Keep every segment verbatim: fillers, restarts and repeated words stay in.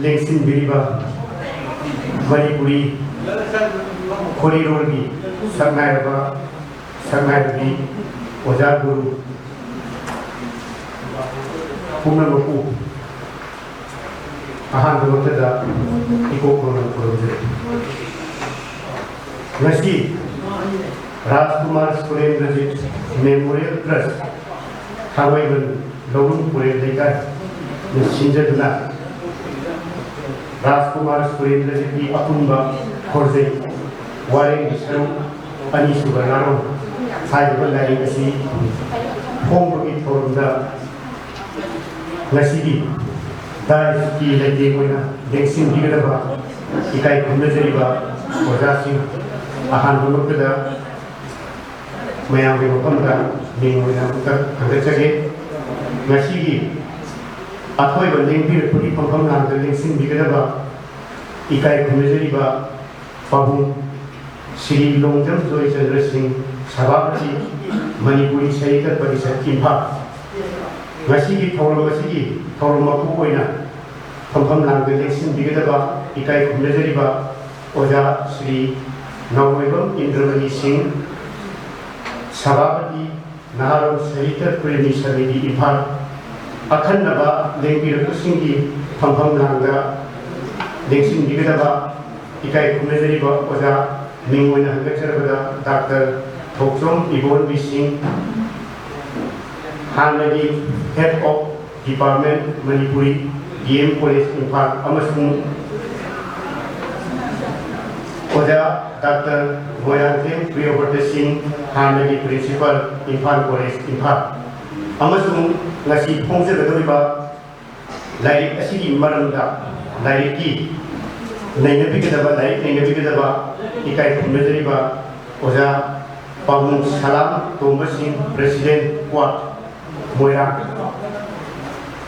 ꯂꯦꯡꯁꯤꯟꯕꯤꯔꯤꯕ ꯃꯅꯤꯄꯨꯔꯤ ꯈꯣꯔꯤꯔꯣꯜꯒꯤ ꯁꯛꯅꯥꯏꯔꯕ ꯁꯛꯅꯥꯏꯔꯕꯤ ꯑꯣꯖꯥ ꯒꯨꯔꯨ ꯄꯨꯝꯅꯃꯛꯄꯨ ꯑꯍꯥꯟꯕꯃꯛꯇꯗ ꯏꯀꯣꯛ ꯈꯣꯡꯅ ꯈꯨꯔꯨꯝꯖꯔꯤ꯫ ꯉꯁꯤ ꯔꯥꯖꯀꯨꯃꯥꯔ ꯁꯨꯔꯦꯟꯗ꯭ꯔꯖꯤꯠ ꯃꯦꯃꯣꯔꯤꯌꯦꯜ ꯇ꯭ꯔꯁ ꯊꯥꯡꯃꯩꯕꯟ ꯂꯧꯔꯨꯝ ꯄꯨꯔꯦꯜ ꯂꯩꯀꯥꯏꯅ ꯁꯤꯟꯖꯗꯨꯅ ꯔꯥꯖꯀꯨꯃꯥꯔ ꯁꯨꯔꯦꯟꯗ꯭ꯔꯖꯤꯠꯀꯤ ꯑꯄꯨꯟꯕ ꯈꯣꯔꯖꯩ ꯋꯥꯔꯦꯡꯒꯤ ꯁꯔꯨꯛ ꯑꯅꯤꯁꯨꯕ ꯂꯥꯔꯣꯡ ꯍꯥꯏꯔꯤꯕ ꯂꯥꯏꯔꯤꯛ ꯑꯁꯤ ꯐꯣꯡꯕꯒꯤ ꯊꯧꯔꯝꯗ ꯉꯁꯤꯒꯤ ꯗꯥꯏꯁꯀꯤ ꯂꯩꯇꯦꯡ ꯑꯣꯏꯅ ꯂꯦꯡꯁꯤꯟꯕꯤꯒꯗꯕ ꯏꯀꯥꯏ ꯈꯨꯝꯅꯖꯔꯤꯕ ꯑꯣꯖꯥꯁꯤꯡ, ꯑꯍꯥꯟꯕꯃꯛꯇꯗ ꯃꯌꯥꯝꯒꯤ ꯃꯐꯝꯗ ꯃꯤꯡ ꯑꯣꯏꯅ ꯑꯃꯨꯛꯇ ꯊꯥꯡꯒꯠꯆꯒꯦ꯫ ꯉꯁꯤꯒꯤ ꯑꯊꯣꯏꯕ ꯂꯦꯡꯕꯤꯔꯛꯄꯒꯤ ꯐꯝꯐꯝ ꯂꯥꯡꯗ ꯂꯦꯡꯁꯤꯟꯕꯤꯒꯗꯕ ꯏꯀꯥꯏ ꯈꯨꯝꯅꯖꯔꯤꯕ ꯄꯥꯕꯨꯡ ꯁ꯭ꯔꯤ ꯂꯣꯡꯖꯝ ꯖꯣꯏꯆꯟꯗ꯭ꯔ ꯁꯤꯡ, ꯁꯚꯥꯄꯇꯤ, ꯃꯅꯤꯄꯨꯔꯤ ꯁꯥꯍꯤꯇ꯭ꯌ ꯄꯔꯤꯁꯠ, ꯏꯝꯐꯥꯜ꯫ ꯉꯁꯤꯒꯤ ꯊꯧꯔꯝ ꯑꯁꯤꯒꯤ ꯊꯧꯔꯝ ꯃꯄꯨ ꯑꯣꯏꯅ ꯐꯝꯐꯝ ꯂꯥꯡꯗ ꯂꯦꯡꯁꯤꯟꯕꯤꯒꯗꯕ ꯏꯀꯥꯏ ꯈꯨꯝꯅꯖꯔꯤꯕ ꯑꯣꯖꯥ ꯁ꯭ꯔꯤ ꯅꯥꯎꯔꯣꯏꯕꯝ ꯏꯟꯗ꯭ꯔꯃꯅꯤ ꯁꯤꯡ, ꯁꯚꯥꯄꯇꯤ, ꯅꯍꯥꯔꯣꯜ ꯁꯥꯍꯤꯇ꯭ꯌ ꯄ꯭ꯔꯦꯃꯤ ꯁꯃꯤꯇꯤ, ꯏꯝꯐꯥꯜ꯫ ꯑꯈꯟꯅꯕ ꯂꯦꯡꯕꯤꯔꯛꯄꯁꯤꯡꯒꯤ ꯐꯝꯐꯝ ꯂꯥꯡꯗ ꯂꯦꯡꯁꯤꯟꯕꯤꯒꯗꯕ ꯏꯀꯥꯏ ꯈꯨꯝꯅꯖꯔꯤꯕ ꯑꯣꯖꯥ, ꯃꯤꯡ ꯑꯣꯏꯅ ꯍꯪꯒꯠꯆꯔꯕꯗ ꯗꯥꯛꯇꯔ ꯊꯣꯛꯆꯣꯝ ꯏꯕꯣꯟꯕꯤ ꯁꯤꯡ, ꯍꯥꯟꯅꯒꯤ Head of Department, Manipuri, D M College, Imphal, ꯑꯃꯁꯨꯡ ꯑꯣꯖꯥ ꯗꯥꯛꯇꯔ ꯃꯣꯏꯔꯥꯡꯊꯦꯝ ꯄ꯭ꯔꯤꯌꯣꯕ꯭ꯔꯇ ꯁꯤꯡ, ꯍꯥꯟꯅꯒꯤ Principal, ꯏꯝꯐꯥꯜ College, ꯏꯝꯐꯥꯜ, ꯑꯃꯁꯨꯡ ꯉꯁꯤ ꯐꯣꯡꯖꯒꯗꯧꯔꯤꯕ ꯂꯥꯏꯔꯤꯛ ꯑꯁꯤꯒꯤ ꯃꯔꯝꯗ ꯂꯥꯏꯔꯤꯛꯀꯤ ꯅꯩꯅꯕꯤꯒꯗꯕ, ꯂꯥꯏꯔꯤꯛ ꯅꯩꯅꯕꯤꯒꯗꯕ ꯏꯀꯥꯏ ꯈꯨꯝꯅꯖꯔꯤꯕ ꯑꯣꯖꯥ ꯄꯥꯕꯨꯡ ꯁꯂꯥꯝ ꯇꯣꯝꯕ ꯁꯤꯡ, President, ꯀ꯭ꯋꯥꯠ, ꯃꯣꯏꯔꯥꯡ꯫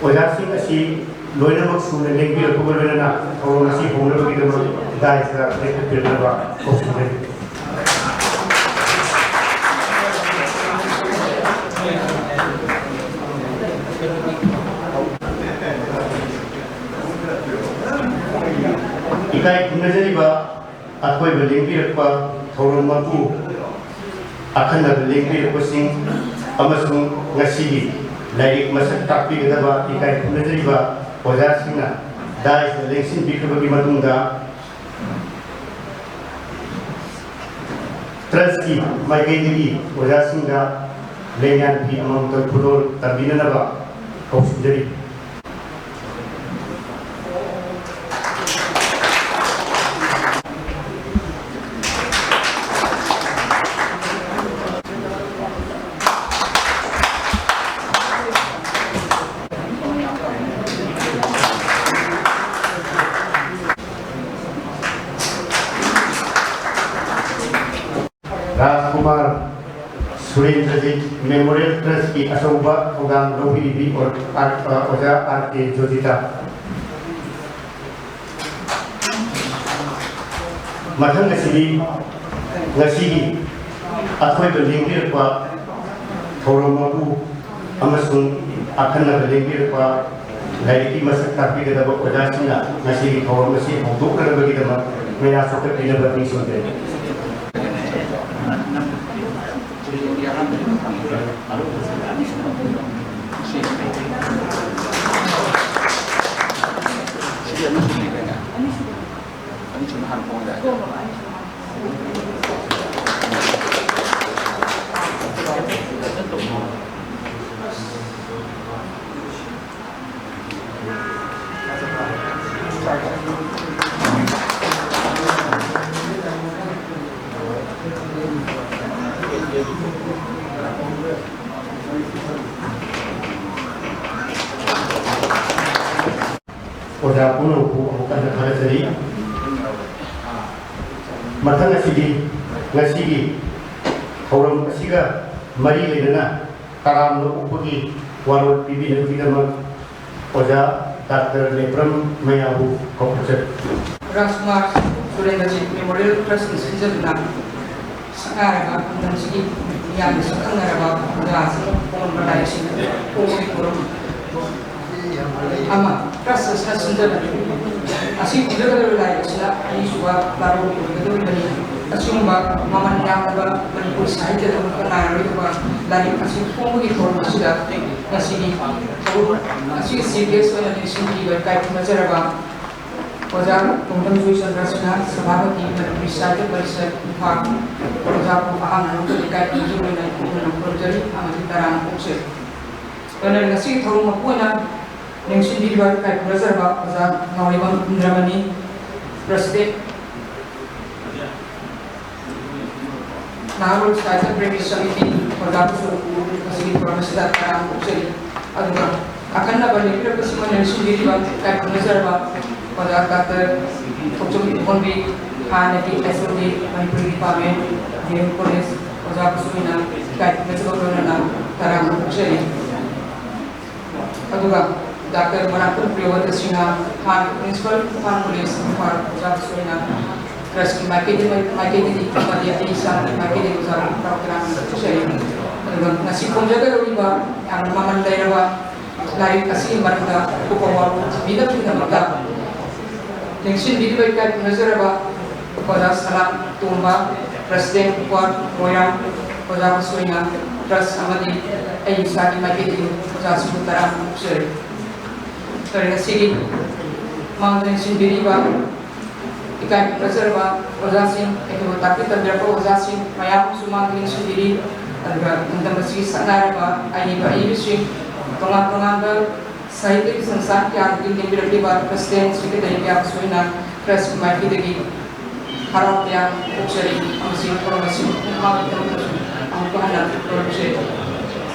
ꯑꯣꯖꯥꯁꯤꯡ ꯑꯁꯤ ꯂꯣꯏꯅꯃꯛ ꯁꯨꯅ ꯂꯦꯡꯕꯤꯔꯛꯄꯒ ꯂꯣꯏꯅꯅ ꯊꯧꯔꯝ ꯑꯁꯤ ꯍꯧꯅꯕꯒꯤꯗꯃꯛ ꯗꯥꯏꯁꯇ ꯂꯦꯞꯊꯣꯛꯄꯤꯔꯛꯅꯕ ꯀꯧꯁꯤꯟꯖꯔꯤ꯫ ꯏꯀꯥꯏ ꯈꯨꯝꯅꯖꯔꯤꯕ ꯑꯀꯣꯏꯕ ꯂꯦꯡꯕꯤꯔꯛꯄ ꯊꯧꯔꯝ ꯃꯄꯨ, ꯑꯈꯟꯅꯕ ꯂꯦꯡꯕꯤꯔꯛꯄꯁꯤꯡ ꯑꯃꯁꯨꯡ ꯉꯁꯤꯒꯤ ꯂꯥꯏꯔꯤꯛ ꯃꯁꯛ ꯇꯥꯛꯄꯤꯒꯗꯕ ꯏꯀꯥꯏ ꯈꯨꯝꯅꯖꯔꯤꯕ ꯑꯣꯖꯥꯁꯤꯡꯅ ꯗꯥꯏꯁꯇ ꯂꯦꯡꯁꯤꯟꯕꯤꯈ꯭ꯔꯕꯒꯤ ꯃꯇꯨꯡꯗ, ꯇ꯭ꯔꯁꯀꯤ ꯃꯥꯏꯀꯩꯗꯒꯤ ꯑꯣꯖꯥꯁꯤꯡꯗ ꯂꯦꯡꯌꯥꯟ ꯐꯤ ꯑꯃꯃꯝꯇꯪ ꯈꯨꯗꯣꯜ ꯇꯝꯕꯤꯅꯅꯕ ꯀꯧꯁꯤꯟꯖꯔꯤ꯫ ꯔꯥꯖꯀꯨꯃꯥꯔ ꯁꯨꯔꯦꯟꯗ꯭ꯔꯖꯤꯠ ꯃꯦꯃꯣꯔꯤꯌꯦꯜ ꯇ꯭ꯔꯁꯀꯤ ꯑꯆꯧꯕ ꯊꯧꯗꯥꯡ ꯂꯧꯕꯤꯔꯤꯕꯤ ꯑꯣ-, ꯑꯥꯔ-, ꯑ, ꯑꯣꯖꯥ ꯑꯥꯔ ꯀꯦ ꯖꯣꯖꯤꯇꯥ꯫ ꯃꯊꯪ ꯑꯁꯤꯗꯤ ꯉꯁꯤꯒꯤ ꯑꯊꯣꯏꯕ ꯂꯦꯡꯕꯤꯔꯛꯄ ꯊꯧꯔꯝ ꯃꯄꯨ ꯑꯃꯁꯨꯡ ꯑꯈꯟꯅꯕ ꯂꯦꯡꯕꯤꯔꯛꯄ ꯂꯥꯏꯔꯤꯛꯀꯤ ꯃꯁꯛ ꯇꯥꯛꯄꯤꯒꯗꯕ ꯑꯣꯖꯥꯁꯤꯡꯅ ꯉꯁꯤꯒꯤ ꯊꯧꯔꯝ ꯑꯁꯤ ꯍꯧꯗꯣꯛꯅꯅꯕꯒꯤꯗꯃꯛ ꯃꯌꯥ ꯆꯣꯛꯈꯠꯄꯤꯅꯕ ꯅꯤꯡꯁꯤꯡꯖꯔꯤ꯫ ꯑꯣꯖꯥ ꯄꯨꯝꯅꯃꯛꯄꯨ ꯑꯃꯨꯛ ꯍꯟꯅ ꯊꯥꯒꯠꯆꯔꯤ꯫ ꯃꯊꯪ ꯑꯁꯤꯗꯤ ꯉꯁꯤꯒꯤ ꯊꯧꯔꯝ ꯑꯁꯤꯒ ꯃꯔꯤ ꯂꯩꯅꯅ ꯇꯔꯥꯝꯅ ꯑꯣꯛꯄꯒꯤ ꯋꯥꯔꯣꯜ ꯄꯤꯕꯤꯅꯕꯒꯤꯗꯃꯛ ꯑꯣꯖꯥ ꯗꯥꯛꯇꯔ ꯂꯦꯄ꯭ꯔꯝ ꯃꯌꯥꯕꯨ ꯀꯧꯈꯠꯆꯔꯤ꯫ ꯔꯥꯖꯀꯨꯃꯥꯔ ꯁꯨꯔꯦꯟꯗ꯭ꯔꯖꯤꯠ ꯃꯦꯃꯣꯔꯤꯌꯦꯜ ꯇ꯭ꯔꯁꯠꯅ ꯁꯤꯟꯖꯗꯨꯅ ꯁꯛꯅꯥꯏꯔꯕ ꯂꯝꯗꯝꯁꯤꯒꯤ ꯃꯤꯌꯥꯝꯅ ꯁꯛꯈꯪꯅꯔꯕ ꯑꯣꯖꯥꯁꯤꯡ ꯐꯣꯡꯂꯝꯕ ꯂꯥꯏꯔꯤꯛꯁꯤꯡ ꯐꯣꯡꯕꯒꯤ ꯊꯧꯔꯝ ꯑꯃ, ꯇ꯭ꯔꯁ ꯑꯁꯤꯅ ꯁꯤꯟꯖꯕꯅꯤ꯫ ꯑꯁꯤ ꯄꯤꯒꯗꯧꯔꯤꯕ ꯂꯥꯏꯔꯤꯛ ꯑꯁꯤꯅ ꯑꯅꯤꯁꯨꯕ ꯂꯥꯏꯔꯣꯡ ꯑꯣꯏꯒꯗꯧꯔꯤꯕꯅꯤ꯫ ꯑꯁꯤꯒꯨꯝꯕ ꯃꯃꯜ ꯌꯥꯝꯂꯕ ꯃꯅꯤꯄꯨꯔꯤ ꯁꯥꯍꯤꯇ꯭ꯌꯗ ꯑꯃꯨꯛꯇ ꯉꯥꯏꯔꯣꯏꯗꯕ ꯂꯥꯏꯔꯤꯛ ꯑꯁꯤ ꯐꯣꯡꯕꯒꯤ ꯊꯧꯔꯝ ꯑꯁꯤꯗ ꯉꯁꯤꯒꯤ ꯊꯧꯔꯝ ꯑꯁꯤꯒꯤ ꯆꯤꯐ ꯒꯦꯁ ꯑꯣꯏꯅ ꯂꯦꯡꯁꯤꯟꯕꯤꯕ ꯏꯀꯥꯏ ꯈꯨꯝꯅꯖꯔꯕ ꯑꯣꯖꯥ ꯇꯣꯡꯊꯝ ꯖꯣꯏꯆꯟꯗ꯭ꯔꯁꯤꯅ ꯁꯚꯥꯄꯇꯤ ꯃꯅꯤꯄꯨꯔꯤ ꯁꯥꯍꯤꯇ꯭ꯌ ꯄꯔꯤꯁꯠ ꯏꯝꯐꯥꯜ ꯑꯣꯖꯥꯕꯨ ꯑꯍꯥꯟꯕ ꯅꯣꯛꯇ ꯏꯀꯥꯏ ꯈꯨꯝꯅꯖꯕ ꯑꯣꯏꯅ ꯏꯀꯥꯏ ꯈꯨꯝꯅꯕ ꯈꯨꯔꯨꯝꯖꯔꯤ ꯑꯃꯗꯤ ꯇꯔꯥꯝꯅ ꯑꯣꯛꯆꯔꯤ꯫ ꯑꯗꯨꯅ ꯉꯁꯤꯒꯤ ꯊꯧꯔꯝ ꯃꯄꯨ ꯑꯣꯏꯅ ꯂꯦꯡꯁꯤꯟꯕꯤꯔꯤꯕ ꯏꯀꯥꯏ ꯈꯨꯝꯅꯖꯔꯕ ꯑꯣꯖꯥ ꯉꯥꯎꯔꯩꯕꯝ ꯏꯟꯗ꯭ꯔꯃꯅꯤ, ꯄ꯭ꯔꯁꯤꯗꯦꯟꯠ, ꯅꯍꯥꯔꯣꯜ ꯁꯥꯍꯤꯇ꯭ꯌ ꯄ꯭ꯔꯦꯃꯤ ꯁꯃꯤꯇꯤ ꯑꯣꯖꯥꯕꯨꯁꯨ ꯉꯁꯤꯒꯤ ꯊꯧꯔꯝ ꯑꯁꯤꯗ ꯇꯔꯥꯝꯅ ꯑꯣꯛꯆꯔꯤ꯫ ꯑꯗꯨꯒ ꯑꯈꯟꯅꯕ ꯂꯦꯞꯄꯤꯔꯛꯄꯁꯤꯡ ꯑꯣꯏꯅ ꯂꯦꯡꯁꯤꯟꯕꯤꯔꯤꯕ ꯏꯀꯥꯏ ꯈꯨꯝꯅꯖꯔꯕ ꯑꯣꯖꯥ ꯗꯥꯛꯇꯔ ꯊꯣꯛꯆꯣꯝ ꯏꯕꯣꯝꯕꯤ, ꯍꯥꯟꯅꯒꯤ S O D Manipuri department, D M college ꯑꯣꯖꯥꯕꯨꯁꯨ ꯑꯩꯅ ꯏꯀꯥꯏ ꯈꯨꯝꯅꯖꯕ ꯂꯣꯏꯅꯅ ꯇꯔꯥꯝꯅ ꯑꯣꯛꯆꯔꯤ꯫ ꯑꯗꯨꯒ ꯗꯥꯛꯇꯔ ꯃꯣꯏꯔꯥꯡꯊꯦꯝ ꯄ꯭ꯔꯤꯌꯣꯕ꯭ꯔꯇ ꯁꯤꯡꯍ, ꯍꯥꯟꯅ ꯄ꯭ꯔꯤꯟꯁꯤꯄꯥꯜ ꯏꯝꯐꯥꯜ ꯀꯣꯂꯦꯖ ꯏꯝꯐꯥꯜ ꯑꯣꯖꯥꯕꯨꯁꯨ ꯑꯩꯅ ꯇ꯭ꯔꯁꯀꯤ ꯃꯥꯏꯀꯩꯗꯒꯤ, ꯃꯥꯏꯀꯩꯗꯒꯤ ꯑꯃꯗꯤ ꯑꯩ ꯏꯁꯥꯒꯤ ꯃꯥꯏꯀꯩꯗꯒꯤ ꯑꯣꯖꯥꯕꯨ ꯍꯔꯥꯎ ꯇꯔꯥꯝꯅ ꯊꯛꯆꯔꯤ꯫ ꯑꯗꯨꯒ ꯉꯁꯤ ꯐꯣꯡꯖꯒꯗꯧꯔꯤꯕ ꯌꯥꯝꯅ ꯃꯃꯜ ꯂꯩꯔꯕ ꯂꯥꯏꯔꯤꯛ ꯑꯁꯤꯒꯤ ꯃꯔꯝꯗ ꯑꯀꯨꯞꯄ ꯋꯥꯔꯣꯜ ꯊꯝꯕꯤꯅꯕꯒꯤꯗꯃꯛꯇ ꯂꯦꯡꯁꯤꯟꯕꯤꯔꯤꯕ ꯏꯀꯥꯏ ꯈꯨꯝꯅꯖꯔꯕ ꯑꯣꯖꯥ ꯁꯂꯥꯝ ꯇꯣꯝꯕ, ꯄ꯭ꯔꯁꯤꯗꯦꯟꯠ ꯋꯥꯔꯗ ꯃꯣꯏꯔꯥꯡ, ꯑꯣꯖꯥ ꯃꯁꯣꯏꯅ ꯇ꯭ꯔꯁ ꯑꯃꯗꯤ ꯑꯩ ꯏꯁꯥꯒꯤ ꯃꯥꯏꯀꯩꯗꯒꯤ ꯑꯣꯖꯥꯁꯤꯡꯕꯨ ꯇꯔꯥꯝꯅ ꯑꯣꯛꯆꯔꯤ꯫ ꯂꯣꯏꯔꯦ, ꯉꯁꯤꯒꯤ ꯃꯥꯡꯗ ꯂꯦꯡꯁꯤꯟꯕꯤꯔꯤꯕ ꯏꯀꯥꯏ ꯈꯨꯝꯅꯖꯔꯕ ꯑꯣꯖꯥꯁꯤꯡ, ꯑꯩꯈꯣꯏꯕꯨ ꯇꯥꯛꯄꯤ ꯇꯝꯕꯤꯔꯛꯄ ꯑꯣꯖꯥꯁꯤꯡ ꯃꯌꯥꯝ ꯑꯃꯁꯨ ꯃꯥꯡꯗ ꯂꯦꯡꯁꯤꯟꯕꯤꯔꯤ꯫ ꯑꯗꯨꯒ ꯂꯝꯗꯝ ꯑꯁꯤꯒꯤ ꯁꯛꯅꯥꯏꯔꯕ ꯑꯏꯕ ꯑꯏꯕꯤꯁꯤꯡ, ꯇꯣꯉꯥꯟ ꯇꯣꯉꯥꯟꯕ ꯁꯥꯍꯤꯇ꯭ꯌꯒꯤ ꯁꯪꯁꯊꯥꯟ ꯀꯌꯥꯗꯒꯤ ꯂꯦꯡꯕꯤꯔꯛꯂꯤꯕ ꯄ꯭ꯔꯁꯤꯗꯦꯟꯠ, ꯁꯦꯀ꯭ꯔꯦꯇꯔꯤ ꯀꯌꯥꯕꯨꯁꯨ ꯑꯩꯅ ꯇ꯭ꯔꯁꯀꯤ ꯃꯥꯏꯀꯩꯗꯒꯤ ꯍꯔꯥꯎ ꯇꯌꯥꯝꯅ ꯐꯣꯡꯗꯣꯛꯆꯔꯤ ꯑꯃꯁꯨꯡ ꯊꯧꯔꯝ ꯑꯁꯤ ꯃꯄꯨꯡ ꯐꯥꯕꯒꯤꯗꯃꯛꯇꯁꯨ ꯑꯃꯨꯛꯀ ꯍꯟꯅ ꯈꯨꯔꯨꯝꯖꯔꯤ꯫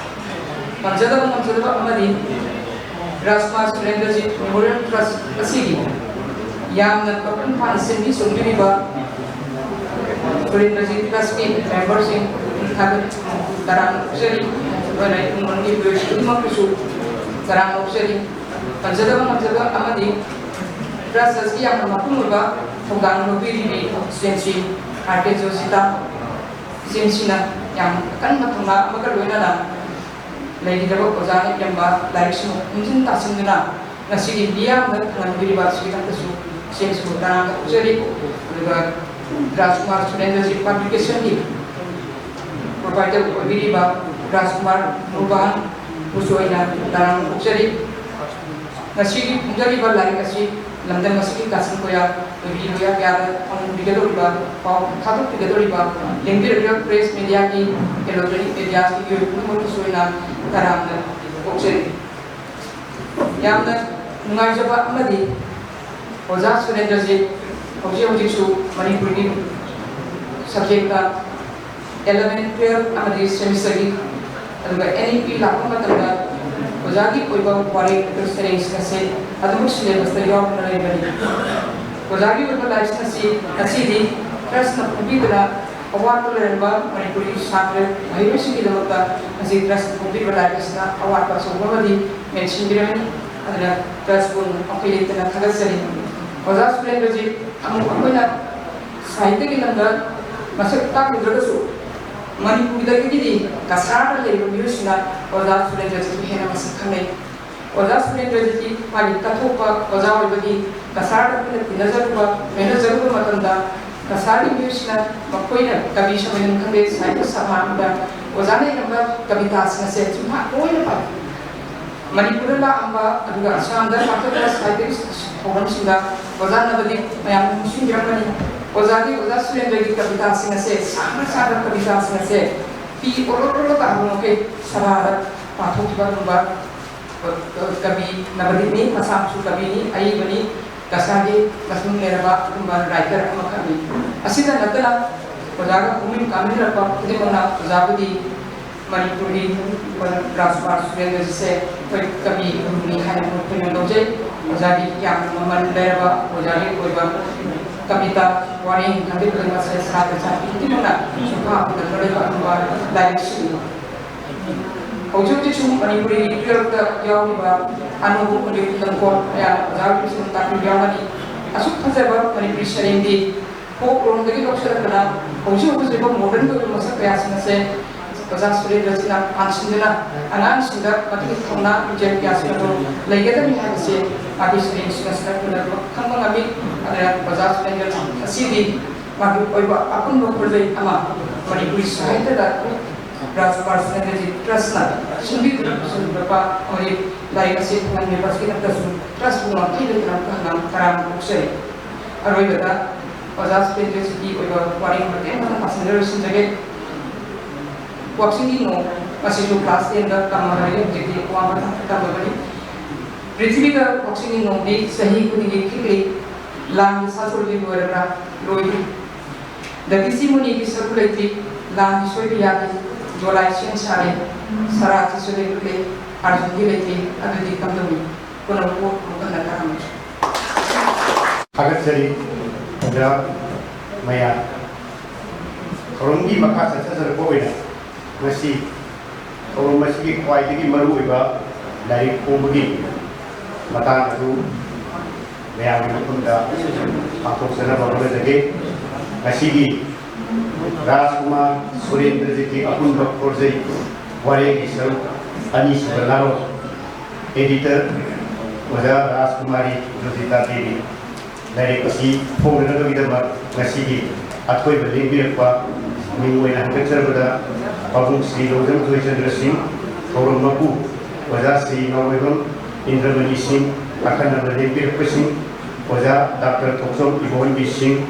ꯄꯟꯖꯗꯕ ꯉꯝꯖꯗꯕ ꯑꯃꯗꯤ ꯔꯥꯖꯀꯨꯃꯥꯔ ꯁꯨꯔꯦꯟꯗ꯭ꯔꯖꯤꯠ ꯃꯦꯃꯣꯔꯤꯌꯦꯜ ꯇ꯭ꯔꯁ ꯑꯁꯤꯒꯤ ꯌꯥꯝꯅ ꯃꯄꯨꯡ ꯐꯥꯅ ꯁꯤꯟꯕꯤ ꯁꯣꯟꯕꯤꯔꯤꯕ ꯁꯨꯔꯦꯟꯗ꯭ꯔꯖꯤꯠ ꯇ꯭ꯔꯁꯀꯤ ꯃꯦꯝꯕꯔꯁꯤꯡ ꯊꯥꯒꯠ ꯇꯔꯥꯝꯅ ꯑꯣꯛꯆꯔꯤ꯫ ꯑꯗꯨꯒ ꯏꯃꯨꯡ ꯃꯅꯨꯡꯒꯤ ꯃꯤꯑꯣꯏ ꯈꯨꯗꯤꯡꯃꯛꯄꯨꯁꯨ ꯇꯔꯥꯝꯅ ꯑꯣꯛꯆꯔꯤ꯫ ꯄꯟꯖꯗꯕ ꯉꯝꯖꯕ ꯑꯃꯗꯤ ꯇ꯭ꯔꯁ ꯑꯁꯤ ꯌꯥꯝꯅ ꯃꯄꯨꯡ ꯑꯣꯏꯕ ꯊꯧꯗꯥꯡ ꯂꯧꯕꯤꯔꯤꯕꯤ ꯏꯆꯦꯟꯁꯤ ꯑꯥꯔ ꯀꯦ ꯖꯣꯁꯤꯇꯥ ꯏꯆꯦꯟꯁꯤꯅ ꯌꯥꯝ ꯑꯀꯟꯕ ꯊꯧꯅꯥ ꯑꯃꯒ ꯂꯣꯏꯅꯅ ꯂꯩꯈꯤꯗ꯭ꯔꯕ ꯑꯣꯖꯥꯅ ꯏꯔꯝꯕ ꯂꯥꯏꯔꯤꯛꯁꯤꯡ ꯈꯣꯝꯖꯤꯟ ꯇꯥꯁꯤꯟꯗꯨꯅ ꯉꯁꯤꯒꯤ ꯃꯤꯌꯥꯝꯗ ꯐꯪꯍꯟꯕꯤꯔꯤꯕ ꯑꯁꯤꯒꯤꯗꯃꯛꯇꯁꯨ ꯏꯆꯦꯁꯨ ꯇꯔꯥꯝꯅ ꯑꯣꯛꯆꯔꯤ꯫ ꯑꯗꯨꯒ ꯔꯥꯖꯀꯨꯃꯥꯔ ꯁꯨꯔꯦꯟꯗ꯭ꯔꯖꯤꯠ ꯄꯕ꯭ꯂꯤꯀꯦꯁꯟꯒꯤ ꯄ꯭ꯔꯣꯄꯥꯏꯇꯔ ꯑꯣꯏꯕꯤꯔꯤꯕ ꯔꯥꯖꯀꯨꯃꯥꯔ ꯃꯨꯔꯕꯥꯟꯕꯨꯁꯨ ꯑꯩꯅ ꯇꯔꯥꯝꯅ ꯑꯣꯛꯆꯔꯤ꯫ ꯉꯁꯤꯒꯤ ꯐꯣꯡꯖꯔꯤꯕ ꯂꯥꯏꯔꯤꯛ ꯑꯁꯤ ꯂꯝꯗꯝ ꯑꯁꯤꯒꯤ ꯀꯥꯆꯤꯟ ꯀꯣꯌꯥ, ꯅꯨꯄꯤ ꯂꯣꯌꯥ ꯀꯌꯥꯗ ꯐꯪꯍꯟꯕꯤꯒꯗꯧꯔꯤꯕ, ꯄꯥꯎ ꯊꯥꯗꯣꯛꯄꯤꯒꯗꯧꯔꯤꯕ, ꯂꯦꯡꯕꯤꯔꯛꯂꯤꯕ ꯄ꯭ꯔꯦꯁ ꯃꯦꯗꯤꯌꯥꯒꯤ, ꯏꯂꯦꯛꯇ꯭ꯔꯣꯅꯤꯛ ꯃꯦꯗꯤꯌꯥꯁꯤꯡꯒꯤ ꯑꯣꯏꯕ ꯄꯨꯝꯅꯃꯛꯄꯨꯁꯨ ꯑꯩꯅ ꯇꯔꯥꯝꯅ ꯑꯣꯛꯆꯔꯤ꯫ ꯌꯥꯝꯅ ꯅꯨꯡꯉꯥꯏꯖꯕ ꯑꯃꯗꯤ ꯑꯣꯖꯥ ꯁꯨꯔꯦꯟꯗ꯭ꯔꯖꯤꯠ ꯍꯧꯖꯤꯛ ꯍꯧꯖꯤꯛꯁꯨ ꯃꯅꯤꯄꯨꯔꯒꯤ ꯁꯕꯖꯦꯛꯇ eleven, twelve ꯑꯃꯗꯤ ꯁꯦꯃꯤꯁꯇꯔꯒꯤ, ꯑꯗꯨꯒ NEP ꯂꯥꯛꯄ ꯃꯇꯝꯗ ꯑꯣꯖꯥꯒꯤ ꯑꯣꯏꯕ ꯋꯥꯔꯦꯡ ꯑꯗꯨ ꯁꯩꯔꯦꯡꯁꯤꯡ ꯑꯁꯦ ꯑꯗꯨꯃꯛ ꯁꯤꯂꯦꯕꯁꯇ ꯌꯥꯎꯗꯨꯅ ꯂꯩꯕꯅꯤ꯫ ꯑꯣꯖꯥꯒꯤ ꯑꯣꯏꯕ ꯂꯥꯏꯔꯤꯛꯁꯤꯡ ꯑꯁꯤ ꯉꯁꯤꯗꯤ ꯇ꯭ꯔꯁꯅ ꯐꯣꯡꯕꯤꯗꯨꯅ ꯑꯋꯥꯠꯄ ꯂꯩꯔꯝꯕ ꯃꯅꯤꯄꯨꯔꯒꯤ ꯁꯥꯇ꯭ꯔ ꯃꯍꯩꯔꯣꯏꯁꯤꯡꯒꯤꯗꯃꯛꯇ ꯉꯁꯤ ꯇ꯭ꯔꯁꯅ ꯐꯣꯡꯕꯤꯕ ꯂꯥꯏꯔꯤꯛ ꯑꯁꯤꯅ ꯑꯋꯥꯠꯄ ꯑꯆꯧꯕ ꯑꯃꯗꯤ ꯃꯦꯟꯁꯤꯟꯕꯤꯔꯝꯃꯤ꯫ ꯑꯗꯨꯅ ꯇ꯭ꯔꯁꯄꯨ ꯃꯈꯣꯏ ꯂꯦꯞꯇꯅ ꯊꯥꯒꯠꯆꯔꯤ꯫ ꯑꯣꯖꯥ ꯁꯨꯔꯦꯟꯗ꯭ꯔꯖꯤꯠ ꯑꯃꯨꯛ ꯑꯩꯈꯣꯏꯅ ꯁꯥꯍꯤꯇ꯭ꯌꯒꯤ ꯂꯝꯗ ꯃꯁꯛ ꯇꯥꯛꯂꯨꯗ꯭ꯔꯒꯁꯨ ꯃꯅꯤꯄꯨꯔꯗꯒꯤꯗꯤ ꯀꯁꯥꯔꯗ ꯂꯩꯔꯤꯕ ꯃꯤꯑꯣꯏꯁꯤꯡꯅ ꯑꯣꯖꯥ ꯁꯨꯔꯦꯟꯗ꯭ꯔꯖꯤꯠꯄꯨ ꯍꯦꯟꯅ ꯃꯁꯛ ꯈꯪꯅꯩ꯫ ꯑꯣꯖꯥ ꯁꯨꯔꯦꯟꯗ꯭ꯔꯖꯤꯠꯇꯤ ꯃꯥꯒꯤ ꯀꯠꯊꯣꯛꯄ ꯑꯣꯖꯥ ꯑꯣꯏꯕꯒꯤ ꯀꯁꯥꯔꯗ ꯑꯩꯈꯣꯏꯅ ꯇꯤꯟꯅꯖꯔꯨꯕ, ꯂꯣꯏꯅꯖꯔꯨꯕ ꯃꯇꯝꯗ ꯀꯁꯥꯔꯒꯤ ꯃꯤꯑꯣꯏꯁꯤꯡꯅ ꯃꯈꯣꯏꯅ ꯀꯕꯤ ꯁꯝꯃꯦꯂꯟ ꯈꯪꯗꯦ, ꯁꯥꯍꯤꯇ꯭ꯌ ꯁꯚꯥ ꯑꯃꯗ ꯑꯣꯖꯥꯅ ꯏꯔꯝꯕ ꯀꯕꯤꯇꯥꯁꯤꯡ ꯑꯁꯦ ꯆꯤꯟꯐꯥ ꯂꯣꯏꯅ ꯄꯥꯏ꯫ ꯃꯅꯤꯄꯨꯔꯗ ꯂꯥꯛꯑꯝꯕ ꯑꯗꯨꯒ ꯑꯁꯥꯝꯗ ꯄꯥꯡꯊꯣꯛꯄ ꯁꯥꯍꯤꯇ꯭ꯌꯒꯤ ꯊꯧꯔꯝꯁꯤꯡꯗ ꯑꯣꯖꯥ ꯅꯕꯗꯤꯞ ꯃꯌꯥꯝꯅ ꯅꯤꯡꯁꯤꯡꯕꯤꯔꯝꯒꯅꯤ꯫ ꯑꯣꯖꯥꯒꯤ ꯑꯣꯖꯥ ꯁꯨꯔꯦꯟꯗ꯭ꯔꯒꯤ ꯀꯕꯤꯇꯥꯁꯤꯡ ꯑꯁꯦ, ꯁꯥꯡꯅ ꯁꯥꯡꯅ ꯀꯕꯤꯇꯥꯁꯤꯡ ꯑꯁꯦ ꯄꯤ ꯑꯣꯔꯣ ꯑꯣꯔꯣ ꯇꯥꯍꯟꯕ ꯃꯈꯩ ꯁꯚꯥꯗ ꯄꯥꯊꯣꯛꯈꯤꯕ ꯑꯗꯨꯒꯨꯝꯕ ꯀꯕꯤ ꯅꯕꯗꯤꯞꯅꯤ, ꯃꯁꯥꯃꯛꯁꯨ ꯀꯕꯤꯅꯤ, ꯑꯏꯕꯅꯤ, ꯀꯁꯥꯔꯒꯤ ꯃꯁꯤꯡ ꯂꯩꯔꯕ ꯑꯗꯨꯒꯨꯝꯕ ꯔꯥꯏꯇꯔ ꯑꯃꯈꯛꯅꯤ꯫ ꯑꯁꯤꯗ ꯅꯠꯇꯅ ꯑꯣꯖꯥꯒ ꯄꯨꯛꯃꯤꯟ ꯀꯥꯃꯤꯟꯅꯔꯛꯄ ꯈꯨꯗꯤꯡꯃꯛꯅ ꯑꯣꯖꯥꯕꯨꯗꯤ ꯃꯅꯤꯄꯨꯔꯒꯤ ꯔꯥꯖꯀꯨꯃꯥꯔ ꯁꯨꯔꯦꯟꯗ꯭ꯔꯖꯤꯠꯁꯦ ꯑꯩꯈꯣꯏ ꯀꯕꯤ ꯒꯨꯔꯨꯅꯤ ꯍꯥꯏꯅ ꯑꯩꯈꯣꯏꯅ ꯂꯧꯖꯩ꯫ ꯑꯣꯖꯥꯒꯤ ꯌꯥꯝꯅ ꯃꯃꯜ ꯂꯩꯔꯕ ꯑꯣꯖꯥꯒꯤ ꯑꯣꯏꯕ ꯀꯕꯤꯇꯥ, ꯋꯥꯔꯦꯡ ꯈꯪꯗꯦ ꯈꯨꯗꯤꯡꯃꯛꯁꯦ ꯁꯥꯇ꯭ꯔ ꯁꯥꯇ꯭ꯔꯤ ꯈꯨꯗꯤꯡꯃꯛꯅ ꯁꯨꯡꯐꯥ ꯐꯪꯗꯕ ꯂꯩꯕ ꯑꯗꯨꯒꯨꯝꯕ ꯂꯥꯏꯔꯤꯛꯁꯤꯡꯅꯤ꯫ ꯍꯧꯖꯤꯛ ꯍꯧꯖꯤꯛꯁꯨ ꯃꯅꯤꯄꯨꯔꯤ ꯂꯤꯇꯔꯦꯆꯔꯗ ꯌꯥꯎꯔꯤꯕ ꯑꯅꯧꯕ ꯈꯣꯟꯖꯦꯜ ꯈꯨꯗꯝ ꯀꯣ ꯃꯌꯥꯝ ꯑꯣꯖꯥ ꯅꯨꯄꯤꯁꯤꯡꯅ ꯇꯥꯛꯄꯤꯕ ꯌꯥꯎꯒꯅꯤ꯫ ꯑꯁꯨꯛ ꯐꯖꯕ ꯃꯅꯤꯄꯨꯔꯤ ꯁꯩꯔꯦꯡꯗꯤ ꯐꯣꯛ ꯂꯣꯝꯗꯒꯤ ꯂꯧꯁꯤꯜꯂꯛꯇꯅ ꯍꯧꯖꯤꯛ ꯍꯧꯖꯤꯛ ꯃꯣꯗꯔꯟꯒꯤ ꯑꯣꯏꯕ ꯃꯁꯛ ꯀꯌꯥꯁꯤꯡ ꯑꯁꯦ ꯑꯣꯖꯥ ꯁꯨꯔꯦꯟꯗ꯭ꯔꯖꯤꯠꯅ ꯍꯥꯟꯁꯤꯟꯗꯨꯅ ꯑꯉꯥꯡꯁꯤꯡꯗ ꯃꯗꯨꯒꯤ ꯊꯧꯅꯥ ꯂꯤꯡꯖꯦꯜ ꯀꯌꯥꯁꯤꯅ ꯂꯩꯒꯗꯕꯅꯤ ꯍꯥꯏꯕꯁꯦ ꯃꯥꯒꯤ ꯁꯩꯔꯦꯡꯁꯤꯡ ꯑꯁꯤꯅ ꯄꯨꯝꯅꯃꯛ ꯈꯪꯕ ꯉꯝꯃꯤ꯫ ꯑꯗꯨꯅ ꯑꯣꯖꯥ ꯁꯨꯔꯦꯟꯗ꯭ꯔꯖꯤꯠ ꯑꯁꯤꯒꯤ ꯃꯥꯒꯤ ꯑꯣꯏꯕ ꯑꯄꯨꯟꯕ ꯈꯣꯟꯖꯦꯜ ꯑꯃ ꯃꯅꯤꯄꯨꯔꯤ ꯁꯥꯍꯤꯇ꯭ꯌꯗ ꯔꯥꯖꯀꯨꯃꯥꯔ ꯁꯨꯔꯦꯟꯗ꯭ꯔꯖꯤꯠ ꯇ꯭ꯔꯁꯅ ꯁꯤꯟꯕꯤꯗꯨꯅ ꯄꯨꯁꯤꯟꯕꯤꯔꯛꯄ ꯑꯃꯗꯤ ꯂꯥꯏꯔꯤꯛ ꯑꯁꯤ ꯐꯪꯍꯟꯕꯤꯔꯛꯄ ꯑꯁꯤꯒꯤꯗꯃꯛꯇꯁꯨ ꯇ꯭ꯔꯁꯄꯨ ꯉꯝꯈꯩ ꯂꯩꯇꯅ ꯈꯪꯍꯟꯅ ꯇꯔꯥꯝꯅ ꯑꯣꯛꯆꯔꯤ꯫ ꯑꯔꯣꯏꯕꯗ ꯑꯣꯖꯥ ꯁꯨꯔꯦꯟꯗ꯭ꯔꯖꯤꯠꯀꯤ ꯑꯣꯏꯕ ꯋꯥꯔꯦꯡ ꯃꯇꯦꯛ ꯑꯃꯇꯪ ꯄꯥꯁꯟꯖꯔ ꯂꯣꯏꯁꯤꯟꯖꯒꯦ꯫ ꯋꯥꯛꯆꯤꯡꯒꯤ ꯅꯣꯡ ꯑꯁꯤꯁꯨ ꯀ꯭ꯂꯥꯁ ꯇꯦꯟꯗ ꯇꯝꯃꯕꯅꯤ, ꯍꯧꯖꯤꯛꯇꯤ ꯑꯋꯥꯡꯕ ꯊꯥꯛꯇ ꯇꯝꯃꯕꯅꯤ꯫ ꯄ꯭ꯔꯤꯊꯤꯕꯤꯗ ꯋꯥꯛꯆꯤꯡꯒꯤ ꯅꯣꯡꯗꯤ ꯆꯍꯤ ꯈꯨꯗꯤꯡꯒꯤ ꯈꯤꯛꯂꯤ꯫ ꯂꯥꯟꯒꯤ ꯁꯥꯁꯣꯜꯗꯤ ꯂꯣꯏꯔꯕ꯭ꯔꯥ? ꯂꯣꯏꯗ꯭ꯔꯤ꯫ ꯗꯙꯤꯆꯤ ꯃꯨꯅꯤꯒꯤ ꯁꯔꯨ ꯂꯩꯇ꯭ꯔꯤ꯫ ꯂꯥꯟꯒꯤ ꯁꯣꯏꯕ ꯌꯥꯗꯦ꯫ ꯗꯣꯂꯥꯏ ꯁꯦꯝ ꯁꯥꯔꯦ꯫ ꯁꯔꯥꯇꯤꯁꯨ ꯂꯩꯈꯠꯂꯦ꯫ ꯑꯥꯔꯖꯨꯟꯗꯤ ꯂꯩꯇꯦ꯫ ꯑꯗꯨꯗꯤ ꯀꯝꯗꯧꯅꯤ? ꯄꯨꯝꯅꯃꯛꯄꯨ ꯑꯃꯨꯛ ꯍꯟꯅ ꯇꯥꯔꯝꯃꯤ꯫ ꯊꯥꯒꯠꯆꯔꯤ ꯑꯣꯖꯥ ꯃꯌꯥꯝ꯫ ꯊꯧꯔꯝꯒꯤ ꯃꯈꯥ ꯆꯠꯊꯖꯔꯛꯄ ꯑꯣꯏꯅ ꯉꯁꯤ ꯊꯧꯔꯝ ꯑꯁꯤꯒꯤ ꯈ꯭ꯋꯥꯏꯗꯒꯤ ꯃꯔꯨꯑꯣꯏꯕ ꯂꯥꯏꯔꯤꯛ ꯐꯣꯡꯕꯒꯤ ꯃꯇꯥꯡ ꯑꯗꯨ ꯃꯌꯥꯝꯒꯤ ꯃꯐꯝꯗ ꯄꯥꯡꯊꯣꯛꯆꯅꯕ ꯍꯣꯠꯅꯖꯒꯦ꯫ ꯉꯁꯤꯒꯤ ꯔꯥꯖꯀꯨꯃꯥꯔ ꯁꯨꯔꯦꯟꯗ꯭ꯔꯖꯤꯠꯀꯤ ꯑꯄꯨꯟꯕ ꯈꯣꯔꯖꯩ ꯋꯥꯔꯦꯡꯒꯤ ꯁꯔꯨꯛ ꯑꯅꯤꯁꯨꯕ ꯂꯥꯔꯣꯜ꯫ ꯑꯦꯗꯤꯇꯔ ꯑꯣꯖꯥ ꯔꯥꯖꯀꯨꯃꯥꯔꯤ ꯖꯣꯖꯤꯇꯥ ꯗꯦꯕꯤ꯫ ꯂꯥꯏꯔꯤꯛ ꯑꯁꯤ ꯐꯣꯡꯅꯅꯕꯒꯤꯗꯃꯛ ꯉꯁꯤꯒꯤ ꯑꯊꯣꯏꯕ ꯂꯦꯡꯕꯤꯔꯛꯄ ꯃꯤꯡ ꯑꯣꯏꯅ ꯍꯪꯒꯠꯆꯔꯕꯗ ꯄꯥꯕꯨꯡ ꯁ꯭ꯔꯤ ꯂꯧꯖꯝ ꯖꯣꯏꯆꯟꯗ꯭ꯔ ꯁꯤꯡ, ꯊꯧꯔꯝ ꯃꯄꯨ ꯑꯣꯖꯥ ꯁ꯭ꯔꯤ ꯅꯥꯎꯔꯦꯝꯕꯝ ꯏꯟꯗ꯭ꯔꯃꯅꯤ ꯁꯤꯡ, ꯑꯈꯟꯅꯕ ꯂꯦꯡꯕꯤꯔꯛꯄꯁꯤꯡ ꯑꯣꯖꯥ ꯗꯥꯛꯇꯔ ꯊꯣꯛꯆꯣꯝ ꯏꯕꯣꯍꯟꯕꯤ ꯁꯤꯡ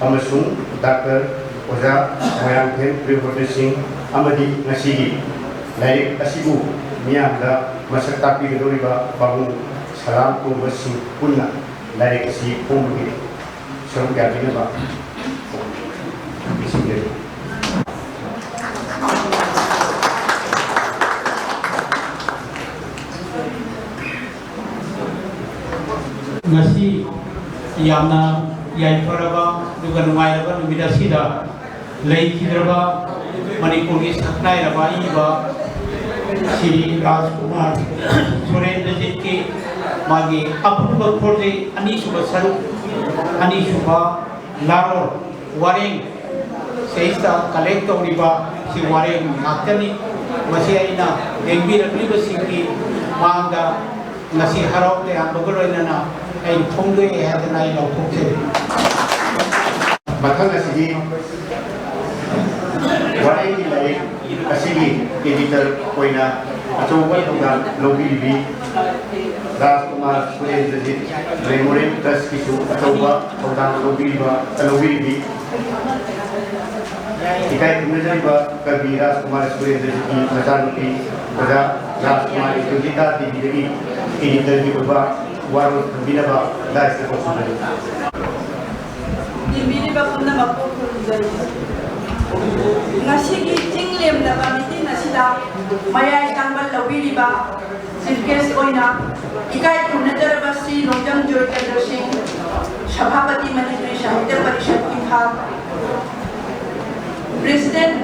ꯑꯃꯁꯨꯡ ꯗꯥꯛꯇꯔ ꯑꯣꯖꯥ ꯃꯣꯏꯔꯥꯡꯊꯦꯝ ꯄ꯭ꯔꯤꯌꯣꯕ꯭ꯔꯇ ꯁꯤꯡ ꯑꯃꯗꯤ ꯉꯁꯤꯒꯤ ꯂꯥꯏꯔꯤꯛ ꯑꯁꯤꯕꯨ ꯃꯤꯌꯥꯝꯗ ꯃꯁꯛ ꯇꯥꯛꯄꯤꯒꯗꯧꯔꯤꯕ ꯄꯥꯕꯨꯡ ꯁꯂꯥꯝ ꯇꯣꯝꯕ ꯁꯤꯡ ꯄꯨꯟꯅ ꯂꯥꯏꯔꯤꯛ ꯑꯁꯤ ꯐꯣꯡꯕꯒꯤ ꯁꯔꯨꯛ ꯌꯥꯕꯤꯅꯕ ꯅꯤꯡꯁꯤꯡꯖꯔꯤ꯫ ꯉꯁꯤ ꯌꯥꯝꯅ ꯌꯥꯏꯐꯔꯕ ꯑꯗꯨꯒ ꯅꯨꯡꯉꯥꯏꯔꯕ ꯅꯨꯃꯤꯠ ꯑꯁꯤꯗ ꯂꯩꯈꯤꯗ꯭ꯔꯕ ꯃꯅꯤꯄꯨꯔꯒꯤ ꯁꯛꯅꯥꯏꯔꯕ ꯑꯏꯕ ꯁ꯭ꯔꯤ ꯔꯥꯖꯀꯨꯃꯥꯔ ꯁꯨꯔꯦꯟꯗ꯭ꯔꯖꯤꯠꯀꯤ ꯃꯥꯒꯤ ꯑꯄꯨꯟꯕ ꯈꯣꯟꯖꯩ ꯑꯅꯤꯁꯨꯕ ꯁꯔꯨꯛ, ꯑꯅꯤꯁꯨꯕ ꯂꯥꯔꯣꯜ ꯋꯥꯔꯦꯡ ꯁꯤꯗꯩꯁꯤꯗ ꯀꯂꯦꯛ ꯇꯧꯔꯤꯕ ꯁꯤ ꯋꯥꯔꯦꯡ ꯉꯥꯛꯇꯅꯤ꯫ ꯃꯁꯤ ꯑꯩꯅ ꯌꯦꯡꯕꯤꯔꯛꯂꯤꯕꯁꯤꯡꯒꯤ ꯃꯥꯡꯗ ꯉꯁꯤ ꯍꯔꯥꯎ ꯇꯌꯥꯝꯕꯒ ꯂꯣꯏꯅꯅ ꯑꯩ ꯐꯣꯡꯗꯣꯛꯑꯦ ꯍꯥꯏꯗꯅ ꯑꯩ ꯂꯥꯎꯊꯣꯛꯆꯔꯤ꯫ ꯃꯊꯪ ꯑꯁꯤꯗꯤ ꯋꯥꯔꯦꯡꯒꯤ ꯂꯥꯏꯔꯤꯛ ꯑꯁꯤꯒꯤ editor ꯑꯣꯏꯅ ꯑꯆꯧꯕ ꯊꯧꯗꯥꯡ ꯂꯧꯕꯤꯔꯤꯕꯤ ꯔꯥꯖꯀꯨꯃꯥꯔ ꯁꯨꯔꯦꯟꯗ꯭ꯔꯖꯤꯠ Memorial Trustꯀꯤꯁꯨ ꯑꯆꯧꯕ ꯊꯧꯗꯥꯡ ꯂꯧꯕꯤꯔꯤꯕ, ꯂꯧꯕꯤꯔꯤꯕꯤ ꯏꯀꯥꯏ ꯈꯨꯝꯅꯖꯔꯤꯕ ꯀꯕꯤ ꯔꯥꯖꯀꯨꯃꯥꯔ ꯁꯨꯔꯦꯟꯗ꯭ꯔꯖꯤꯠꯀꯤ ꯃꯆꯥꯅꯨꯄꯤ ꯑꯣꯖꯥ ꯔꯥꯖꯀꯨꯃꯥꯔꯤ ꯁꯨꯖꯤꯇꯥ ꯇꯤꯚꯤꯗꯒꯤ editorꯒꯤ ꯑꯣꯏꯕ ꯋꯥꯔꯣꯜ ꯊꯝꯕꯤꯅꯕ dais ꯀꯧꯖꯕꯅꯤ꯫ ꯇꯤꯟꯕꯤꯔꯤꯕ ꯄꯨꯝꯅꯃꯛꯄꯨ ꯈꯨꯔꯨꯝꯖꯔꯤ꯫ ꯉꯁꯤꯒꯤ ꯆꯤꯡ ꯂꯦꯝꯂꯕ ꯃꯤꯇꯤꯟ ꯑꯁꯤꯗ ꯃꯌꯥꯏ ꯆꯪꯕ ꯂꯧꯕꯤꯔꯤꯕ chief guest ꯑꯣꯏꯅ ꯏꯀꯥꯏ ꯈꯨꯝꯅꯖꯔꯕ ꯁ꯭ꯔꯤ ꯅꯣꯡꯖꯝ ꯖꯣꯏꯆꯟꯗ꯭ꯔ ꯁꯤꯡ, ꯁꯚꯥꯄꯇꯤ ꯃꯅꯤꯄꯨꯔꯤ ꯁꯥꯍꯤꯇ꯭ꯌ ꯄꯔꯤꯁꯠ ꯏꯝꯐꯥꯜ, president,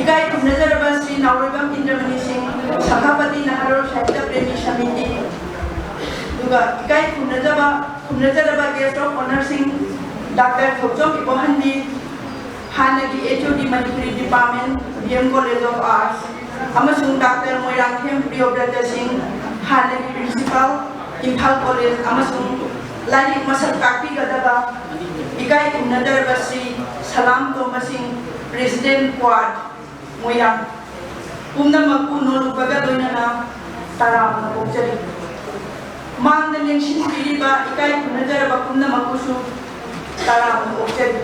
ꯏꯀꯥꯏ ꯈꯨꯝꯅꯖꯔꯕ ꯁ꯭ꯔꯤ ꯅꯥꯎꯔꯣꯏꯕꯝ ꯏꯟꯗ꯭ꯔꯃꯅꯤ ꯁꯤꯡ, ꯁꯚꯥꯄꯇꯤ ꯅꯍꯥꯔꯣꯜ ꯁꯥꯍꯤꯇ꯭ꯌ ꯄ꯭ꯔꯦꯃꯤ ꯁꯃꯤꯇꯤ, ꯑꯗꯨꯒ ꯏꯀꯥꯏ ꯈꯨꯝꯅꯖꯕ, ꯈꯨꯝꯅꯖꯔꯕ guest of honourꯁꯤꯡ, ꯗꯥꯛꯇꯔ ꯊꯣꯛꯆꯣꯝ ꯏꯕꯣꯍꯟꯕꯤ, ꯍꯥꯟꯅꯒꯤ H O D Manipuri Department, D M College of Arts, ꯑꯃꯁꯨꯡ ꯗꯥꯛꯇꯔ ꯃꯣꯏꯔꯥꯡꯊꯦꯝ ꯄ꯭ꯔꯤꯌꯣꯕ꯭ꯔꯇ ꯁꯤꯡ, ꯍꯥꯟꯅꯒꯤ principal, ꯏꯝꯐꯥꯜ College, ꯑꯃꯁꯨꯡ ꯂꯥꯏꯔꯤꯛ ꯃꯁꯛ ꯇꯥꯛꯄꯤꯒꯗꯕ ꯏꯀꯥꯏ ꯈꯨꯝꯅꯖꯔꯕ ꯁ꯭ꯔꯤ ꯁꯂꯥꯝ ꯇꯣꯝꯕ ꯁꯤꯡ, president Quad, ꯃꯣꯏꯔꯥꯡ, ꯄꯨꯝꯅꯃꯛꯄꯨ ꯅꯣꯂꯨꯛꯄꯒ ꯂꯣꯏꯅꯅ ꯇꯔꯥꯝꯅ ꯑꯣꯛꯆꯔꯤ꯫ ꯃꯥꯡꯗ ꯂꯦꯡꯁꯤꯟꯕꯤꯔꯤꯕ ꯏꯀꯥꯏ ꯈꯨꯝꯅꯖꯔꯕ ꯄꯨꯝꯅꯃꯛꯄꯨꯁꯨ ꯇꯔꯥꯝꯅ ꯑꯣꯛꯆꯔꯤ꯫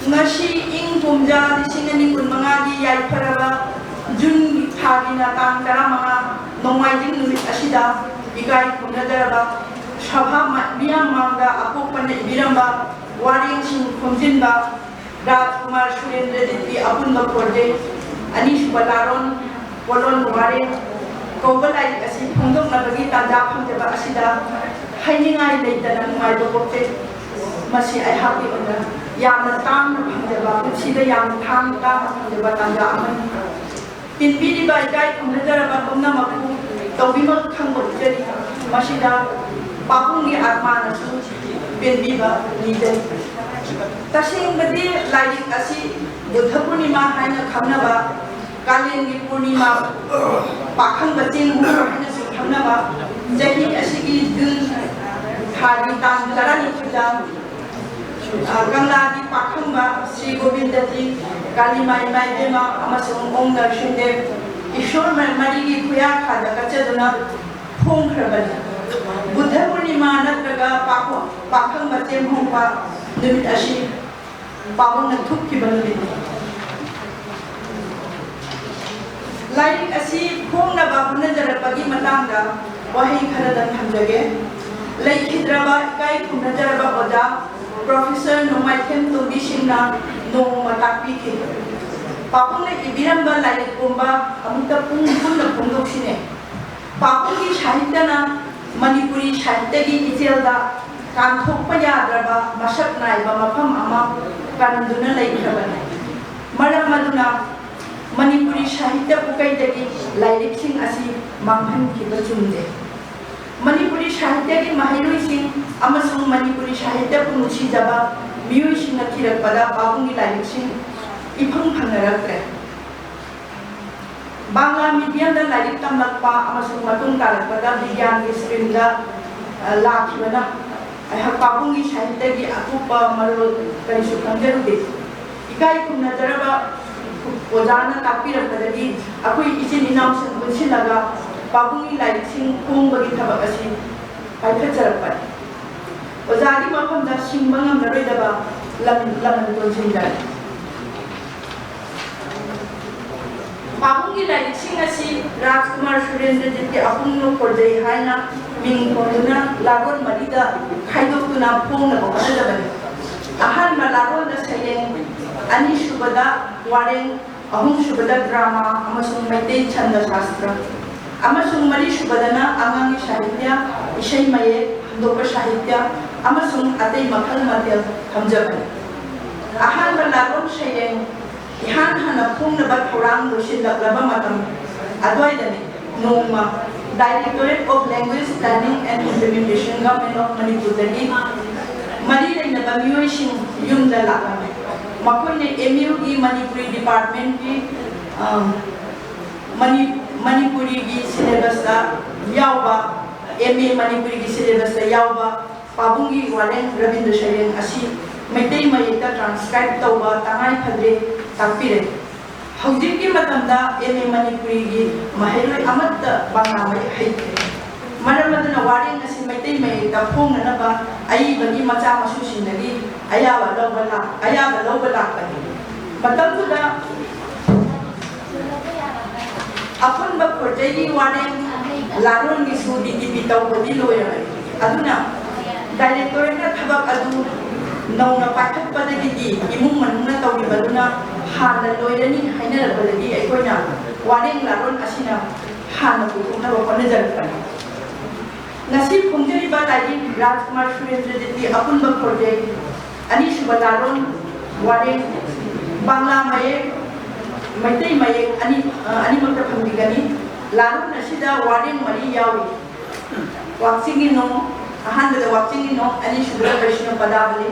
ꯉꯁꯤ ꯏꯪ ꯀꯨꯝꯖꯥ ꯂꯤꯁꯤꯡ ꯑꯅꯤ ꯀꯨꯟꯃꯉꯥꯒꯤ ꯌꯥꯏꯐꯔꯕ ꯖꯨꯟ ꯊꯥꯒꯤꯅ ꯇꯥꯡ ꯇꯔꯥꯃꯉꯥ ꯅꯣꯡꯃꯥꯏꯖꯤꯡ ꯅꯨꯃꯤꯠ ꯑꯁꯤꯗ ꯏꯀꯥꯏ ꯈꯨꯝꯅꯖꯔꯕ ꯁꯚꯥ ꯃ-, ꯃꯤꯌꯥꯝ ꯃꯥꯡꯗ ꯑꯄꯣꯛꯄꯅ ꯏꯕꯤꯔꯝꯕ ꯋꯥꯔꯦꯡꯁꯤꯡ ꯈꯣꯝꯖꯤꯟꯕ ꯔꯥꯖꯀꯨꯃꯥꯔ ꯁꯨꯔꯦꯟꯗ꯭ꯔꯖꯤꯠꯀꯤ ꯑꯄꯨꯟꯕ ꯈꯣꯟꯖꯦꯜ, ꯑꯅꯤꯁꯨꯕ ꯂꯥꯔꯣꯟ, ꯄꯣꯠꯂꯣꯟ ꯋꯥꯔꯦꯡ ꯀꯧꯕ ꯂꯥꯏꯔꯤꯛ ꯑꯁꯤ ꯐꯣꯡꯗꯣꯛꯅꯕꯒꯤ ꯇꯥꯟꯖꯥ ꯐꯪꯖꯕ ꯑꯁꯤꯗ ꯍꯥꯏꯅꯤꯡꯉꯥꯏ ꯂꯩꯇꯅ ꯅꯨꯡꯉꯥꯏꯕ ꯄꯣꯛꯆꯩ꯫ ꯃꯁꯤ ꯑꯩꯍꯥꯛꯀꯤ ꯑꯣꯏꯅ ꯌꯥꯝꯅ ꯇꯥꯡꯅ ꯐꯪꯖꯕ, ꯄꯨꯟꯁꯤꯗ ꯌꯥꯝꯅ ꯇꯥꯡ-, ꯇꯥꯡꯅ ꯐꯪꯖꯕ ꯇꯥꯟꯖꯥ ꯑꯃꯅꯤ꯫ ꯇꯤꯟꯕꯤꯔꯤꯕ ꯏꯀꯥꯏ ꯈꯨꯝꯅꯖꯔꯕ ꯄꯨꯝꯅꯃꯛꯄꯨ ꯇꯧꯕꯤꯃꯜ ꯈꯪꯕ ꯎꯠꯆꯔꯤ꯫ ꯃꯁꯤꯗ ꯄꯥꯕꯨꯡꯒꯤ ꯑꯥꯠꯃꯥꯅꯁꯨ ꯄꯦꯟꯕꯤꯕ ꯅꯤꯖꯔꯤ꯫ ꯇꯁꯦꯡꯕꯗꯤ ꯂꯥꯏꯔꯤꯛ ꯑꯁꯤ ꯕꯨꯙ ꯄꯨꯔꯅꯤꯃꯥ ꯍꯥꯏꯅ ꯈꯪꯅꯕ, ꯀꯥꯂꯦꯟꯒꯤ ꯄꯨꯔꯅꯤꯃꯥ, ꯄꯥꯈꯪꯕ ꯆꯦꯡꯍꯨꯝ ꯍꯥꯏꯅꯁꯨ ꯈꯪꯅꯕ, ꯆꯍꯤ ꯑꯁꯤꯒꯤ ꯖꯨꯟ ꯊꯥꯒꯤ ꯇꯥꯡ ꯇꯔꯥꯅꯤꯊꯣꯏꯗ, ꯑ, ꯀꯪꯂꯥꯒꯤ ꯄꯥꯈꯪꯕ ꯁ꯭ꯔꯤ ꯒꯣꯕꯤꯟꯗꯖꯤ, ꯀꯥꯂꯤꯃꯥ ꯏꯃꯥ ꯏꯕꯦꯝꯃ ꯑꯃꯁꯨꯡ ꯑꯣꯡ ꯅꯔꯁꯤꯡꯗꯦꯕ ꯏꯁꯣꯔ ꯃ-, ꯃꯔꯤꯒꯤ ꯈꯨꯌꯥꯈꯥꯗ ꯀꯠꯆꯗꯨꯅ ꯐꯣꯡꯈ꯭ꯔꯕꯅꯤ꯫ ꯕꯨꯙ ꯄꯨꯔꯅꯤꯃꯥ ꯅꯠꯇ꯭ꯔꯒ ꯄꯥꯈꯣ-, ꯄꯥꯈꯪꯕ ꯆꯦꯝꯍꯣꯡꯕ ꯅꯨꯃꯤꯠ ꯑꯁꯤ ꯄꯥꯕꯨꯡꯅ ꯊꯨꯞꯈꯤꯕ ꯅꯨꯃꯤꯠꯅꯤ꯫ ꯂꯥꯏꯔꯤꯛ ꯑꯁꯤ ꯐꯣꯡꯅꯕ ꯍꯣꯠꯅꯖꯔꯛꯄꯒꯤ ꯃꯇꯥꯡꯗ ꯋꯥꯍꯩ ꯈꯔꯗꯪ ꯊꯝꯖꯒꯦ꯫ ꯂꯩꯈꯤꯗ꯭ꯔꯕ ꯏꯀꯥꯏ ꯈꯨꯝꯅꯖꯔꯕ ꯑꯣꯖꯥ ꯄ꯭ꯔꯣꯐꯦꯁꯔ ꯅꯣꯡꯃꯥꯏꯊꯦꯝ ꯇꯣꯝꯕꯤ ꯁꯤꯡꯅ ꯅꯣꯡꯃ ꯇꯥꯛꯄꯤꯈꯤ꯫ ꯄꯥꯕꯨꯡꯅ ꯏꯕꯤꯔꯝꯕ ꯂꯥꯏꯔꯤꯛ ꯄꯨꯝꯕ ꯑꯃꯨꯛꯇ ꯄꯨꯡ ꯄꯨꯟꯅ ꯐꯣꯡꯗꯣꯛꯁꯤꯅꯦ꯫ ꯄꯥꯕꯨꯡꯒꯤ ꯁꯥꯍꯤꯇ꯭ꯌꯅ ꯃꯅꯤꯄꯨꯔꯤ ꯁꯥꯍꯤꯇ꯭ꯌꯒꯤ ꯏꯆꯦꯜꯗ ꯀꯥꯟꯊꯣꯛꯄ ꯌꯥꯗ꯭ꯔꯕ ꯃꯁꯛ ꯅꯥꯏꯕ ꯃꯐꯝ ꯑꯃ ꯀꯟꯗꯨꯅ ꯂꯩꯈ꯭ꯔꯕꯅꯤ꯫ ꯃꯔꯝ ꯑꯗꯨꯅ ꯃꯅꯤꯄꯨꯔꯤ ꯁꯥꯍꯤꯇ꯭ꯌ ꯄꯨꯀꯩꯗꯒꯤ ꯂꯥꯏꯔꯤꯛꯁꯤꯡ ꯑꯁꯤ ꯃꯥꯡꯍꯟꯈꯤꯕ ꯆꯨꯝꯗꯦ꯫ ꯃꯅꯤꯄꯨꯔꯤ ꯁꯥꯍꯤꯇ꯭ꯌꯒꯤ ꯃꯍꯩꯔꯣꯏꯁꯤꯡ ꯑꯃꯁꯨꯡ ꯃꯅꯤꯄꯨꯔꯤ ꯁꯥꯍꯤꯇ꯭ꯌꯕꯨ ꯅꯨꯡꯁꯤꯖꯕ ꯃꯤꯑꯣꯏꯁꯤꯡꯅ ꯊꯤꯔꯛꯄꯗ ꯄꯥꯕꯨꯡꯒꯤ ꯂꯥꯏꯔꯤꯛꯁꯤꯡ ꯏꯐꯪ ꯐꯪꯅꯔꯛꯇ꯭ꯔꯦ꯫ ꯕꯪꯂꯥ ꯃꯤꯗꯤꯌꯝꯗ ꯂꯥꯏꯔꯤꯛ ꯇꯝꯂꯛꯄ ꯑꯃꯁꯨꯡ ꯃꯇꯨꯡ ꯇꯥꯔꯛꯄꯗ ꯕꯤꯒ꯭ꯌꯥꯟꯒꯤ ꯁ꯭ꯇ꯭ꯔꯤꯝꯗ, ꯑ, ꯂꯥꯛꯈꯤꯕꯅ ꯑꯩꯍꯥꯛ ꯄꯥꯕꯨꯡꯒꯤ ꯁꯥꯍꯤꯇ꯭ꯌꯒꯤ ꯑꯀꯨꯞꯄ ꯃꯔꯣꯜ ꯀꯔꯤꯁꯨ ꯈꯪꯖꯔꯨꯗꯦ꯫ ꯏꯀꯥꯏ ꯈꯨꯝꯅꯖꯔꯕ ꯑꯣꯖꯥꯅ ꯇꯥꯛꯄꯤꯔꯛꯄꯗꯒꯤ ꯑꯩꯈꯣꯏ ꯏꯆꯤꯟ ꯏꯅꯥꯎꯁꯤꯡ ꯄꯨꯟꯁꯤꯜꯂꯒ ꯄꯥꯕꯨꯡꯒꯤ ꯂꯥꯏꯔꯤꯛꯁꯤꯡ ꯐꯣꯡꯕꯒꯤ ꯊꯕꯛ ꯑꯁꯤ ꯄꯥꯏꯈꯠꯆꯔꯛꯄꯅꯤ꯫ ꯑꯣꯖꯥꯒꯤ ꯃꯐꯝꯗ ꯁꯤꯡꯕ ꯉꯝꯂꯔꯣꯏꯗꯕ ꯂꯝ-, ꯂꯃꯟ ꯇꯣꯟꯁꯤꯟꯖꯔꯦ꯫ ꯄꯥꯕꯨꯡꯒꯤ ꯂꯥꯏꯔꯤꯛꯁꯤꯡ ꯑꯁꯤ ꯔꯥꯖꯀꯨꯃꯥꯔ ꯁꯨꯔꯦꯟꯗ꯭ꯔꯖꯤꯠꯀꯤ ꯑꯄꯨꯡꯕ ꯈꯣꯟꯖꯩ ꯍꯥꯏꯅ ꯃꯤꯡ ꯊꯣꯟꯗꯨꯅ ꯂꯥꯔꯣꯟ ꯃꯔꯤꯗ ꯈꯥꯏꯗꯣꯛꯇꯨꯅ ꯐꯣꯡꯅꯕ ꯍꯣꯠꯅꯖꯕꯅꯤ꯫ ꯑꯍꯥꯟꯕ ꯂꯥꯔꯣꯟꯗ ꯁꯩꯔꯦꯡ, ꯑꯅꯤꯁꯨꯕꯗ ꯋꯥꯔꯦꯡ, ꯑꯍꯨꯝꯁꯨꯕꯗ ꯗ꯭ꯔꯃꯥ ꯑꯃꯁꯨꯡ ꯃꯩꯇꯩ ꯁꯟꯗ ꯁꯥꯁꯇ꯭ꯔ, ꯑꯃꯁꯨꯡ ꯃꯔꯤꯁꯨꯕꯗꯅ ꯑꯉꯥꯡꯒꯤ ꯁꯥꯍꯤꯇ꯭ꯌ, ꯏꯁꯩ ꯃꯌꯦꯛ, ꯍꯟꯗꯣꯛꯄ ꯁꯥꯍꯤꯇ꯭ꯌ, ꯑꯃꯁꯨꯡ ꯑꯇꯩ ꯃꯈꯜ ꯃꯊꯦꯜ ꯊꯝꯖꯕꯅꯤ꯫ ꯑꯍꯥꯟꯕ ꯂꯥꯔꯣꯟ ꯁꯩꯔꯦꯡ ꯏꯍꯥꯟ ꯍꯥꯟꯅ ꯐꯣꯡꯅꯕ ꯊꯧꯔꯥꯡ ꯂꯣꯏꯁꯤꯜꯂꯛꯂꯕ ꯃꯇꯝ ꯑꯗꯨꯋꯥꯏꯗꯅꯤ꯫ ꯅꯣꯡꯃ Directorate of Language Planning and Implementation, Government of ꯃꯅꯤꯄꯨꯔꯗꯒꯤ ꯃꯔꯤ ꯂꯩꯅꯕ ꯃꯤꯑꯣꯏꯁꯤꯡ ꯌꯨꯝꯗ ꯂꯥꯛꯂꯝꯃꯤ꯫ ꯃꯈꯣꯏꯅ ꯑꯦꯝ ꯌꯨꯒꯤ ꯃꯅꯤꯄꯨꯔꯤ ꯗꯤꯄꯥꯔꯠꯃꯦꯟꯒꯤ, ꯑ, ꯃꯅꯤ-, ꯃꯅꯤꯄꯨꯔꯤꯒꯤ ꯁꯤꯂꯦꯕꯁꯇ ꯌꯥꯎꯕ, ꯑꯦꯝ ꯑꯦ ꯃꯅꯤꯄꯨꯔꯤꯒꯤ ꯁꯤꯂꯦꯕꯁꯇ ꯌꯥꯎꯕ ꯄꯥꯕꯨꯡꯒꯤ ꯋꯥꯔꯦꯡ ꯔꯕꯤꯟꯗ꯭ꯔ ꯁꯩꯔꯦꯡ ꯑꯁꯤ ꯃꯩꯇꯩ ꯃꯌꯦꯛꯇ ꯇ꯭ꯔꯥꯟꯁꯀ꯭ꯔꯥꯏꯕ ꯇꯧꯕ ꯇꯉꯥꯏ ꯐꯗ꯭ꯔꯦ ꯇꯥꯛꯄꯤꯔꯦ꯫ ꯍꯧꯖꯤꯛꯀꯤ ꯃꯇꯝꯗ ꯑꯦꯝ ꯑꯦ ꯃꯅꯤꯄꯨꯔꯤꯒꯤ ꯃꯍꯩꯔꯣꯏ ꯑꯃꯠꯇ ꯕꯪꯂꯥ ꯃꯌꯦꯛ ꯍꯩꯇ꯭ꯔꯦ꯫ ꯃꯔꯝ ꯑꯗꯨꯅ ꯋꯥꯔꯦꯡ ꯑꯁꯤ ꯃꯩꯇꯩ ꯃꯌꯦꯛꯇ ꯐꯣꯡꯅꯅꯕ ꯑꯏꯕꯒꯤ ꯃꯆꯥ ꯃꯁꯨꯁꯤꯡꯗꯒꯤ ꯑꯌꯥꯕ ꯂꯧꯕ ꯂꯥꯛ-, ꯑꯌꯥꯕ ꯂꯧꯕ ꯂꯥꯛꯄꯅꯤ꯫ ꯃꯇꯝꯗꯨꯗ ꯑꯄꯨꯟꯕ ꯈꯣꯟꯖꯩꯒꯤ ꯋꯥꯔꯦꯡ ꯂꯥꯂꯣꯟꯒꯤꯁꯨ ꯗꯤ ꯇꯤ ꯄꯤ ꯇꯧꯕꯗꯤ ꯂꯣꯏꯔꯕꯅꯤ꯫ ꯑꯗꯨꯅ ꯗꯥꯏꯔꯦꯛꯇꯣꯔꯦꯠꯅ ꯊꯕꯛ ꯑꯗꯨ ꯅꯧꯅ ꯄꯥꯏꯈꯠꯄꯗꯒꯤꯗꯤ ꯏꯃꯨꯡ ꯃꯅꯨꯡꯅ ꯇꯧꯔꯤꯕꯗꯨꯅ ꯍꯥꯟꯅ ꯂꯣꯏꯔꯅꯤ ꯍꯥꯏꯅꯔꯛꯄꯗꯒꯤ ꯑꯩꯈꯣꯏꯅ ꯋꯥꯔꯦꯡ ꯂꯥꯂꯣꯟ ꯑꯁꯤꯅ ꯍꯥꯟꯅ ꯄꯨꯊꯣꯛꯅꯕ ꯍꯣꯠꯅꯖꯔꯛꯄꯅꯤ꯫ ꯉꯁꯤ ꯐꯣꯡꯖꯔꯤꯕ ꯂꯥꯏꯔꯤꯛ ꯔꯥꯖꯀꯨꯃꯥꯔ ꯁꯨꯔꯦꯟꯗ꯭ꯔꯖꯤꯠꯀꯤ ꯑꯄꯨꯟꯕ ꯈꯣꯟꯖꯦꯜ ꯑꯅꯤꯁꯨꯕ ꯂꯥꯂꯣꯟ ꯋꯥꯔꯦꯡ ꯕꯪꯂꯥ ꯃꯌꯦꯛ, ꯃꯩꯇꯩ ꯃꯌꯦꯛ ꯑꯅꯤ, ꯑ, ꯑꯅꯤꯃꯛꯇ ꯐꯪꯕꯤꯒꯅꯤ꯫ ꯂꯥꯂꯣꯟ ꯑꯁꯤꯗ ꯋꯥꯔꯦꯡ ꯃꯔꯤ ꯌꯥꯎꯔꯤ꯫ ꯋꯥꯛꯆꯤꯡꯒꯤ ꯅꯣꯡ, ꯑꯍꯥꯟꯕꯗ ꯋꯥꯛꯆꯤꯡꯒꯤ ꯅꯣꯡ, ꯑꯅꯤꯁꯨꯕꯗ ꯕꯩꯁꯅꯣ ꯄꯗꯥꯕꯂꯤ,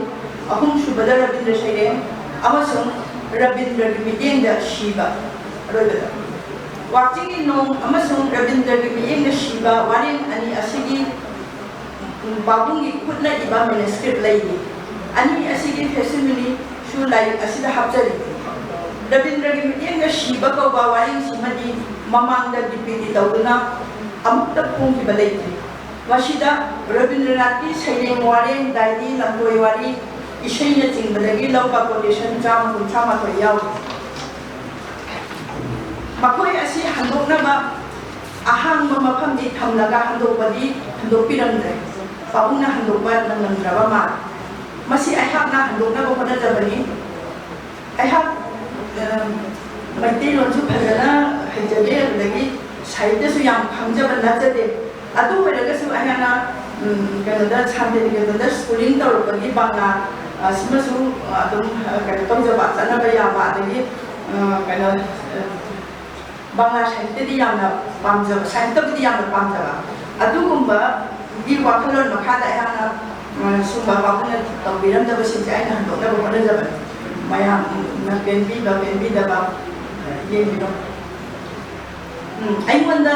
ꯑꯍꯨꯝꯁꯨꯕꯗ ꯔꯕꯤꯟꯗ꯭ꯔ ꯁꯩꯔꯦꯡ ꯑꯃꯁꯨꯡ ꯔꯕꯤꯟꯗ꯭ꯔꯒꯤ ꯃꯤꯠꯌꯦꯡꯗ ꯁꯤꯕ꯫ ꯑꯔꯣꯏꯕꯗ ꯋꯥꯛꯆꯤꯡꯒꯤ ꯅꯣꯡ ꯑꯃꯁꯨꯡ ꯔꯕꯤꯟꯗ꯭ꯔꯒꯤ ꯃꯤꯠꯌꯦꯡꯗ ꯁꯤꯕ ꯋꯥꯔꯦꯡ ꯑꯅꯤ ꯑꯁꯤꯒꯤ ꯄꯥꯕꯨꯡꯒꯤ ꯈꯨꯠꯅ ꯏꯕ ꯃꯦꯅꯨꯁꯀ꯭ꯔꯤꯞ ꯂꯩꯔꯤ꯫ ꯑꯅꯤ ꯑꯁꯤꯒꯤ ꯐꯦꯁꯤꯃꯤꯂꯤꯁꯨ ꯂꯥꯏꯔꯤꯛ ꯑꯁꯤꯗ ꯍꯥꯞꯆꯔꯤ꯫ ꯔꯕꯤꯟꯗ꯭ꯔꯒꯤ ꯃꯤꯠꯌꯦꯡꯗ ꯁꯤꯕ ꯀꯧꯕ ꯋꯥꯔꯦꯡꯁꯤꯃꯗꯤ ꯃꯃꯥꯡꯗ ꯗꯤ ꯄꯤ ꯗꯤ ꯇꯧꯗꯨꯅ ꯑꯃꯨꯛꯇ ꯐꯣꯡꯈꯤꯕ ꯂꯩꯇ꯭ꯔꯤ꯫ ꯃꯁꯤꯗ ꯔꯕꯤꯟꯗ꯭ꯔꯅꯥꯊꯀꯤ ꯁꯩꯔꯦꯡ, ꯋꯥꯔꯦꯡ, ꯗꯥꯏꯔꯤ, ꯂꯝꯂꯣꯏ ꯋꯥꯔꯤ, ꯏꯁꯩꯅꯆꯤꯡꯕꯗꯒꯤ ꯂꯧꯕ ꯀꯣꯇꯦꯁꯟ ꯆꯥꯝꯃ ꯀꯨꯟꯊ꯭ꯔꯥ ꯃꯥꯊꯣꯏ ꯌꯥꯎꯔꯤ꯫ ꯃꯈꯣꯏ ꯑꯁꯤ ꯍꯟꯗꯣꯛꯅꯕ ꯑꯍꯥꯡꯕ ꯃꯐꯝꯗꯤ ꯊꯝꯂꯒ ꯍꯟꯗꯣꯛꯄꯗꯤ ꯍꯟꯗꯣꯛꯄꯤꯔꯝꯗ꯭ꯔꯦ꯫ ꯄꯥꯕꯨꯡꯅ ꯍꯟꯗꯣꯛꯄ ꯅꯪꯂꯝꯗ꯭ꯔꯕ ꯃꯥꯜꯂꯦ꯫ ꯃꯁꯤ ꯑꯩꯍꯥꯛꯅ ꯍꯟꯗꯣꯛꯅꯕ ꯍꯣꯠꯅꯖꯕꯅꯤ꯫ ꯑꯩꯍꯥꯛ, ꯑ, ꯃꯩꯇꯩꯂꯣꯟꯁꯨ ꯐꯖꯅ ꯍꯩꯖꯗꯦ, ꯑꯗꯨꯗꯒꯤ ꯁꯥꯍꯤꯇ꯭ꯌꯁꯨ ꯌꯥꯝ ꯈꯪꯖꯕ ꯅꯠꯆꯗꯦ꯫ ꯑꯗꯨ ꯑꯣꯏꯔꯒꯁꯨ ꯑꯩꯍꯥꯛꯅ, ꯎꯝ, ꯀꯩꯅꯣꯗ, ꯁꯥꯟꯇꯤꯅꯤꯀꯦꯇꯟꯗ ꯁ꯭ꯀꯨꯂꯤꯡ ꯇꯧꯔꯛꯄꯒꯤ ꯕꯪꯂꯥ, ꯑ, ꯁꯤꯃꯁꯨ, ꯑ, ꯑꯗꯨꯝ, ꯑ, ꯀꯩꯅꯣ ꯇꯧꯖꯕ, ꯆꯠꯅꯕ ꯌꯥꯕ, ꯑꯗꯒꯤ, ꯑ, ꯀꯩꯅꯣ, ꯑ, ꯕꯪꯂꯥ ꯁꯥꯍꯤꯇ꯭ꯌꯗꯤ ꯌꯥꯝꯅ ꯄꯥꯝꯖꯕ, ꯁꯥꯍꯤꯇ꯭ꯌꯕꯨꯗꯤ ꯌꯥꯝꯅ ꯄꯥꯝꯖꯕ, ꯑꯗꯨꯒꯨꯝꯕꯒꯤ ꯋꯥꯈꯜꯂꯣꯟ ꯃꯈꯥꯗ ꯑꯩꯍꯥꯛꯅ ꯁꯨꯝꯕ ꯄꯥꯎꯃꯤꯅ ꯇꯧꯕꯤꯔꯝꯗꯕꯁꯤꯡꯁꯦ ꯑꯩꯅ ꯍꯟꯗꯣꯛꯅꯕ ꯍꯣꯠꯅꯖꯕꯅꯤ꯫ ꯃꯌꯥꯝꯅ ꯄꯦꯟꯕꯤꯕ ꯄꯦꯟꯕꯤꯗꯕ ꯌꯦꯡꯕꯤꯔꯣ꯫ ꯎꯝ, ꯑꯩꯉꯣꯟꯗ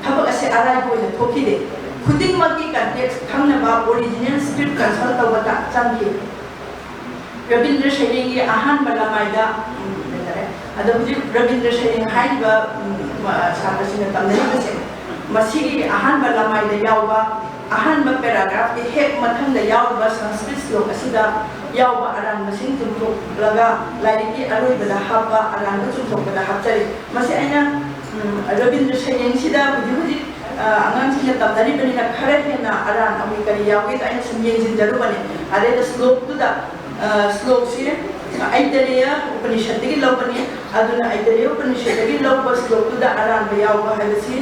ꯊꯕꯛ ꯑꯁꯦ ꯑꯔꯥꯏꯕ ꯑꯣꯏꯅ ꯊꯣꯛꯈꯤꯗꯦ꯫ ꯈꯨꯗꯤꯡꯃꯛꯀꯤ ꯀꯟꯇꯦꯛꯁ ꯈꯪꯅꯕ ꯑꯣꯔꯤꯖꯤꯅꯦꯜ ꯁ꯭ꯀ꯭ꯔꯤꯞ ꯀꯟꯁꯜ ꯇꯧꯕ ꯆꯪꯈꯤ꯫ ꯔꯕꯤꯟꯗ꯭ꯔ ꯁꯩꯔꯦꯡꯒꯤ ꯑꯍꯥꯟꯕ ꯂꯃꯥꯏꯗ, ꯎꯝ, ꯂꯩꯖꯔꯦ꯫ ꯑꯗꯣ ꯍꯧꯖꯤꯛ ꯔꯕꯤꯟꯗ꯭ꯔ ꯁꯩꯔꯦꯡ ꯍꯥꯏꯔꯤꯕ, ꯎꯝ, ꯁꯥꯇ꯭ꯔꯁꯤꯡꯅ ꯇꯝꯅꯔꯤꯕꯁꯦ, ꯃꯁꯤꯒꯤ ꯑꯍꯥꯟꯕ ꯂꯃꯥꯏꯗ ꯌꯥꯎꯕ, ꯑꯍꯥꯟꯕ ꯄꯦꯔꯥꯒ꯭ꯔꯥꯐꯀꯤ ꯍꯦꯛ ꯃꯊꯪꯗ ꯌꯥꯎꯔꯤꯕ ꯁꯪꯁꯀ꯭ꯔꯤꯠ ꯁ꯭ꯂꯣꯛ ꯑꯁꯤꯗ ꯌꯥꯎꯕ ꯑꯔꯥꯟꯕꯁꯤꯡ ꯆꯨꯝꯊꯣꯛꯂꯒ ꯂꯥꯏꯔꯤꯛꯀꯤ ꯑꯔꯣꯏꯕꯗ ꯍꯥꯞꯄ ꯑꯔꯥꯟꯕ ꯆꯨꯝꯊꯣꯛꯄꯗ ꯍꯥꯞꯆꯔꯤ꯫ ꯃꯁꯤ ꯑꯩꯅ, ꯎꯝ, ꯔꯕꯤꯟꯗ꯭ꯔ ꯁꯩꯔꯦꯡꯁꯤꯗ ꯍꯧꯖꯤꯛ ꯍꯧꯖꯤꯛ, ꯑ, ꯑꯉꯥꯡꯁꯤꯡꯅ ꯇꯝꯅꯔꯤꯕꯅꯤꯅ ꯈꯔ ꯍꯦꯟꯅ ꯑꯔꯥꯟ ꯑꯃꯤ ꯀꯔꯤ ꯌꯥꯎꯒꯦꯗ ꯑꯩꯅ ꯁꯨꯝ ꯌꯦꯡꯁꯤꯟꯖꯔꯨꯕꯅꯤ꯫ ꯑꯗꯩꯗ ꯁ꯭ꯂꯣꯛꯇꯨꯗ, ꯑ, ꯁ꯭ꯂꯣꯛꯁꯤ ꯑꯩꯇꯔꯦꯌ ꯎꯄꯅꯤꯁꯠꯇꯒꯤ ꯂꯧꯕꯅꯤ꯫ ꯑꯗꯨꯅ ꯑꯩꯇꯔꯦꯌ ꯎꯄꯅꯤꯁꯠꯇꯒꯤ ꯂꯧꯕ ꯁ꯭ꯂꯣꯛꯇꯨꯗ ꯑꯔꯥꯟꯕ ꯌꯥꯎꯕ ꯍꯥꯏꯕꯁꯤ,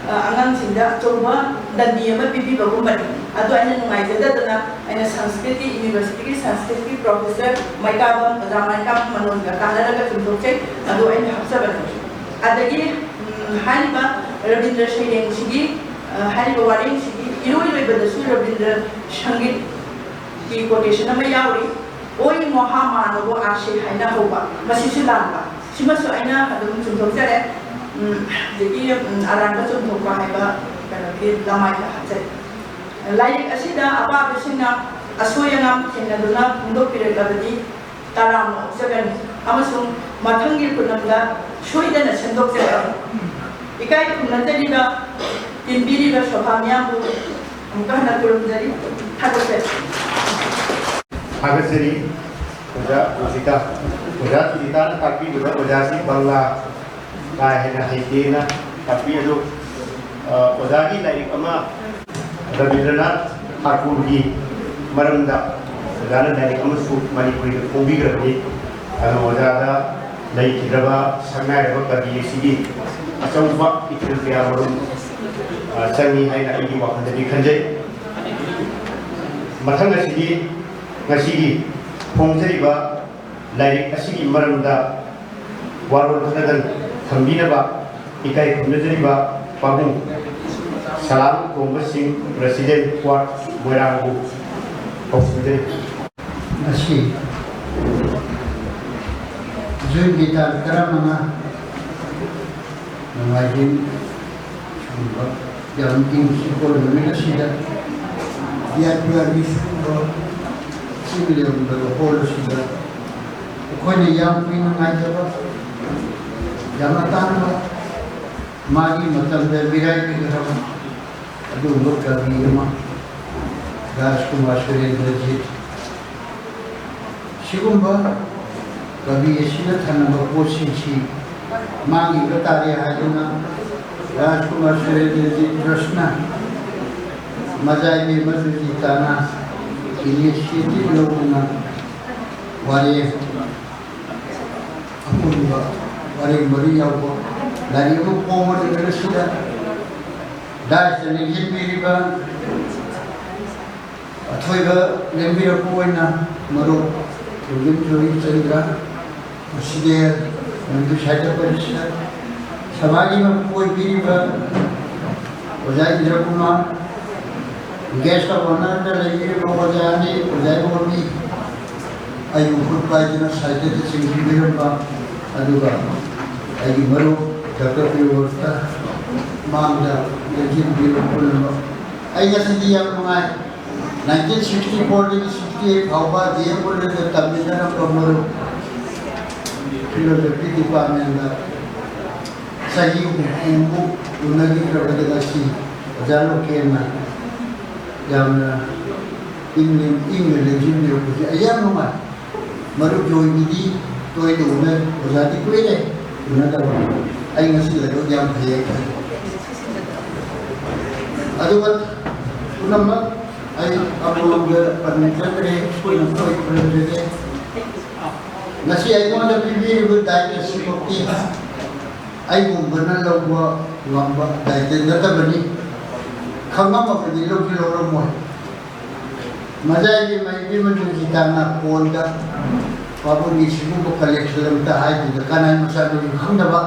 ꯑ, ꯑꯉꯥꯡꯁꯤꯡꯗ ꯑꯆꯧꯕ ꯗꯟꯗꯤ ꯑꯃ ꯄꯤꯕꯤꯕꯒꯨꯝꯕꯅꯤ꯫ ꯑꯗꯨ ꯑꯩꯅ ꯅꯨꯡꯉꯥꯏꯖꯗꯗꯅ ꯑꯩꯅ ꯁꯪꯁꯀ꯭ꯔꯤꯠꯀꯤ, ꯌꯨꯅꯤꯚꯔꯁꯤꯇꯤꯒꯤ ꯁꯪꯁꯀ꯭ꯔꯤꯠꯀꯤ ꯄ꯭ꯔꯣꯐꯦꯁꯔ ꯃꯩꯀꯥꯕꯝ, ꯑꯣꯖꯥ ꯃꯩꯀꯥꯕꯝ ꯃꯅꯣꯟꯒ ꯇꯥꯟꯅꯔꯒ ꯆꯨꯝꯊꯣꯛꯆꯩ꯫ ꯑꯗꯨ ꯑꯩꯅ ꯍꯥꯞꯆꯕꯅꯤ꯫ ꯑꯗꯒꯤ, ꯎꯝ, ꯍꯥꯏꯔꯤꯕ ꯔꯕꯤꯟꯗ꯭ꯔ ꯁꯩꯔꯦꯡꯁꯤꯒꯤ, ꯑ, ꯍꯥꯏꯔꯤꯕ ꯋꯥꯔꯦꯡꯁꯤꯒꯤ ꯏꯔꯣꯏ ꯂꯣꯏꯕꯗꯁꯨ ꯔꯕꯤꯟꯗ꯭ꯔ ꯁꯪꯒꯤꯠꯀꯤ ꯀꯣꯇꯦꯁꯟ ꯑꯃ ꯌꯥꯎꯔꯤ꯫ "ꯑꯣꯏ ꯃꯣꯍꯥ ꯃꯥꯅꯣꯕꯣ ꯑꯥꯁꯦ" ꯍꯥꯏꯅ ꯍꯧꯕ, ꯃꯁꯤꯁꯨ ꯂꯥꯟꯕ꯫ ꯁꯤꯃꯁꯨ ꯑꯩꯅ ꯑꯗꯨꯝ ꯆꯨꯝꯊꯣꯛꯆꯔꯦ꯫ ꯎꯝ, ꯑꯗꯒꯤ, ꯎꯝ, ꯑꯔꯥꯟꯕ ꯆꯨꯝꯊꯣꯛꯄ ꯍꯥꯏꯕ ꯀꯩꯅꯣꯒꯤ ꯂꯃꯥꯏꯗ ꯍꯥꯞꯆꯔꯦ꯫ ꯂꯥꯏꯔꯤꯛ ꯑꯁꯤꯗ ꯑꯄꯥꯕꯁꯤꯡꯅ ꯑꯁꯣꯏ ꯑꯉꯥꯝ ꯊꯦꯡꯅꯗꯨꯅ ꯐꯣꯡꯗꯣꯛꯄꯤꯔꯛꯂꯕꯗꯤ ꯇꯔꯥꯝꯅ ꯑꯣꯛꯆꯒꯅꯤ ꯑꯃꯁꯨꯡ ꯃꯊꯪꯒꯤ ꯈꯨꯅꯝꯗ ꯁꯣꯏꯗꯅ ꯁꯦꯝꯗꯣꯛꯆꯔꯛꯀꯅꯤ꯫ ꯏꯀꯥꯏ ꯈꯨꯝꯅꯖꯔꯤꯕ, ꯇꯤꯟꯕꯤꯔꯤꯕ ꯁꯣꯚꯥ ꯃꯤꯌꯥꯝꯕꯨ ꯑꯃꯨꯛꯀ ꯍꯟꯅ ꯈꯨꯔꯨꯝꯖꯔꯤ꯫ ꯊꯥꯒꯠꯆꯔꯤ꯫ ꯊꯥꯒꯠꯆꯔꯤ, ꯑꯣꯖꯥ ꯔꯣꯖꯤꯇꯥ꯫ ꯑꯣꯖꯥ ꯔꯣꯖꯤꯇꯥꯅ ꯇꯥꯛꯄꯤꯕꯗ ꯑꯣꯖꯥꯁꯤ ꯕꯪꯂꯥ ꯀꯥ ꯍꯦꯟꯅ ꯍꯩꯇꯦꯅ ꯇꯥꯛꯄꯤ꯫ ꯑꯗꯨ, ꯑ, ꯑꯣꯖꯥꯒꯤ ꯂꯥꯏꯔꯤꯛ ꯑꯃ, ꯔꯕꯤꯟꯗ꯭ꯔꯅꯥꯊ ꯊꯥꯀꯨꯔꯒꯤ ꯃꯔꯝꯗ ꯑꯣꯖꯥꯅ ꯂꯥꯏꯔꯤꯛ ꯑꯃꯁꯨ ꯃꯅꯤꯄꯨꯔꯤꯗ ꯐꯣꯡꯕꯤꯈ꯭ꯔꯕꯅꯤ꯫ ꯑꯗꯨ ꯑꯣꯖꯥꯗ ꯂꯩꯈꯤꯗ꯭ꯔꯕ ꯁꯛꯅꯥꯏꯔꯕ ꯀꯕꯤ ꯑꯁꯤꯒꯤ ꯑꯆꯧꯕ ꯏꯊꯤꯜ ꯀꯌꯥ ꯃꯔꯨꯝ, ꯑ, ꯆꯪꯏ ꯍꯥꯏꯅ ꯑꯩꯒꯤ ꯋꯥꯈꯜꯗꯗꯤ ꯈꯟꯖꯩ꯫ ꯃꯊꯪ ꯑꯁꯤꯗꯤ ꯉꯁꯤꯒꯤ ꯐꯣꯡꯖꯔꯤꯕ ꯂꯥꯏꯔꯤꯛ ꯑꯁꯤꯒꯤ ꯃꯔꯝꯗ ꯋꯥꯔꯣꯜ ꯈꯔꯗꯪ ꯊꯝꯕꯤꯅꯕ ꯏꯀꯥꯏ ꯈꯨꯝꯅꯖꯔꯤꯕ ꯄꯥꯕꯨꯡ ꯁꯂꯥꯝ ꯇꯣꯝꯕ ꯁꯤꯡ, ꯄ꯭ꯔꯦꯁꯤꯗꯦꯟꯠ ꯋꯥꯔꯗ ꯃꯣꯏꯔꯥꯡꯕꯨ ꯇꯧꯁꯤꯟꯖꯔꯤ꯫ ꯉꯁꯤ ꯖꯨꯟꯒꯤ ꯇꯥꯡ ꯇꯔꯥꯃꯉꯥ, ꯅꯣꯡꯃꯥꯏꯖꯤꯡ ꯁꯨꯝꯕ ꯌꯥꯝ ꯏꯪ ꯆꯤꯛꯄ ꯅꯨꯃꯤꯠ ꯑꯁꯤꯗ ꯌꯥꯠꯄ ꯌꯥꯕꯤ ꯁꯤꯒꯨꯝꯕ ꯆꯤꯡ ꯂꯦꯝꯕꯗ ꯍꯣꯜ ꯑꯁꯤꯗ ꯑꯩꯈꯣꯏꯅ ꯌꯥꯝ ꯀꯨꯏꯅ ꯉꯥꯏꯖꯕ, ꯌꯥꯝ ꯑꯇꯥꯡꯕ, ꯃꯥꯒꯤ ꯃꯇꯝꯗ ꯃꯤꯔꯥꯏꯕꯤꯒꯗꯕ ꯑꯗꯨꯒꯨꯝꯕ ꯀꯕꯤ ꯑꯃ, ꯔꯥꯖꯀꯨꯃꯥꯔ ꯁꯨꯔꯦꯟꯗ꯭ꯔꯖꯤꯠ꯫ ꯁꯤꯒꯨꯝꯕ ꯀꯕꯤ ꯑꯁꯤꯅ ꯊꯝꯂꯝꯕ ꯄꯣꯠꯁꯤꯡꯁꯤ ꯃꯥꯡꯈꯤꯕ ꯇꯥꯔꯦ ꯍꯥꯏꯗꯨꯅ ꯔꯥꯖꯀꯨꯃꯥꯔ ꯁꯨꯔꯦꯟꯗ꯭ꯔꯖꯤꯠ ꯇ꯭ꯔꯁꯅ ꯃꯖꯥꯏ ꯏꯕꯦꯝꯃ ꯁꯨꯖꯤꯇꯥꯅ ꯏꯅꯤꯁꯤꯌꯦꯇꯤꯚ ꯂꯧꯗꯨꯅ ꯋꯥꯔꯦꯡ ꯑꯄꯨꯟꯕ ꯋꯥꯔꯦꯡ ꯃꯔꯤ ꯌꯥꯎꯕ ꯂꯥꯏꯔꯤꯛ ꯑꯃ ꯐꯣꯡꯕ ꯅꯨꯃꯤꯠ ꯑꯁꯤꯗ ꯗꯥꯏꯁꯇ ꯂꯦꯡꯁꯤꯟꯕꯤꯔꯤꯕ ꯑꯊꯣꯏꯕ ꯂꯦꯡꯕꯤꯔꯛꯄ ꯑꯣꯏꯅ ꯃꯔꯨꯞ ꯔꯣꯕꯤꯟ ꯖꯣꯏ ꯆꯟꯗ꯭ꯔ, ꯄ꯭ꯔꯁꯤꯗꯦꯟ, ꯃꯅꯤꯄꯨꯔ ꯁꯥꯍꯤꯇ꯭ꯌ ꯄꯔꯤꯁꯠ, ꯁꯚꯥꯒꯤ ꯃꯀꯣꯛ ꯑꯣꯏꯕꯤꯔꯤꯕ ꯑꯣꯖꯥ ꯏꯟꯗ꯭ꯔ ꯀꯨꯃꯥꯔ, ꯒꯦꯁ ꯑꯣꯐ ꯑꯣꯅꯔꯗ ꯂꯩꯕꯤꯔꯤꯕ ꯑꯣꯖꯥ ꯑꯅꯤ, ꯑꯣꯖꯥ ꯏꯕꯣꯕꯤ, ꯑꯩꯕꯨ ꯈꯨꯠ ꯄꯥꯏꯗꯨꯅ ꯁꯥꯍꯤꯇ꯭ꯌꯗ ꯆꯤꯡꯁꯤꯟꯕꯤꯔꯝꯕ, ꯑꯗꯨꯒ ꯑꯩꯒꯤ ꯃꯔꯨꯞ ꯗꯥꯛꯇꯔ ꯄ꯭ꯔꯤꯌꯣꯔꯇ ꯃꯥꯡꯗ ꯂꯦꯡꯁꯤꯟꯕꯤꯔꯕ ꯄꯨꯝꯅꯃꯛ, ꯑꯩ ꯉꯁꯤꯗꯤ ꯌꯥꯝ ꯅꯨꯡꯉꯥꯏ꯫ ꯅꯥꯏꯟꯇꯤꯟ ꯁꯤꯛꯁꯇꯤ ꯐꯣꯔꯗꯒꯤ ꯁꯤꯛꯁꯇꯤ ꯑꯩꯠ ꯐꯥꯎꯕ ꯗꯤ ꯑꯦꯝ ꯀꯣꯂꯦꯖꯇ ꯇꯝꯃꯤꯟꯅꯔꯝꯕ ꯃꯔꯨꯞ, ꯐꯤꯂꯣꯁꯣꯐꯤ ꯗꯤꯄꯥꯔꯠꯃꯦꯟꯗ ꯆꯍꯤ ꯍꯨꯝꯐꯨꯃꯨꯛ ꯎꯅꯈꯤꯗ꯭ꯔꯕꯗ ꯉꯁꯤ ꯑꯣꯖꯥ ꯂꯣꯀꯦꯟꯅ ꯌꯥꯝꯅ ꯏꯪꯅ, ꯏꯪꯅ ꯂꯦꯡꯁꯤꯟꯕꯤꯔꯛꯄꯁꯦ ꯑꯩ ꯌꯥꯝ ꯅꯨꯡꯉꯥꯏ꯫ ꯃꯔꯨꯞ ꯖꯣꯏꯕꯨꯗꯤ ꯇꯣꯏꯅ ꯎꯅꯩ, ꯑꯣꯖꯥꯗꯤ ꯀꯨꯏꯔꯦ ꯎꯅꯗꯕ꯫ ꯑꯩ ꯉꯁꯤ ꯂꯥꯏꯕꯛ ꯌꯥꯝ ꯐꯩꯌꯦ ꯈꯜꯂꯤ꯫ ꯑꯗꯨꯒ ꯄꯨꯝꯅꯃꯛ ꯑꯩ ꯑꯃꯃꯝꯗ ꯄꯟꯖꯗ꯭ꯔꯦ, ꯑꯩꯈꯣꯏꯅ ꯈꯣꯏ ꯈꯨꯔꯨꯝꯖꯒꯦ꯫ ꯉꯁꯤ ꯑꯩꯉꯣꯟꯗ ꯄꯤꯕꯤꯔꯤꯕ ꯗꯥꯏꯠ ꯑꯁꯤꯃꯛꯇꯤ ꯑꯩꯒꯨꯝꯕꯅ ꯂꯧꯕ ꯉꯝꯕ ꯗꯥꯏꯠ ꯅꯠꯇꯕꯅꯤ꯫ ꯈꯪꯉꯝꯃꯕꯗꯤ ꯂꯧꯁꯨ ꯂꯧꯔꯝꯃꯣꯏ꯫ ꯃꯖꯥꯏꯒꯤ ꯃꯥꯏꯕꯤ ꯃꯟꯗꯨꯖꯤꯇꯥꯅ ꯐꯣꯟꯗ ꯄꯥꯕꯨꯡꯒꯤ ꯁꯤꯒꯨꯝꯕ ꯀꯂꯦꯛꯁꯟ ꯑꯝꯇ ꯍꯥꯏꯗꯨꯗ ꯀꯅꯥꯏ ꯃꯆꯥꯅꯣꯁꯨ ꯈꯪꯗꯕ꯫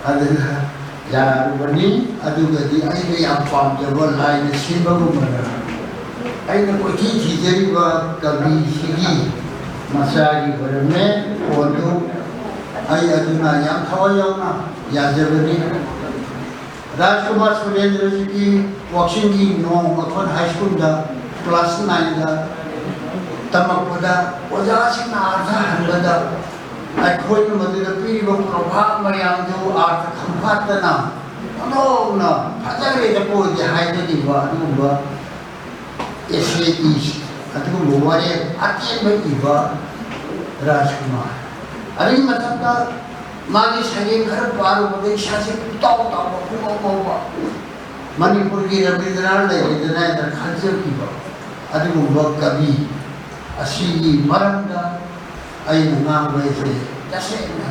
ꯑꯗꯨꯅ ꯌꯥꯔꯨꯕꯅꯤ꯫ ꯑꯗꯨꯒꯗꯤ ꯑꯩꯅ ꯌꯥꯝ ꯄꯥꯝꯖꯕ ꯂꯥꯏꯅ ꯁꯤꯟꯕꯒꯨꯝꯕꯅ ꯑꯩꯅ ꯀꯣꯏꯊꯤ ꯊꯤꯖꯔꯤꯕ ꯀꯕꯤꯁꯤꯒꯤ ꯃꯆꯥꯒꯤ ꯑꯣꯏꯔꯝꯃꯦ ꯐꯣꯟꯗꯨ꯫ ꯑꯩ ꯑꯗꯨꯅ ꯌꯥꯝ ꯊꯋꯥꯏ ꯌꯥꯎꯅ ꯌꯥꯖꯕꯅꯤ꯫ ꯔꯥꯖꯀꯨꯃꯥꯔ ꯁꯨꯔꯦꯟꯗ꯭ꯔꯖꯤꯒꯤ ꯋꯥꯛꯆꯤꯡꯒꯤ ꯅꯣꯡ ꯃꯈꯣꯟ ꯍꯥꯏ ꯁ꯭ꯀꯨꯜꯗ ꯀ꯭ꯂꯥꯁ ꯅꯥꯏꯟꯗ ꯇꯝꯃꯛꯄꯗ ꯑꯣꯖꯥꯁꯤꯡꯅ ꯑꯥꯔꯊ ꯍꯟꯕꯗ ꯑꯩꯈꯣꯏꯅ ꯃꯗꯨꯗ ꯄꯤꯔꯤꯕ ꯄ꯭ꯔꯣꯚꯥꯕ ꯃꯌꯥꯝꯗꯨ ꯑꯥꯔꯊ ꯈꯪꯐꯥꯠꯇꯅ ꯑꯣꯟꯊꯣꯛꯅ ꯐꯖꯈ꯭ꯔꯦꯗ ꯄꯣꯏꯗꯤ ꯍꯥꯏꯖꯈꯤꯕ ꯑꯗꯨꯒꯨꯝꯕ ꯑꯦꯁꯦ ꯏꯁ ꯑꯗꯨꯒꯨꯝꯕ ꯋꯥꯔꯦꯞ ꯑꯇꯦꯟꯕ ꯏꯕ ꯔꯥꯖꯀꯨꯃꯥꯔ꯫ ꯑꯗꯨꯒꯤ ꯃꯊꯛꯇ ꯃꯥꯒꯤ ꯁꯩꯔꯦꯡ ꯈꯔ ꯄꯥꯔꯨꯕꯗ ꯏꯁꯥꯁꯦ ꯄꯨꯡꯇꯥꯎ ꯇꯥꯎꯕ, ꯄꯨꯡꯉꯧ ꯉꯧꯕ, ꯃꯅꯤꯄꯨꯔꯒꯤ ꯔꯕꯤꯟꯗ꯭ꯔꯅꯥꯊ ꯂꯩꯔꯦꯗꯅ ꯍꯥꯏꯅ ꯈꯟꯖꯈꯤꯕ ꯑꯗꯨꯒꯨꯝꯕ ꯀꯕꯤ ꯑꯁꯤꯒꯤ ꯃꯔꯝꯗ ꯑꯩꯅ ꯉꯥꯡꯕ ꯍꯥꯏꯁꯦ ꯇꯁꯦꯡꯅ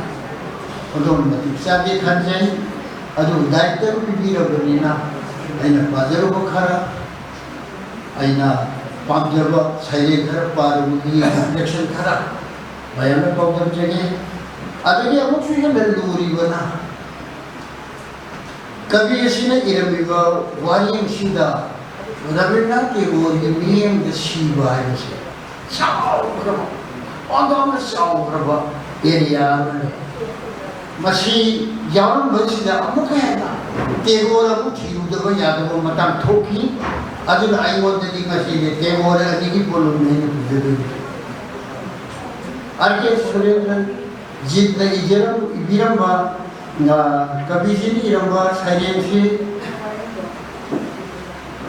ꯑꯗꯨꯝ ꯃꯇꯤꯛ ꯆꯥꯗꯦ ꯈꯟꯖꯩ꯫ ꯑꯗꯨꯕꯨ ꯗꯥꯏꯔꯦꯛꯇꯔ ꯄꯤꯕꯤꯔꯕꯅꯤꯅ ꯑꯩꯅ ꯄꯥꯖꯔꯨꯕ ꯈꯔ, ꯑꯩꯅ ꯄꯥꯝꯖꯕ ꯁꯩꯔꯦꯡ ꯈꯔ ꯄꯥꯔꯨꯕꯒꯤ ꯔꯤꯐ꯭ꯂꯦꯛꯁꯟ ꯈꯔ ꯃꯌꯥꯝꯅ ꯄꯥꯎꯗꯝꯖꯒꯦ꯫ ꯑꯗꯒꯤ ꯑꯃꯨꯛꯁꯨ ꯍꯦꯟꯅ ꯂꯨꯔꯤꯕꯅ ꯀꯕꯤ ꯑꯁꯤꯅ ꯏꯔꯝꯃꯤꯕ ꯋꯥꯔꯦꯡꯁꯤꯗ ꯔꯕꯤꯟꯗ꯭ꯔꯅꯥꯊ ꯇꯦꯒꯣꯔꯒꯤ ꯃꯤꯠꯌꯦꯡꯗ ꯁꯤꯕ ꯍꯥꯏꯕꯁꯦ ꯆꯥꯎꯈ꯭ꯔꯕ, ꯑꯣꯟꯊꯣꯛꯅ ꯆꯥꯎꯈ꯭ꯔꯕ ꯑꯦꯔꯤꯌꯥ ꯑꯃꯅꯤ꯫ ꯃꯁꯤ ꯌꯥꯎꯔꯝꯕꯁꯤꯗ ꯑꯃꯨꯛꯀ ꯍꯦꯟꯅ ꯇꯦꯒꯣꯔ ꯑꯃꯨꯛ ꯊꯤꯔꯨꯗꯕ ꯌꯥꯗꯕ ꯃꯇꯥꯡ ꯊꯣꯛꯈꯤ꯫ ꯑꯗꯨꯅ ꯑꯩꯉꯣꯟꯗꯗꯤ ꯉꯁꯤꯗꯤ ꯇꯦꯒꯣꯔ ꯑꯅꯤꯒꯤ ꯄꯣꯂꯨꯝꯅ ꯑꯩꯅ ꯄꯨꯖꯗꯣꯏꯅꯤ꯫ ꯑꯥꯔ ꯀꯦ ꯁꯨꯔꯦꯟꯗ꯭ꯔꯖꯤꯠꯅ ꯏꯖꯔꯝ-, ꯏꯕꯤꯔꯝꯕ, ꯑ, ꯀꯕꯤꯖꯤꯠꯅ ꯏꯔꯝꯕ ꯁꯩꯔꯦꯡꯁꯤ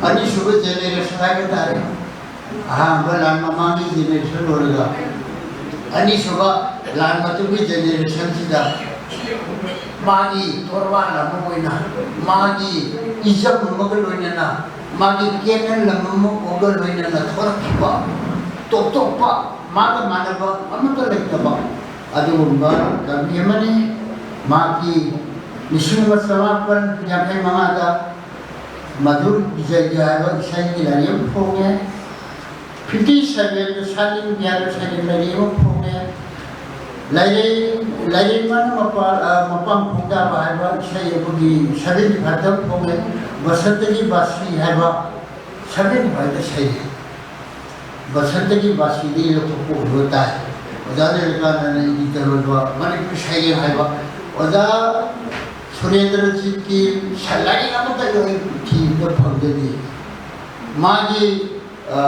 ꯑꯅꯤꯁꯨꯕ ꯖꯦꯅꯦꯔꯦꯁꯟ ꯍꯥꯏꯕ ꯇꯥꯔꯦ꯫ ꯑꯍꯥꯟꯕ ꯂꯥꯟ ꯃꯃꯥꯡꯒꯤ ꯖꯦꯅꯦꯔꯦꯁꯟ ꯂꯣꯏꯔꯒ ꯑꯅꯤꯁꯨꯕ ꯂꯥꯟ ꯃꯇꯨꯡꯒꯤ ꯖꯦꯅꯦꯔꯦꯁꯟꯁꯤꯗ ꯃꯥꯒꯤ ꯇꯣꯔꯕꯥꯟ ꯑꯃ ꯑꯣꯏꯅ, ꯃꯥꯒꯤ ꯏꯖꯝ ꯑꯃꯒ ꯂꯣꯏꯅꯅ, ꯃꯥꯒꯤ ꯀꯦꯅꯦꯜ ꯑꯃ ꯑꯃꯒ ꯂꯣꯏꯅꯅ ꯊꯣꯔꯛꯈꯤꯕ ꯇꯣꯞ ꯇꯣꯞꯄ ꯃꯥꯒ ꯃꯥꯟꯅꯕ ꯑꯃꯠꯇ ꯂꯩꯇꯕ ꯑꯗꯨꯒꯨꯝꯕ ꯀꯕꯤ ꯑꯃꯅꯤ꯫ ꯃꯍꯥꯛꯀꯤ ꯂꯤꯁꯤꯡ ꯑꯃ ꯆꯃꯥꯄꯜ ꯌꯥꯡꯈꯩ ꯃꯉꯥꯗ ꯃꯙꯨꯔ ꯕꯤꯖꯌ ꯍꯥꯏꯕ ꯏꯁꯩꯒꯤ ꯂꯥꯏꯔꯤꯛ ꯑꯃ ꯐꯣꯡꯉꯦ꯫ ꯐꯤꯐꯇꯤ ꯁꯚꯦꯟꯗ ꯁꯥꯂꯤꯟ ꯍꯥꯏꯕ ꯏꯁꯩꯒꯤ ꯂꯥꯏꯔꯤꯛ ꯑꯃ ꯐꯣꯡꯉꯦ꯫ ꯂꯥꯏꯔꯩ-, ꯂꯥꯏꯔꯩꯃꯅ ꯃꯄꯥ-, ꯑ, ꯃꯄꯥꯝ ꯈꯣꯡꯗꯥꯕ ꯍꯥꯏꯕ ꯏꯁꯩ ꯑꯃꯒꯤ ꯁꯚꯦꯟꯇꯤ ꯐꯥꯏꯚꯇ ꯐꯣꯡꯉꯦ꯫ ꯕꯁꯟꯇꯒꯤ ꯕꯥꯁꯤ ꯍꯥꯏꯕ ꯁꯚꯦꯟꯇꯤ ꯐꯥꯏꯚꯇ ꯏꯁꯩ꯫ ꯕꯁꯟꯇꯒꯤ ꯕꯥꯁꯤꯗꯒꯤ ꯂꯧꯊꯣꯛꯄ ꯑꯣꯏꯕ ꯇꯥꯏ꯫ ꯑꯣꯖꯥ ꯂꯤꯂꯥꯀꯥꯟꯇꯅ ꯏꯗꯤꯇꯔ ꯑꯣꯏꯕ ꯃꯅꯤꯄꯨꯔꯤ ꯁꯩꯔꯦꯡ ꯍꯥꯏꯕ ꯑꯣꯖꯥ ꯁꯨꯔꯦꯟꯗ꯭ꯔꯖꯤꯠꯀꯤ ꯁ-, ꯂꯥꯏꯔꯤꯛ ꯑꯃꯠꯇ ꯑꯩ ꯊꯤꯕꯗ ꯐꯪꯖꯗꯦ꯫ ꯃꯥꯒꯤ, ꯑ,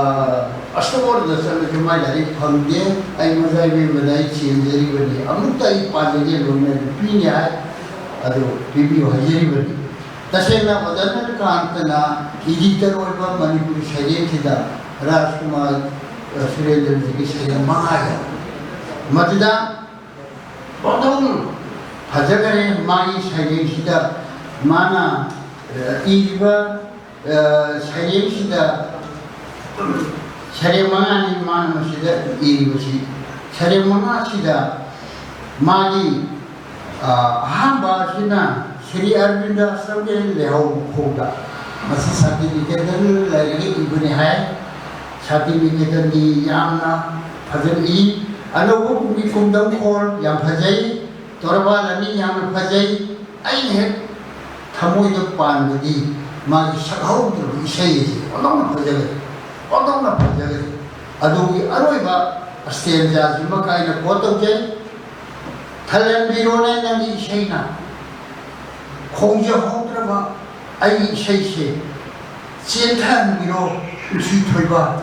ꯑꯁꯇꯣꯔꯗ ꯆꯠꯂꯁꯨ ꯃꯥꯒꯤ ꯂꯥꯏꯔꯤꯛ ꯐꯪꯗꯦ꯫ ꯑꯩ ꯃꯖꯥ ꯏꯕꯦꯝꯃꯗ ꯑꯩ ꯆꯦꯟꯖꯔꯤꯕꯅꯤ, ꯑꯃꯨꯛꯇ ꯑꯩ ꯄꯥꯖꯒꯦ, ꯂꯣꯏꯅ ꯄꯤꯅꯤ ꯍꯥꯏ, ꯑꯗꯨ ꯄꯤꯕꯤꯌꯨ ꯍꯥꯏꯖꯔꯤꯕꯅꯤ꯫ ꯇꯁꯦꯡꯅ ꯑꯣꯖꯥ ꯅꯤꯜꯀꯥꯟꯇꯅ ꯏꯗꯤꯇꯔ ꯑꯣꯏꯕ ꯃꯅꯤꯄꯨꯔꯤ ꯁꯩꯔꯦꯡꯁꯤꯗ ꯔꯥꯖꯀꯨꯃꯥꯔ, ꯑ, ꯁꯨꯔꯦꯟꯗ꯭ꯔꯖꯤꯠꯀꯤ ꯁꯩꯔꯦꯡ ꯃꯉꯥ ꯌꯥꯎꯏ꯫ ꯃꯗꯨꯗ ꯄꯣꯟꯊꯧ ꯐꯖꯈ꯭ꯔꯦ꯫ ꯃꯥꯒꯤ ꯁꯩꯔꯦꯡꯁꯤꯗ ꯃꯥꯅ, ꯑ, ꯏꯔꯤꯕ, ꯑ, ꯁꯩꯔꯦꯡꯁꯤꯗ, ꯁꯩꯔꯦꯡ ꯃꯉꯥꯅꯤ ꯃꯥꯅ ꯃꯁꯤꯗ ꯏꯔꯤꯕꯁꯤ꯫ ꯁꯩꯔꯦꯡ ꯃꯉꯥꯁꯤꯗ ꯃꯥꯒꯤ, ꯑ, ꯑꯍꯥꯟꯕ ꯑꯁꯤꯅ ꯁ꯭ꯔꯤ ꯑꯔꯕꯤꯟꯗ ꯑꯥꯁ꯭ꯔꯝꯒꯤ ꯂꯩꯍꯧ ꯃꯈꯣꯡꯗ꯫ ꯃꯁꯤ ꯁꯥꯟꯇꯤꯅꯤꯀꯦꯇꯟ ꯂꯩꯔꯒ ꯏꯕꯅꯤ ꯍꯥꯏ꯫ ꯁꯥꯟꯇꯤꯅꯤꯀꯦꯇꯟꯒꯤ ꯌꯥꯝꯅ ꯐꯖꯅ ꯏ꯫ ꯑꯅꯧꯕ ꯀꯨꯝꯕꯤ ꯀꯨꯝꯗꯝꯈꯣꯜ ꯌꯥꯝ ꯐꯖꯩ꯫ ꯇꯣꯔꯕꯥꯟ ꯑꯅꯤ ꯌꯥꯝꯅ ꯐꯖꯩ꯫ ꯑꯩꯅ ꯍꯦꯛ ꯊꯃꯣꯏꯗ ꯄꯥꯟꯕꯗꯤ ꯃꯥꯒꯤ ꯁꯛꯍꯧꯗ꯭ꯔꯕ ꯏꯁꯩ ꯑꯁꯤ ꯑꯣꯟꯊꯣꯛꯅ ꯐꯖꯈ꯭ꯔꯦ, ꯑꯣꯟꯊꯣꯛꯅ ꯐꯖꯈ꯭ꯔꯦ꯫ ꯑꯗꯨꯒꯤ ꯑꯔꯣꯏꯕ ꯁ꯭ꯇꯦꯟꯖꯥꯁꯤꯃꯛ ꯑꯩꯅ ꯀꯣꯠ ꯇꯧꯖꯩ꯫ "ꯊꯜꯍꯟꯕꯤꯔꯣꯅꯦ ꯅꯪꯒꯤ ꯏꯁꯩꯅ ꯈꯣꯡꯖꯍꯧꯗ꯭ꯔꯕ ꯑꯩꯒꯤ ꯏꯁꯩꯁꯦ, ꯆꯦꯟꯊꯍꯟꯕꯤꯔꯣ ꯅꯨꯡꯁꯤ ꯊꯣꯏꯕ,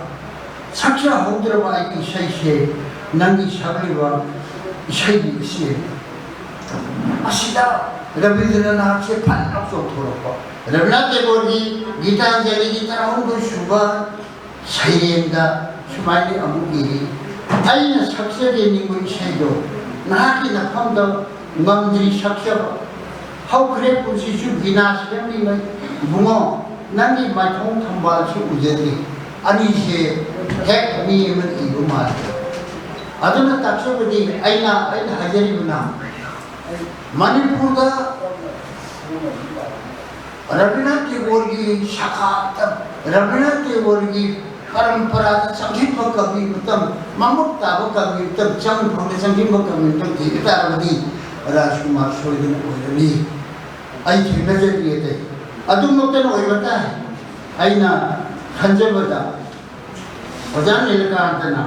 ꯁꯛꯆꯍꯧꯗ꯭ꯔꯕ ꯑꯩꯒꯤ ꯏꯁꯩꯁꯦ, ꯅꯪꯒꯤ ꯁꯛꯂꯤꯕ ꯏꯁꯩꯒꯤ ꯏꯆꯦꯜ"꯫ ꯑꯁꯤꯗ ꯔꯕꯤꯟꯗ꯭ꯔꯅꯥꯊꯁꯦ ꯐꯠ ꯂꯥꯎ ꯆꯣꯡꯊꯣꯔꯛꯄ꯫ ꯔꯕꯤꯟꯗ꯭ꯔꯅꯥꯊ ꯇꯦꯒꯣꯔꯒꯤ ꯒꯤꯇꯥꯟꯖꯂꯤꯒꯤ ꯇꯔꯥꯍꯨꯝꯗꯣꯏ ꯁꯨꯕ ꯁꯩꯔꯦꯡꯗ ꯁꯨꯃꯥꯏꯅ ꯑꯃꯨꯛ ꯏꯔꯤ, "ꯑꯩꯅ ꯁꯛꯆꯒꯦ ꯅꯤꯡꯕ ꯏꯁꯩꯗꯣ ꯅꯍꯥꯛꯀꯤ ꯅꯐꯝꯗ ꯉꯝꯗ꯭ꯔꯤ ꯁꯛꯆꯕ꯫ ꯍꯧꯈ꯭ꯔꯦ ꯄꯨꯟꯁꯤꯁꯨ ꯕꯤꯅꯥ ꯁꯦꯝꯂꯤꯉꯩ꯫ ꯏꯕꯨꯡꯉꯣ, ꯅꯪꯒꯤ ꯃꯥꯏꯊꯣꯡ ꯊꯝꯕꯥꯜꯁꯨ ꯎꯖꯗ꯭ꯔꯤ꯫ ꯑꯅꯤꯁꯦ ꯍꯦꯛ ꯃꯤ ꯑꯃꯅ ꯏꯕ ꯃꯥꯜꯂꯤ"꯫ ꯑꯗꯨꯅ ꯇꯥꯛꯆꯕꯗꯤ ꯑꯩꯅ, ꯑꯩꯅ ꯍꯥꯏꯖꯔꯤꯕꯅ ꯃꯅꯤꯄꯨꯔꯗ ꯔꯕꯤꯟꯗ꯭ꯔꯅꯥꯊ ꯇꯦꯒꯣꯔꯒꯤ ꯁꯥꯈꯥꯗ, ꯔꯕꯤꯟꯗ꯭ꯔꯅꯥꯊ ꯇꯦꯒꯣꯔꯒꯤ ꯄꯔꯝꯄꯔꯥꯗ ꯆꯪꯁꯤꯟꯕ ꯀꯕꯤ ꯃꯇꯝ, ꯃꯃꯨꯠ ꯇꯥꯕ ꯀꯕꯤ ꯃꯇꯝ, ꯆꯪ ꯐꯪꯗ ꯆꯪꯁꯤꯟꯕ ꯀꯕꯤ ꯃꯇꯝ ꯊꯤꯕ ꯇꯥꯔꯕꯗꯤ ꯔꯥꯖꯀꯨꯃꯥꯔ ꯁꯣꯏꯗꯅ ꯑꯣꯏꯔꯅꯤ꯫ ꯑꯩ ꯊꯦꯡꯅꯖꯗ꯭ꯔꯤ ꯑꯇꯩ꯫ ꯑꯗꯨꯃꯛꯇꯅ ꯑꯣꯏꯕ ꯇꯥꯏ꯫ ꯑꯩꯅ ꯈꯟꯖꯕꯗ ꯑꯣꯖꯥ ꯅꯤꯂꯀꯥꯟꯇꯅ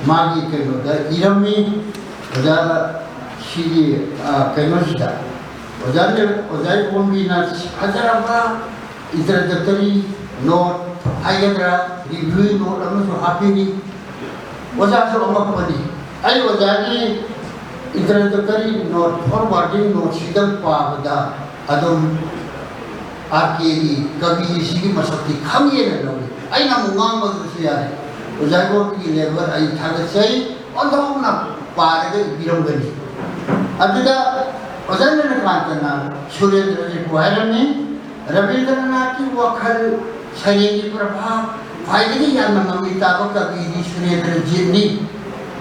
ꯃꯥꯒꯤ ꯀꯩꯅꯣꯗ ꯏꯔꯝꯃꯤ꯫ ꯑꯣꯖꯥ ꯁꯤꯒꯤ, ꯑ, ꯀꯩꯅꯣꯁꯤꯗ ꯑꯣꯖꯥ ꯅꯤꯜ-, ꯑꯣꯖꯥ ꯏꯕꯣꯝꯕꯤꯅ ꯐꯖꯔꯕ introductory note ꯍꯥꯏꯒꯗ꯭ꯔꯥ, review note ꯑꯃꯁꯨ ꯍꯥꯞꯄꯤꯔꯤ꯫ ꯑꯣꯖꯥꯁꯨ ꯑꯉꯛꯄꯅꯤ꯫ ꯑꯩ ꯑꯣꯖꯥꯒꯤ introductory note, forwarding note ꯁꯤꯗ ꯄꯥꯕꯗ ꯑꯗꯨꯝ ꯑꯥꯔ ꯀꯦꯒꯤ ꯀꯕꯤꯁꯤꯒꯤ ꯃꯁꯛꯇꯤ ꯈꯪꯉꯦꯅ ꯂꯧꯏ꯫ ꯑꯩꯅ ꯑꯃꯨꯛ ꯉꯥꯡꯕꯗꯨꯁꯨ ꯌꯥꯔꯦ꯫ ꯑꯣꯖꯥ ꯏꯕꯣꯝꯕꯤꯒꯤ level ꯑꯩ ꯊꯥꯒꯠꯆꯩ꯫ ꯑꯣꯟꯊꯣꯛꯅ ꯄꯥꯔꯒ ꯏꯕꯤꯔꯝꯒꯅꯤ꯫ ꯑꯗꯨꯗ ꯑꯣꯖꯥ ꯅꯤꯂꯀꯥꯟꯇꯅ ꯁꯨꯔꯦꯟꯗ꯭ꯔꯖꯤꯠꯄꯨ ꯍꯥꯏꯔꯝꯃꯤ, "ꯔꯕꯤꯟꯗ꯭ꯔꯅꯥꯊꯀꯤ ꯋꯥꯈꯜ ꯁꯩꯔꯦꯡꯒꯤ ꯄ꯭ꯔꯚꯥ ꯈ꯭ꯋꯥꯏꯗꯒꯤ ꯌꯥꯝꯅ ꯃꯃꯤ ꯇꯥꯕ ꯀꯕꯤꯗꯤ ꯁꯨꯔꯦꯟꯗ꯭ꯔꯖꯤꯠꯅꯤ꯫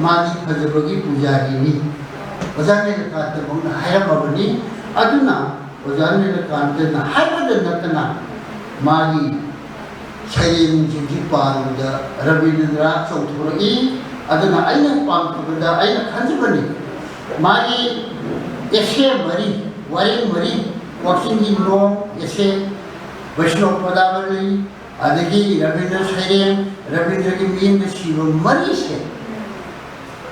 ꯃꯥꯗꯤ ꯐꯖꯕꯒꯤ ꯄꯨꯖꯥꯔꯤꯅꯤ"꯫ ꯑꯣꯖꯥ ꯅꯤꯂꯀꯥꯟꯇ ꯃꯛꯅ ꯍꯥꯏꯔꯝꯃꯕꯅꯤ꯫ ꯑꯗꯨꯅ ꯑꯣꯖꯥ ꯅꯤꯂꯀꯥꯟꯇꯅ ꯍꯥꯏꯕꯗ ꯅꯠꯇꯅ ꯃꯥꯒꯤ ꯁꯩꯔꯦꯡꯁꯤꯡꯁꯤ ꯄꯥꯔꯨꯕꯗ ꯔꯕꯤꯟꯗ꯭ꯔꯅꯥꯊ ꯆꯣꯡꯊꯣꯔꯛꯏ꯫ ꯑꯗꯨꯅ ꯑꯩꯅ ꯄꯥꯝꯖꯕꯗ ꯑꯩꯅ ꯈꯟꯖꯕꯅꯤ, ꯃꯥꯒꯤ essay ꯃꯔꯤ, ꯋꯥꯔꯦꯡ ꯃꯔꯤ, ꯋꯥꯛꯆꯤꯡꯒꯤ ꯅꯣꯡ essay, ꯕꯩꯁꯅꯣꯞ ꯄꯗꯥꯕꯂꯤ, ꯑꯗꯒꯤ ꯔꯕꯤꯟꯗ꯭ꯔ ꯁꯩꯔꯦꯡ, ꯔꯕꯤꯟꯗ꯭ꯔꯒꯤ ꯃꯤꯠꯌꯦꯡꯗ ꯁꯤꯕ ꯃꯔꯤꯁꯦ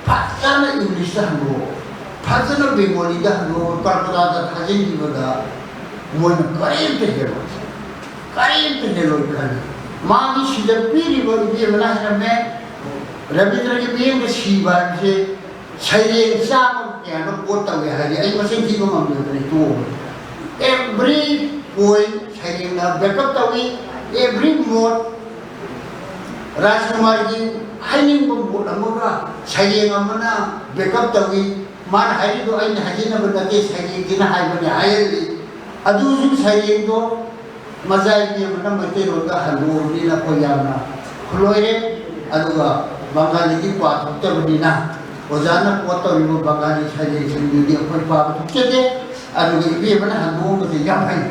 ꯐꯖꯅ ꯏꯪꯂꯤꯁꯇ ꯍꯟꯗꯣꯛꯑꯣ, ꯐꯖꯅ ꯕꯦꯡꯒꯣꯂꯤꯗ ꯍꯟꯗꯣꯛꯑꯣ, ꯀꯜꯀꯇꯥꯗ ꯊꯥꯖꯤꯟꯈꯤꯕꯗ ꯃꯣꯏꯅ ꯀꯔꯤꯝꯇ ꯍꯦꯜꯂꯣꯏ, ꯀꯔꯤꯝꯇ ꯍꯦꯜꯂꯣꯏ ꯈꯜꯂꯤ꯫ ꯃꯥꯒꯤ ꯁꯤꯗ ꯄꯤꯔꯤꯕ ꯏꯕꯦꯝꯃꯅ ꯍꯥꯏꯔꯝꯃꯦ, ꯔꯕꯤꯟꯗ꯭ꯔꯒꯤ ꯃꯤꯠꯌꯦꯡꯗ ꯁꯤꯕ ꯍꯥꯏꯕꯁꯦ ꯁꯩꯔꯦꯡ ꯆꯥꯝꯃ ꯀꯌꯥꯅꯣ quote ꯇꯧꯏ ꯍꯥꯏꯔꯗꯤ ꯑꯩ ꯃꯁꯤꯡ ꯊꯤꯕ ꯉꯝꯗꯗꯅ ꯇꯣꯛꯑꯕꯅꯤ꯫ Every point ꯁꯩꯔꯦꯡꯅ backup ꯇꯧꯏ, every mood ꯔꯥꯖꯀꯨꯃꯥꯔꯒꯤ ꯍꯥꯏꯅꯤꯡꯕ mood ꯑꯃꯒ ꯁꯩꯔꯦꯡ ꯑꯃꯅ backup ꯇꯧꯏ꯫ ꯃꯥꯅ ꯍꯥꯏꯔꯤꯗꯣ ꯑꯩꯅ ꯍꯥꯏꯖꯤꯟꯅꯕ ꯅꯠꯇꯦ, ꯁꯩꯔꯦꯡꯁꯤꯅ ꯍꯥꯏꯕꯅꯦ ꯍꯥꯏꯍꯜꯂꯤ꯫ ꯑꯗꯨꯁꯨ ꯁꯩꯔꯦꯡꯗꯣ ꯃꯆꯥ ꯏꯕꯤ ꯑꯃꯅ ꯃꯩꯇꯩꯂꯣꯟꯗ ꯍꯟꯗꯣꯛꯑꯕꯅꯤꯅ ꯑꯩꯈꯣꯏ ꯌꯥꯝꯅ ꯈꯨꯂꯣꯏꯔꯦ꯫ ꯑꯗꯨꯒ ꯕꯪꯒꯥꯂꯤꯗꯤ ꯄꯥꯊꯣꯛꯇꯕꯅꯤꯅ ꯑꯣꯖꯥꯅ quote ꯇꯧꯔꯤꯕ ꯕꯪꯒꯥꯂꯤ ꯁꯩꯔꯦꯡꯁꯤꯡꯗꯨꯗꯤ ꯑꯩꯈꯣꯏ ꯄꯥꯕ ꯊꯣꯛꯆꯗꯦ꯫ ꯑꯗꯨꯒ ꯏꯕꯦꯝꯃꯅ ꯍꯟꯗꯣꯛꯑꯝꯕꯁꯦ ꯌꯥꯝ ꯐꯩ꯫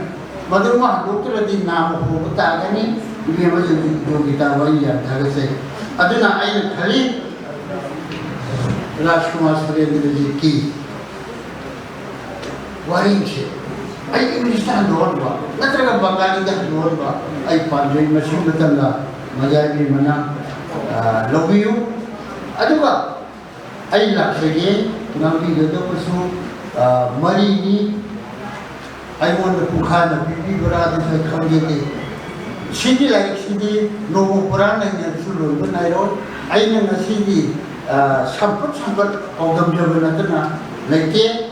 ꯃꯗꯨꯃ ꯍꯟꯗꯣꯛꯇ꯭ꯔꯗꯤ ꯅꯥꯕ ꯍꯣꯕ ꯇꯥꯒꯅꯤ꯫ ꯏꯕꯦꯝꯃ ꯌꯣꯒꯤ-, ꯌꯣꯒꯤꯇꯥꯕꯨ ꯑꯩ ꯌꯥꯝ ꯊꯥꯒꯠꯆꯩ꯫ ꯑꯗꯨꯅ ꯑꯩꯅ ꯈꯜꯂꯤ, ꯔꯥꯖꯀꯨꯃꯥꯔ ꯁꯨꯔꯦꯟꯗ꯭ꯔꯖꯤꯠꯀꯤ ꯋꯥꯔꯤꯁꯦ ꯑꯩ ꯏꯪꯂꯤꯁꯇ ꯍꯟꯗꯣꯛꯍꯟꯕ ꯅꯠꯇ꯭ꯔꯒ ꯕꯪꯒꯥꯂꯤꯗ ꯍꯟꯗꯣꯛꯍꯟꯕ ꯑꯩ ꯄꯥꯝꯖꯩ꯫ ꯃꯁꯤꯒꯤ ꯃꯇꯝꯗ ꯃꯖꯥ ꯏꯕꯦꯝꯃꯅ ꯑ, ꯂꯧꯕꯤꯌꯨ꯫ ꯑꯗꯨꯒ ꯑꯩ ꯂꯥꯛꯆꯒꯦ, ꯉꯥꯡꯕꯤꯒꯗꯕꯁꯨ, ꯑ, ꯃꯔꯤꯅꯤ꯫ ꯑꯩꯉꯣꯟꯗ ꯄꯨꯡꯈꯥꯏꯅ ꯄꯤꯕꯤꯕ꯭ꯔꯥ ꯑꯗꯨꯁꯨ ꯑꯩ ꯈꯪꯖꯗꯦ꯫ ꯁꯤꯒꯤ ꯂꯥꯏꯔꯤꯛꯁꯤꯗꯤ ꯅꯣꯡꯃ ꯄꯨꯔꯥ ꯅꯩꯅꯔꯁꯨ ꯂꯣꯏꯕ ꯅꯥꯏꯔꯣꯏ꯫ ꯑꯩꯅ ꯉꯁꯤꯗꯤ, ꯑ, ꯁꯝꯄꯠ ꯁꯝꯄꯠ ꯄꯥꯎꯗꯝꯖꯕ ꯅꯠꯇꯅ ꯂꯩꯇꯦ꯫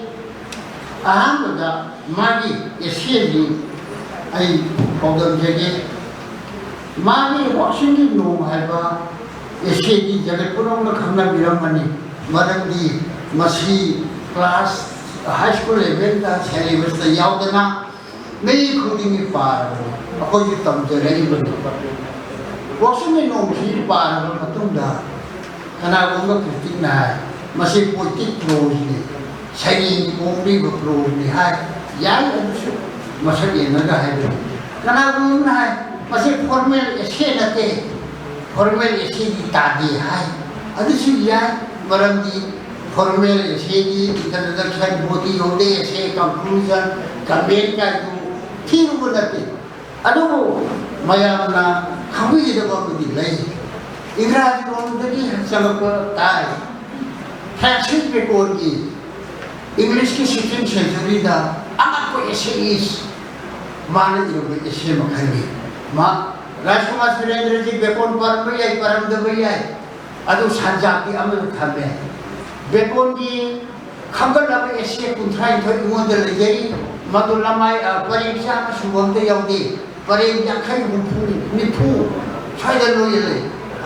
ꯑꯍꯥꯟꯕꯗ ꯃꯥꯒꯤ essayꯁꯤ ꯑꯩ ꯄꯥꯎꯗꯝꯖꯒꯦ꯫ ꯃꯥꯒꯤ ꯋꯥꯛꯁꯤꯡꯒꯤ ꯅꯣꯡ ꯍꯥꯏꯕ essayꯗꯤ ꯖꯒꯠ ꯄꯨꯝꯅꯃꯛꯅ ꯈꯪꯅꯕꯤꯔꯝꯒꯅꯤ꯫ ꯃꯔꯝꯗꯤ ꯃꯁꯤ class, high school levelꯗ syllabusꯇ ꯌꯥꯎꯗꯅ ꯃꯤ ꯈꯨꯗꯤꯡꯒꯤ ꯄꯥꯔꯕꯅꯤ, ꯑꯩꯈꯣꯏꯁꯨ ꯇꯝꯖꯔꯛꯏꯕꯅꯤ꯫ ꯋꯥꯛꯁꯤꯡꯒꯤ ꯅꯣꯡꯁꯤ ꯄꯥꯔꯕ ꯃꯇꯨꯡꯗ ꯀꯅꯥꯒꯨꯝꯕ criticꯅ ꯍꯥꯏ, "ꯃꯁꯤ poetic proseꯅꯤ, ꯁꯩꯔꯦꯡꯒꯤ ꯃꯑꯣꯡꯗ ꯏꯕ proseꯅꯤ" ꯍꯥꯏ꯫ ꯌꯥꯏ, ꯑꯗꯨꯁꯨ ꯃꯁꯛ ꯌꯦꯡꯉꯒ ꯍꯥꯏꯕꯅꯤ꯫ ꯀꯅꯥꯒꯨꯝꯕꯅ ꯍꯥꯏ, "ꯃꯁꯤ formal essay ꯅꯠꯇꯦ, formal essayꯗꯤ ꯇꯥꯗꯦ" ꯍꯥꯏ꯫ ꯑꯗꯨꯁꯨ ꯌꯥꯏ, ꯃꯔꯝꯗꯤ formal essayꯒꯤ introduction, body of the essay, conclusion, comment ꯀꯥꯏꯗꯨ ꯊꯤꯔꯨꯕ ꯅꯠꯇꯦ꯫ ꯑꯗꯨꯕꯨ ꯃꯌꯥꯝꯅ ꯈꯪꯕꯤꯒꯗꯕ ꯑꯃꯗꯤ ꯂꯩ꯫ ꯏꯪꯒ꯭ꯔꯥꯖꯤ ꯂꯣꯟꯗꯒꯤ ꯆꯪꯂꯛꯄ ꯇꯥꯏ꯫ Francis Baconꯒꯤ Englishꯀꯤ sixteenth centuryꯗ ꯑꯉꯛꯄ essayist, ꯃꯥꯅ ꯏꯔꯝꯕ essay ꯃꯈꯜꯅꯤ꯫ ꯃꯥ, ꯔꯥꯖꯀꯨꯃꯥꯔ ꯁꯨꯔꯦꯟꯗ꯭ꯔꯖꯤ Bacon ꯄꯥꯔꯝꯕ ꯌꯥꯏ, ꯄꯥꯔꯝꯗꯕ ꯌꯥꯏ, ꯑꯗꯨ ꯁꯟꯖꯥꯛꯇꯤ ꯑꯃꯗ ꯊꯝꯃꯦ꯫ Baconꯒꯤ ꯈꯟꯒꯠꯂꯕ essay ꯀꯨꯟꯊ꯭ꯔꯥꯅꯤꯊꯣꯏ ꯑꯩꯉꯣꯟꯗ ꯂꯩꯖꯔꯤ꯫ ꯃꯗꯨ ꯂꯃꯥꯏ, ꯑ, ꯄꯔꯦꯡ ꯆꯥꯝꯃ ꯁꯨꯕ ꯑꯝꯇ ꯌꯥꯎꯗꯦ꯫ ꯄꯔꯦꯡ ꯌꯥꯡꯈꯩ, ꯍꯨꯝꯐꯨ, ꯅꯤꯐꯨ ꯁ꯭ꯋꯥꯏꯗ ꯂꯣꯏꯅ ꯂꯩ꯫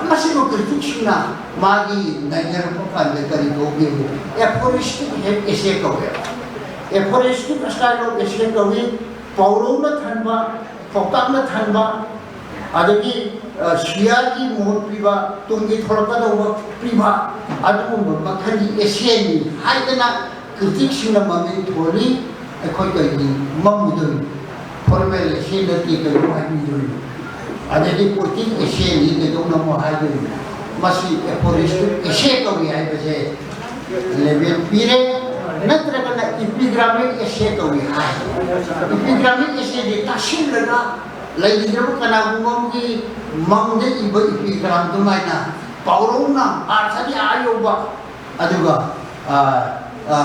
ꯃꯁꯤꯕꯨ criticꯁꯤꯡꯅ ꯃꯥꯒꯤ ꯅꯩꯅꯔꯛꯄ ꯀꯥꯟꯗ ꯀꯔꯤ ꯀꯧꯒꯦꯕꯨ aphoristic essay ꯀꯧꯋꯦꯕ꯫ Aphoristic style of essay ꯀꯧꯏ꯫ ꯄꯥꯎꯔꯧꯅ ꯊꯟꯕ, ꯄꯥꯎꯇꯥꯛꯅ ꯊꯟꯕ, ꯑꯗꯒꯤ, ꯑ, ꯁꯤꯌꯥꯒꯤ ꯃꯍꯨꯠ ꯄꯤꯕ, ꯇꯨꯡꯒꯤ ꯊꯣꯛꯂꯛꯀꯗꯧꯕ ꯄꯤꯕ, ꯑꯗꯨꯒꯨꯝꯕ ꯃꯈꯜꯒꯤ essayꯅꯤ ꯍꯥꯏꯗꯅ criticꯁꯤꯡꯅ ꯃꯃꯤꯡ ꯊꯣꯜꯂꯤ꯫ ꯑꯩꯈꯣꯏ ꯀꯔꯤꯒꯤ ꯃꯝꯃꯨꯗꯣꯏꯅꯣ? Formal essay ꯅꯠꯇꯦ ꯀꯩꯅꯣ ꯍꯥꯏꯕꯤꯗꯣꯏꯅꯣ? ꯑꯗꯒꯤ poetic essayꯅꯤ ꯀꯩꯗꯧꯅ ꯑꯃꯨꯛ ꯍꯥꯏꯗꯣꯏꯅꯣ? ꯃꯁꯤ aphoristic essay ꯀꯧꯏ ꯍꯥꯏꯕꯁꯦ level ꯄꯤꯔꯦ꯫ ꯅꯠꯇ꯭ꯔꯒꯅ epigramic essay ꯀꯧꯏ ꯍꯥꯏ꯫ Epigramic essayꯗꯤ ꯇꯥꯁꯤꯜꯂꯒ ꯂꯩꯈꯤꯗ꯭ꯔꯕ ꯀꯅꯥꯒꯨꯝꯕ ꯑꯃꯒꯤ ꯃꯪꯗ ꯏꯕ ꯏꯄꯤꯒ꯭ꯔꯥꯝ ꯑꯗꯨꯃꯥꯏꯅ ꯄꯥꯎꯔꯧꯅ ꯑꯥꯔꯊꯗꯤ ꯑꯥ ꯌꯧꯕ, ꯑꯗꯨꯒ, ꯑ, ꯑ,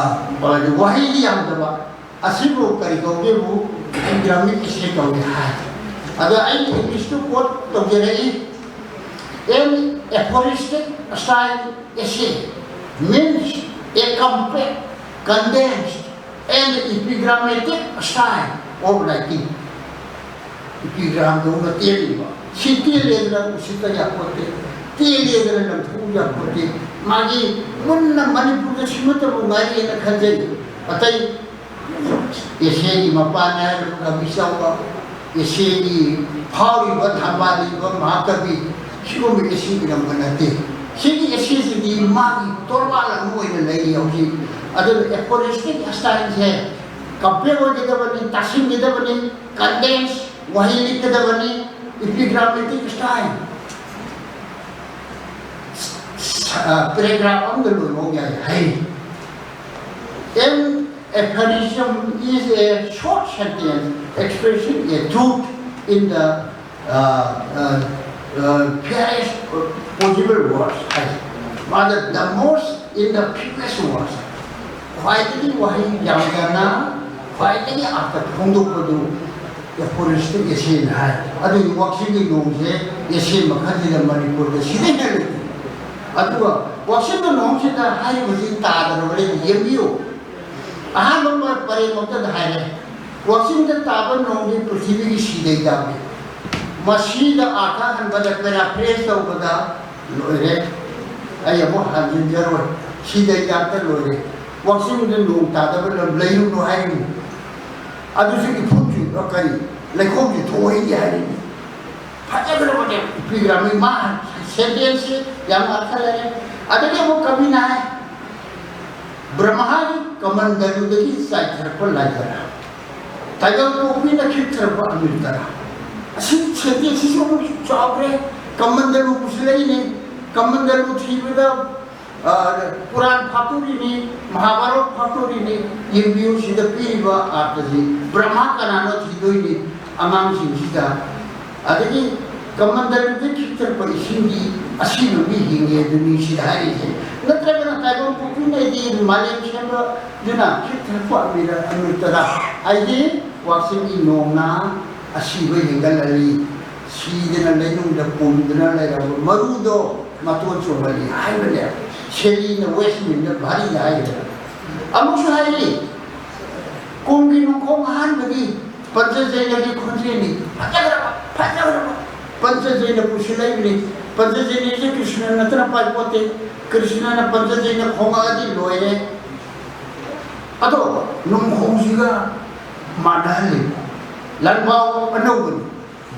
ꯋꯥꯍꯩꯗꯤ ꯌꯥꯝꯗꯕ, ꯑꯁꯤꯕꯨ ꯀꯔꯤ ꯀꯧꯒꯦꯕꯨ ꯏꯄꯤꯒ꯭ꯔꯥꯃꯤꯛ ꯏꯁꯩ ꯀꯧꯏ ꯍꯥꯏ꯫ ꯑꯗꯣ ꯑꯩꯅ ꯏꯪꯂꯤꯁꯇꯨ ꯀꯣꯠ ꯇꯧꯖꯔꯛꯏ: "An aphoristic style essay means a compact, condensed and epigrammatic style of writing." ꯏꯄꯤꯒ꯭ꯔꯥꯝꯗꯧꯅ ꯇꯦꯜꯂꯤꯕ꯫ ꯁꯤ ꯇꯦꯜꯂꯦꯗꯅ ꯎꯁꯤꯠꯇ ꯌꯥꯄꯣꯠꯇꯦ, ꯇꯦꯜꯂꯦꯗꯅ ꯂꯪꯊꯣꯛꯎ ꯌꯥꯄꯣꯠꯇꯦ꯫ ꯃꯥꯒꯤ ꯃꯨꯟꯅ ꯃꯅꯤꯄꯨꯔꯗ ꯁꯤꯃꯠꯇꯕꯨ ꯉꯥꯏꯔꯦꯅ ꯈꯟꯖꯩ꯫ ꯑꯇꯩ ꯑꯦꯁꯦꯒꯤ ꯃꯄꯥꯅꯤ ꯍꯥꯏꯔꯤꯕ ꯀꯕꯤ ꯆꯥꯎꯕ, ꯑꯦꯁꯦꯒꯤ ꯐꯥꯎꯔꯤꯕ ꯊꯝꯕꯥꯜꯂꯤꯕ ꯃꯍꯥꯀꯕꯤ, ꯁꯤꯒꯨꯝꯕ ꯑꯦꯁꯦ ꯏꯔꯝꯕ ꯅꯠꯇꯦ꯫ ꯁꯤꯒꯤ ꯑꯦꯁꯦꯁꯤꯗꯤ ꯃꯥꯒꯤ ꯇꯣꯔꯕꯥꯟ ꯑꯃ ꯑꯣꯏꯅ ꯂꯩꯔꯤ ꯍꯧꯖꯤꯛ꯫ ꯑꯗꯨꯅ ꯑꯦꯐꯣꯔꯤꯁꯇꯤꯛ ꯁ꯭ꯇꯥꯏꯜꯁꯦ ꯀꯝꯄꯦꯛ ꯑꯣꯏꯒꯗꯕꯅꯤ, ꯇꯥꯁꯤꯟꯒꯗꯕꯅꯤ, ꯀꯟꯗꯦꯟꯁ ꯋꯥꯍꯩ ꯂꯤꯛꯀꯗꯕꯅꯤ, ꯏꯄꯤꯒ꯭ꯔꯥꯃꯦꯇꯤꯛ ꯁ꯭ꯇꯥꯏꯜ꯫ ꯄꯦꯔꯥꯒ꯭ꯔꯥꯐ ꯑꯃꯗ ꯂꯣꯏꯕ ꯌꯥꯏ ꯍꯥꯏꯔꯤ꯫ An aphorism is a short sentence expressing a truth in the, uh, uh, uh, fairest possible words ꯍꯥꯏ꯫ ꯃꯥꯗ the most in the fewest words꯫ ꯈ꯭ꯋꯥꯏꯗꯒꯤ ꯋꯥꯍꯩ ꯌꯥꯝꯗꯅ ꯈ꯭ꯋꯥꯏꯗꯒꯤ ꯑꯥꯔꯊ ꯐꯣꯡꯗꯣꯛꯄꯗꯨ ꯑꯦꯐꯣꯔꯤꯁꯇꯤꯛ ꯑꯦꯁꯦꯅ ꯍꯥꯏ꯫ ꯑꯗꯨꯒꯤ ꯋꯥꯛꯆꯤꯡꯒꯤ ꯅꯣꯡꯁꯦ ꯑꯦꯁꯦ ꯃꯈꯜꯁꯤꯗ ꯃꯅꯤꯄꯨꯔꯗ ꯁꯤꯗꯩ ꯍꯦꯟꯅ ꯂꯩꯇꯦ꯫ ꯑꯗꯨꯒ ꯋꯥꯛꯆꯤꯡꯒꯤ ꯅꯣꯡꯁꯤꯗ ꯍꯥꯏꯔꯤꯕꯁꯤ ꯇꯥꯗ꯭ꯔꯕꯅꯦ, ꯌꯦꯡꯕꯤꯌꯨ꯫ ꯑꯍꯥꯟꯕ ꯄꯔꯦꯡ ꯑꯃꯇꯗ ꯍꯥꯏꯔꯦ, ꯋꯥꯛꯆꯤꯡꯗ ꯇꯥꯕ ꯅꯣꯡꯗꯤ ꯄ꯭ꯔꯤꯊꯤꯕꯤꯒꯤ ꯁꯤꯗꯩ ꯇꯥꯕꯤ꯫ ꯃꯁꯤꯗ ꯑꯥꯔꯊ ꯍꯟꯕꯗ, ꯄꯦꯔꯥꯐ꯭ꯔꯦꯁ ꯇꯧꯕꯗ, ꯂꯣꯏꯔꯦ꯫ ꯑꯩ ꯑꯃꯨꯛ ꯍꯟꯖꯤꯟꯖꯔꯣꯏ꯫ ꯁꯤꯗꯩ ꯇꯥꯕꯗ ꯂꯣꯏꯔꯦ꯫ ꯋꯥꯛꯆꯤꯡꯗ ꯅꯣꯡ ꯇꯥꯗꯕ ꯂꯝ ꯂꯩꯔꯨꯅꯨ ꯍꯥꯏꯔꯤꯅꯤ꯫ ꯑꯗꯨꯁꯨ ꯏꯐꯨꯟꯁꯨ, ꯀꯔꯤ, ꯂꯩꯈꯣꯝꯁꯨ ꯊꯣꯛꯏꯗꯤ ꯍꯥꯏꯔꯤꯅꯤ꯫ ꯐꯖꯈ꯭ꯔꯕꯅꯦ ꯏꯄꯤꯒ꯭ꯔꯥꯝꯒꯤ ꯃꯥ ꯁꯦꯟꯇꯦꯟꯁꯁꯤ ꯌꯥꯝ ꯑꯔꯊ ꯂꯩꯔꯦ꯫ ꯑꯗꯒꯤ ꯑꯃꯨꯛ ꯀꯕꯤꯅ ꯍꯥꯏ, "ꯕ꯭ꯔꯍꯃꯒꯤ ꯀꯃꯟꯗꯂꯨꯗꯒꯤ ꯆꯥꯏꯊꯔꯛꯄ ꯂꯥꯏ ꯇꯔꯥ, ꯇꯥꯏꯕꯪ ꯄꯣꯛꯄꯤꯅ ꯈꯤꯛꯊꯔꯛꯄ ꯑꯃꯤꯔ ꯇꯔꯥ"꯫ ꯑꯁꯤ ꯁꯦꯟꯇꯦꯟꯁꯁꯤꯁꯨ ꯑꯃꯨꯛ ꯆꯥꯎꯈ꯭ꯔꯦ꯫ ꯀꯃꯟꯗꯂꯨ ꯄꯨꯁꯤꯜꯂꯛꯏꯅꯦ꯫ ꯀꯃꯟꯗꯂꯨ ꯊꯤꯕꯗ, ꯑ, ꯄꯨꯔꯥꯟ ꯐꯥꯛꯇꯣꯔꯤꯅꯤ, ꯃꯍꯥꯚꯥꯔꯠ ꯐꯥꯛꯇꯣꯔꯤꯅꯤ꯫ ꯌꯦꯡꯕꯤꯌꯨ, ꯁꯤꯗ ꯄꯤꯔꯤꯕ ꯑꯥꯔꯊꯁꯤ ꯕ꯭ꯔꯍꯃ ꯀꯅꯥꯅꯣ ꯊꯤꯗꯣꯏꯅꯤ꯫ ꯑꯉꯥꯡꯁꯤꯡꯁꯤꯗ꯫ ꯑꯗꯒꯤ ꯀꯃꯟꯗꯂꯗ ꯈꯤꯛꯊꯔꯛꯄ ꯏꯁꯤꯡꯗꯤ ꯑꯁꯤꯕ ꯃꯤ ꯍꯤꯡꯉꯦ ꯑꯗꯨꯅꯤ ꯁꯤꯗ ꯍꯥꯏꯔꯤꯁꯦ꯫ ꯅꯠꯇ꯭ꯔꯒꯅ ꯇꯥꯏꯕꯪ ꯄꯣꯛꯄꯤꯅꯗꯤ ꯃꯥꯂꯦꯝ ꯁꯦꯝꯕꯗꯨꯅ ꯈꯤꯛꯊꯔꯛꯄ ꯑꯃꯤꯔ ꯑꯃ꯭ꯔꯤꯇꯔꯥ ꯍꯥꯏꯗꯤ ꯋꯥꯛꯆꯤꯡꯒꯤ ꯅꯣꯡꯅ ꯑꯁꯤꯕ ꯍꯦꯟꯒꯠꯍꯜꯂꯤ꯫ ꯁꯤꯗꯅ ꯂꯩꯅꯨꯡꯗ ꯄꯨꯝꯗꯨꯅ ꯂꯩꯔꯕ ꯃꯔꯨꯗꯣ ꯃꯇꯣꯟ ꯆꯣꯡꯍꯜꯂꯤ ꯍꯥꯏꯕꯅꯦ꯫ ꯁꯦꯂꯤꯅ ꯋꯦꯁꯃꯤꯟꯗ ꯚꯥꯔꯤꯗ ꯍꯥꯏꯈ꯭ꯔꯦ꯫ ꯑꯃꯨꯛꯁꯨ ꯍꯥꯏꯔꯤ, ꯀꯨꯝꯒꯤ ꯅꯣꯡꯈꯣꯡ ꯑꯍꯥꯟꯕꯗꯤ ꯄꯟꯆꯖꯩꯅꯒꯤ ꯈꯣꯟꯖꯦꯜꯅꯤ꯫ ꯐꯖꯈ꯭ꯔꯕ, ꯐꯖꯈ꯭ꯔꯕ꯫ ꯄꯟꯆꯖꯩꯅ ꯄꯨꯁꯤꯜꯂꯛꯏꯕꯅꯤ꯫ ꯄꯟꯆꯖꯩꯅꯁꯦ ꯀ꯭ꯔꯤꯁꯅ ꯅꯠꯇꯅ ꯄꯥꯏꯄꯣꯠꯇꯦ꯫ ꯀ꯭ꯔꯤꯁꯅꯅ ꯄꯟꯆꯖꯩꯅ ꯈꯣꯡꯉꯛꯑꯗꯤ ꯂꯣꯏꯔꯦ꯫ ꯑꯗꯣ ꯅꯣꯡꯈꯣꯡꯁꯤꯒ ꯃꯥꯟꯅꯍꯜꯂꯤꯕ ꯂꯥꯟꯐꯥꯎ ꯑꯅꯧꯕꯅꯤ꯫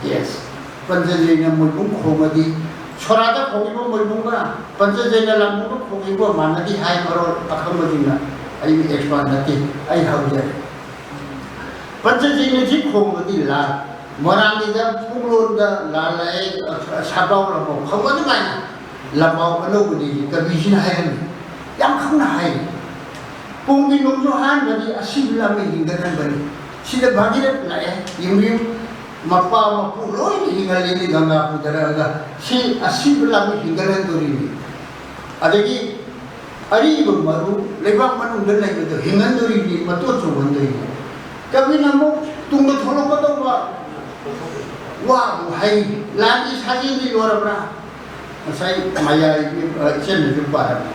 ꯌꯦꯁ, ꯄꯟꯆꯖꯩꯅ ꯃꯣꯏꯕꯨꯡ ꯈꯣꯡꯉꯗꯤ, ꯁꯣꯔꯥꯗ ꯈꯣꯡꯉꯤꯕ ꯃꯣꯏꯕꯨꯡꯒ ꯄꯟꯆꯖꯩꯅ ꯂꯥꯟꯕꯨꯡꯗ ꯈꯣꯡꯉꯤꯕ ꯃꯥꯟꯅꯗꯦ ꯍꯥꯏ ꯃꯔꯣꯜ ꯑꯈꯪꯕꯁꯤꯡꯅ꯫ ꯑꯩ ꯑꯦꯛꯁꯄꯥꯔꯠ ꯅꯠꯇꯦ, ꯑꯩ ꯍꯧꯖꯔꯦ꯫ ꯄꯟꯆꯖꯩꯅ ꯁꯤ ꯈꯣꯡꯕꯗꯤ ꯂꯥꯟ, ꯃꯣꯏꯔꯥꯡꯒꯤꯗ ꯄꯨꯡꯂꯣꯟꯗ ꯂꯥꯟ ꯂꯥꯛꯑꯦ, ꯁꯥꯄꯥꯎ ꯂꯥꯟꯐꯥꯎ ꯈꯪꯕ ꯑꯗꯨꯃꯥꯏꯅ ꯂꯥꯟꯐꯥꯎ ꯑꯅꯧꯕꯅꯤ ꯀꯕꯤꯁꯤꯅ ꯍꯥꯏꯔꯝꯃꯤ꯫ ꯌꯥꯝ ꯈꯪꯅ ꯍꯥꯏꯔꯤ꯫ ꯄꯨꯡꯒꯤ ꯅꯣꯡꯁꯨ ꯍꯥꯟꯕꯗꯤ ꯑꯁꯤꯕ ꯂꯥꯟꯃꯤ ꯍꯤꯡꯒꯠꯍꯟꯕꯅꯤ꯫ ꯁꯤꯗ ꯚꯥꯒꯤꯔꯠ ꯂꯥꯛꯑꯦ, ꯌꯦꯡꯕꯤꯌꯨ꯫ ꯃꯄꯥ ꯃꯄꯨ ꯂꯣꯏꯅ ꯍꯤꯡꯍꯜꯂꯤꯅꯤ ꯒꯪꯒꯥ ꯄꯨꯊꯔꯛꯑꯒ꯫ ꯁꯤ ꯑꯁꯤꯕ ꯂꯥꯟꯃꯤ ꯍꯤꯡꯒꯠꯍꯟꯗꯣꯔꯤꯅꯤ꯫ ꯑꯗꯒꯤ ꯑꯔꯤꯕ ꯃꯔꯨ ꯂꯩꯕꯥꯛ ꯃꯅꯨꯡꯗ ꯂꯩꯕꯗꯣ ꯍꯤꯡꯍꯟꯗꯣꯔꯤꯅꯤ, ꯃꯇꯣꯟ ꯆꯣꯡꯍꯟꯗꯣꯔꯤꯅꯤ꯫ ꯀꯕꯤꯅ ꯑꯃꯨꯛ ꯇꯨꯡꯗ ꯊꯣꯛꯂꯛꯀꯗꯧꯕ ꯋꯥꯕꯨ ꯍꯥꯏꯔꯤ꯫ ꯂꯥꯟꯒꯤ ꯁꯥꯖꯦꯜꯗꯤ ꯂꯣꯏꯔꯕ꯭ꯔꯥ? ꯉꯁꯥꯏ ꯃꯌꯥꯏꯒꯤ, ꯑ, ꯏꯆꯟꯅꯁꯨ ꯄꯥꯔꯝꯃꯤ꯫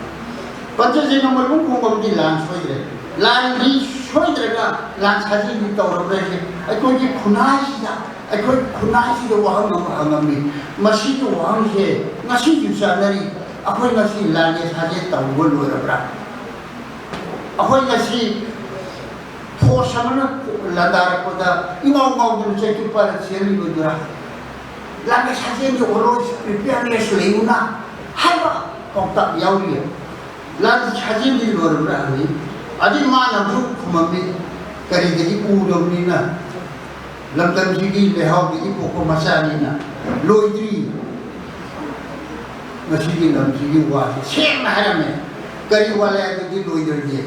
ꯄꯟꯆꯖꯩꯅ ꯃꯣꯏꯕꯨꯡ ꯈꯣꯡꯕꯕꯨꯗꯤ ꯂꯥꯟ ꯁꯣꯏꯗ꯭ꯔꯦ꯫ ꯂꯥꯟꯗꯤ ꯁꯣꯏꯗ꯭ꯔꯒ ꯂꯥꯟ ꯁꯥꯖꯦꯜꯗꯤ ꯇꯧꯔꯕ꯭ꯔꯥ ꯍꯥꯏꯁꯦ ꯑꯩꯈꯣꯏꯒꯤ ꯈꯨꯟꯅꯥꯏꯁꯤꯗ, ꯑꯩꯈꯣꯏ ꯈꯨꯟꯅꯥꯏꯁꯤꯗ ꯋꯥꯍꯪ ꯑꯃ ꯍꯪꯉꯝꯃꯤ꯫ ꯃꯁꯤꯒꯤ ꯋꯥꯍꯪꯁꯦ ꯉꯁꯤꯁꯨ ꯆꯠꯅꯔꯤ꯫ ꯑꯩꯈꯣꯏ ꯉꯁꯤ ꯂꯥꯟꯒꯤ ꯁꯥꯖꯦꯜ ꯇꯧꯕ ꯂꯣꯏꯔꯕ꯭ꯔꯥ? ꯑꯩꯈꯣꯏ ꯉꯁꯤ ꯐꯣꯔꯁ ꯑꯃꯅ ꯂꯥꯟꯗꯥꯔꯛꯄꯗ ꯏꯉꯥꯎ ꯉꯥꯎꯗꯅ ꯆꯩꯇꯨꯞ ꯄꯥꯏꯔ ꯆꯦꯜꯂꯤꯕꯗꯨꯔꯥ? ꯂꯥꯟꯒꯤ ꯁꯥꯖꯦꯜꯒꯤ ꯑꯣꯔꯣꯁ ꯄ꯭ꯔꯤꯄꯤꯌꯥꯔꯅꯦꯁ ꯂꯩꯌꯨꯅ ꯍꯥꯏꯕ ꯄꯥꯎꯇꯥꯛ ꯌꯥꯎꯔꯤ꯫ ꯂꯥꯟꯒꯤ ꯁꯥꯖꯦꯜꯗꯤ ꯂꯣꯏꯔꯕ꯭ꯔꯥ ꯍꯪꯉꯤ꯫ ꯑꯗꯨꯏ ꯃꯥꯅ ꯑꯃꯨꯛ ꯈꯨꯝꯃꯝꯃꯤ, ꯀꯔꯤꯗꯒꯤ ꯎꯔꯕꯅꯤꯅ, ꯂꯝꯗꯝꯁꯤꯒꯤ ꯂꯩꯍꯥꯎꯗꯒꯤ ꯄꯣꯛꯄ ꯃꯆꯥꯅꯤꯅ꯫ ꯂꯣꯏꯗ꯭ꯔꯤ꯫ ꯉꯁꯤꯒꯤ ꯂꯝꯁꯤꯒꯤ ꯋꯥꯁꯤ ꯁꯦꯡꯅ ꯍꯥꯏꯔꯝꯃꯦ꯫ ꯀꯔꯤ ꯋꯥꯠꯂꯦ ꯍꯥꯏꯕꯗꯤ ꯂꯣꯏꯗ꯭ꯔꯗꯤ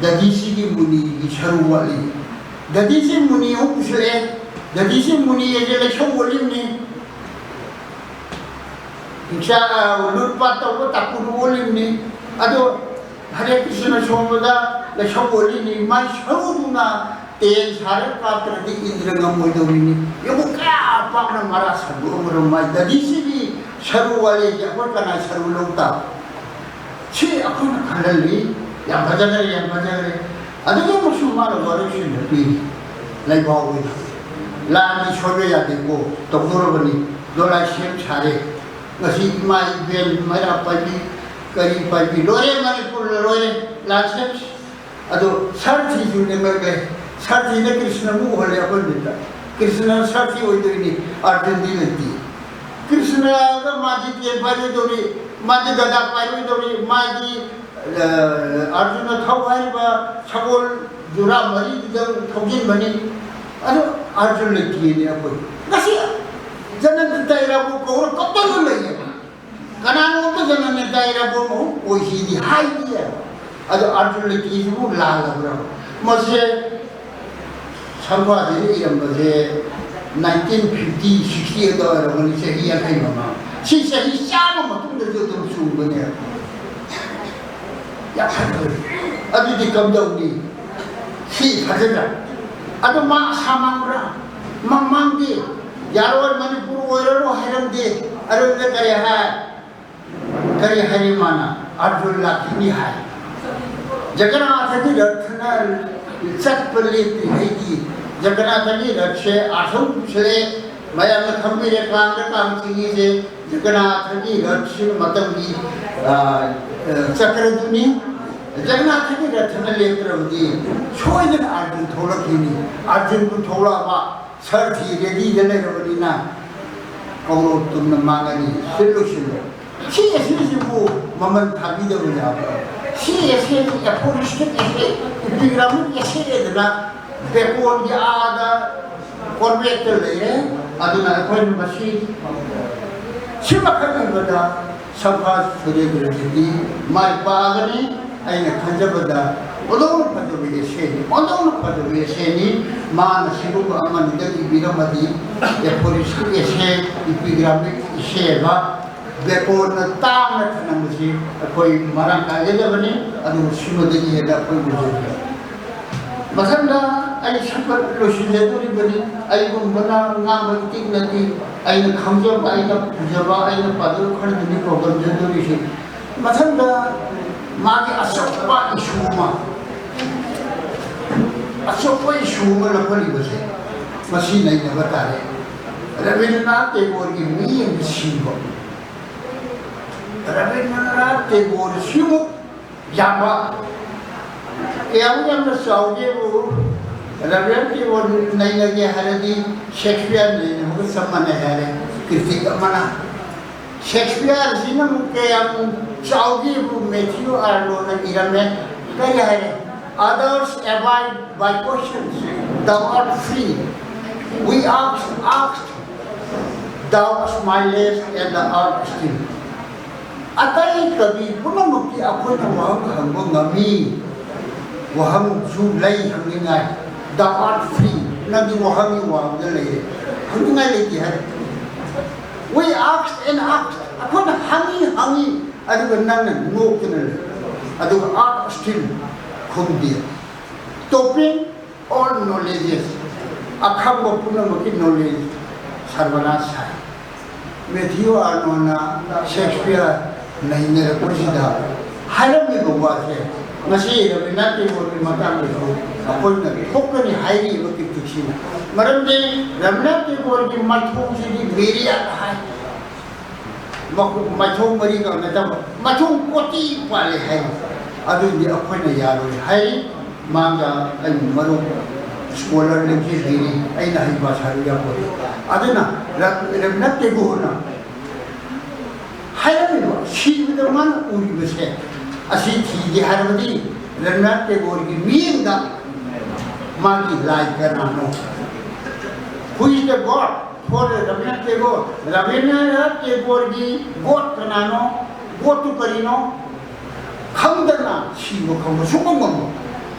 ꯗꯗꯤꯁꯤꯒꯤ ꯃꯨꯅꯤꯒꯤ ꯁꯔꯨ ꯋꯥꯠꯂꯤ꯫ ꯗꯗꯤꯁꯤ ꯃꯨꯅꯤ ꯑꯃꯨꯛ ꯄꯨꯁꯤꯜꯂꯛꯑꯦ꯫ ꯗꯗꯤꯁꯤ ꯃꯨꯅꯤ ꯑꯁꯦ ꯂꯩꯁꯧ ꯑꯣꯜꯂꯤꯕꯅꯤ꯫ ꯍꯤꯡꯁꯥ, ꯑ, ꯂꯨꯠꯄꯥꯠ ꯇꯧꯕ ꯇꯥꯀꯨꯅ ꯑꯣꯜꯂꯤꯕꯅꯤ꯫ ꯑꯗꯣ ꯍꯔꯦ ꯀ꯭ꯔꯤꯁꯅ ꯁꯣꯟꯕꯗ ꯂꯩꯁꯧ ꯑꯣꯜꯂꯤꯅꯤ꯫ ꯃꯥꯏ ꯁꯔꯨꯗꯨꯅ ꯇꯦꯟ ꯁꯥꯔꯒ ꯀꯥꯞꯇ꯭ꯔꯗꯤ ꯏꯟꯗ꯭ꯔ ꯉꯝꯃꯣꯏꯗꯧꯔꯤꯅꯤ꯫ ꯌꯦꯡꯉꯨ, ꯀꯌꯥ ꯄꯥꯛꯅ ꯃꯔꯥ ꯁꯟꯗꯣꯛꯑꯝꯕꯅꯣ ꯃꯥꯏ ꯗꯗꯤꯁꯤꯒꯤ ꯁꯔꯨ ꯋꯥꯔꯦꯁꯦ ꯑꯩꯈꯣꯏ ꯀꯅꯥ ꯁꯔꯨ ꯂꯧ ꯇꯥꯕ? ꯁꯤ ꯑꯩꯈꯣꯏꯅ ꯈꯜꯍꯜꯂꯤ꯫ ꯌꯥꯝ ꯐꯖꯈ꯭ꯔꯦ, ꯌꯥꯝ ꯐꯖꯈ꯭ꯔꯦ꯫ ꯑꯗꯨꯗ ꯑꯃꯨꯛꯁꯨ ꯃꯥꯅ ꯋꯥꯔꯦꯞꯁꯤꯡꯗ ꯄꯤꯔꯤ꯫ ꯂꯩꯕꯥꯛ ꯑꯣꯏꯅ ꯂꯥꯟꯗꯤ ꯁꯣꯏꯕ ꯌꯥꯗꯦꯀꯣ, ꯇꯧꯗꯣꯔꯕꯅꯤ꯫ ꯗꯣꯂꯥꯏ ꯁꯦꯝ ꯁꯥꯔꯦ꯫ ꯉꯁꯤ ꯏꯃꯥ ꯏꯕꯦꯟ ꯃꯩꯔꯥ ꯄꯥꯏꯕꯤ, ꯀꯔꯤ ꯄꯥꯏꯕꯤ, ꯂꯣꯏꯔꯦ, ꯃꯅꯤꯄꯨꯔꯗ ꯂꯣꯏꯔꯦ꯫ ꯂꯥꯟ ꯁꯦꯝ ꯑꯗꯣ ꯁꯥꯔꯊꯤꯁꯨ ꯅꯦꯝꯃꯛꯂꯦ꯫ ꯁꯥꯔꯊꯤꯅ ꯀ꯭ꯔꯤꯁꯅ ꯑꯃꯨꯛ ꯎꯍꯜꯂꯦ ꯑꯩꯈꯣꯏ ꯃꯤꯠꯇ꯫ ꯀ꯭ꯔꯤꯁꯅ ꯁꯥꯔꯊꯤ ꯑꯣꯏꯗꯣꯏꯅꯤ, ꯑꯥꯔꯖꯨꯟꯗꯤ ꯂꯩꯇꯦ꯫ ꯀ꯭ꯔꯤꯁꯅꯒ ꯃꯥꯗꯤ ꯇꯦꯟ ꯄꯥꯏꯔꯣꯏꯗꯧꯔꯤ, ꯃꯥꯗꯤ ꯒꯗꯥ ꯄꯥꯏꯔꯣꯏꯗꯧꯔꯤ, ꯃꯥꯗꯤ, ꯑ, ꯑꯥꯔꯖꯨꯟꯅ ꯊꯧ ꯍꯥꯏꯔꯤꯕ ꯁꯒꯣꯜ ꯖꯨꯔꯥ ꯃꯔꯤꯗꯨꯗ ꯊꯧꯖꯤꯟꯕꯅꯤ꯫ ꯑꯗꯣ ꯑꯥꯔꯖꯨꯟ ꯂꯩꯇꯦꯅꯦ ꯑꯩꯈꯣꯏ꯫ ꯉꯁꯤ ꯖꯅꯇ ꯇꯩꯔꯕꯨ ꯀꯧꯔ ꯀꯞꯇꯅ ꯂꯩꯌꯦꯕ꯫ ꯀꯅꯥꯅꯣꯝꯇ ꯖꯅꯅꯦ ꯗꯥꯏꯔꯕꯣ ꯃꯍꯨꯠ ꯑꯣꯏꯁꯤꯗꯤ ꯍꯥꯏꯗꯦ꯫ ꯑꯗꯣ ꯑꯥꯔꯖꯨꯟ ꯂꯩꯇꯦꯁꯤꯕꯨ ꯂꯥꯜꯂꯕ꯭ꯔꯥ? ꯃꯁꯦ ꯁꯪꯕꯥꯁꯤꯅ ꯏꯔꯝꯕꯁꯦ nineteen fifty, sixty ꯑꯗꯨꯋꯥꯏ ꯑꯣꯏꯔꯝꯒꯅꯤ, ꯆꯍꯤ ꯌꯥꯡꯈꯩ ꯃꯃꯥꯡ꯫ ꯁꯤ ꯆꯍꯤ ꯆꯥꯝꯃ ꯃꯇꯨꯡꯗꯁꯨ ꯑꯗꯨꯝ ꯆꯨꯝꯕꯅꯦ꯫ ꯌꯥꯝ ꯐꯖꯩ꯫ ꯑꯗꯨꯗꯤ ꯀꯝꯗꯧꯅꯤ? ꯁꯤ ꯐꯖꯗ꯭ꯔꯥ? ꯑꯗꯣ ꯃꯥ ꯑꯁꯥ ꯃꯥꯡꯕ꯭ꯔꯥ? ꯃꯥ ꯃꯥꯡꯗꯦ꯫ ꯌꯥꯔꯣꯏ, ꯃꯅꯤꯄꯨꯔ ꯑꯣꯏꯔꯔꯣꯏ ꯍꯥꯏꯔꯝꯗꯦ꯫ ꯑꯗꯨꯗ ꯀꯔꯤ ꯍꯥꯏ? ꯀꯔꯤ ꯍꯥꯏꯔꯤ ꯃꯥꯅ? ꯑꯥꯔꯖꯨꯟ ꯂꯥꯛꯈꯤꯅꯤ ꯍꯥꯏ꯫ ꯖꯒꯟꯅꯥꯊꯒꯤ ꯔꯊꯅ ꯆꯠꯄ ꯂꯦꯞꯇ꯭ꯔꯤꯉꯩꯒꯤ ꯖꯒꯟꯅꯥꯊꯒꯤ ꯔꯊꯁꯦ ꯑꯥꯊꯧ ꯄꯨꯁꯜꯂꯦ꯫ ꯃꯌꯥꯝꯅ ꯈꯪꯕꯤꯔꯦ, ꯀꯥꯡꯗ ꯀꯥꯡ ꯆꯤꯡꯉꯤꯁꯦ ꯖꯒꯟꯅꯥꯊꯒꯤ ꯔꯊꯁꯤꯒꯤ ꯃꯇꯝꯒꯤ, ꯑ, ꯑ, ꯆꯀ꯭ꯔꯗꯨꯅꯤ꯫ ꯖꯒꯟꯅꯥꯊꯒꯤ ꯔꯊꯅ ꯂꯦꯞꯇ꯭ꯔꯕꯗꯤ ꯁꯣꯏꯗꯅ ꯑꯥꯔꯖꯨꯟ ꯊꯣꯛꯂꯛꯈꯤꯅꯤ꯫ ꯑꯥꯔꯖꯨꯟꯕꯨ ꯊꯣꯛꯂꯛꯑꯕ ꯁꯥꯔꯊꯤ ꯔꯦꯗꯤꯗ ꯂꯩꯔꯕꯅꯤꯅ ꯀꯧꯔꯣ ꯇꯨꯝꯅ ꯃꯥꯡꯉꯅꯤ꯫ ꯁꯤꯜꯂꯨ, ꯁꯤꯜꯂꯨ꯫ ꯁꯤ ꯑꯦꯁꯦꯁꯤꯕꯨ ꯃꯃꯜ ꯊꯥꯕꯤꯗꯕ ꯌꯥꯕ꯭ꯔꯥ? ꯁꯤ ꯑꯦꯁꯦꯁꯤ ꯑꯦꯐꯣꯔꯤꯁꯇꯤꯛ ꯑꯦꯁꯦ, ꯏꯄꯤꯒ꯭ꯔꯥꯃꯤꯛ ꯑꯦꯁꯦꯗꯅ ꯕꯦꯀꯣꯟꯒꯤ ꯑꯥꯗ ꯀꯣꯔꯕꯦꯠꯇ ꯂꯩꯔꯦ꯫ ꯑꯗꯨꯅ ꯑꯩꯈꯣꯏꯅ ꯃꯁꯤ ꯁꯤꯃꯈꯛ ꯏꯕꯗ ꯁꯝꯐꯥ ꯁꯨꯔꯦꯟꯗ꯭ꯔꯖꯤꯗꯤ ꯃꯥꯏ ꯄꯥꯛꯑꯒꯅꯤ꯫ ꯑꯩꯅ ꯈꯟꯖꯕꯗ ꯑꯣꯟꯊꯣꯛꯅ ꯐꯖꯕ essayꯅꯤ, ꯑꯣꯟꯊꯣꯛꯅ ꯐꯖꯕ essayꯅꯤ꯫ ꯃꯥꯅ ꯁꯤꯒꯨꯝꯕ ꯑꯃꯅꯤꯗ ꯏꯕꯤꯔꯝꯃꯗꯤ, aphoristic essay, epigramic essay ꯍꯥꯏꯕ ꯕꯦꯀꯣꯟꯅ ꯇꯥꯡꯅ ꯊꯅꯝꯕꯁꯤ ꯑꯩꯈꯣꯏ ꯃꯔꯥꯡ ꯀꯥꯏꯒꯗꯕꯅꯤ꯫ ꯑꯗꯨꯕꯨ ꯁꯤꯃꯗꯒꯤ ꯍꯦꯟꯅ ꯑꯩꯈꯣꯏ ꯎꯖꯗ꯭ꯔꯦ꯫ ꯃꯊꯪꯗ ꯑꯩ ꯁꯝꯄꯠ ꯂꯣꯏꯁꯤꯟꯖꯗꯣꯔꯤꯕꯅꯤ꯫ ꯑꯩꯒꯨꯝꯕꯅ ꯉꯥꯡꯕ ꯏꯇꯤꯛ ꯅꯠꯇꯦ꯫ ꯑꯩꯅ ꯈꯪꯖꯕ, ꯑꯩꯅ ꯎꯖꯕ, ꯑꯩꯅ ꯄꯥꯖꯕ ꯈꯔꯗꯨꯅꯤ ꯄꯥꯎꯗꯝꯖꯗꯣꯔꯤꯁꯤ꯫ ꯃꯊꯪꯗ ꯃꯥꯒꯤ ꯑꯆꯧꯕ issue ꯑꯃ, ꯑꯆꯧꯕ issue ꯑꯃ ꯂꯧꯈꯠꯂꯤꯕꯁꯦ ꯃꯁꯤ ꯅꯩꯅꯕ ꯇꯥꯔꯦ꯫ ꯔꯕꯤꯟꯗ꯭ꯔꯅꯥꯊ ꯇꯦꯒꯣꯔꯒꯤ ꯃꯤꯠꯌꯦꯡꯗ ꯁꯤꯕ꯫ ꯔꯕꯤꯟꯗ꯭ꯔꯅꯥꯊ ꯇꯦꯒꯣꯔ ꯁꯤꯃꯨꯛ ꯌꯥꯝꯕ, ꯀꯌꯥꯃꯨꯛ ꯌꯥꯝꯅ ꯆꯥꯎꯒꯦꯕꯨ, ꯔꯕꯤꯟꯗ꯭ꯔꯅꯥꯊ ꯇꯦꯒꯣꯔ ꯅꯩꯅꯒꯦ ꯍꯥꯏꯔꯗꯤ ꯁꯦꯛꯁꯄꯤꯌꯔ ꯅꯩꯅꯕꯒ ꯆꯞ ꯃꯥꯟꯅꯩ ꯍꯥꯏꯔꯦ ꯀ꯭ꯔꯤꯇꯤꯛ ꯑꯃꯅ꯫ ꯁꯦꯛꯁꯄꯤꯌꯔꯁꯤꯅ ꯑꯃꯨꯛ ꯀꯌꯥꯝ ꯆꯥꯎꯒꯦꯕꯨ ꯃꯦꯊ꯭ꯌꯨ ꯑꯥꯔꯅꯣꯅ ꯏꯔꯝꯃꯦ꯫ ꯀꯔꯤ ꯍꯥꯏꯔꯦ? "Others abide by questions, thou art free. We ask, ask, thou smilest and art still." ꯑꯇꯩ ꯀꯕꯤ ꯄꯨꯝꯅꯃꯛꯇꯤ ꯑꯩꯈꯣꯏꯅ ꯋꯥꯍꯪ ꯍꯪꯕ ꯉꯝꯃꯤ, ꯋꯥꯍꯪꯁꯨ ꯂꯩ ꯍꯪꯅꯤꯡꯉꯥꯏ꯫ "Thou art free", ꯅꯪꯗꯤ ꯋꯥꯍꯪꯒꯤ ꯋꯥꯡꯃꯗ ꯂꯩꯔꯦ, ꯍꯪꯅꯤꯡꯉꯥꯏ ꯂꯩꯇꯦ ꯍꯥꯏꯔꯦ꯫ "We ask and ask", ꯑꯩꯈꯣꯏꯅ ꯍꯪꯉꯤ ꯍꯪꯉꯤ, ꯑꯗꯨꯒ ꯅꯪꯅ ꯅꯣꯛꯇꯨꯅ ꯂꯩ, ꯑꯗꯨꯒ "art still" ꯈꯨꯝꯗꯦ꯫ "Topping all knowledges", ꯑꯈꯪꯕ ꯄꯨꯝꯅꯃꯛꯀꯤ knowledge ꯁꯔꯕꯅꯥꯁ ꯁꯥꯏ꯫ ꯃꯦꯊ꯭ꯌꯨ ꯑꯥꯔꯅꯣꯟꯅ ꯁꯦꯛꯁꯄꯤꯌꯔ ꯅꯩꯅꯔꯛꯄꯁꯤꯗ ꯍꯥꯏꯔꯝꯃꯤꯕ ꯋꯥꯁꯦ ꯉꯁꯤ ꯔꯕꯤꯟꯗ꯭ꯔꯅꯥꯊ ꯇꯦꯒꯣꯔꯒꯤ ꯃꯇꯥꯡꯗꯁꯨ ꯑꯩꯈꯣꯏꯅ ꯊꯣꯛꯀꯅꯤ ꯍꯥꯏꯔꯤꯕ ꯀ꯭ꯔꯤꯇꯤꯛꯁꯤꯅ꯫ ꯃꯔꯝꯗꯤ ꯔꯕꯤꯟꯗ꯭ꯔꯅꯥꯊ ꯇꯦꯒꯣꯔꯒꯤ ꯃꯥꯏꯊꯣꯡꯁꯤꯗꯤ ꯃꯤꯔꯤꯌꯥꯠ ꯍꯥꯏ꯫ ꯃꯈꯣꯡ, ꯃꯥꯏꯊꯣꯡ ꯃꯔꯤꯒ ꯅꯠꯇꯕ ꯃꯥꯏꯊꯣꯡ ꯀꯣꯇꯤ ꯄꯥꯜꯂꯦ ꯍꯥꯏ꯫ ꯑꯗꯨꯗꯤ ꯑꯩꯈꯣꯏꯅ ꯌꯥꯔꯣꯏ ꯍꯥꯏꯔꯤ꯫ ꯃꯥꯡꯗ ꯑꯩ ꯃꯔꯨꯞ ꯁ꯭ꯀꯣꯂꯔ ꯂꯦꯡꯖꯦꯜ ꯂꯩꯔꯤ, ꯑꯩꯅ ꯍꯩꯕ ꯁꯥꯔꯨ ꯌꯥꯄꯣꯠꯇꯦ꯫ ꯑꯗꯨꯅ ꯔ-, ꯔꯕꯤꯟꯗ꯭ꯔꯅꯥꯊ ꯇꯦꯒꯣꯔꯅ ꯍꯥꯏꯔꯝꯃꯤꯕ, ꯁꯤꯕꯗ ꯃꯥꯅ ꯎꯔꯤꯕꯁꯦ ꯑꯁꯤ ꯊꯤꯒꯦ ꯍꯥꯏꯔꯕꯗꯤ ꯔꯕꯤꯟꯗ꯭ꯔꯅꯥꯊ ꯇꯦꯒꯣꯔꯒꯤ ꯃꯤꯠꯌꯦꯡꯗ ꯃꯥꯒꯤ ꯂꯥꯏ ꯀꯅꯥꯅꯣ? Who is the God for Rabindranath Tagore? Rabindranath ꯇꯦꯒꯣꯔꯒꯤ God ꯀꯅꯥꯅꯣ? Godꯇꯨ ꯀꯔꯤꯅꯣ? ꯈꯪꯗꯅ ꯁꯤꯕ ꯈꯪꯕ ꯁꯨꯡꯉꯝ ꯉꯝꯃꯣꯏ꯫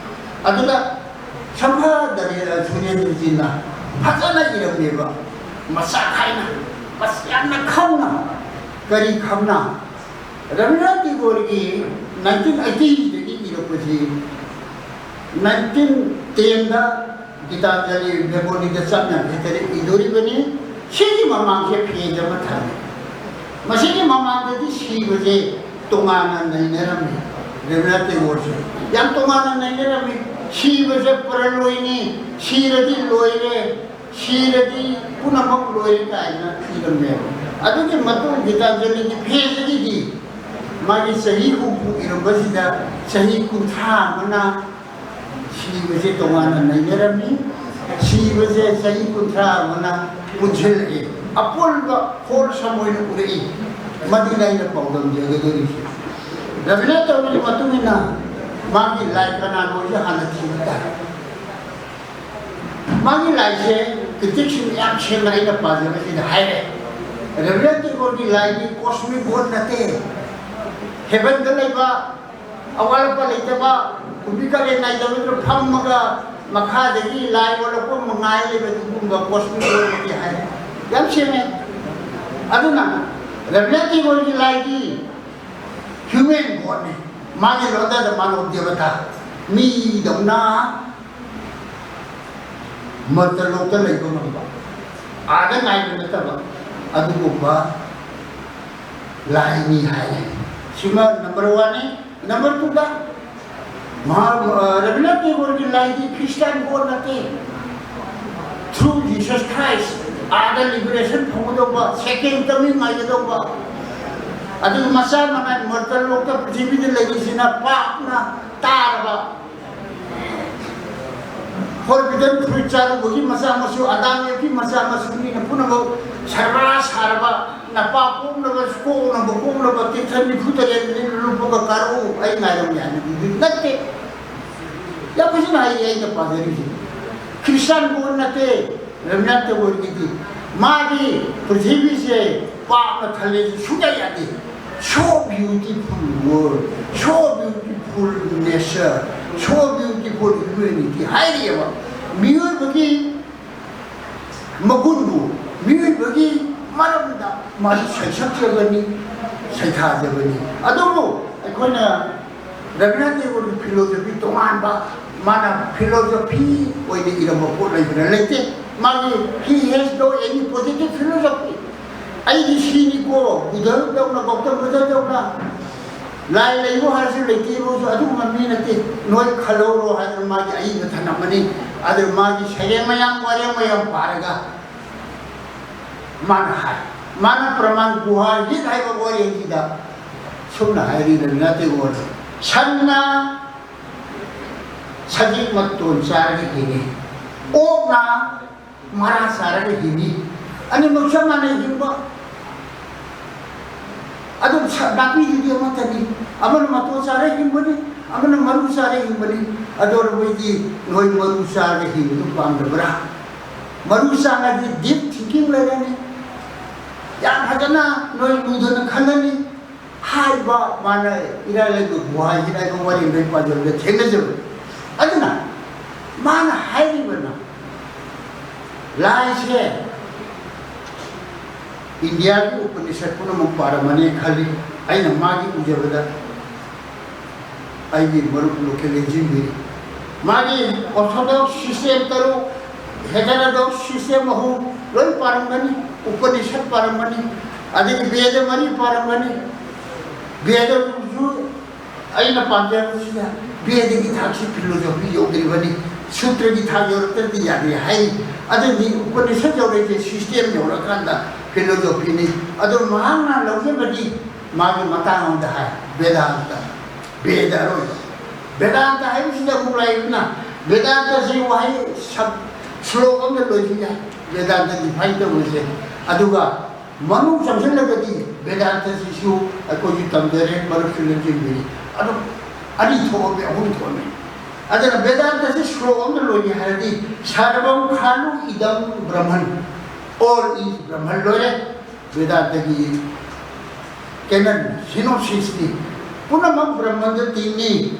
ꯑꯗꯨꯅ ꯁꯝꯐꯥ ꯗꯔꯦ-, ꯁꯨꯔꯦꯟꯗ꯭ꯔꯖꯤꯅ ꯐꯖꯅ ꯏꯔꯝꯃꯦꯕ, ꯃꯁꯥ ꯈꯥꯏꯅ, ꯃꯁ-, ꯌꯥꯝꯅ ꯈꯪꯅ꯫ ꯀꯔꯤ ꯈꯪꯅ? ꯔꯕꯤꯟꯗ꯭ꯔꯅꯥꯊ ꯇꯦꯒꯣꯔꯒꯤ ꯅꯥꯏꯟꯇꯤꯟ ꯑꯩꯠꯇꯤꯗꯒꯤ ꯏꯔꯛꯄꯁꯤ ꯅꯥꯏꯟꯇꯤꯟ ꯇꯦꯟꯗ ꯒꯤꯇꯥꯟꯖꯂꯤ ꯕꯦꯡꯒꯣꯂꯤꯗ ꯆꯞ ꯌꯥꯡꯈꯩ ꯇꯔꯦꯠ ꯏꯗꯣꯔꯤꯕꯅꯤ꯫ ꯁꯤꯒꯤ ꯃꯃꯥꯡꯁꯦ ꯐꯦꯖ ꯑꯃ ꯊꯝꯃꯤ꯫ ꯃꯁꯤꯒꯤ ꯃꯃꯥꯡꯗꯗꯤ ꯁꯤꯕꯁꯦ ꯇꯣꯉꯥꯟꯅ ꯅꯩꯅꯔꯝꯃꯤ꯫ ꯔꯕꯤꯟꯗ꯭ꯔꯅꯥꯊ ꯇꯦꯒꯣꯔꯁꯦ ꯌꯥꯝ ꯇꯣꯉꯥꯟꯅ ꯅꯩꯅꯔꯝꯃꯤ꯫ ꯁꯤꯕꯁꯦ ꯄꯔꯂꯣꯏꯅꯤ, ꯁꯤꯔꯗꯤ ꯂꯣꯏꯔꯦ, ꯁꯤꯔꯗꯤ ꯄꯨꯝꯅꯃꯛ ꯂꯣꯏꯔꯦ ꯀꯥꯏꯅ ꯏꯔꯝꯃꯦꯕ꯫ ꯑꯗꯨꯒꯤ ꯃꯇꯨꯡ ꯒꯤꯇꯥꯟꯖꯂꯤꯒꯤ ꯐꯦꯖꯒꯤꯗꯤ ꯃꯥꯒꯤ ꯆꯍꯤ ꯍꯨꯝꯐꯨ ꯏꯔꯝꯕꯁꯤꯗ ꯆꯍꯤ ꯀꯨꯟꯊ꯭ꯔꯥ ꯑꯃꯅ ꯁꯤꯕꯁꯦ ꯇꯣꯉꯥꯟꯅ ꯅꯩꯅꯔꯝꯃꯤ꯫ ꯁꯤꯕꯁꯦ ꯆꯍꯤ ꯀꯨꯟꯊ꯭ꯔꯥ ꯑꯃꯅ ꯄꯨꯟꯁꯤꯜꯂꯛꯏ꯫ ꯑꯄꯨꯟꯕ ꯍꯣꯜꯁꯝ ꯑꯣꯏꯅ ꯎꯔꯛꯏ꯫ ꯃꯗꯨꯅ ꯑꯩꯅ ꯄꯥꯎꯗꯝꯖꯒꯗꯧꯔꯤꯁꯦ꯫ ꯔꯕꯤꯟꯗ꯭ꯔꯅꯥꯊ ꯇꯦꯒꯣꯔꯒꯤ ꯃꯇꯨꯡ ꯏꯟꯅ ꯃꯥꯒꯤ ꯂꯥꯏ ꯀꯅꯥꯅꯣꯁꯦ ꯍꯥꯟꯅ ꯊꯤꯕ ꯇꯥꯏ꯫ ꯃꯥꯒꯤ ꯂꯥꯏꯁꯦ ꯀ꯭ꯔꯤꯇꯤꯛꯁꯤꯡ ꯌꯥꯝ ꯁꯦꯡꯅ ꯑꯩꯅ ꯄꯥꯖꯕꯁꯤꯗ ꯍꯥꯏꯔꯦ꯫ ꯔꯕꯤꯟꯗ꯭ꯔꯅꯥꯊ ꯇꯦꯒꯣꯔꯒꯤ ꯂꯥꯏꯗꯤ ꯀꯣꯁꯃꯤꯛ ꯒꯣꯗ ꯅꯠꯇꯦ꯫ ꯍꯦꯕꯟꯗ ꯂꯩꯕ, ꯑꯋꯥꯠ ꯑꯄꯥ ꯂꯩꯇꯕ, ꯀꯨꯝꯕꯤ ꯀꯥꯂꯦꯟ ꯅꯥꯏꯗꯕꯗꯨꯗ ꯐꯝꯃꯒ ꯃꯈꯥꯗꯒꯤ ꯂꯥꯏ ꯑꯣꯜꯂꯛꯄ ꯃꯉꯥꯏ ꯂꯩꯕ ꯑꯗꯨꯒꯨꯝꯕ ꯀꯣꯁꯃꯤꯛ ꯒꯣꯗ ꯅꯠꯇꯦ ꯍꯥꯏꯔꯦ꯫ ꯌꯥꯝ ꯁꯦꯡꯉꯦ꯫ ꯑꯗꯨꯅ ꯔꯕꯤꯟꯗ꯭ꯔꯅꯥꯊ ꯇꯦꯒꯣꯔꯒꯤ ꯂꯥꯏꯗꯤ ꯍ꯭ꯌꯨꯃꯦꯟ ꯒꯣꯗꯅꯤ꯫ ꯃꯥꯒꯤ ꯂꯣꯟꯗꯗ ꯃꯥꯅꯣ ꯗꯦꯕꯇꯥ, ꯃꯤꯗꯧꯅ ꯃꯔꯇꯜ ꯂꯣꯛꯇ ꯂꯩꯕ ꯉꯝꯕ, ꯑꯥꯗ ꯉꯥꯏꯕ ꯅꯠꯇꯕ ꯑꯗꯨꯒꯨꯝꯕ ꯂꯥꯏꯅꯤ ꯍꯥꯏꯔꯦ꯫ ꯁꯤꯃ ꯅꯝꯕꯔ ꯋꯥꯟꯅꯤ꯫ ꯅꯝꯕꯔ ꯇꯨꯗ ꯃꯍꯥ-, ꯑ, ꯔꯕꯤꯟꯗ꯭ꯔꯅꯥꯊ ꯇꯦꯒꯣꯔꯒꯤ ꯂꯥꯏꯗꯤ ꯈ꯭ꯔꯤꯁꯇꯥꯟ ꯒꯣꯗ ꯅꯠꯇꯦ꯫ Through Jesus Christ, ꯑꯥꯗ ꯂꯤꯕꯔꯦꯁꯟ ꯐꯪꯒꯗꯧꯕ, ꯁꯦꯀꯦꯟ ꯀꯃꯤꯡ ꯉꯥꯏꯒꯗꯧꯕ, ꯑꯗꯨꯒ ꯃꯆꯥ ꯃꯅꯥꯏ ꯃꯔꯇꯜ ꯂꯣꯛꯇ ꯄ꯭ꯔꯤꯊꯤꯕꯤꯗ ꯂꯩꯔꯤꯁꯤꯅ ꯄꯥꯞꯅ ꯇꯥꯔꯕ, ꯐꯣꯔꯕꯤꯗꯟ ꯐ꯭ꯔꯨꯏꯠ ꯆꯥꯔꯨꯕꯒꯤ ꯃꯆꯥ ꯃꯁꯨ, ꯑꯗꯥꯝ ꯑꯦꯞꯀꯤ ꯃꯆꯥ ꯃꯁꯨ, ꯃꯤꯅ ꯄꯨꯝꯅꯃꯛ ꯁꯔꯕꯅꯥꯁ ꯁꯥꯔꯕ, ꯅꯄꯥ ꯀꯣꯛꯅꯕ, ꯀꯣꯛꯅꯕ, ꯀꯣꯛꯅꯕ ꯇꯤꯟꯊꯟ ꯅꯤꯐꯨ ꯇꯔꯦꯠ ꯂꯨꯞꯄꯒ ꯀꯥꯔꯛꯎ, ꯑꯩ ꯉꯥꯏꯔꯝꯒꯦ ꯍꯥꯏꯕꯗꯨꯗꯤ ꯅꯠꯇꯦ꯫ ꯌꯥꯝ ꯐꯖꯅ ꯍꯥꯏꯔꯤ ꯑꯩꯅ ꯄꯥꯖꯔꯤꯁꯦ꯫ ꯈ꯭ꯔꯤꯁꯇꯥꯟ ꯒꯣꯗ ꯅꯠꯇꯦ, ꯔꯕꯤꯟꯗ꯭ꯔꯅꯥꯊ ꯇꯦꯒꯣꯔꯒꯤꯗꯤ꯫ ꯃꯥꯗꯤ ꯄ꯭ꯔꯤꯊꯤꯕꯤꯁꯦ ꯄꯥꯞꯅ ꯊꯜꯂꯦꯁꯨ ꯁꯨꯡꯌꯥ ꯌꯥꯗꯦ꯫ So beautiful world, so beautiful nature, so beautiful humanity ꯍꯥꯏꯔꯤꯑꯕ꯫ ꯃꯤꯑꯣꯏꯕꯒꯤ ꯃꯒꯨꯟꯕꯨ, ꯃꯤꯑꯣꯏꯕꯒꯤ ꯃꯔꯝꯗ ꯃꯥꯒꯤ ꯁꯩꯁꯛꯆꯕꯅꯤ, ꯁꯩꯊꯥꯖꯕꯅꯤ꯫ ꯑꯗꯨꯕꯨ ꯑꯩꯈꯣꯏꯅ ꯔꯕꯤꯟꯗ꯭ꯔꯅꯥꯊ ꯇꯦꯒꯣꯔꯒꯤ philosophy ꯇꯣꯉꯥꯟꯕ, ꯃꯥꯅ philosophy ꯑꯣꯏꯅ ꯏꯔꯝꯕ ꯄꯣꯠ ꯂꯩꯕꯅ ꯂꯩꯇꯦ꯫ ꯃꯥꯒꯤ he has no any positive philosophy꯫ ꯑꯩꯗꯤ ꯁꯤꯅꯤꯀꯣ, ꯕꯨꯙꯗꯧꯅ, ꯒꯧꯇꯝ ꯕꯨꯙꯗꯧꯅ ꯂꯥꯏ ꯂꯩꯌꯨ ꯍꯥꯏꯔꯁꯨ ꯂꯩꯇꯦ ꯍꯥꯏꯔꯁꯨ ꯑꯗꯨꯒꯨꯝꯕ ꯃꯤ ꯅꯠꯇꯦ꯫ ꯅꯣꯏ ꯈꯜꯍꯧꯔꯣ ꯍꯥꯏꯗꯅ ꯃꯥꯒꯤ ꯑꯏꯕ ꯊꯅꯝꯃꯅꯤ꯫ ꯑꯗꯨ ꯃꯥꯒꯤ ꯁꯩꯔꯦꯡ ꯃꯌꯥꯝ, ꯋꯥꯔꯦꯡ ꯃꯌꯥꯝ ꯄꯥꯔꯒ ꯃꯥꯅ ꯍꯥꯏ, ꯃꯥꯅ ꯄ꯭ꯔꯃꯥꯟ ꯒꯨꯍꯥ ꯍꯤꯠ ꯍꯥꯏꯕ ꯋꯥꯔꯦꯡꯁꯤꯗ ꯁꯨꯝꯅ ꯍꯥꯏꯔꯤ ꯔꯕꯤꯟꯗ꯭ꯔꯅꯥꯊ ꯇꯦꯒꯣꯔꯅ, "ꯁꯟꯅ ꯁꯖꯤꯛ ꯃꯇꯣꯟ ꯆꯥꯔꯒ ꯍꯤꯡꯉꯤ, ꯑꯣꯛꯅ ꯃꯔꯥ ꯆꯥꯔꯒ ꯍꯤꯡꯉꯤ, ꯑꯅꯤꯃꯛ ꯆꯞ ꯃꯥꯟꯅꯩ ꯍꯤꯡꯕ꯫ ꯑꯗꯨꯝ ꯁ-, ꯅꯥꯄꯤꯗꯨꯗꯤ ꯑꯃꯠꯇꯅꯤ꯫ ꯑꯃꯅ ꯃꯇꯣꯟ ꯆꯥꯔ ꯍꯤꯡꯕꯅꯤ, ꯑꯃꯅ ꯃꯔꯨ ꯆꯥꯔ ꯍꯤꯡꯕꯅꯤ꯫ ꯑꯗꯣ ꯅꯈꯣꯏꯗꯤ ꯅꯣꯏ ꯃꯔꯨ ꯆꯥꯔꯒ ꯍꯤꯡꯕꯗꯨ ꯄꯥꯝꯗꯕ꯭ꯔꯥ? ꯃꯔꯨ ꯆꯥꯔꯗꯤ deep thinking ꯂꯩꯔꯅꯤ, ꯌꯥꯝ ꯐꯖꯅ ꯅꯣꯏ ꯂꯨꯗꯅ ꯈꯜꯂꯅꯤ" ꯍꯥꯏꯕ ꯃꯥꯅ ꯏꯔꯥꯏ ꯂꯥꯏꯕ ꯒꯨꯍꯥ ꯍꯤꯠ ꯍꯥꯏꯕ ꯋꯥꯔꯦꯡꯗ ꯄꯥꯖꯕꯗ ꯊꯦꯡꯅꯖꯕꯅꯤ꯫ ꯑꯗꯨꯅ ꯃꯥꯅ ꯍꯥꯏꯔꯤꯕꯅ, ꯂꯥꯏꯁꯦ ꯏꯟꯗꯤꯌꯥꯒꯤ ꯎꯄꯅꯤꯁꯠ ꯄꯨꯝꯅꯃꯛ ꯄꯥꯔꯝꯃꯅꯤ ꯈꯜꯂꯤ꯫ ꯑꯩꯅ ꯃꯥꯒꯤ ꯎꯖꯕꯗ ꯑꯩꯒꯤ ꯃꯔꯨꯞ ꯂꯣꯀꯦꯜ ꯂꯦꯡꯖꯤꯟꯕꯤꯔꯤ꯫ ꯃꯥꯒꯤ orthodox system ꯇꯔꯨꯛ, heterodox system ꯑꯍꯨꯝ ꯂꯣꯏ ꯄꯥꯔꯝꯒꯅꯤ, ꯎꯄꯅꯤꯁꯠ ꯄꯥꯔꯝꯒꯅꯤ, ꯑꯗꯒꯤ ꯕꯦꯗ ꯃꯔꯤ ꯄꯥꯔꯝꯒꯅꯤ꯫ ꯕꯦꯗꯁꯨ ꯑꯩꯅ ꯄꯥꯝꯖꯕꯁꯤꯅ ꯕꯦꯗꯒꯤ ꯊꯥꯛꯁꯤ philosophy ꯌꯧꯗ꯭ꯔꯤꯕꯅꯤ, ꯁꯨꯇ꯭ꯔꯒꯤ ꯊꯥꯛ ꯌꯧꯔꯛꯇ꯭ꯔꯗꯤ ꯌꯥꯗꯦ ꯍꯥꯏꯔꯤ꯫ ꯑꯗꯨꯗꯤ ꯎꯄꯅꯤꯁꯠ ꯌꯧꯔꯛꯏꯁꯦ system ꯌꯧꯔꯀꯥꯟꯗ philosophyꯅꯤ꯫ ꯑꯗꯣ ꯃꯍꯥꯛꯅ ꯂꯧꯖꯕꯗꯤ ꯃꯥꯒꯤ ꯃꯇꯥꯡ ꯑꯃꯗ ꯍꯥꯏ, ꯕꯦꯗꯥꯟꯇ, ꯕꯦꯗ ꯑꯔꯣꯏꯕ꯫ ꯕꯦꯗꯥꯟꯇ ꯍꯥꯏꯕꯁꯤꯗ ꯑꯃꯨꯛ ꯂꯥꯛꯏꯗꯅ, ꯕꯦꯗꯥꯟꯇꯁꯤ ꯋꯥꯍꯩ ꯁꯕ-, ꯁ꯭ꯂꯣꯛ ꯑꯃꯗ ꯂꯣꯏꯁꯤꯟ ꯌꯥꯏ꯫ ꯕꯦꯗꯥꯟꯇ define ꯇꯧꯕꯁꯦ꯫ ꯑꯗꯨꯒ ꯃꯅꯨꯡ ꯆꯪꯁꯤꯜꯂꯒꯗꯤ ꯕꯦꯗꯥꯟꯇꯁꯤꯁꯨ ꯑꯩꯈꯣꯏꯁꯨ ꯇꯝꯖꯔꯦ, ꯃꯔꯨꯞꯁꯨ ꯂꯦꯡꯁꯤꯟꯕꯤꯔꯤ꯫ ꯑꯗꯨꯝ ꯑꯅꯤ ꯊꯣꯛꯑꯝꯃꯤ, ꯑꯍꯨꯝ ꯊꯣꯛꯑꯝꯃꯤ꯫ ꯑꯗꯨꯅ ꯕꯦꯗꯥꯟꯇꯁꯤ ꯁ꯭ꯂꯣꯛ ꯑꯃꯗ ꯂꯣꯏꯒꯦ ꯍꯥꯏꯔꯗꯤ ꯁꯔꯕꯝ ꯈꯥꯂꯨ ꯏꯗꯝ ꯕ꯭ꯔꯍꯃꯟ, all is ꯕ꯭ꯔꯍꯃꯟ ꯂꯣꯏꯔꯦ꯫ ꯕꯦꯗꯥꯟꯇꯒꯤ ꯀꯦꯅꯟ, ꯁꯤꯅꯣꯁꯤꯁꯅꯤ꯫ ꯄꯨꯝꯅꯃꯛ ꯕ꯭ꯔꯍ꯭ꯃꯟꯗ ꯇꯤꯟꯅꯤ꯫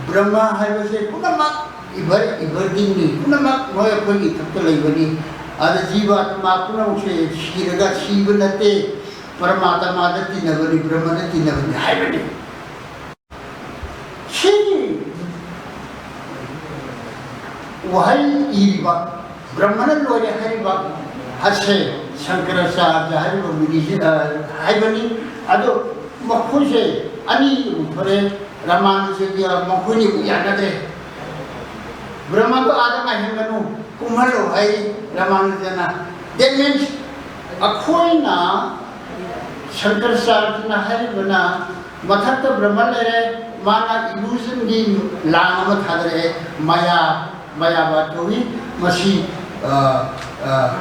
ꯕ꯭ꯔꯍ꯭ꯃ ꯍꯥꯏꯕꯁꯦ ꯄꯨꯝꯅꯃꯛ ꯏꯚꯔ ꯏꯚꯔꯒ꯭ꯔꯤꯟꯅꯤ꯫ ꯄꯨꯝꯅꯃꯛ ꯃꯣꯏ ꯑꯩꯈꯣꯏꯒꯤ ꯏꯊꯛꯇ ꯂꯩꯕꯅꯤ꯫ ꯑꯗ ꯖꯤꯕ ꯑꯥꯇꯃꯥ ꯄꯨꯝꯅꯃꯛꯁꯦ ꯁꯤꯔꯒ ꯁꯤꯕ ꯅꯠꯇꯦ, ꯄꯔꯃꯥꯇꯃꯥꯗ ꯇꯤꯟꯅꯕꯅꯤ, ꯕ꯭ꯔꯍ꯭ꯃꯗ ꯇꯤꯟꯅꯕꯅꯤ ꯍꯥꯏꯕꯅꯤ꯫ ꯁꯤꯒꯤ ꯋꯥꯍꯩ ꯏꯔꯤꯕ, ꯕ꯭ꯔꯍ꯭ꯃꯅ ꯂꯣꯏꯔꯦ ꯍꯥꯏꯔꯤꯕ ꯑꯁꯦ ꯁꯪꯀꯔꯥꯆꯥꯔꯌ ꯍꯥꯏꯔꯤꯕ ꯃꯨꯅꯤꯁꯤ, ꯑ, ꯍꯥꯏꯕꯅꯤ꯫ ꯑꯗꯣ ꯃꯈꯣꯏꯁꯦ ꯑꯅꯤ ꯊꯣꯛꯑꯦ꯫ ꯔꯥꯃꯥꯅꯨꯖꯒ ꯃꯈꯣꯏꯅꯤꯕꯨ ꯌꯥꯅꯗ꯭ꯔꯦ꯫ ꯕ꯭ꯔꯍ꯭ꯃꯗꯣ ꯑꯥꯗ ꯉꯥꯏꯍꯟꯒꯅꯨ, ꯀꯨꯝꯍꯜꯂꯨ ꯍꯥꯏ ꯔꯥꯃꯥꯅꯨꯖꯅ꯫ That means ꯑꯩꯈꯣꯏꯅ, ꯁꯪꯀꯔꯥꯆꯥꯔꯌꯅ ꯍꯥꯏꯔꯤꯕꯅ, ꯃꯊꯛꯇ ꯕ꯭ꯔꯍ꯭ꯃ ꯂꯩꯔꯦ, ꯃꯥꯅ illusionꯒꯤ ꯂꯥꯡ ꯑꯃ ꯊꯥꯗꯔꯛꯑꯦ, ꯃꯌꯥ, ꯃꯌꯥꯕꯥ ꯀꯧꯏ꯫ ꯃꯁꯤ, ꯑ, ꯑ,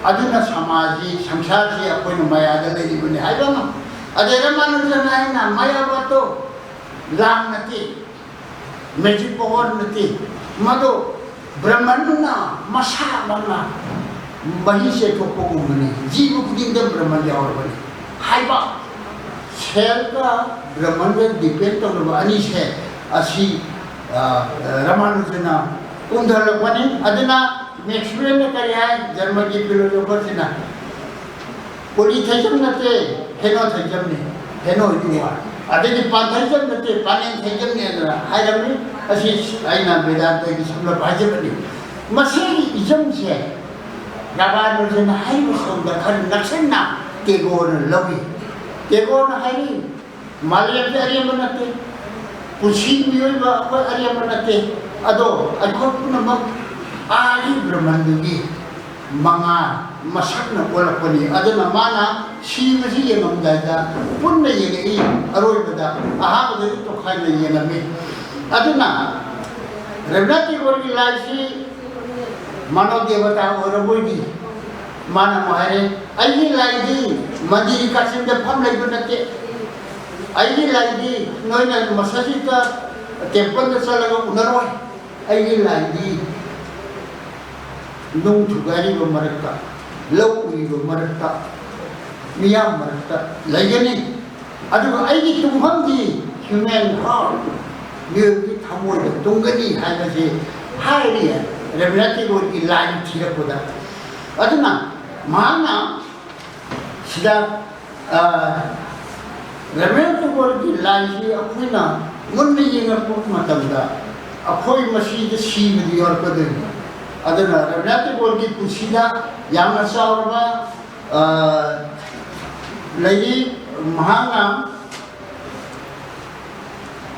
ꯑꯗꯨꯅ ꯁꯃꯥꯖꯁꯤ, ꯁꯪꯁꯥꯔꯁꯤ ꯑꯩꯈꯣꯏꯅ ꯃꯌꯥꯗ ꯂꯩꯔꯤꯕꯅꯤ ꯍꯥꯏꯕ ꯑꯃ꯫ ꯑꯗꯩ ꯔꯥꯃꯥꯅꯨꯖꯅ ꯍꯥꯏꯅ ꯃꯌꯥꯕꯥꯇꯣ ꯂꯥꯡ ꯅꯠꯇꯦ, magic power ꯅꯠꯇꯦ, ꯃꯗꯨ ꯕ꯭ꯔꯍ꯭ꯃꯟꯗꯨꯅ ꯃꯁꯥꯃꯛꯅ ꯃꯍꯤ ꯆꯦꯟꯊꯣꯛꯄꯒꯨꯝꯕꯅꯤ, ꯖꯤꯕ ꯈꯨꯗꯤꯡꯗ ꯕ꯭ꯔꯍ꯭ꯃꯟ ꯌꯥꯎꯔꯕꯅꯤ ꯍꯥꯏꯕ꯫ Cellꯒ ꯕ꯭ꯔꯍ꯭ꯃꯟꯒ depend ꯇꯧꯔꯕ ꯑꯅꯤꯁꯦ ꯑꯁꯤ, ꯑ, ꯔꯥꯃꯥꯅꯨꯖꯅ ꯀꯨꯝꯊꯔꯛꯄꯅꯤ꯫ ꯑꯗꯨꯅ Maxwellꯅ ꯀꯔꯤ ꯍꯥꯏ? Germanꯒꯤ philosopherꯁꯤꯅ polytheism ꯅꯠꯇꯦ, henotheismꯅꯤ, heno you are꯫ ꯑꯗꯒꯤ pantheism ꯅꯠꯇꯦ, panentheismꯅꯤ ꯑꯗꯨꯅ ꯍꯥꯏꯔꯝꯃꯤ꯫ ꯑꯁꯤ ꯑꯩꯅ ꯕꯦꯗꯥꯟꯇꯒꯤ ꯁꯝꯂꯞ ꯍꯥꯏꯖꯕꯅꯤ꯫ ꯃꯁꯤꯒꯤ ismꯁꯦ ꯔꯥꯃꯥꯅꯨꯖꯟ ꯍꯥꯏꯔꯤꯕ ꯁꯣꯝꯗ ꯈꯔ ꯅꯛꯁꯟꯅ ꯇꯦꯒꯣꯔꯅ ꯂꯧꯏ꯫ ꯇꯦꯒꯣꯔꯅ ꯍꯥꯏꯔꯤ, ꯃꯥꯂꯦꯝꯁꯦ ꯑꯔꯦꯝꯕ ꯅꯠꯇꯦ, ꯄꯨꯟꯁꯤ ꯃꯤꯑꯣꯏꯕ ꯑꯩꯈꯣꯏ ꯑꯔꯦꯝꯕ ꯅꯠꯇꯦ꯫ ꯑꯗꯣ ꯑꯩꯈꯣꯏ ꯄꯨꯝꯅꯃꯛ ꯑꯥꯒꯤ ꯕ꯭ꯔꯍ꯭ꯃꯟꯗꯨꯒꯤ ꯃꯉꯥꯜ ꯃꯁꯛꯅ ꯑꯣꯜꯂꯛꯄꯅꯤ꯫ ꯑꯗꯨꯅ ꯃꯥꯅ ꯁꯤꯕꯁꯤ ꯌꯦꯡꯉꯝꯗꯥꯏꯗ ꯄꯨꯟꯅ ꯌꯦꯡꯉꯛꯏ꯫ ꯑꯔꯣꯏꯕꯗ ꯑꯍꯥꯟꯕꯗꯗꯤ ꯇꯣꯈꯥꯏꯅ ꯌꯦꯡꯉꯝꯃꯤ꯫ ꯑꯗꯨꯅ ꯔꯕꯤꯟꯗ꯭ꯔꯅꯥꯊ ꯇꯦꯒꯣꯔꯒꯤ ꯂꯥꯏꯁꯤ ꯃꯥꯅꯕ ꯗꯦꯕꯇꯥ ꯑꯣꯏꯔꯕꯣꯏꯗꯤ ꯃꯥꯅ ꯑꯃꯨꯛ ꯍꯥꯏꯔꯦ, "ꯑꯩꯒꯤ ꯂꯥꯏꯗꯤ ꯃꯟꯗꯤꯔ ꯀꯥꯆꯤꯟꯗ ꯐꯝ ꯂꯩꯕ ꯅꯠꯇꯦ, ꯑꯩꯒꯤ ꯂꯥꯏꯗꯤ ꯅꯣꯏꯅ ꯃꯁꯖꯤꯠꯇ templeꯗ ꯆꯠꯂꯒ ꯎꯅꯔꯣꯏ, ꯑꯩꯒꯤ ꯂꯥꯏꯗꯤ ꯅꯨꯡ ꯊꯨꯒꯥꯏꯔꯤꯕ ꯃꯔꯛꯇ, ꯂꯧ ꯎꯔꯤꯕ ꯃꯔꯛꯇ, ꯃꯤꯌꯥꯝ ꯃꯔꯛꯇ ꯂꯩꯒꯅꯤ꯫ ꯑꯗꯨꯒ ꯑꯩꯒꯤ ꯇꯨꯡꯐꯝꯗꯤ human heart, ꯃꯤꯑꯣꯏꯕꯒꯤ ꯊꯃꯣꯏꯗ ꯇꯨꯡꯒꯅꯤ ꯍꯥꯏꯕꯁꯤ ꯍꯥꯏꯔꯤ ꯔꯕꯤꯟꯗ꯭ꯔꯅꯥꯊ ꯇꯦꯒꯣꯔꯒꯤ line ꯊꯤꯔꯛꯄꯗ꯫ ꯑꯗꯨꯅ ꯃꯍꯥꯛꯅ ꯁꯤꯗ, ꯑ, ꯔꯕꯤꯟꯗ꯭ꯔꯅꯥꯊ ꯇꯦꯒꯣꯔꯒꯤ lineꯁꯤ ꯑꯩꯈꯣꯏꯅ ꯃꯨꯟꯅ ꯌꯦꯡꯉꯛꯄ ꯃꯇꯝꯗ ꯑꯩꯈꯣꯏ ꯃꯁꯤꯗ ꯁꯤꯕꯗꯤ ꯌꯥꯎꯔꯛꯀꯗꯣꯏꯅꯤ꯫ ꯑꯗꯨꯅ ꯔꯕꯤꯟꯗ꯭ꯔꯅꯥꯊ ꯇꯦꯒꯣꯔꯒꯤ ꯄꯨꯟꯁꯤꯗ ꯌꯥꯝꯅ ꯆꯥꯎꯔꯕ, ꯑ, ꯂꯩꯔꯤ꯫ ꯃꯍꯥꯛꯅ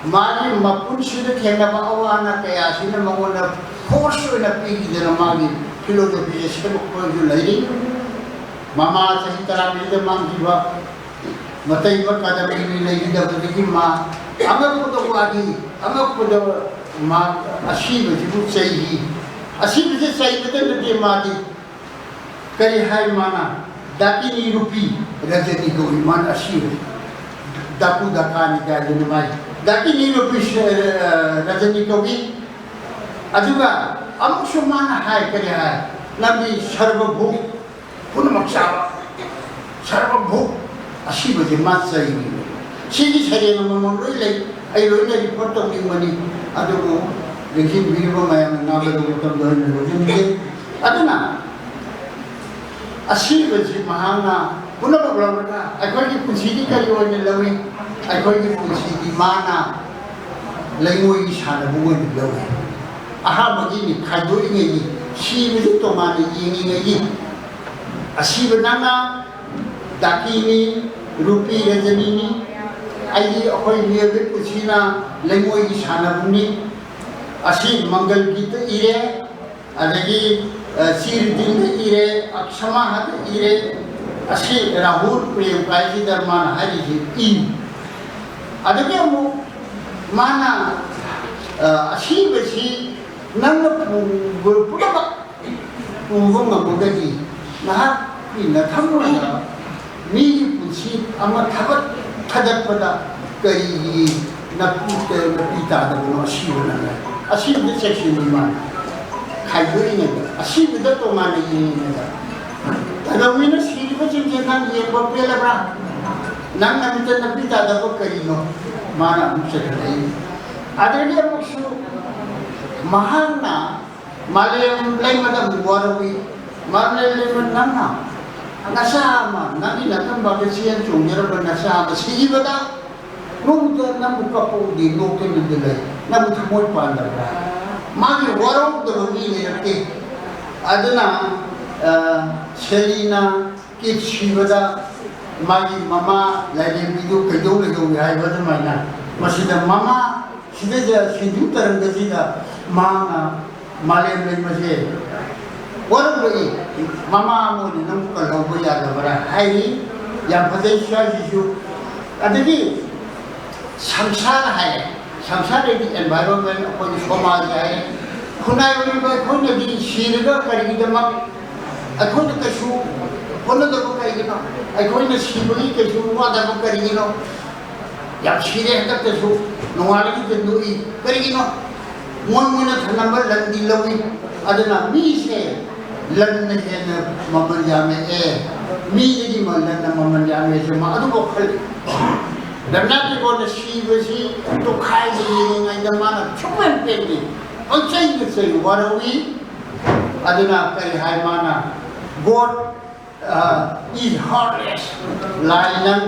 ꯃꯥꯒꯤ ꯃꯄꯨꯟꯁꯤꯗ ꯊꯦꯡꯅꯕ ꯑꯋꯥ ꯑꯅꯥ ꯀꯌꯥꯁꯤꯅ ꯃꯉꯣꯟꯗ force ꯑꯣꯏꯅ ꯄꯤꯈꯤꯗꯅ ꯃꯥꯒꯤ philosophy ꯑꯁꯤꯗ ꯃꯈꯣꯏꯁꯨ ꯂꯩꯔꯤ꯫ ꯃꯃꯥ ꯆꯍꯤ ꯇꯔꯥꯃꯔꯤꯗ ꯃꯥꯡꯈꯤꯕ, ꯃꯇꯩꯃ ꯀꯥꯗꯝꯕꯤꯅꯤ ꯂꯩꯈꯤꯗꯕꯗꯒꯤ ꯃꯥ ꯑꯉꯛꯄꯗ ꯋꯥꯈꯤ, ꯑꯉꯛꯄꯗ ꯃꯥ ꯑꯁꯤꯕꯁꯤꯕꯨ ꯆꯩꯈꯤ꯫ ꯑꯁꯤꯕꯁꯦ ꯆꯩꯕꯗ ꯅꯠꯇꯦ, ꯃꯥꯗꯤ ꯀꯔꯤ ꯍꯥꯏ ꯃꯥꯅ? ꯗꯥꯀꯤꯅꯤ ꯔꯨꯄꯤ ꯔꯖꯅꯤ ꯀꯧꯏ ꯃꯥꯅ ꯑꯁꯤꯕ꯫ ꯗꯥꯀꯨ ꯗꯥꯀꯥꯅꯤ ꯀꯥꯏꯗꯅ ꯃꯥꯏ ꯗꯥꯀꯤꯅꯤ ꯔꯨꯄꯤ ꯁ-, ꯑ, ꯔꯖꯅꯤ ꯀꯧꯏ꯫ ꯑꯗꯨꯒ ꯑꯃꯨꯛꯁꯨ ꯃꯥꯅ ꯍꯥꯏ, ꯀꯔꯤ ꯍꯥꯏ? ꯅꯪꯗꯤ ꯁꯔꯕ ꯚꯨꯛ, ꯄꯨꯝꯅꯃꯛ ꯆꯥꯕ, ꯁꯔꯕ ꯚꯨꯛ, ꯑꯁꯤꯕꯁꯦ ꯃꯥ ꯆꯩꯅꯤ꯫ ꯁꯤꯒꯤ ꯁꯩꯔꯦꯡ ꯑꯃꯃꯝ ꯂꯣꯏ ꯂꯩ, ꯑꯩ ꯂꯣꯏꯅ refer ꯇꯧꯅꯤꯡꯕꯅꯤ, ꯑꯗꯨꯕꯨ ꯂꯦꯡꯁꯤꯟꯕꯤꯔꯤꯕ ꯃꯌꯥꯝꯅ ꯉꯥꯡꯒꯗꯕ ꯃꯇꯝꯗ ꯑꯩꯅ ꯂꯧꯖꯅꯤꯡꯗꯦ꯫ ꯑꯗꯨꯅ ꯑꯁꯤꯕꯁꯤ ꯃꯍꯥꯛꯅ ꯄꯨꯝꯅꯃꯛ ꯂꯧꯔꯒ ꯑꯩꯈꯣꯏꯒꯤ ꯄꯨꯟꯁꯤꯗꯤ ꯀꯔꯤ ꯑꯣꯏꯅ ꯂꯧꯏ? ꯑꯩꯈꯣꯏꯒꯤ ꯄꯨꯟꯁꯤꯗꯤ ꯃꯥꯅ ꯂꯩꯉꯣꯏꯒꯤ ꯁꯥꯟꯅꯕ ꯑꯣꯏꯅ ꯂꯧꯏ꯫ ꯑꯍꯥꯟꯕꯒꯤꯅꯤ ꯈꯥꯏꯗꯣꯛꯏꯉꯩꯒꯤ, ꯁꯤꯕꯁꯤ ꯇꯣꯉꯥꯟꯅ ꯌꯦꯡꯉꯤꯉꯩꯒꯤ꯫ ꯑꯁꯤꯕ ꯅꯪꯅ ꯗꯥꯀꯤꯅꯤ, ꯔꯨꯄꯤ ꯔꯖꯅꯤꯅꯤ, ꯑꯩꯗꯤ ꯑꯩꯈꯣꯏ ꯃꯤꯑꯣꯏꯕꯒꯤ ꯄꯨꯟꯁꯤꯅ ꯂꯩꯉꯣꯏꯒꯤ ꯁꯥꯟꯅꯕꯅꯤ꯫ ꯑꯁꯤ ꯃꯪꯒꯜ ꯒꯤꯠꯇ ꯏꯔꯦ, ꯑꯗꯒꯤ, ꯑ, ꯆꯤꯔꯗꯤꯟꯗ ꯏꯔꯦ, ꯑꯛꯁꯃꯥꯍꯗ ꯏꯔꯦ, ꯑꯁꯤ ꯔꯥꯍꯨꯜ ꯄ꯭ꯔꯦꯝ ꯀꯥꯏꯁꯤꯗ ꯃꯥꯅ ꯍꯥꯏꯔꯤꯁꯤ ꯏ꯫ ꯑꯗꯒꯤ ꯑꯃꯨꯛ ꯃꯥꯅ, ꯑ, ꯑꯁꯤꯕꯁꯤ ꯅꯪꯅ ꯄꯨꯕ ꯄꯨꯝꯅꯃꯛ ꯄꯨꯕ ꯉꯝꯃꯒꯗꯤ ꯅꯍꯥꯛꯀꯤ ꯅꯊꯝꯃꯣꯏꯗ ꯃꯤꯒꯤ ꯄꯨꯟꯁꯤ ꯑꯃ ꯊꯕꯛ ꯊꯥꯗꯠꯄꯗ ꯀꯔꯤꯒꯤ ꯅꯥꯄꯤ, ꯅꯥꯄꯤ ꯇꯥꯗꯕꯅꯣ? ꯑꯁꯤꯕ ꯅꯪꯅ ꯑꯁꯤꯕꯗ ꯆꯦꯛꯁꯤꯟꯕ ꯃꯥꯅ ꯈꯥꯏꯗꯣꯛꯏꯉꯩꯗ, ꯑꯁꯤꯕꯗ ꯇꯣꯉꯥꯟꯅ ꯌꯦꯡꯉꯤꯉꯩꯗ, ꯀꯩꯗꯧꯉꯩꯅ ꯁꯤꯔꯤꯕꯁꯤꯡꯁꯦ ꯅꯪ ꯌꯦꯡꯕ ꯄꯦꯜꯂꯕ꯭ꯔꯥ? ꯅꯪ ꯅꯃꯤꯠꯇ ꯅꯄꯤ ꯇꯥꯗꯕ ꯀꯔꯤꯅꯣ? ꯃꯥꯅ ꯑꯃꯨꯛ ꯆꯠꯈ꯭ꯔꯛꯏ꯫ ꯑꯗꯒꯤ ꯑꯃꯨꯛꯁꯨ ꯃꯍꯥꯛꯅ ꯃꯥꯂꯦꯝ ꯂꯩꯃꯗ ꯑꯃꯨꯛ ꯋꯥꯔꯧꯏ꯫ ꯃꯥꯂꯦꯝ ꯂꯩꯃ, ꯅꯪꯅ ꯅꯆꯥ ꯑꯃ, ꯅꯪꯒꯤ ꯅꯇꯝꯕꯥꯛꯇ ꯆꯦꯟ ꯆꯣꯡꯖꯔꯕ ꯅꯆꯥ ꯑꯃ ꯁꯤꯈꯤꯕꯗ ꯅꯣꯡꯃꯇ ꯅꯪꯕꯨ ꯀꯞꯄ ꯎꯗꯦ, ꯅꯣꯛꯇꯅꯗ ꯂꯩ, ꯅꯪꯕꯨ ꯊꯃꯣꯏ ꯄꯥꯟꯗꯕ꯭ꯔꯥ? ꯃꯥꯒꯤ ꯋꯥꯔꯧꯗꯕ ꯃꯤ ꯂꯩꯔꯛꯇꯦ꯫ ꯑꯗꯨꯅ, ꯑ, ꯁꯦꯂꯤꯅ ꯀꯤꯠ ꯁꯤꯕꯗ ꯃꯥꯒꯤ ꯃꯃꯥ ꯂꯥꯏꯔꯦꯝꯕꯤꯗꯨ ꯀꯩꯗꯧ ꯂꯩꯍꯧꯏ ꯍꯥꯏꯕ ꯑꯗꯨꯃꯥꯏꯅ, ꯃꯁꯤꯗ ꯃꯃꯥ ꯁꯤꯗꯩꯗ ꯁꯤꯡꯖꯨ ꯇꯔꯪꯒꯁꯤꯗ ꯃꯍꯥꯛꯅ ꯃꯥꯂꯦꯝ ꯂꯩꯃꯁꯦ ꯋꯥꯔꯧꯔꯛꯏ꯫ ꯃꯃꯥ ꯑꯃ ꯑꯣꯏꯅ ꯅꯪꯕꯨ ꯀꯜꯍꯧꯕ ꯌꯥꯗꯕ꯭ꯔꯥ ꯍꯥꯏꯔꯤ꯫ ꯌꯥꯝ ꯐꯖꯩ ꯁ꯭ꯋꯥꯏꯁꯤꯁꯨ꯫ ꯑꯗꯒꯤ ꯁꯪꯁꯥꯔ ꯍꯥꯏꯔꯦ, ꯁꯪꯁꯥꯔꯗꯤ environment, ꯑꯩꯈꯣꯏꯒꯤ ꯁꯃꯥꯖ ꯍꯥꯏꯔꯦ꯫ ꯈꯨꯟꯅꯥꯏ ꯑꯣꯏꯔꯤꯕ ꯑꯩꯈꯣꯏꯅꯗꯤ ꯁꯤꯔꯒ ꯀꯔꯤꯒꯤꯗꯃꯛ ꯑꯩꯈꯣꯏꯅ ꯀꯩꯁꯨ ꯍꯣꯠꯅꯗꯕ ꯀꯔꯤꯒꯤꯅꯣ? ꯑꯩꯈꯣꯏꯅ ꯁꯤꯕꯒꯤ ꯀꯩꯁꯨ ꯋꯥꯗꯕ ꯀꯔꯤꯒꯤꯅꯣ? ꯌꯥꯝ ꯁꯤꯔꯦ ꯍꯟꯗꯛꯇꯁꯨ, ꯅꯣꯡꯉꯥꯜꯂꯒ ꯅꯣꯛꯏ꯫ ꯀꯔꯤꯒꯤꯅꯣ? ꯃꯣꯏ ꯃꯣꯏꯅ ꯊꯅꯝꯕ ꯂꯟꯗꯤ ꯂꯧꯏ꯫ ꯑꯗꯨꯅ ꯃꯤꯁꯦ ꯂꯟꯅ ꯍꯦꯟꯅ ꯃꯃꯜ ꯌꯥꯝꯃꯛꯑꯦ, ꯃꯤꯗꯒꯤ ꯃ-, ꯂꯟꯅ ꯃꯃꯜ ꯌꯥꯝꯃꯦꯁꯦ ꯃꯥ ꯑꯗꯨꯐꯥꯎ ꯈꯜꯂꯤ꯫ ꯔꯕꯤꯅꯥꯊ ꯇꯦꯒꯣꯔꯅ ꯁꯤꯕꯁꯤ ꯇꯣꯈꯥꯏꯕ ꯌꯦꯡꯉꯤꯉꯩꯗ ꯃꯥꯅ ꯁꯨꯡꯄꯦꯟ ꯄꯦꯟꯗꯦ, ꯄꯪꯆꯩꯗ ꯆꯩ, ꯋꯥꯔꯧꯏ꯫ ꯑꯗꯨꯅ ꯀꯔꯤ ꯍꯥꯏ ꯃꯥꯅ? "God, uh, is heartless." ꯂꯥꯏ ꯅꯪ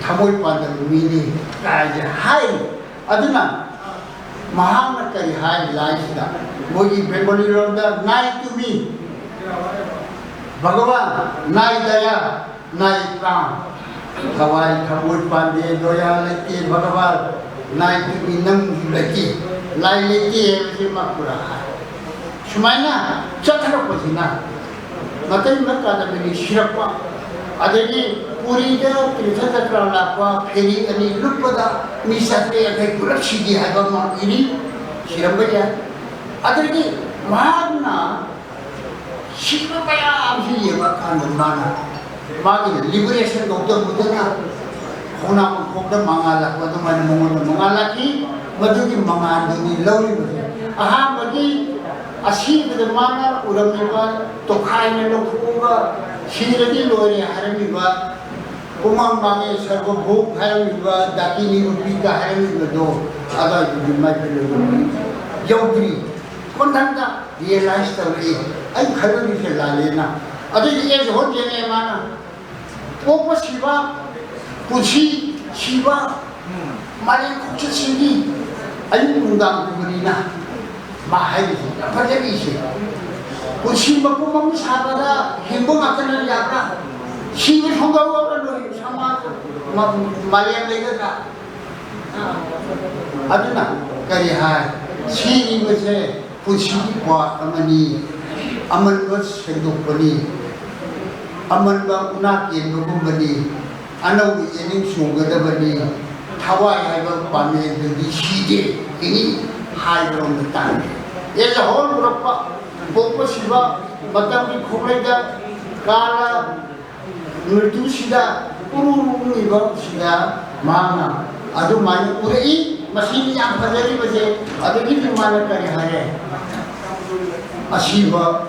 ꯊꯃꯣꯏ ꯄꯥꯟꯗꯕ ꯃꯤꯅꯤ ꯀꯥꯏꯁꯦ ꯍꯥꯏꯔꯤ꯫ ꯑꯗꯨꯅ ꯃꯍꯥꯛꯅ ꯀꯔꯤ ꯍꯥꯏ ꯂꯥꯏꯁꯤꯗ? ꯃꯣꯏꯒꯤ ꯕꯦꯡꯒꯣꯂꯤ ꯂꯣꯟꯗ "ꯅꯥꯏ ꯇꯨꯃꯤ ꯚꯒꯋꯥꯟ, ꯅꯥꯏ ꯗꯌꯥ, ꯅꯥꯏ ꯄ꯭ꯔꯥꯟ"꯫ ꯊꯋꯥꯏ ꯊꯃꯣꯏ ꯄꯥꯟꯗꯦ, ꯗꯣꯌꯥ ꯂꯩꯇꯦ ꯚꯒꯋꯥꯟ, ꯅꯥꯏ ꯇꯨꯃꯤ ꯅꯪꯁꯨ ꯂꯩꯇꯦ, ꯂꯥꯏ ꯂꯩꯇꯦ ꯍꯥꯏꯕꯁꯤ ꯃꯥ ꯄꯨꯔꯥ ꯍꯥꯏ꯫ ꯁꯨꯃꯥꯏꯅ ꯆꯠꯊꯔꯛꯄꯁꯤꯅ ꯃꯇꯩ ꯃꯅꯥꯎ ꯇꯥꯗꯕꯒꯤ ꯁꯤꯔꯛꯄ, ꯑꯗꯒꯤ ꯄꯨꯔꯤꯗ ꯇꯤꯔꯊ ꯆꯀ꯭ꯔ ꯂꯥꯛꯄ ꯐꯦꯔꯤ ꯑꯅꯤ ꯂꯨꯞꯄꯗ ꯃꯤ ꯆꯥꯇ꯭ꯔꯦꯠ ꯌꯥꯡꯈꯩ ꯄꯨꯂꯞ ꯁꯤꯈꯤ ꯍꯥꯏꯕ ꯑꯃ ꯏꯔꯤ, ꯁꯤꯔꯝꯕ ꯌꯥꯏ꯫ ꯑꯗꯒꯤ ꯃꯍꯥꯛꯅ ꯁꯤꯕ ꯃꯌꯥꯝꯁꯤ ꯌꯦꯡꯉꯀꯥꯟꯗ ꯃꯥꯅ ꯃꯥꯒꯤ liberation ꯀꯧꯗꯕꯗꯨꯅ ꯈꯣꯡꯅꯥꯡ ꯃꯈꯣꯡꯗ ꯃꯉꯥꯜ ꯂꯥꯛꯄ ꯑꯗꯨꯃꯥꯏꯅ ꯃꯉꯣꯟꯗ ꯃꯉꯥꯜ ꯂꯥꯛꯈꯤ꯫ ꯃꯗꯨꯒꯤ ꯃꯉꯥꯜꯗꯨꯅꯤ ꯂꯧꯔꯤꯕꯁꯦ꯫ ꯑꯍꯥꯟꯕꯒꯤ ꯑꯁꯤꯕꯗ ꯃꯥꯅ ꯎꯔꯝꯃꯤꯕ ꯇꯣꯈꯥꯏꯅ ꯂꯧꯊꯣꯛꯑꯒ ꯁꯤꯔꯗꯤ ꯂꯣꯏꯔꯦ ꯍꯥꯏꯔꯝꯃꯤꯕ, ꯄꯨꯃꯥꯡ ꯃꯥꯡꯉꯦ ꯁꯔꯕꯚꯣꯛ ꯍꯥꯏꯔꯝꯃꯤꯕ, ꯗꯥꯀꯤꯅꯤ ꯔꯨꯄꯤꯒ ꯍꯥꯏꯔꯝꯃꯤꯕꯗꯣ ꯑꯗꯨꯋꯥꯏꯗꯨꯗꯤ ꯃꯥꯏꯀꯩ ꯌꯧꯗ꯭ꯔꯤ꯫ ꯀꯣꯟꯊꯪꯗ ꯔꯤꯌꯦꯂꯥꯏꯁ ꯇꯧꯔꯛꯏ, ꯑꯩ ꯈꯜꯂꯝꯃꯤꯁꯦ ꯂꯥꯜꯂꯦꯅ꯫ ꯑꯗꯨꯏꯗꯤ ꯑꯦꯁ ꯍꯣꯟꯖꯦꯅꯦ ꯃꯥꯅ ꯄꯣꯛꯄ ꯁꯤꯕ, ꯄꯨꯟꯁꯤ ꯁꯤꯕ, ꯃꯥꯂꯦꯝ ꯈꯣꯡꯆꯠꯁꯤꯡꯒꯤ ꯑꯌꯨꯛ ꯅꯨꯡꯗꯥꯡ ꯄꯨꯕꯅꯤꯅ ꯃꯥ ꯍꯥꯏꯔꯤꯁꯤ ꯌꯥꯝ ꯐꯖꯔꯤꯁꯦ꯫ ꯄꯨꯟꯁꯤ ꯃꯄꯨꯝ ꯑꯃ ꯁꯥꯕꯗ ꯍꯤꯡꯕ ꯉꯥꯛꯇꯅ ꯌꯥꯕ꯭ꯔꯥ? ꯁꯤꯕ ꯁꯣꯟꯗꯣꯛꯑꯒ ꯂꯣꯏ ꯁꯃꯥꯖ ꯃ-, ꯃꯥꯂꯦꯝ ꯂꯩꯒꯗ꯭ꯔꯥ? ꯑꯗꯨꯅ ꯀꯔꯤ ꯍꯥꯏ? ꯁꯤꯔꯤꯕꯁꯦ ꯄꯨꯟꯁꯤꯒꯤ ꯄꯥꯔꯠ ꯑꯃꯅꯤ, ꯑꯃꯟꯕ ꯁꯦꯡꯗꯣꯛꯄꯅꯤ, ꯑꯃꯟꯕ ꯎꯅꯥ ꯀꯦꯟꯕꯒꯨꯝꯕꯅꯤ, ꯑꯅꯧꯕ ꯌꯦꯅꯤꯡ ꯆꯣꯡꯒꯗꯕꯅꯤ, ꯊꯋꯥꯏ ꯍꯥꯏꯕ ꯄꯥꯃꯦꯟꯗꯨꯗꯤ ꯁꯤꯗꯦ, ꯍꯤꯡꯏ ꯍꯥꯏꯕꯔꯣꯝꯗ ꯇꯥꯡꯉꯤ꯫ ꯑꯦꯖ ꯍꯣꯜ ꯎꯔꯛꯄ, ꯄꯣꯛꯄ ꯁꯤꯕ, ꯃꯇꯝꯒꯤ ꯈꯣꯡꯂꯩꯗ ꯀꯥꯂ ꯃ꯭ꯔꯤꯇꯨꯁꯤꯗ ꯎꯔꯨ ꯎꯪꯉꯤꯕꯁꯤꯗ ꯃꯍꯥꯛꯅ ꯑꯗꯨꯃꯥꯏꯅ ꯎꯔꯛꯏ꯫ ꯃꯁꯤꯅꯤ ꯌꯥꯝ ꯐꯖꯔꯤꯕꯁꯦ꯫ ꯑꯗꯒꯤꯗꯤ ꯃꯥꯅ ꯀꯔꯤ ꯍꯥꯏꯔꯦ? ꯑꯁꯤꯕ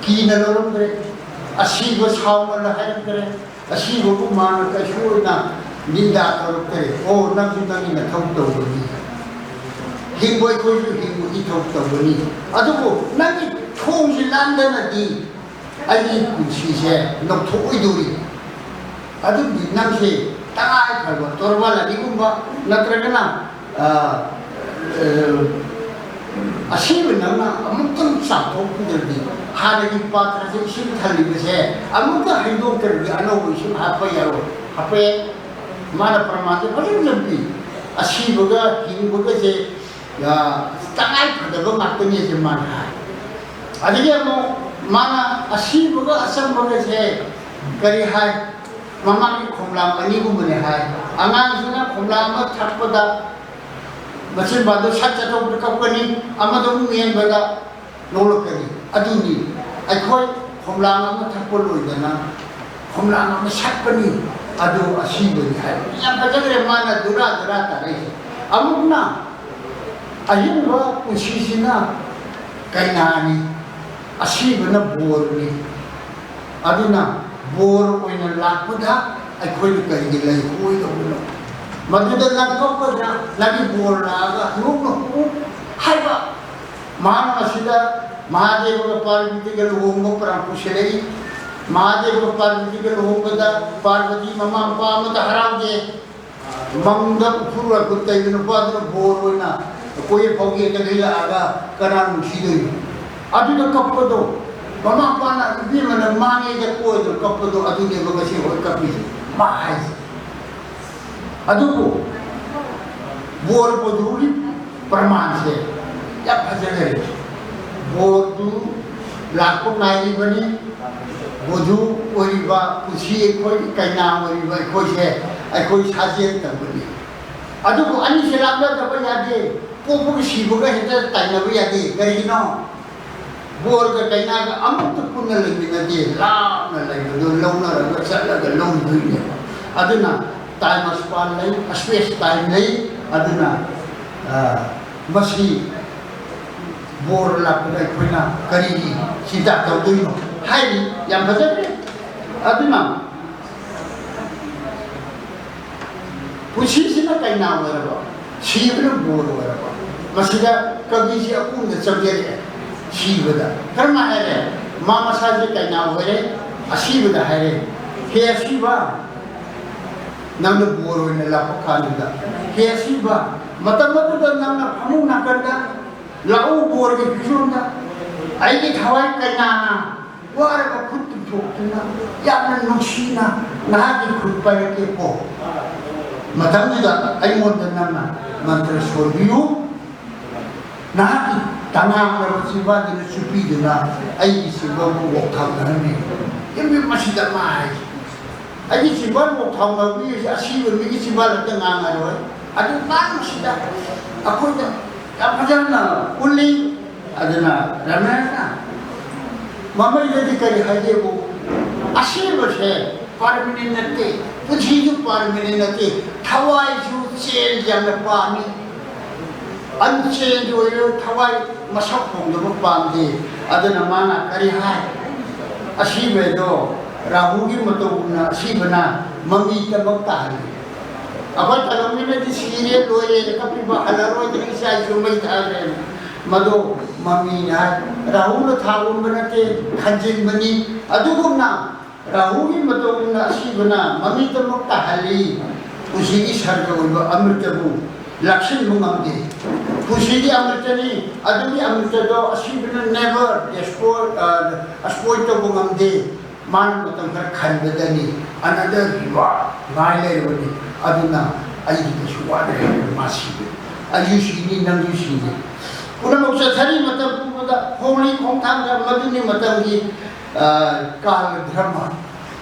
ꯀꯤꯅ ꯂꯧꯔꯝꯗ꯭ꯔꯦ, ꯑꯁꯤꯕ ꯁꯥꯎꯅ ꯍꯥꯏꯔꯛꯇ꯭ꯔꯦ, ꯑꯁꯤꯕꯕꯨ ꯃꯥꯅ ꯀꯩꯁꯨ ꯑꯣꯏꯅ ꯅꯤꯟꯗꯥ ꯇꯧꯔꯛꯇ꯭ꯔꯦ꯫ ꯑꯣ, ꯅꯪꯁꯨ ꯅꯪꯒꯤ ꯅꯊꯧ ꯇꯧꯕꯅꯤ, ꯍꯤꯡꯕ ꯑꯩꯈꯣꯏꯁꯨ ꯍꯤꯡꯕꯒꯤ ꯊꯧ ꯇꯧꯕꯅꯤ꯫ ꯑꯗꯨꯕꯨ ꯅꯪꯒꯤ ꯊꯣꯡꯁꯤ ꯂꯥꯟꯗꯅꯗꯤ ꯑꯩꯒꯤ ꯄꯨꯟꯁꯤꯁꯦ ꯂꯧꯊꯣꯛꯑꯣꯏꯗꯧꯔꯤ꯫ ꯑꯗꯨꯗꯤ ꯅꯪꯁꯦ ꯇꯉꯥꯏ ꯐꯗꯕ ꯇꯣꯔꯕꯥꯜ ꯑꯅꯤꯒꯨꯝꯕ ꯅꯠꯇ꯭ꯔꯒꯅ, ꯑ, ꯑ, ꯑꯁꯤꯕ ꯅꯪꯅ ꯑꯃꯨꯛꯇꯪ ꯆꯥꯝꯊꯣꯛꯄꯤꯗ꯭ꯔꯗꯤ, ꯍꯥꯟꯅꯒꯤ ꯄꯥꯇ꯭ꯔꯁꯦ ꯏꯁꯤꯡ ꯊꯜꯂꯤꯕꯁꯦ ꯑꯃꯨꯛꯇ ꯍꯩꯗꯣꯛꯇ꯭ꯔꯗꯤ ꯑꯅꯧꯕ ꯏꯁꯤꯡ ꯍꯥꯞꯄ ꯌꯥꯔꯣꯏ꯫ ꯍꯥꯞꯄ ꯌꯥꯏ꯫ ꯃꯥꯅ ꯄ꯭ꯔꯃꯥꯟꯁꯦ ꯐꯖꯅ ꯄꯤ꯫ ꯑꯁꯤꯕꯒ ꯍꯤꯡꯕꯒꯁꯦ, ꯑ, ꯇꯉꯥꯏ ꯐꯗꯕ ꯉꯥꯛꯇꯅꯦꯁꯦ ꯃꯥꯅ ꯍꯥꯏ꯫ ꯑꯗꯒꯤ ꯑꯃꯨꯛ ꯃꯥꯅ ꯑꯁꯤꯕꯒ ꯑꯆꯝꯕꯒꯁꯦ ꯀꯔꯤ ꯍꯥꯏ? ꯃꯃꯥꯡꯒꯤ ꯈꯣꯝꯂꯥ ꯑꯅꯤꯒꯨꯝꯕꯅꯦ ꯍꯥꯏ꯫ ꯑꯉꯥꯡꯁꯤꯅ ꯈꯣꯝꯂꯥ ꯑꯃ ꯊꯛꯄꯗ ꯃꯆꯤꯟꯕꯥꯜꯗꯣ ꯁꯠ ꯆꯠꯊꯣꯛꯇ ꯀꯞꯀꯅꯤ, ꯑꯃꯗ ꯑꯃꯨꯛ ꯃꯦꯟꯕꯗ ꯅꯣꯛꯂꯛꯀꯅꯤ꯫ ꯑꯗꯨꯅꯤ ꯑꯩꯈꯣꯏ ꯈꯣꯝꯂꯥ ꯑꯃ ꯊꯛꯄ ꯂꯣꯏꯗꯅ ꯈꯣꯝꯂꯥ ꯑꯃ ꯁꯠꯄꯅꯤ, ꯑꯗꯨ ꯑꯁꯤꯕꯅꯤ ꯍꯥꯏꯕ꯫ ꯌꯥꯝ ꯐꯖꯈ꯭ꯔꯦ ꯃꯥꯅ ꯗꯨꯔꯥ ꯗꯨꯔꯥ ꯇꯥꯔꯛꯏꯁꯦ꯫ ꯑꯃꯨꯛꯅ ꯑꯍꯤꯡꯕ ꯄꯨꯟꯁꯤꯁꯤꯅ ꯀꯩꯅꯥꯅꯤ, ꯑꯁꯤꯕꯅ ꯕꯣꯔꯅꯤ꯫ ꯑꯗꯨꯅ ꯕꯣꯔ ꯑꯣꯏꯅ ꯂꯥꯛꯄꯗ ꯑꯩꯈꯣꯏꯅ ꯀꯔꯤꯒꯤ ꯂꯩꯍꯧꯔꯣꯏꯗꯧꯕꯅꯣ? ꯃꯗꯨꯗ ꯅꯪ ꯀꯞꯀꯗ꯭ꯔꯥ? ꯅꯪꯒꯤ ꯕꯣꯔ ꯂꯥꯛꯑꯒ ꯅꯣꯛꯅ ꯍꯨ ꯍꯥꯏꯕ꯫ ꯃꯍꯥꯛꯅ ꯃꯁꯤꯗ ꯃꯍꯥꯗꯦꯕꯒ ꯄꯥꯔꯕꯇꯤꯒ ꯂꯨꯍꯣꯡꯕ ꯄ꯭ꯔꯥꯟ ꯄꯨꯁꯤꯜꯂꯛꯏ꯫ ꯃꯍꯥꯗꯦꯕꯒ ꯄꯥꯔꯕꯇꯤꯒ ꯂꯨꯍꯣꯡꯕꯗ ꯄꯥꯔꯕꯇꯤ ꯃꯃꯥ ꯃꯄꯥ ꯑꯃꯠꯇ ꯍꯔꯥꯎꯗꯦ꯫ ꯃꯪꯗ ꯎꯐꯨꯜ ꯋꯥꯏꯐꯨꯜ ꯇꯩꯕ ꯅꯨꯄꯥꯗꯨꯅ ꯕꯣꯔ ꯑꯣꯏꯅ ꯀꯣꯏꯐꯥꯎ ꯌꯦꯛꯇ ꯂꯩꯔꯛꯑꯒ ꯀꯅꯥ ꯅꯨꯡꯁꯤꯗꯣꯏꯅꯣ? ꯑꯗꯨꯗ ꯀꯞꯄꯗꯣ, ꯃꯃꯥ ꯃꯄꯥꯅ ꯏꯕꯦꯝꯃꯅ ꯃꯥꯡꯉꯦꯗ ꯀꯣꯏꯗꯅ ꯀꯞꯄꯗꯣ, ꯑꯗꯨꯅꯦꯕ ꯉꯁꯤ ꯑꯩꯈꯣꯏ ꯀꯞꯄꯤꯁꯦ, ꯃꯥ ꯍꯥꯏꯁꯦ꯫ ꯑꯗꯨꯕꯨ ꯕꯣꯔ ꯕꯣꯙꯨꯒꯤ ꯄ꯭ꯔꯃꯥꯟꯁꯦ ꯌꯥꯝ ꯐꯖꯈꯔꯦ꯫ ꯕꯣꯔꯗꯨ ꯂꯥꯛꯄ ꯉꯥꯏꯔꯤꯕꯅꯤ꯫ ꯕꯣꯙꯨ ꯑꯣꯏꯔꯤꯕ ꯄꯨꯟꯁꯤ ꯑꯩꯈꯣꯏ ꯀꯩꯅꯥ ꯑꯣꯏꯔꯤꯕ ꯑꯩꯈꯣꯏꯁꯦ ꯑꯩꯈꯣꯏ ꯁꯥꯖꯦꯜ ꯇꯧꯕꯅꯤ꯫ ꯑꯗꯨꯕꯨ ꯑꯅꯤꯁꯦ ꯂꯥꯞꯅꯗꯕ ꯌꯥꯗꯦ꯫ ꯄꯣꯛꯄꯒ ꯁꯤꯕꯒ ꯍꯦꯛꯇ ꯇꯥꯏꯅꯕ ꯌꯥꯗꯦ꯫ ꯀꯔꯤꯒꯤꯅꯣ? ꯕꯣꯔꯒ ꯀꯩꯅꯥꯒ ꯑꯃꯨꯛꯇ ꯄꯨꯟꯅ ꯂꯩꯃꯤꯟꯅꯗꯦ꯫ ꯂꯥꯞꯅ ꯂꯩꯕꯗꯨ ꯂꯧꯅꯔꯒ ꯆꯠꯂꯒ ꯂꯧꯗꯣꯏꯅꯦꯕ꯫ ꯑꯗꯨꯅ ꯇꯥꯏꯝ ꯁ꯭ꯄꯥꯟ ꯂꯩ, ꯁ꯭ꯄꯦꯁ ꯇꯥꯏꯝ ꯂꯩ꯫ ꯑꯗꯨꯅ, ꯑ, ꯃꯁꯤ ꯕꯣꯔ ꯂꯥꯛꯄꯗ ꯑꯩꯈꯣꯏꯅ ꯀꯔꯤꯒꯤ ꯆꯤꯟꯇꯥ ꯇꯧꯗꯣꯏꯅꯣ ꯍꯥꯏꯔꯤ꯫ ꯌꯥꯝ ꯐꯖꯈ꯭ꯔꯦ꯫ ꯑꯗꯨꯅ ꯄꯨꯟꯁꯤꯁꯤꯅ ꯀꯩꯅꯥ ꯑꯣꯏꯔꯕ, ꯁꯤꯕꯅ ꯕꯣꯔ ꯑꯣꯏꯔꯕ, ꯃꯁꯤꯗ ꯀꯕꯤꯁꯤ ꯑꯄꯨꯝꯗ ꯆꯪꯖꯔꯛꯑꯦ꯫ ꯁꯤꯕꯗ ꯀꯔꯝꯅ ꯍꯥꯏꯔꯦ? ꯃꯥ ꯃꯁꯥꯁꯦ ꯀꯩꯅꯥ ꯑꯣꯏꯔꯦ꯫ ꯑꯁꯤꯕꯗ ꯍꯥꯏꯔꯦ, "ꯍꯦ ꯑꯁꯤꯕ, ꯅꯪꯅ ꯕꯣꯔ ꯑꯣꯏꯅ ꯂꯥꯛꯄ ꯀꯥꯟꯗꯨꯗ, ꯍꯦ ꯑꯁꯤꯕ, ꯃꯇꯝ ꯑꯗꯨꯗ ꯅꯪꯅ ꯐꯃꯨꯡ ꯅꯥꯀꯟꯗ ꯂꯥꯛꯎ ꯕꯣꯔꯒꯤ ꯐꯤꯖꯣꯜꯗ, ꯑꯩꯒꯤ ꯊꯋꯥꯏ ꯀꯩꯅꯥꯅ ꯋꯥꯔꯕ ꯈꯨꯠ ꯇꯤꯡꯊꯣꯛꯇꯨꯅ ꯌꯥꯝꯅ ꯅꯨꯡꯁꯤꯅ ꯅꯍꯥꯛꯀꯤ ꯈꯨꯠ ꯄꯥꯏꯔꯛꯀꯦꯀꯣ꯫ ꯃꯇꯝꯗꯨꯗ ꯑꯩꯉꯣꯟꯗ ꯅꯪꯅ ꯃꯟꯇ꯭ꯔ ꯁꯣꯟꯕꯤꯌꯨ꯫ ꯅꯍꯥꯛꯀꯤ ꯇꯉꯥꯡꯂꯕ ꯆꯤꯟꯕꯥꯟꯗꯨꯅ ꯆꯨꯞꯄꯤꯗꯨꯅ ꯑꯩꯒꯤ ꯆꯤꯟꯕꯥꯟꯕꯨ ꯑꯣꯛꯊꯥꯡꯅꯍꯟꯕꯤꯌꯨ꯫" ꯌꯦꯡꯕꯤꯌꯨ, ꯃꯁꯤꯗ ꯃꯥ ꯍꯥꯏꯁꯦ꯫ ꯑꯩꯒꯤ ꯆꯤꯟꯕꯥꯟ ꯑꯣꯛꯊꯥꯡꯅꯕꯤꯁꯦ ꯑꯁꯤꯕ ꯃꯤꯒꯤ ꯆꯤꯟꯕꯥꯟ ꯈꯛꯇ ꯉꯥꯡꯉꯔꯣꯏ꯫ ꯑꯗꯨ ꯉꯥꯡꯕꯁꯤꯗ ꯑꯩꯈꯣꯏꯗ ꯌꯥꯝ ꯐꯖꯅ ꯎꯠꯂꯤ꯫ ꯑꯗꯨꯅ ꯔꯃꯦꯁꯅ ꯃꯃꯩꯗꯗꯤ ꯀꯔꯤ ꯍꯥꯏꯒꯦꯕꯨ, ꯑꯁꯤꯕꯁꯦ ꯄꯥꯔꯃꯤꯅꯦꯟ ꯅꯠꯇꯦ, ꯄꯨꯟꯁꯤꯁꯨ ꯄꯥꯔꯃꯤꯅꯦꯟ ꯅꯠꯇꯦ, ꯊꯋꯥꯏꯁꯨ ꯆꯦꯟꯖ ꯌꯥꯝꯅ ꯄꯥꯝꯃꯤ꯫ ꯑꯟꯆꯦꯟꯖ ꯑꯣꯏꯔꯣ, ꯊꯋꯥꯏ ꯃꯁꯛ ꯍꯣꯡꯗꯕ ꯄꯥꯝꯗꯦ꯫ ꯑꯗꯨꯅ ꯃꯥꯅ ꯀꯔꯤ ꯍꯥꯏ? ꯑꯁꯤꯕꯗꯣ ꯔꯥꯍꯨꯒꯤ ꯃꯇꯧꯒꯨꯝꯅ ꯑꯁꯤꯕꯅ ꯃꯃꯤꯇꯃꯛ ꯇꯥꯍꯜꯂꯤ꯫ ꯑꯩꯈꯣꯏ ꯇꯥꯂꯣꯝꯒꯤꯅꯗꯤ ꯁꯤꯔꯦ, ꯂꯣꯏꯔꯦꯅ ꯀꯞꯄꯤꯕ, ꯍꯜꯂꯔꯣꯏꯗꯅ ꯏꯆꯥ ꯏꯁꯨ ꯃꯩ ꯊꯥꯈ꯭ꯔꯦꯅ꯫ ꯃꯗꯣ ꯃꯃꯤꯅ ꯍꯥꯏ, ꯔꯥꯍꯨꯅ ꯊꯥꯒꯨꯝꯕ ꯅꯠꯇꯦ, ꯈꯟꯖꯤꯟꯕꯅꯤ꯫ ꯑꯗꯨꯒꯨꯝꯅ ꯔꯥꯍꯨꯒꯤ ꯃꯇꯧꯒꯨꯝꯅ ꯑꯁꯤꯕꯅ ꯃꯃꯤꯇꯃꯛ ꯇꯥꯍꯜꯂꯤ꯫ ꯄꯨꯟꯁꯤꯒꯤ ꯁꯔꯒ ꯑꯣꯏꯕ ꯑꯃ꯭ꯔꯤꯇꯕꯨ ꯂꯥꯛꯁꯤꯟꯕ ꯉꯝꯗꯦ꯫ ꯄꯨꯟꯁꯤꯗꯤ ꯑꯃ꯭ꯔꯤꯇꯅꯤ, ꯑꯗꯨꯒꯤ ꯑꯃ꯭ꯔꯤꯇꯗꯣ ꯑꯁꯤꯕꯅ never destroy, ꯑ, spoil ꯇꯧꯕ ꯉꯝꯗꯦ꯫ ꯃꯥꯅ ꯃꯇꯝ ꯈꯔ ꯈꯟꯕꯗꯅꯤ, another reward ꯉꯥꯏ ꯂꯩꯔꯕꯅꯤ꯫ ꯑꯗꯨꯅ ꯑꯩꯗꯤ ꯀꯩꯁꯨ ꯋꯥꯗ꯭ꯔꯦ, ꯃꯥ ꯁꯤꯕꯅꯤ꯫ ꯑꯩꯁꯨ ꯁꯤꯅꯤ, ꯅꯪꯁꯨ ꯁꯤꯅꯤ꯫ ꯄꯨꯝꯅꯃꯛ ꯆꯠꯊꯔꯤ ꯃꯇꯝ ꯄꯨꯝꯕꯗ ꯍꯣꯡꯂꯤ ꯈꯣꯡꯊꯥꯡꯗ ꯃꯗꯨꯅꯤ ꯃꯇꯝꯒꯤ, ꯑ, ꯀꯥꯜ ꯙꯔꯃ,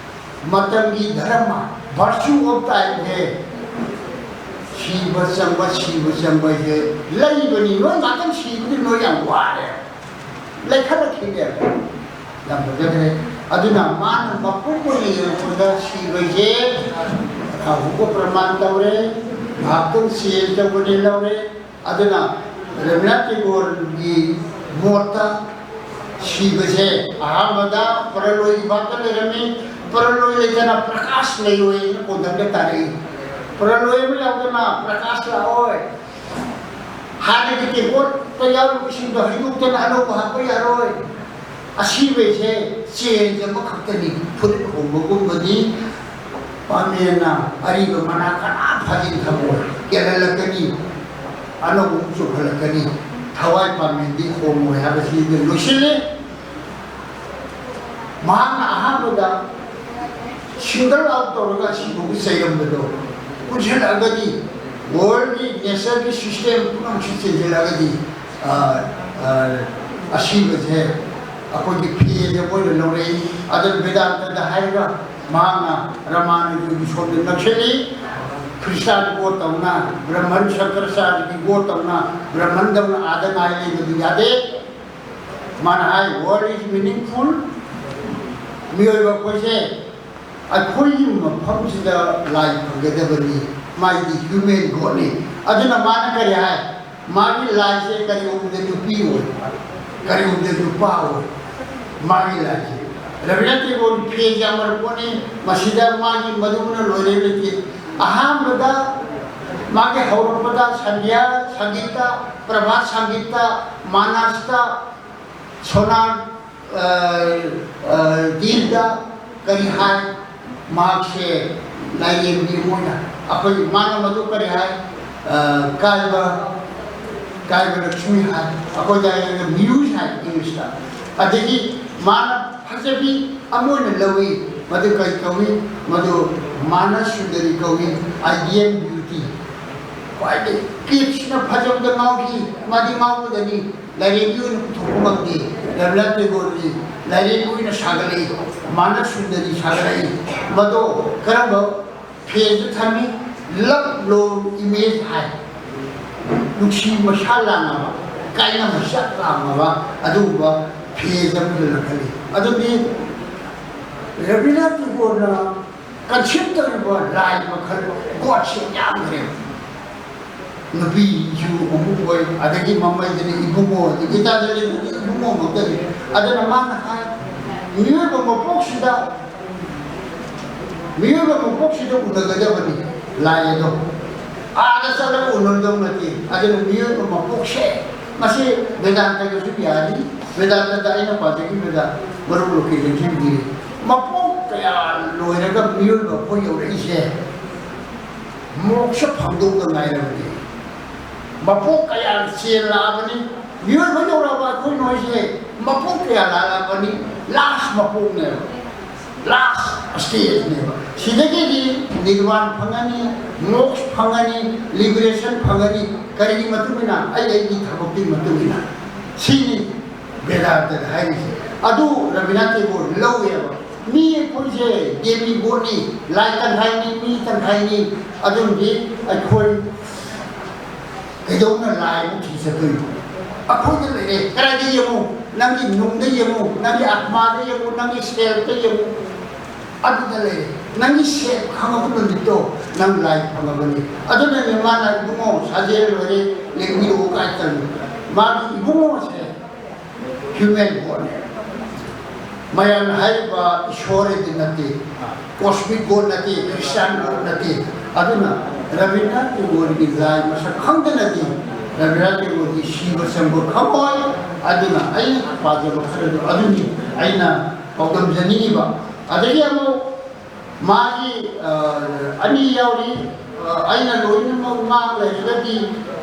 ꯃꯇꯝꯒꯤ ꯙꯔꯃ, virtue of time ꯍꯦ꯫ ꯁꯤꯕ ꯆꯪꯕ, ꯁꯤꯕ ꯆꯪꯕ ꯍꯦ ꯂꯩꯕꯅꯤ꯫ ꯅꯣꯏ ꯉꯥꯛꯇꯪ ꯁꯤꯕꯗꯤ ꯅꯣꯏ ꯌꯥꯝ ꯋꯥꯔꯦ, ꯂꯩꯈꯠꯂꯛꯈꯤꯅꯦꯕ꯫ ꯌꯥꯝ ꯐꯖꯈ꯭ꯔꯦ꯫ ꯑꯗꯨꯅ ꯃꯥꯅ ꯃꯄꯨꯡ ꯑꯣꯏꯅ ꯌꯦꯡꯉꯛꯄꯗ ꯁꯤꯕꯁꯦ ꯔꯥꯍꯨꯒ ꯄ꯭ꯔꯃꯥꯟ ꯇꯧꯔꯦ, ꯉꯥꯏꯍꯥꯛꯇꯪ ꯆꯦꯟ ꯇꯧꯕꯅꯦ ꯂꯧꯔꯦ꯫ ꯑꯗꯨꯅ ꯔꯕꯤꯟꯗ꯭ꯔꯅꯥꯊ ꯇꯦꯒꯣꯔꯒꯤ ꯃꯣꯠꯇ ꯁꯤꯕꯁꯦ ꯑꯍꯥꯟꯕꯗ ꯄꯔꯂꯣꯏ ꯏꯄꯥꯛꯇ ꯂꯩꯔꯝꯃꯤ, ꯄꯔꯂꯣꯏ ꯂꯩꯇꯅ ꯄ꯭ꯔꯀꯥꯁ ꯂꯩꯔꯣꯏꯅ ꯀꯣꯟꯊꯪꯗ ꯇꯥꯔꯛꯏ꯫ ꯄꯔꯂꯣꯏ ꯑꯃ ꯌꯥꯎꯗꯅ ꯄ꯭ꯔꯀꯥꯁ ꯂꯥꯛꯑꯣꯏ꯫ ꯍꯥꯟꯅꯒꯤ ꯇꯦꯡꯀꯣꯠꯇ ꯌꯥꯎꯔꯤꯕꯁꯤꯡꯗꯣ ꯍꯩꯗꯣꯛꯇꯅ ꯑꯅꯧꯕ ꯍꯥꯞꯄ ꯌꯥꯔꯣꯏ꯫ ꯑꯁꯤꯕꯁꯦ ꯆꯦꯟꯖ ꯑꯃꯈꯛꯇꯅꯤ, ꯐꯨꯔꯤꯠ ꯍꯣꯡꯕꯒꯨꯝꯕꯅꯤ꯫ ꯄꯥꯃꯦꯟꯅ ꯑꯔꯤꯕ ꯃꯅꯥ ꯀꯅꯥ ꯐꯥꯖꯤꯟ ꯊꯝꯃꯣꯏ, ꯀꯦꯜꯍꯜꯂꯛꯀꯅꯤ, ꯑꯅꯧꯕ ꯑꯃꯨꯛ ꯆꯣꯡꯈꯠꯂꯛꯀꯅꯤ꯫ ꯊꯋꯥꯏ ꯄꯥꯃꯦꯟꯗꯤ ꯍꯣꯡꯉꯣꯏ ꯍꯥꯏꯕꯁꯤꯗ ꯂꯣꯏꯁꯤꯜꯂꯤ꯫ ꯃꯍꯥꯛꯅ ꯑꯍꯥꯟꯕꯗ single out ꯇꯧꯔꯒ ꯑꯁꯤꯐꯥꯎꯒꯤ ꯆꯩꯔꯝꯕꯗꯣ ꯄꯨꯟꯁꯤꯜꯂꯛꯑꯒꯗꯤ, worldꯒꯤ natureꯒꯤ system ꯄꯨꯝꯅꯃꯛꯁꯤ ꯆꯦꯟꯁꯤꯜꯂꯛꯑꯒꯗꯤ, ꯑ, ꯑ, ꯑꯁꯤꯕꯁꯦ ꯑꯩꯈꯣꯏꯒꯤ ꯐꯦꯁꯦ ꯑꯩꯈꯣꯏꯅ ꯂꯧꯔꯛꯏ꯫ ꯑꯗꯨꯅ ꯕꯦꯗꯥꯟꯇꯗ ꯍꯥꯏꯔꯒ ꯃꯍꯥꯛꯅ ꯔꯃꯥꯅꯨꯖꯒꯤ ꯁꯣꯝꯗ ꯅꯛꯁꯤꯜꯂꯤ꯫ ꯈ꯭ꯔꯤꯁꯇꯥꯟ God ꯇꯧꯅ, ꯕ꯭ꯔꯍꯃꯟ ꯁꯪꯀꯔꯆꯥꯔꯤꯒꯤ God ꯇꯧꯅ, ꯕ꯭ꯔꯍꯃꯟꯗꯧꯅ ꯑꯥꯗ ꯉꯥꯏ ꯂꯩꯕꯗꯨ ꯌꯥꯗꯦ꯫ ꯃꯥꯅ ꯍꯥꯏ, "World is meaningful." ꯃꯤꯑꯣꯏꯕ ꯑꯩꯈꯣꯏꯁꯦ ꯑꯩꯈꯣꯏꯒꯤ ꯃꯐꯝꯁꯤꯗ ꯂꯥꯏ ꯐꯪꯒꯗꯕꯅꯤ꯫ ꯃꯥꯏꯗꯤ human Godꯅꯤ꯫ ꯑꯗꯨꯅ ꯃꯥꯅ ꯀꯔꯤ ꯍꯥꯏ? ꯃꯥꯒꯤ ꯂꯥꯏꯁꯦ ꯀꯔꯤꯒꯨꯝꯕꯗ ꯅꯨꯄꯤ ꯑꯣꯏ, ꯀꯔꯤꯒꯨꯝꯕꯗ ꯅꯨꯄꯥ ꯑꯣꯏ꯫ ꯃꯥꯒꯤ ꯂꯥꯏꯁꯦ ꯔꯕꯤꯟꯗ꯭ꯔꯅꯥꯊ ꯇꯦꯒꯣꯔꯒꯤ ꯐꯦꯁ ꯌꯥꯝ ꯃꯔꯛꯄꯅꯤ꯫ ꯃꯁꯤꯗ ꯃꯥꯒꯤ ꯃꯗꯨꯅ ꯂꯣꯏꯔꯦ ꯂꯩꯇꯦ꯫ ꯑꯍꯥꯟꯕꯗ ꯃꯥꯒꯤ ꯍꯧꯔꯛꯄꯗ ꯁꯟꯙ꯭ꯌꯥ ꯁꯪꯒꯤꯠꯇ, ꯄ꯭ꯔꯚꯥꯠ ꯁꯪꯒꯤꯠꯇ, ꯃꯥꯅꯁꯇ, ꯁꯣꯅꯥ ꯇꯤꯔꯗ ꯀꯔꯤ ꯍꯥꯏ? ꯃꯍꯥꯛꯁꯦ ꯂꯥꯏꯔꯦꯝꯕꯤ ꯑꯃ ꯑꯣꯏꯅ ꯑꯩꯈꯣꯏ ꯃꯥꯅ ꯃꯗꯨ ꯀꯔꯤ ꯍꯥꯏ? ꯀꯥꯏꯕ, ꯀꯥꯏꯕ ꯂꯛꯁꯃꯤ ꯍꯥꯏ, ꯑꯩꯈꯣꯏꯗ ꯍꯥꯏꯔꯒ ꯃ꯭ꯌꯨꯁ ꯍꯥꯏ ꯏꯪꯂꯤꯁꯇ꯫ ꯑꯗꯒꯤ ꯃꯥꯅ ꯐꯖꯕꯤ ꯑꯃ ꯑꯣꯏꯅ ꯂꯧꯏ꯫ ꯃꯗꯨ ꯀꯔꯤ ꯀꯧꯏ? ꯃꯗꯨ ꯃꯥꯅ ꯁꯨꯟꯗꯔꯤ ꯀꯧꯏ, ꯑꯥꯏꯗꯤꯌꯦꯜ ꯕ꯭ꯌꯨꯇꯤ꯫ ꯈ꯭ꯋꯥꯏꯗꯒꯤ ꯀꯤꯠꯁꯅ ꯐꯖꯕꯗ ꯉꯥꯎꯈꯤ꯫ ꯃꯥꯗꯤ ꯉꯥꯎꯕꯗꯅꯤ꯫ ꯂꯥꯏꯔꯦꯝꯕꯤ ꯑꯣꯏꯅ ꯄꯨꯊꯣꯛꯄ ꯉꯝꯗꯦ꯫ ꯔꯕꯤꯟꯗ꯭ꯔꯅꯥꯊ ꯇꯦꯒꯣꯔꯒꯤ ꯂꯥꯏꯔꯦꯝꯕꯤ ꯑꯣꯏꯅ ꯁꯥꯒꯠꯂꯛꯏ꯫ ꯃꯥꯅ ꯁꯨꯟꯗꯔꯤ ꯁꯥꯒꯠꯂꯛꯏ꯫ ꯃꯗꯣ ꯀꯔꯝꯕ ꯐꯦꯁꯇ ꯊꯝꯃꯤ? ꯂꯞ ꯂꯣ ꯏꯃꯦꯖ ꯍꯥꯏ꯫ ꯅꯨꯡꯁꯤ ꯃꯁꯥ ꯂꯥꯡꯉꯕ, ꯀꯥꯏꯅ ꯃꯁꯥ ꯂꯥꯡꯉꯕ ꯑꯗꯨꯒꯨꯝꯕ ꯐꯦꯁ ꯑꯃꯗ ꯂꯪꯈꯠꯂꯤ꯫ ꯑꯗꯨꯗꯤ ꯔꯕꯤꯟꯗ꯭ꯔꯅꯥꯊ ꯇꯦꯒꯣꯔꯅ ꯀꯟꯁꯦꯞ ꯇꯧꯔꯤꯕ ꯂꯥꯏ ꯃꯈꯜ ꯒꯣꯠꯁꯦ ꯌꯥꯝꯈ꯭ꯔꯦꯕ꯫ ꯅꯨꯄꯤꯁꯨ ꯑꯃꯨꯛ ꯑꯣꯏ, ꯑꯗꯒꯤ ꯃꯃꯩꯗꯅ ꯏꯕꯨꯡꯉꯣ, ꯒꯤꯇꯥꯟꯖꯂꯤꯗꯨꯗꯤ ꯏꯕꯨꯡꯉꯣꯃꯛꯇꯅꯤ꯫ ꯑꯗꯨꯅ ꯃꯥꯅ ꯍꯥꯏ, ꯃꯤꯑꯣꯏꯕ ꯃꯄꯣꯛꯁꯤꯗ, ꯃꯤꯑꯣꯏꯕ ꯃꯄꯣꯛꯁꯤꯗ ꯎꯅꯒꯗꯕꯅꯤ ꯂꯥꯏ ꯑꯗꯣ꯫ ꯑꯥꯗ ꯆꯠꯂꯒ ꯎꯅꯔꯗꯧ ꯅꯠꯇꯦ꯫ ꯑꯗꯨꯅ ꯃꯤꯑꯣꯏꯕ ꯃꯄꯣꯛꯁꯦ, ꯃꯁꯤ ꯕꯦꯗꯥꯟꯇꯒꯁꯨ ꯌꯥꯔꯤ꯫ ꯕꯦꯗꯥꯟꯇꯗ ꯑꯩꯅ ꯄꯥꯖꯈꯤꯕꯗ ꯃꯔꯨꯞ ꯂꯣꯀꯦꯜ ꯂꯦꯡꯁꯤꯟꯕꯤꯔꯤ꯫ ꯃꯄꯣꯛ ꯀꯌꯥ ꯂꯣꯏꯔꯒ ꯃꯤꯑꯣꯏꯕ ꯑꯩꯈꯣꯏ ꯌꯧꯔꯛꯏꯁꯦ ꯃꯣꯛꯁ ꯐꯪꯗꯧꯗ ꯉꯥꯏꯔꯕꯅꯤ꯫ ꯃꯄꯣꯛ ꯀꯌꯥ ꯆꯦꯜꯂꯛꯑꯕꯅꯤ꯫ ꯃꯤꯑꯣꯏꯕ ꯌꯧꯔꯛꯑꯕ ꯑꯩꯈꯣꯏ ꯅꯣꯏꯁꯦ ꯃꯄꯣꯛ ꯀꯌꯥ ꯂꯥꯛꯑꯕꯅꯤ꯫ ꯂꯥꯁ ꯃꯄꯣꯛꯅꯦꯕ, ꯂꯥꯁ ꯁ꯭ꯇꯦꯖꯅꯦꯕ꯫ ꯁꯤꯗꯒꯤꯗꯤ ꯅꯤꯔꯋꯥꯟ ꯐꯪꯉꯅꯤ, ꯃꯣꯛꯁ ꯐꯪꯉꯅꯤ, ꯂꯤꯕꯔꯦꯁꯟ ꯐꯪꯉꯅꯤ꯫ ꯀꯔꯤꯒꯤ ꯃꯇꯨꯡ ꯏꯟꯅ? ꯑꯩ ꯑꯩꯒꯤ ꯊꯕꯛꯀꯤ ꯃꯇꯨꯡ ꯏꯟꯅ꯫ ꯁꯤꯅꯤ ꯕꯦꯗꯥꯟꯇꯗ ꯍꯥꯏꯔꯤꯁꯦ꯫ ꯑꯗꯨ ꯔꯕꯤꯟꯗ꯭ꯔꯅꯥꯊ ꯇꯦꯒꯣꯔ ꯂꯧꯋꯦꯕ꯫ ꯃꯤ ꯑꯩꯈꯣꯏꯁꯦ ꯗꯦꯃꯤꯒꯣꯠꯅꯤ, ꯂꯥꯏ ꯇꯪꯈꯥꯏꯅꯤ, ꯃꯤ ꯇꯪꯈꯥꯏꯅꯤ꯫ ꯑꯗꯨꯅꯗꯤ ꯑꯩꯈꯣꯏ ꯀꯩꯗꯧꯅ ꯂꯥꯏ ꯑꯃ ꯊꯤ ꯆꯠꯇꯣꯏꯅꯣ? ꯑꯩꯈꯣꯏꯗ ꯂꯩꯔꯦ꯫ ꯀꯗꯥꯏꯗ ꯌꯦꯡꯉꯨ? ꯅꯪꯒꯤ ꯅꯨꯡꯗ ꯌꯦꯡꯉꯨ, ꯅꯪꯒꯤ ꯑꯥꯠꯃꯥꯗ ꯌꯦꯡꯉꯨ, ꯅꯪꯒꯤ ꯁꯦꯜꯐꯇ ꯌꯦꯡꯉꯨ꯫ ꯑꯗꯨꯗ ꯂꯩꯔꯦ꯫ ꯅꯪꯒꯤ ꯁꯦꯜꯐ ꯈꯪꯉꯕ ꯅꯨꯃꯤꯠꯇꯣ ꯅꯪ ꯂꯥꯏ ꯐꯪꯉꯕꯅꯤ꯫ ꯑꯗꯨꯅꯅꯦ ꯃꯥꯅ, "ꯏꯕꯨꯡꯉꯣ, ꯁꯥꯖꯦꯜ ꯂꯣꯏꯔꯦ, ꯂꯦꯡꯕꯤꯔꯛꯑꯣ ꯀꯥꯏ ꯇꯧꯔꯤ꯫ ꯃꯥꯒꯤ ꯏꯕꯨꯡꯉꯣꯁꯦ human godꯅꯦ꯫ ꯃꯌꯥꯝꯅ ꯍꯥꯏꯔꯤꯕ ꯏꯁꯣꯔꯗꯤ ꯅꯠꯇꯦ, cosmic god ꯅꯠꯇꯦ, Christian god ꯅꯠꯇꯦ꯫ ꯑꯗꯨꯅ ꯔꯕꯤꯟꯗ꯭ꯔꯅꯥꯊ ꯇꯦꯒꯣꯔꯒꯤ ꯂꯥꯏ ꯃꯁꯛ ꯈꯪꯗꯅꯗꯤ ꯔꯕꯤꯟꯗ꯭ꯔꯅꯥꯊ ꯇꯦꯒꯣꯔꯒꯤ ꯁꯤꯕ ꯆꯪꯕ ꯈꯪꯉꯣꯏ꯫ ꯑꯗꯨꯅ ꯑꯩꯅ ꯄꯥꯖꯕ ꯈꯔꯗꯣ ꯑꯗꯨꯅꯤ ꯑꯩꯅ ꯄꯥꯎꯗꯝꯖꯅꯤꯡꯉꯤꯕ꯫ ꯑꯗꯒꯤ ꯑꯃꯨꯛ ꯃꯥꯒꯤ ꯑꯅꯤ ꯌꯥꯎꯔꯤ꯫ ꯑꯩꯅ ꯂꯣꯏꯅꯃꯛ ꯉꯥꯡ ꯂꯩꯔꯒꯗꯤ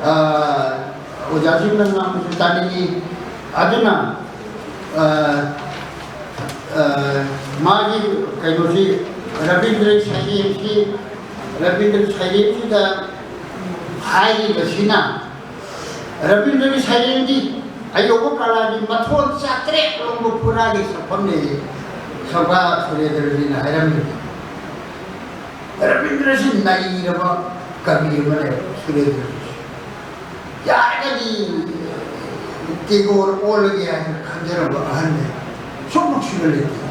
ꯑꯣꯖꯥꯁꯤꯡꯅ ꯉꯥꯡꯕꯁꯨ ꯇꯥꯅꯤꯡꯉꯤ꯫ ꯑꯗꯨꯅ ꯃꯥꯒꯤ ꯀꯩꯅꯣꯁꯤ, ꯔꯕꯤꯟꯗ꯭ꯔ ꯁꯩꯔꯦꯡꯁꯤ, ꯔꯕꯤꯟꯗ꯭ꯔ ꯁꯩꯔꯦꯡꯁꯤꯗ ꯍꯥꯏꯔꯤꯕꯁꯤꯅ, ꯔꯕꯤꯟꯗ꯭ꯔꯒꯤ ꯁꯩꯔꯦꯡꯗꯤ ꯑꯌꯧꯕ ꯀꯂꯥꯒꯤ ꯃꯊꯣꯟ ꯆꯥꯇ꯭ꯔꯦꯠ ꯂꯣꯝꯕ ꯐꯨꯔꯥꯒꯤ ꯁꯛꯐꯝꯅꯦ꯫ ꯁꯝꯈꯥ ꯁꯨꯔꯦꯟꯗ꯭ꯔꯖꯤꯅ ꯍꯥꯏꯔꯝꯃꯤ꯫ ꯔꯕꯤꯟꯗ꯭ꯔꯁꯤ ꯅꯩꯔꯕ ꯀꯕꯤ ꯑꯃꯅꯦꯕ ꯁꯨꯔꯦꯟꯗ꯭ꯔꯖꯤꯁꯤ꯫ ꯌꯥꯔꯒꯗꯤ ꯇꯦꯒꯣꯔ ꯑꯣꯜꯂꯒꯦ ꯍꯥꯏꯅ ꯈꯟꯖꯔꯝꯕ ꯑꯍꯟꯅꯦ꯫ ꯁꯨꯛ ꯅꯨꯡꯁꯤꯕ ꯂꯩꯇꯦ꯫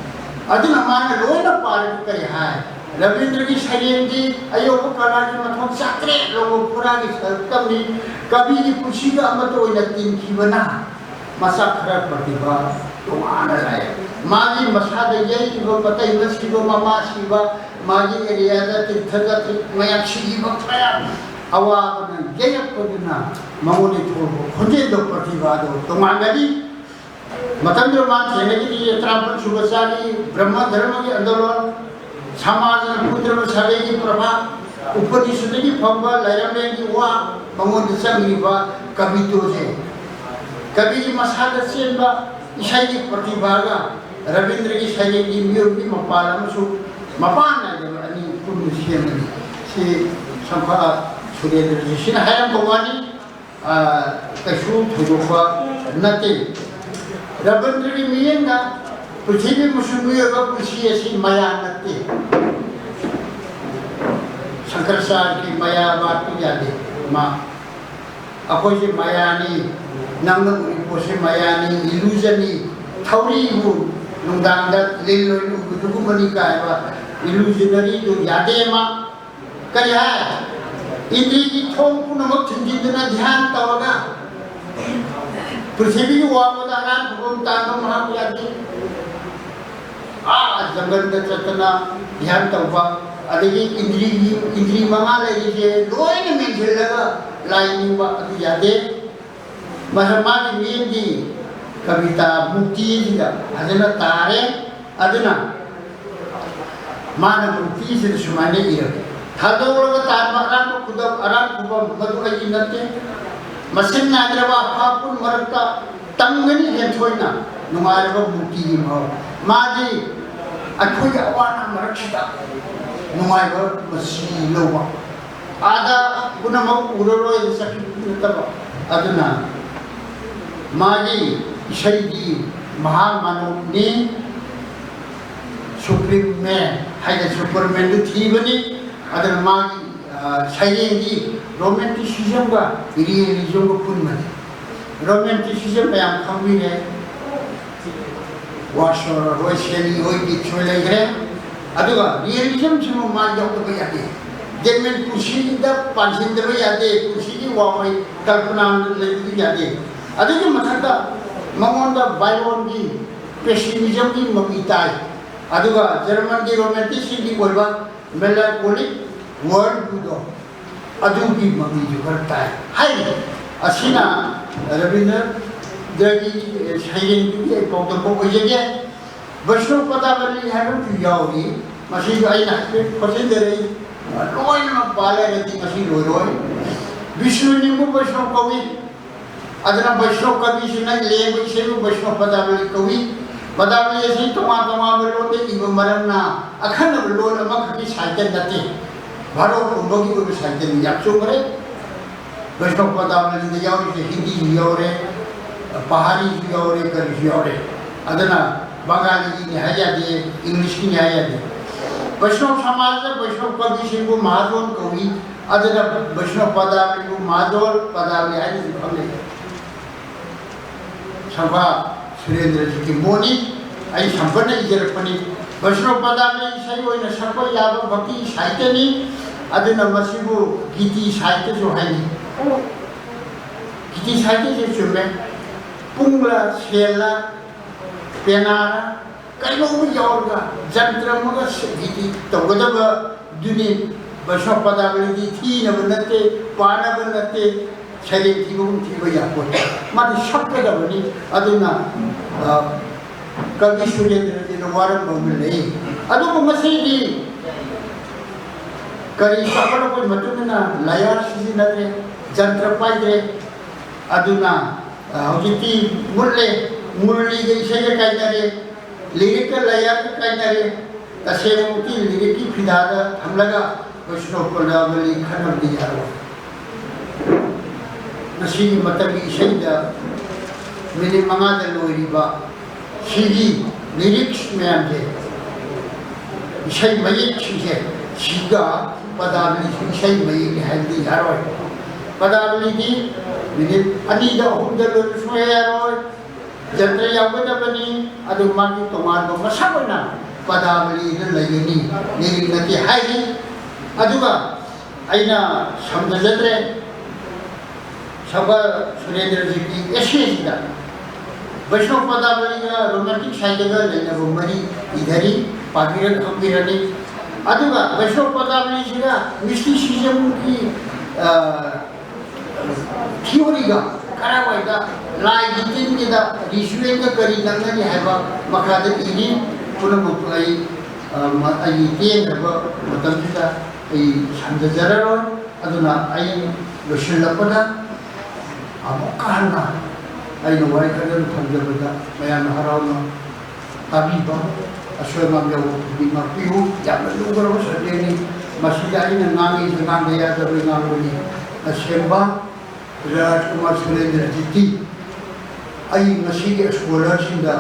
ꯑꯗꯨꯅ ꯃꯥꯅ ꯂꯣꯏꯅ ꯄꯥꯔꯒ ꯀꯔꯤ ꯍꯥꯏ? ꯔꯕꯤꯟꯗ꯭ꯔꯒꯤ ꯁꯩꯔꯦꯡꯗꯤ ꯑꯌꯧꯕ ꯀꯂꯥꯒꯤ ꯃꯊꯣꯟ ꯆꯥꯇ꯭ꯔꯦꯠ ꯂꯣꯝꯕ ꯐꯨꯔꯥꯒꯤ ꯁꯔꯨꯛꯇꯝꯅꯤ꯫ ꯀꯕꯤꯒꯤ ꯄꯨꯟꯁꯤꯒ ꯑꯃꯠꯇ ꯑꯣꯏꯅ ꯇꯤꯟꯈꯤꯕꯅ ꯃꯁꯛ ꯈꯔ ꯄ꯭ꯔꯇꯤꯚꯥ ꯇꯣꯉꯥꯟꯅ ꯂꯥꯛꯑꯦ꯫ ꯃꯥꯒꯤ ꯃꯁꯥꯗ ꯌꯩꯔꯤꯕ ꯃꯇꯩ ꯃꯁꯤꯕ, ꯃꯃꯥ ꯁꯤꯕ, ꯃꯥꯒꯤ ꯑꯦꯔꯤꯌꯥꯗ ꯇꯤꯔꯊ ꯖꯥꯇ꯭ꯔꯤ ꯃꯌꯥꯝ ꯁꯤꯈꯤꯕ ꯀꯌꯥ ꯑꯋꯥꯕꯅ ꯌꯩꯔꯛꯄꯗꯨꯅ ꯃꯉꯣꯟꯗ ꯊꯣꯛꯂꯛꯄ ꯈꯣꯟꯖꯦꯜꯗꯣ, ꯄ꯭ꯔꯇꯤꯚꯥꯗꯣ ꯇꯣꯉꯥꯟꯒꯅꯤ꯫ ꯃꯇꯝꯗꯨꯗ ꯃꯥ ꯊꯦꯡꯅꯈꯤꯗ꯭ꯔꯤ ꯇꯔꯥꯃꯥꯄꯜ ꯁꯨꯕ ꯆꯥꯔꯤ ꯕ꯭ꯔꯍꯃ ꯙꯔꯃꯒꯤ ꯑꯟꯗꯣꯂꯟ, ꯁꯃꯥꯖꯅ ꯐꯨꯗ꯭ꯔꯕ ꯁꯥꯒꯩꯒꯤ ꯄ꯭ꯔꯚꯥ, ꯎꯄꯅꯤꯁꯗꯒꯤ ꯐꯪꯕ ꯂꯥꯏꯔꯝꯂꯦꯟꯒꯤ ꯋꯥ, ꯃꯉꯣꯟꯗ ꯆꯪꯂꯤꯕ ꯀꯕꯤꯇꯣꯁꯦ, ꯀꯕꯤꯒꯤ ꯃꯁꯥꯗ ꯆꯦꯟꯕ ꯏꯁꯩꯒꯤ ꯄ꯭ꯔꯇꯤꯚꯥꯒ ꯔꯕꯤꯟꯗ꯭ꯔꯒꯤ ꯁꯩꯔꯦꯡꯒꯤ ꯃꯤꯑꯣꯏꯕꯒꯤ ꯃꯄꯥꯟ ꯑꯃꯁꯨ ꯃꯄꯥꯟ ꯅꯥꯏꯗꯕ ꯑꯅꯤ ꯄꯨꯟꯅ ꯁꯦꯝꯕꯅꯤ꯫ ꯁꯤ ꯁꯝꯐꯥ ꯁꯨꯔꯦꯟꯗ꯭ꯔꯖꯤꯠꯁꯤꯅ ꯍꯥꯏꯔꯝꯕ ꯋꯥꯅꯤ꯫ ꯑ, ꯀꯩꯁꯨ ꯊꯣꯏꯗꯣꯛꯄ ꯅꯠꯇꯦ꯫ ꯔꯕꯤꯟꯗ꯭ꯔꯒꯤ ꯃꯤꯠꯌꯦꯡꯗ ꯄ꯭ꯔꯤꯊꯤꯕꯤ ꯑꯃꯁꯨꯡ ꯃꯤꯑꯣꯏꯕ ꯄꯨꯟꯁꯤ ꯑꯁꯤ ꯃꯌꯥ ꯅꯠꯇꯦ꯫ ꯁꯪꯀꯔꯆꯥꯔꯌꯒꯤ ꯃꯌꯥ ꯋꯥꯠꯄ ꯌꯥꯗꯦ꯫ ꯃꯥ, ꯑꯩꯈꯣꯏꯁꯦ ꯃꯌꯥꯅꯤ, ꯅꯪꯅ ꯎꯔꯤꯕ ꯄꯣꯠꯁꯦ ꯃꯌꯥꯅꯤ, illusionꯅꯤ, ꯊꯧꯔꯤꯕꯨ ꯅꯨꯡꯗꯥꯡꯗ ꯂꯤꯜ ꯑꯣꯏꯅ ꯎꯕꯗꯨꯒꯨꯝꯕꯅꯤ ꯀꯥꯏꯕ illusionaryꯗꯨ ꯌꯥꯗꯦ꯫ ꯃꯥ ꯀꯔꯤ ꯍꯥꯏ? ꯏꯟꯗ꯭ꯔꯤꯒꯤ ꯊꯣꯡ ꯄꯨꯝꯅꯃꯛ ꯊꯤꯡꯖꯤꯟꯗꯨꯅ ꯙ꯭ꯌꯥꯟ ꯇꯧꯔꯒ ꯄ꯭ꯔꯤꯊꯤꯕꯤꯒꯤ ꯋꯥꯡꯃꯗ ꯑꯔꯥꯟ ꯈꯨꯕꯝ ꯇꯥꯟꯕ ꯃꯍꯥꯛ ꯌꯥꯗꯦ꯫ ꯑꯥ ꯖꯪꯒꯜꯗ ꯆꯠꯇꯅ ꯙ꯭ꯌꯥꯟ ꯇꯧꯕ, ꯑꯗꯒꯤ ꯏꯟꯗ꯭ꯔꯤꯒꯤ, ꯏꯟꯗ꯭ꯔꯤ ꯃꯉꯥ ꯂꯩꯔꯤꯁꯦ ꯂꯣꯏꯅ ꯃꯦꯟꯁꯤꯜꯂꯒ ꯂꯥꯏ ꯅꯤꯡꯕ, ꯑꯗꯨ ꯌꯥꯗꯦ꯫ ꯃꯁꯤ ꯃꯥꯒꯤ ꯃꯤꯠꯌꯦꯡꯗꯤ ꯀꯕꯤꯇꯥ ꯃꯨꯛꯇꯤꯁꯤꯗ ꯐꯖꯅ ꯇꯥꯔꯦ꯫ ꯑꯗꯨꯅ ꯃꯥꯅ ꯃꯨꯛꯇꯤꯁꯤꯗ ꯁꯨꯃꯥꯏꯅ ꯏꯔꯝꯃꯤ: "ꯊꯥꯗꯣꯛꯂꯒ ꯇꯥꯟꯕ ꯑꯔꯥꯟꯕ ꯈꯨꯗꯝ, ꯑꯔꯥꯟ ꯈꯨꯕꯝ, ꯃꯗꯨ ꯑꯩꯒꯤ ꯅꯠꯇꯦ꯫ ꯃꯁꯤꯡ ꯅꯥꯏꯗ꯭ꯔꯕ ꯍꯥꯄꯨ ꯃꯔꯛꯇ ꯇꯝꯒꯅꯤ ꯍꯦꯟꯊꯣꯏꯅ ꯅꯨꯡꯉꯥꯏꯔꯕ ꯃꯨꯛꯇꯤꯒꯤ ꯃꯍꯥꯎ"꯫ ꯃꯥꯗꯤ ꯑꯩꯈꯣꯏꯒꯤ ꯑꯋꯥ ꯑꯅꯥ ꯃꯔꯛꯁꯤꯗ ꯅꯨꯡꯉꯥꯏꯕ ꯃꯁꯤ ꯂꯧꯕ꯫ ꯑꯥꯗ ꯄꯨꯝꯅꯃꯛ ꯎꯔꯔꯣꯏ ꯆꯠꯈꯤꯕ ꯅꯠꯇꯕ꯫ ꯑꯗꯨꯅ ꯃꯥꯒꯤ ꯏꯁꯩꯗꯤ ꯃꯍꯥ ꯃꯥꯅꯣꯞꯅꯤ, ꯁꯨꯄ꯭ꯔꯤꯝ ꯃꯦꯟ ꯍꯥꯏꯅ ꯁꯨꯄꯔꯃꯦꯟꯗꯨ ꯊꯤꯕꯅꯤ꯫ ꯑꯗꯨꯅ ꯃꯥꯒꯤ, ꯑ, ꯁꯩꯔꯦꯡꯗꯤ ꯔꯣꯃꯦꯟꯇꯤꯁꯤꯖꯝꯒ ꯔꯤꯌꯦꯂꯤꯖꯝꯒ ꯄꯨꯟꯕꯅꯤ꯫ ꯔꯣꯃꯦꯟꯇꯤꯁꯤꯖꯝ ꯃꯌꯥꯝ ꯈꯪꯕꯤꯔꯦ, ꯋꯥꯁꯣꯔ ꯍꯣꯏ, ꯁꯦꯂꯤ ꯍꯣꯏ, ꯀꯤꯠꯁ ꯍꯣꯏ ꯂꯩꯈ꯭ꯔꯦ꯫ ꯑꯗꯨꯒ ꯔꯤꯌꯦꯂꯤꯖꯝꯁꯤꯃ ꯃꯥ ꯌꯥꯎꯗꯕ ꯌꯥꯗꯦ꯫ ꯗꯦꯠ ꯃꯤꯟ ꯄꯨꯟꯁꯤꯗ ꯄꯥꯟꯁꯤꯟꯗꯕ ꯌꯥꯗꯦ, ꯄꯨꯟꯁꯤꯒꯤ ꯋꯥꯈꯜ ꯀꯜꯄꯅꯥ ꯂꯩꯕꯗꯤ ꯌꯥꯗꯦ꯫ ꯑꯗꯨꯒꯤ ꯃꯊꯛꯇ ꯃꯉꯣꯟꯗ ꯕꯥꯏꯔꯣꯟꯒꯤ ꯄꯦꯁꯤꯃꯤꯖꯝꯒꯤ ꯃꯃꯤ ꯇꯥꯏ꯫ ꯑꯗꯨꯒ ꯖꯔꯃꯟꯒꯤ ꯔꯣꯃꯦꯟꯇꯤꯛꯁꯤꯡꯒꯤ ꯑꯣꯏꯕ ꯃꯦꯂꯥꯟꯀꯣꯂꯤꯛ ꯋꯥꯔꯜ ꯚ꯭ꯌꯨꯗꯣ, ꯑꯗꯨꯒꯤ ꯃꯃꯤꯁꯨ ꯈꯔ ꯇꯥꯏ ꯍꯥꯏꯔꯤ꯫ ꯑꯁꯤꯅ ꯔꯕꯤꯟꯗ꯭ꯔꯒꯤ ꯁꯩꯔꯦꯡꯗꯨꯒꯤ ꯑꯩ ꯄꯥꯎꯗꯝ ꯑꯣꯏꯖꯒꯦ꯫ ꯕꯩꯁꯅꯣ ꯄꯗꯥꯕꯂꯤ ꯍꯥꯏꯕ ꯑꯃꯁꯨ ꯌꯥꯎꯔꯤ꯫ ꯃꯁꯤꯁꯨ ꯑꯩꯅ ꯍꯥꯏꯐꯦꯠ ꯈꯣꯠꯆꯤꯟꯖꯔꯛꯏ꯫ ꯂꯣꯏꯅꯃꯛ ꯄꯥ ꯂꯩꯔꯗꯤ ꯉꯁꯤ ꯂꯣꯏꯔꯣꯏ꯫ ꯕꯤꯁꯅꯨ ꯅꯤꯡꯕꯨ ꯕꯩꯁꯅꯣ ꯀꯧꯏ꯫ ꯑꯗꯨꯅ ꯕꯩꯁꯅꯣ ꯀꯕꯤꯁꯤꯅ ꯂꯦꯡꯕ ꯏꯁꯩꯕꯨ ꯕꯩꯁꯅꯣ ꯄꯗꯥꯕꯂꯤ ꯀꯧꯏ꯫ ꯄꯗꯥꯕꯂꯤ ꯑꯁꯤ ꯇꯣꯉꯥꯟ ꯇꯣꯉꯥꯟꯕ ꯂꯣꯟꯗ ꯏꯕ ꯃꯔꯝꯅ ꯑꯈꯟꯅꯕ ꯂꯣꯟ ꯑꯃꯈꯛꯀꯤ ꯁꯥꯍꯤꯇ꯭ꯌ ꯅꯠꯇꯦ, ꯚꯥꯔꯣꯠ ꯄꯨꯝꯕꯒꯤ ꯑꯣꯏꯕ ꯁꯥꯍꯤꯇ꯭ꯌꯅꯤ꯫ ꯌꯥꯝ ꯆꯨꯝꯈ꯭ꯔꯦ꯫ ꯕꯩꯁꯅꯣ ꯄꯗꯥꯕꯂꯤꯗ ꯌꯥꯎꯔꯤꯁꯦ ꯍꯤꯟꯗꯤꯁꯨ ꯌꯥꯎꯔꯦ, ꯄꯍꯥꯔꯤꯁꯨ ꯌꯥꯎꯔꯦ, ꯀꯔꯤꯁꯨ ꯌꯥꯎꯔꯦ꯫ ꯑꯗꯨꯅ ꯕꯪꯒꯥꯂꯤꯒꯤꯅꯤ ꯍꯥꯏ ꯌꯥꯗꯦ, ꯏꯪꯂꯤꯁꯀꯤꯅꯤ ꯍꯥꯏ ꯌꯥꯗꯦ꯫ ꯕꯩꯁꯅꯣ ꯁꯃꯥꯖꯗ ꯕꯩꯁꯅꯣ ꯀꯕꯤꯁꯤꯡꯕꯨ ꯃꯍꯥꯖꯣꯟ ꯀꯧꯏ꯫ ꯑꯗꯨꯅ ꯕꯩꯁꯅꯣ ꯄꯗꯥꯕꯂꯤꯕꯨ ꯃꯍꯥꯖꯣꯟ ꯄꯗꯥꯕꯂꯤ ꯍꯥꯏꯅꯁꯨ ꯈꯪꯅꯩ꯫ ꯁꯝꯐꯥ ꯁꯨꯔꯦꯟꯗ꯭ꯔꯖꯤꯠꯀꯤ ꯃꯣꯠꯅꯤ꯫ ꯑꯩ ꯁꯝꯄꯠꯅ ꯏꯖꯔꯛꯄꯅꯤ꯫ ꯕꯩꯁꯅꯣ ꯄꯗꯥꯕꯂꯤ ꯏꯁꯩ ꯑꯣꯏꯅ ꯁꯛꯄ ꯌꯥꯕ ꯚꯛꯇꯤ ꯁꯥꯍꯤꯇ꯭ꯌꯅꯤ꯫ ꯑꯗꯨꯅ ꯃꯁꯤꯕꯨ ꯒꯤꯇꯤ ꯁꯥꯍꯤꯇ꯭ꯌꯁꯨ ꯍꯥꯏꯅꯩ꯫ ꯒꯤꯇꯤ ꯁꯥꯍꯤꯇ꯭ꯌꯁꯦ ꯆꯨꯝꯃꯦ꯫ ꯄꯨꯡꯂ, ꯁꯦꯜꯂ, ꯄꯦꯅꯥꯔ, ꯀꯩꯅꯣꯝꯃ ꯌꯥꯎꯔꯒ ꯖꯟꯇ꯭ꯔ ꯑꯃꯒ ꯁ-, ꯒꯤꯇꯤ ꯇꯧꯒꯗꯕꯗꯨꯅꯤ꯫ ꯕꯩꯁꯅꯣꯞ ꯄꯗꯥꯕꯂꯤꯗꯤ ꯊꯤꯅꯕ ꯅꯠꯇꯦ, ꯄꯥꯅꯕ ꯅꯠꯇꯦ, ꯁꯩꯔꯦꯡ ꯊꯤꯕꯒꯨꯝ ꯊꯤꯕ ꯌꯥꯄꯣꯠ꯫ ꯃꯥꯗꯤ ꯁꯛꯀꯗꯕꯅꯤ꯫ ꯑꯗꯨꯅ, ꯑ, ꯀꯕꯤ ꯁꯨꯔꯦꯟꯗ꯭ꯔꯖꯤꯅ ꯋꯥꯔꯝꯕ ꯑꯃ ꯂꯩ꯫ ꯑꯗꯨꯕꯨ ꯉꯁꯤꯗꯤ ꯀꯔꯤ ꯆꯥꯎꯈꯠꯂꯛꯄꯒꯤ ꯃꯇꯨꯡ ꯏꯟꯅ ꯂꯌꯥꯔ ꯁꯤꯖꯤꯟꯅꯗ꯭ꯔꯦ, ꯖꯟꯇ꯭ꯔ ꯄꯥꯏꯗ꯭ꯔꯦ꯫ ꯑꯗꯨꯅ, ꯑ, ꯍꯧꯖꯤꯛꯇꯤ ꯃꯨꯠꯂꯦ, ꯃꯨꯔꯂꯤꯒ ꯏꯁꯩꯒ ꯀꯥꯏꯅꯔꯦ, ꯂꯤꯔꯤꯛꯀ ꯂꯌꯥꯔꯒ ꯀꯥꯏꯅꯔꯦ꯫ ꯇꯁꯦꯡꯕꯃꯛꯇꯤ ꯂꯤꯔꯤꯛꯀꯤ ꯐꯤꯗꯥꯗ ꯊꯝꯂꯒ ꯕꯩꯁꯅꯣꯞ ꯄꯗꯥꯕꯂꯤ ꯈꯟꯅꯕꯗꯤ ꯌꯥꯔꯣꯏ꯫ ꯉꯁꯤꯒꯤ ꯃꯇꯝꯒꯤ ꯏꯁꯩꯗ ꯃꯤꯅꯤꯠ ꯃꯉꯥꯗ ꯂꯣꯏꯔꯤꯕ ꯁꯤꯒꯤ ꯂꯤꯔꯤꯛꯁ ꯃꯌꯥꯝꯁꯦ, ꯏꯁꯩ ꯃꯌꯦꯛꯁꯤꯡꯁꯦ, ꯁꯤꯒ ꯄꯗꯥꯕꯂꯤꯁꯨ ꯏꯁꯩ ꯃꯌꯦꯛꯅꯤ ꯍꯥꯏꯕꯗꯤ ꯌꯥꯔꯣꯏ꯫ ꯄꯗꯥꯕꯂꯤꯗꯤ ꯃꯤꯅꯤꯠ ꯑꯅꯤꯗ, ꯑꯍꯨꯝꯗ ꯂꯣꯏꯕ ꯁꯨꯡꯌꯥ ꯌꯥꯔꯣꯏ꯫ ꯖꯟꯇ꯭ꯔ ꯌꯥꯎꯒꯗꯕꯅꯤ, ꯑꯗꯨ ꯃꯥꯒꯤ ꯇꯣꯉꯥꯟꯕ ꯃꯁꯛ ꯑꯣꯏꯅ ꯄꯗꯥꯕꯂꯤꯗ ꯂꯩꯒꯅꯤ, ꯂꯤꯔꯤꯛ ꯅꯠꯇꯦ ꯍꯥꯏꯔꯤ꯫ ꯑꯗꯨꯒ ꯑꯩꯅ ꯁꯝꯅꯖꯗ꯭ꯔꯦ, ꯁꯕ ꯁꯨꯔꯦꯟꯗ꯭ꯔꯖꯤꯠꯀꯤ ꯑꯦꯁꯦꯁꯤꯗ ꯕꯩꯁꯅꯣꯞ ꯄꯗꯥꯕꯂꯤꯒ ꯔꯣꯃꯥꯟꯇꯤꯛ ꯁꯥꯍꯤꯇ꯭ꯌꯒ ꯂꯩꯅꯕ ꯃꯔꯤ ꯏꯊꯔꯤ, ꯄꯥꯕꯤꯔ ꯈꯪꯕꯤꯔꯅꯤ꯫ ꯑꯗꯨꯒ ꯕꯩꯁꯅꯣꯞ ꯄꯗꯥꯕꯂꯤꯁꯤꯒ ꯃꯤꯁꯇꯤꯁꯤꯖꯝꯒꯤ, ꯑ, ꯊꯤꯑꯣꯔꯤꯒ ꯀꯔꯥꯏꯋꯥꯏꯗ ꯂꯥꯏꯒꯤ ꯇꯤꯟꯒꯤꯗ ꯔꯤꯆꯨꯋꯦꯜꯒ ꯀꯔꯤ ꯅꯪꯅꯔꯤ ꯍꯥꯏꯕ ꯃꯈꯥꯗ ꯏꯔꯤ꯫ ꯄꯨꯝꯅꯃꯛꯇꯨ ꯑꯩ, ꯑ, ꯃ-, ꯑꯩꯒꯤ ꯇꯦꯟꯈ꯭ꯔꯕ ꯃꯇꯝꯁꯤꯗ ꯑꯩ ꯁꯝꯖꯖꯔꯔꯣꯏ꯫ ꯑꯗꯨꯅ ꯑꯩ ꯂꯣꯏꯁꯤꯜꯂꯛꯄꯗ ꯑꯃꯨꯛꯀ ꯍꯟꯅ ꯑꯩꯅ ꯋꯥꯍꯩ ꯈꯔꯗꯪ ꯊꯝꯖꯕꯗ, ꯃꯌꯥꯝꯅ ꯍꯔꯥꯎꯅ ꯇꯥꯕꯤꯕ, ꯑꯁꯣꯏ ꯑꯉꯥꯝ ꯌꯥꯎꯕ ꯈꯨꯗꯤꯡ ꯉꯥꯛꯄꯤꯌꯨ꯫ ꯌꯥꯝꯅ ꯂꯨꯒ꯭ꯔꯕ ꯁꯕꯖꯦꯛꯅꯤ꯫ ꯃꯁꯤꯗ ꯑꯩꯅ ꯉꯥꯡꯉꯤꯁꯦ ꯉꯥꯡꯗ ꯌꯥꯗꯕꯩ ꯉꯥꯡꯕꯅꯤ꯫ ꯑꯁꯦꯡꯕ ꯔꯥꯖꯀꯨꯃꯥꯔ ꯁꯨꯔꯦꯟꯗ꯭ꯔꯖꯤꯠꯇꯤ ꯑꯩ ꯉꯁꯤꯒꯤ ꯁ꯭ꯀꯣꯂꯔꯁꯤꯡꯗ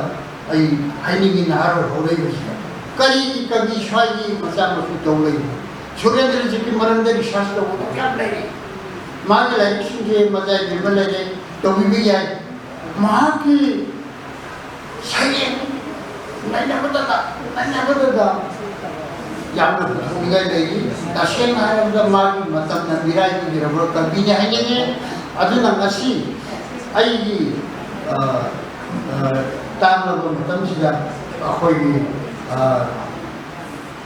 ꯑꯩ ꯍꯥꯏꯅꯤꯡꯉꯤ, ꯅꯍꯥꯔꯣꯜ ꯍꯧꯔꯛꯏꯕꯁꯤꯗ ꯀꯔꯤꯒꯤ ꯀꯕꯤ ꯁ꯭ꯋꯥꯏꯒꯤ ꯃꯆꯥ ꯃꯁꯨ ꯇꯧ ꯂꯩꯕꯅꯣ? ꯁꯨꯔꯦꯟꯗ꯭ꯔꯖꯤꯠꯀꯤ ꯃꯔꯝꯗ ꯔꯤꯁꯥꯔꯁ ꯇꯧꯕ ꯌꯥꯝ ꯂꯩꯔꯤ꯫ ꯃꯥꯒꯤ ꯂꯥꯏꯔꯤꯛꯁꯤꯡꯁꯦ ꯃꯖꯥꯏ ꯃꯦꯝꯃ ꯂꯩꯔꯦ, ꯇꯧꯕꯤꯕ ꯌꯥꯏ꯫ ꯃꯍꯥꯛꯀꯤ ꯁꯩꯔꯦꯡ ꯅꯩꯅꯕꯗꯗ, ꯅꯩꯅꯕꯗꯗ ꯌꯥꯝꯅ ꯄꯨꯊꯣꯛꯅꯤꯡꯉꯥꯏ ꯂꯩꯔꯤ꯫ ꯇꯁꯦꯡꯅ ꯍꯥꯏꯔꯕꯗ ꯃꯥꯒꯤ ꯃꯇꯝꯅ ꯃꯤꯔꯥꯏꯕꯤꯔꯕ ꯀꯕꯤꯅꯤ ꯍꯥꯏꯅꯤꯡꯉꯤ꯫ ꯑꯗꯨꯅ ꯉꯁꯤ ꯑꯩꯒꯤ ꯑ, ꯑ, ꯇꯥꯡꯂꯕ ꯃꯇꯝꯁꯤꯗ ꯑꯩꯈꯣꯏꯒꯤ ꯑ,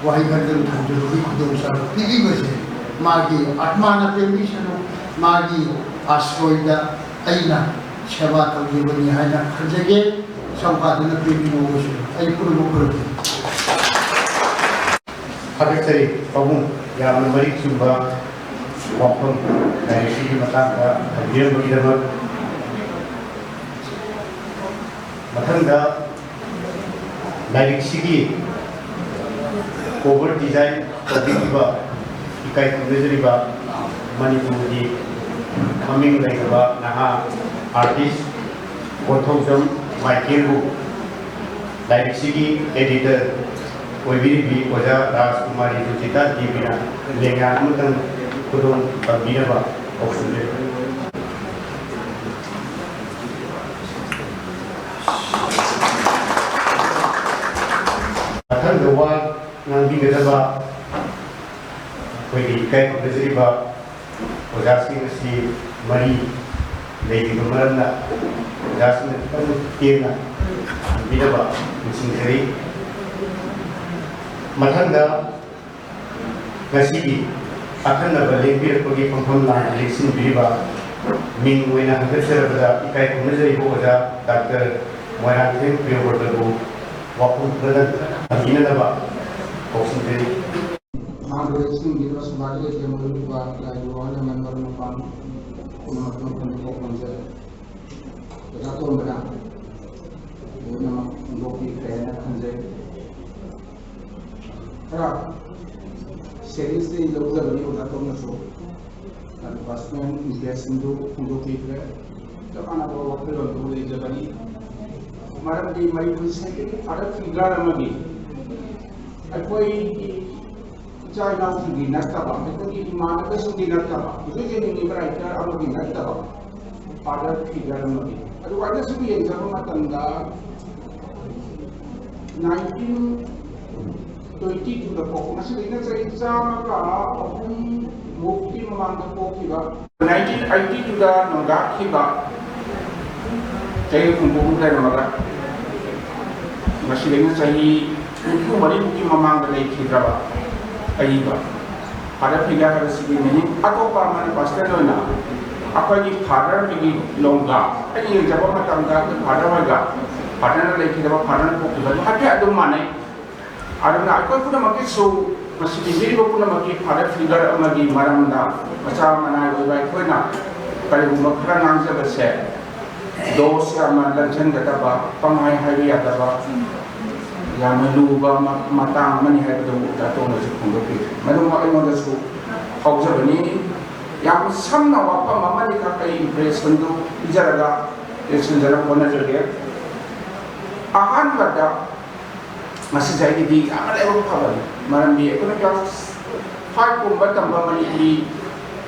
ꯋꯥꯍꯩ ꯈꯔꯗꯪ ꯊꯝꯖꯕꯒꯤ ꯈꯨꯗꯣꯡꯆꯥꯕ ꯄꯤꯕꯤꯕꯁꯦ ꯃꯥꯒꯤ ꯑꯥꯠꯃꯥꯅ ꯄꯦꯟꯕꯤꯁꯅꯨ꯫ ꯃꯥꯒꯤ ꯑꯥꯁ꯭ꯔꯣꯏꯗ ꯑꯩꯅ ꯁꯦꯕꯥ ꯇꯧꯖꯕꯅꯤ ꯍꯥꯏꯅ ꯈꯟꯖꯒꯦ꯫ ꯁꯝꯐꯥꯗꯨꯅ ꯄꯦꯟꯕꯤꯌꯨ꯫ ꯑꯩ ꯄꯨꯝꯅꯃꯛ ꯈꯨꯔꯨꯝꯖꯔꯤ꯫ ꯊꯥꯒꯠꯆꯔꯤ ꯄꯥꯕꯨꯡ, ꯌꯥꯝꯅ ꯃꯔꯤꯛ ꯆꯨꯝꯕ ꯋꯥꯐꯝ ꯂꯥꯏꯔꯤꯛꯁꯤꯒꯤ ꯃꯇꯥꯡꯗ ꯍꯥꯏꯕꯤꯔꯝꯕꯒꯤꯗꯃꯛ꯫ ꯃꯊꯪꯗ ꯂꯥꯏꯔꯤꯛꯁꯤꯒꯤ cover design ꯇꯧꯕꯤꯈꯤꯕ ꯏꯀꯥꯏ ꯈꯨꯝꯅꯖꯔꯤꯕ ꯃꯅꯤꯄꯨꯔꯒꯤ ꯃꯃꯤꯡ ꯂꯩꯔꯕ ꯅꯍꯥ artist ꯀꯣꯟꯊꯧꯖꯝ ꯃꯥꯏꯀꯦꯜꯕꯨ ꯂꯥꯏꯔꯤꯛꯁꯤꯒꯤ editor ꯑꯣꯏꯕꯤꯔꯤꯕꯤ ꯑꯣꯖꯥ ꯔꯥꯖꯀꯨꯃꯥꯔꯤ ꯔꯨꯆꯤꯇꯥ ꯗꯦꯕꯤꯅ ꯂꯦꯡꯌꯥꯟ ꯑꯃꯇꯪ ꯈꯨꯗꯣꯜ ꯇꯝꯕꯤꯅꯕ ꯀꯧꯁꯤꯟꯖꯔꯤ꯫ ꯃꯊꯪꯗ ꯋꯥ ꯉꯥꯡꯕꯤꯒꯗꯕ ꯑꯩꯈꯣꯏꯒꯤ ꯏꯀꯥꯏ ꯈꯨꯝꯅꯖꯔꯤꯕ ꯑꯣꯖꯥꯁꯤꯡ ꯑꯁꯤ ꯃꯔꯤ ꯂꯩꯔꯤꯕ ꯃꯔꯝꯅ ꯑꯣꯖꯥꯁꯤꯡꯅ ꯈꯤꯇꯪ ꯇꯦꯟꯅ ꯊꯝꯕꯤꯅꯕ ꯅꯤꯡꯁꯤꯡꯖꯔꯤ꯫ ꯃꯊꯪꯗ ꯉꯁꯤꯒꯤ ꯑꯈꯟꯅꯕ ꯂꯦꯡꯕꯤꯔꯛꯄꯒꯤ ꯐꯝꯐꯝ ꯂꯥꯡ ꯂꯦꯡꯁꯤꯟꯕꯤꯔꯤꯕ ꯃꯤꯡ ꯑꯣꯏꯅ ꯍꯪꯒꯠꯆꯔꯕꯗ ꯏꯀꯥꯏ ꯈꯨꯝꯅꯖꯔꯤꯕ ꯑꯣꯖꯥ ꯗꯥꯛꯇꯔ ꯃꯣꯏꯔꯥꯡꯊꯦꯝ ꯄ꯭ꯔꯤꯌꯣꯕ꯭ꯔꯇꯕꯨ ꯋꯥꯐꯝ ꯈꯔꯗꯪ ꯊꯝꯕꯤꯅꯅꯕ ꯀꯧꯁꯤꯟꯖꯔꯤ꯫ ꯃꯍꯥꯛꯄꯨ ꯂꯦꯡꯁꯤꯟꯕꯤꯔꯤꯕ ꯁꯚꯥꯗ ꯂꯩꯈꯤꯕ ꯃꯔꯨꯑꯣꯏꯕ ꯂꯥꯏꯒꯤ ꯋꯥꯍꯜ ꯂꯃꯟ ꯃꯔꯨꯞ ꯃꯄꯥꯡ ꯄꯨꯝꯅꯃꯛꯀꯤ ꯃꯐꯝꯗ ꯊꯣꯛꯄ ꯈꯣꯟꯖꯦꯜ ꯑꯣꯖꯥ ꯇꯣꯝꯕꯅ ꯂꯣꯏꯅꯃꯛ ꯐꯣꯡꯗꯣꯛꯄꯤꯈ꯭ꯔꯦ ꯍꯥꯏꯅ ꯈꯟꯖꯩ꯫ ꯈꯔ seriously ꯂꯧꯖꯕꯅꯤ ꯑꯣꯖꯥ ꯇꯣꯝꯕꯅꯁꯨ꯫ ꯃꯥꯒꯤ personal interest ꯁꯤꯡꯗꯨ ꯐꯣꯡꯗꯣꯛꯄꯤꯈ꯭ꯔꯦ꯫ ꯆꯞ ꯃꯥꯟꯅꯕ ꯋꯥꯈꯜꯂꯣꯟꯗꯨ ꯂꯩꯖꯕꯅꯤ꯫ ꯃꯔꯝꯗꯤ ꯃꯅꯤꯄꯨꯔ ꯁꯥꯍꯤꯇ꯭ꯌꯒꯤ father figure ꯑꯃꯒꯤ, ꯑꯩꯈꯣꯏꯒꯤ ꯏꯆꯥ ꯏꯅꯥꯎꯁꯤꯡꯒꯤ ꯅꯠꯇꯕ, ꯑꯩꯈꯣꯏꯒꯤ ꯏꯃꯥꯟꯅꯕꯁꯤꯡꯒꯤ ꯅꯠꯇꯕ, ꯍꯧꯖꯤꯛ ꯍꯧꯖꯤꯛ ꯍꯤꯡꯂꯤꯕ writer ꯑꯃꯒꯤ ꯅꯠꯇꯕ, father figure ꯑꯃꯒꯤ꯫ ꯑꯗꯨꯒ ꯑꯩꯅ ꯁꯨꯝ ꯌꯦꯡꯖꯕ ꯃꯇꯝꯗ, nineteen ꯇ꯭ꯋꯦꯟꯇꯤ ꯇꯨꯗ ꯄꯣꯛꯄ, ꯉꯁꯤꯗꯒꯤꯅ ꯆꯍꯤ ꯆꯥꯝꯃꯒ ꯑꯍꯨꯝ ꯃꯨꯛꯀꯤ ꯃꯃꯥꯡꯗ ꯄꯣꯛꯈꯤꯕ, ꯅꯥꯏꯟꯇꯤꯟ ꯑꯩꯠꯇꯤ ꯇꯨꯗ ꯅꯣꯡꯒꯥꯈꯤꯕ, ꯆꯍꯤ ꯍꯨꯝꯐꯨ ꯍꯨꯝꯐꯨ ꯂꯩꯔꯝꯃꯒ ꯉꯁꯤꯗꯒꯤꯅ ꯆꯍꯤ ꯅꯤꯐꯨ ꯃꯔꯤꯃꯨꯛꯀꯤ ꯃꯃꯥꯡꯗ ꯂꯩꯈꯤꯗ꯭ꯔꯕ ꯑꯏꯕ꯫ ꯐꯥꯗꯔ ꯐꯤꯒꯔ ꯍꯥꯏꯕꯁꯤꯒꯤ ꯃꯤꯅꯤꯡ ꯑꯇꯣꯞꯄ ꯑꯃꯅ ꯄꯥꯁꯇꯔ ꯑꯣꯏꯅ ꯑꯩꯈꯣꯏꯒꯤ ꯐꯥꯗꯔ ꯑꯩꯈꯣꯏꯒꯤ ꯂꯣꯡꯒꯥ ꯑꯩꯅ ꯌꯦꯡꯖꯕ ꯃꯇꯝꯗ ꯑꯩꯈꯣꯏ ꯐꯥꯗꯔ ꯍꯣꯏꯒ ꯐꯥꯗꯔꯅ ꯂꯩꯈꯤꯗꯕ ꯐꯥꯗꯔꯅ ꯄꯣꯛꯈꯤꯕ ꯑꯗꯨ ꯍꯥꯏꯐꯦꯠ ꯑꯗꯨꯝ ꯃꯥꯟꯅꯩ꯫ ꯑꯗꯨꯅ ꯑꯩꯈꯣꯏ ꯄꯨꯝꯅꯃꯛꯀꯤꯁꯨ ꯃꯁꯤ ꯄꯤꯕꯤꯔꯤꯕ ꯄꯨꯝꯅꯃꯛꯀꯤ ꯐꯥꯗꯔ ꯐꯤꯒꯔ ꯑꯃꯒꯤ ꯃꯔꯝꯗ ꯃꯆꯥ ꯃꯅꯥꯏ ꯑꯣꯏꯕ ꯑꯩꯈꯣꯏꯅ ꯀꯔꯤꯒꯨꯝꯕ ꯈꯔ ꯉꯥꯡꯖꯕꯁꯦ ꯗꯣꯁ ꯌꯥꯝꯅ ꯂꯟꯁꯤꯟꯒꯗꯕ, ꯄꯪꯍꯥꯏ ꯍꯥꯏꯕ ꯌꯥꯗꯕ, ꯌꯥꯝꯅ ꯂꯨꯕ ꯃ-, ꯃꯇꯥꯡ ꯑꯃꯅꯤ ꯍꯥꯏꯕꯗꯨ ꯗꯥꯇꯣꯅꯁꯨ ꯐꯣꯡꯗꯣꯛꯄꯤꯔꯤ꯫ ꯃꯗꯨꯃꯛ ꯑꯩꯉꯣꯟꯗꯁꯨ ꯐꯥꯎꯖꯕꯅꯤ꯫ ꯌꯥꯝ ꯁꯝꯅ ꯋꯥꯐꯝ ꯑꯃꯅꯤꯈꯛ ꯑꯩ ꯏꯝꯄ꯭ꯔꯦꯁꯟꯗꯨ ꯄꯤꯖꯔꯒ ꯂꯣꯏꯁꯤꯟꯖꯅꯕ ꯍꯣꯠꯅꯖꯒꯦ꯫ ꯑꯍꯥꯟꯕꯗ ꯃꯁꯤꯁꯦ ꯑꯩꯒꯤꯗꯤ ꯌꯥꯝꯅ ꯂꯥꯏꯕꯛ ꯐꯕꯅꯤ, ꯃꯔꯝꯗꯤ ꯑꯩꯈꯣꯏꯅ ꯀ꯭ꯂꯥꯁ ꯐꯥꯏꯚ ꯀꯨꯝꯕ ꯇꯝꯕ ꯃꯅꯤꯄꯨꯔꯤ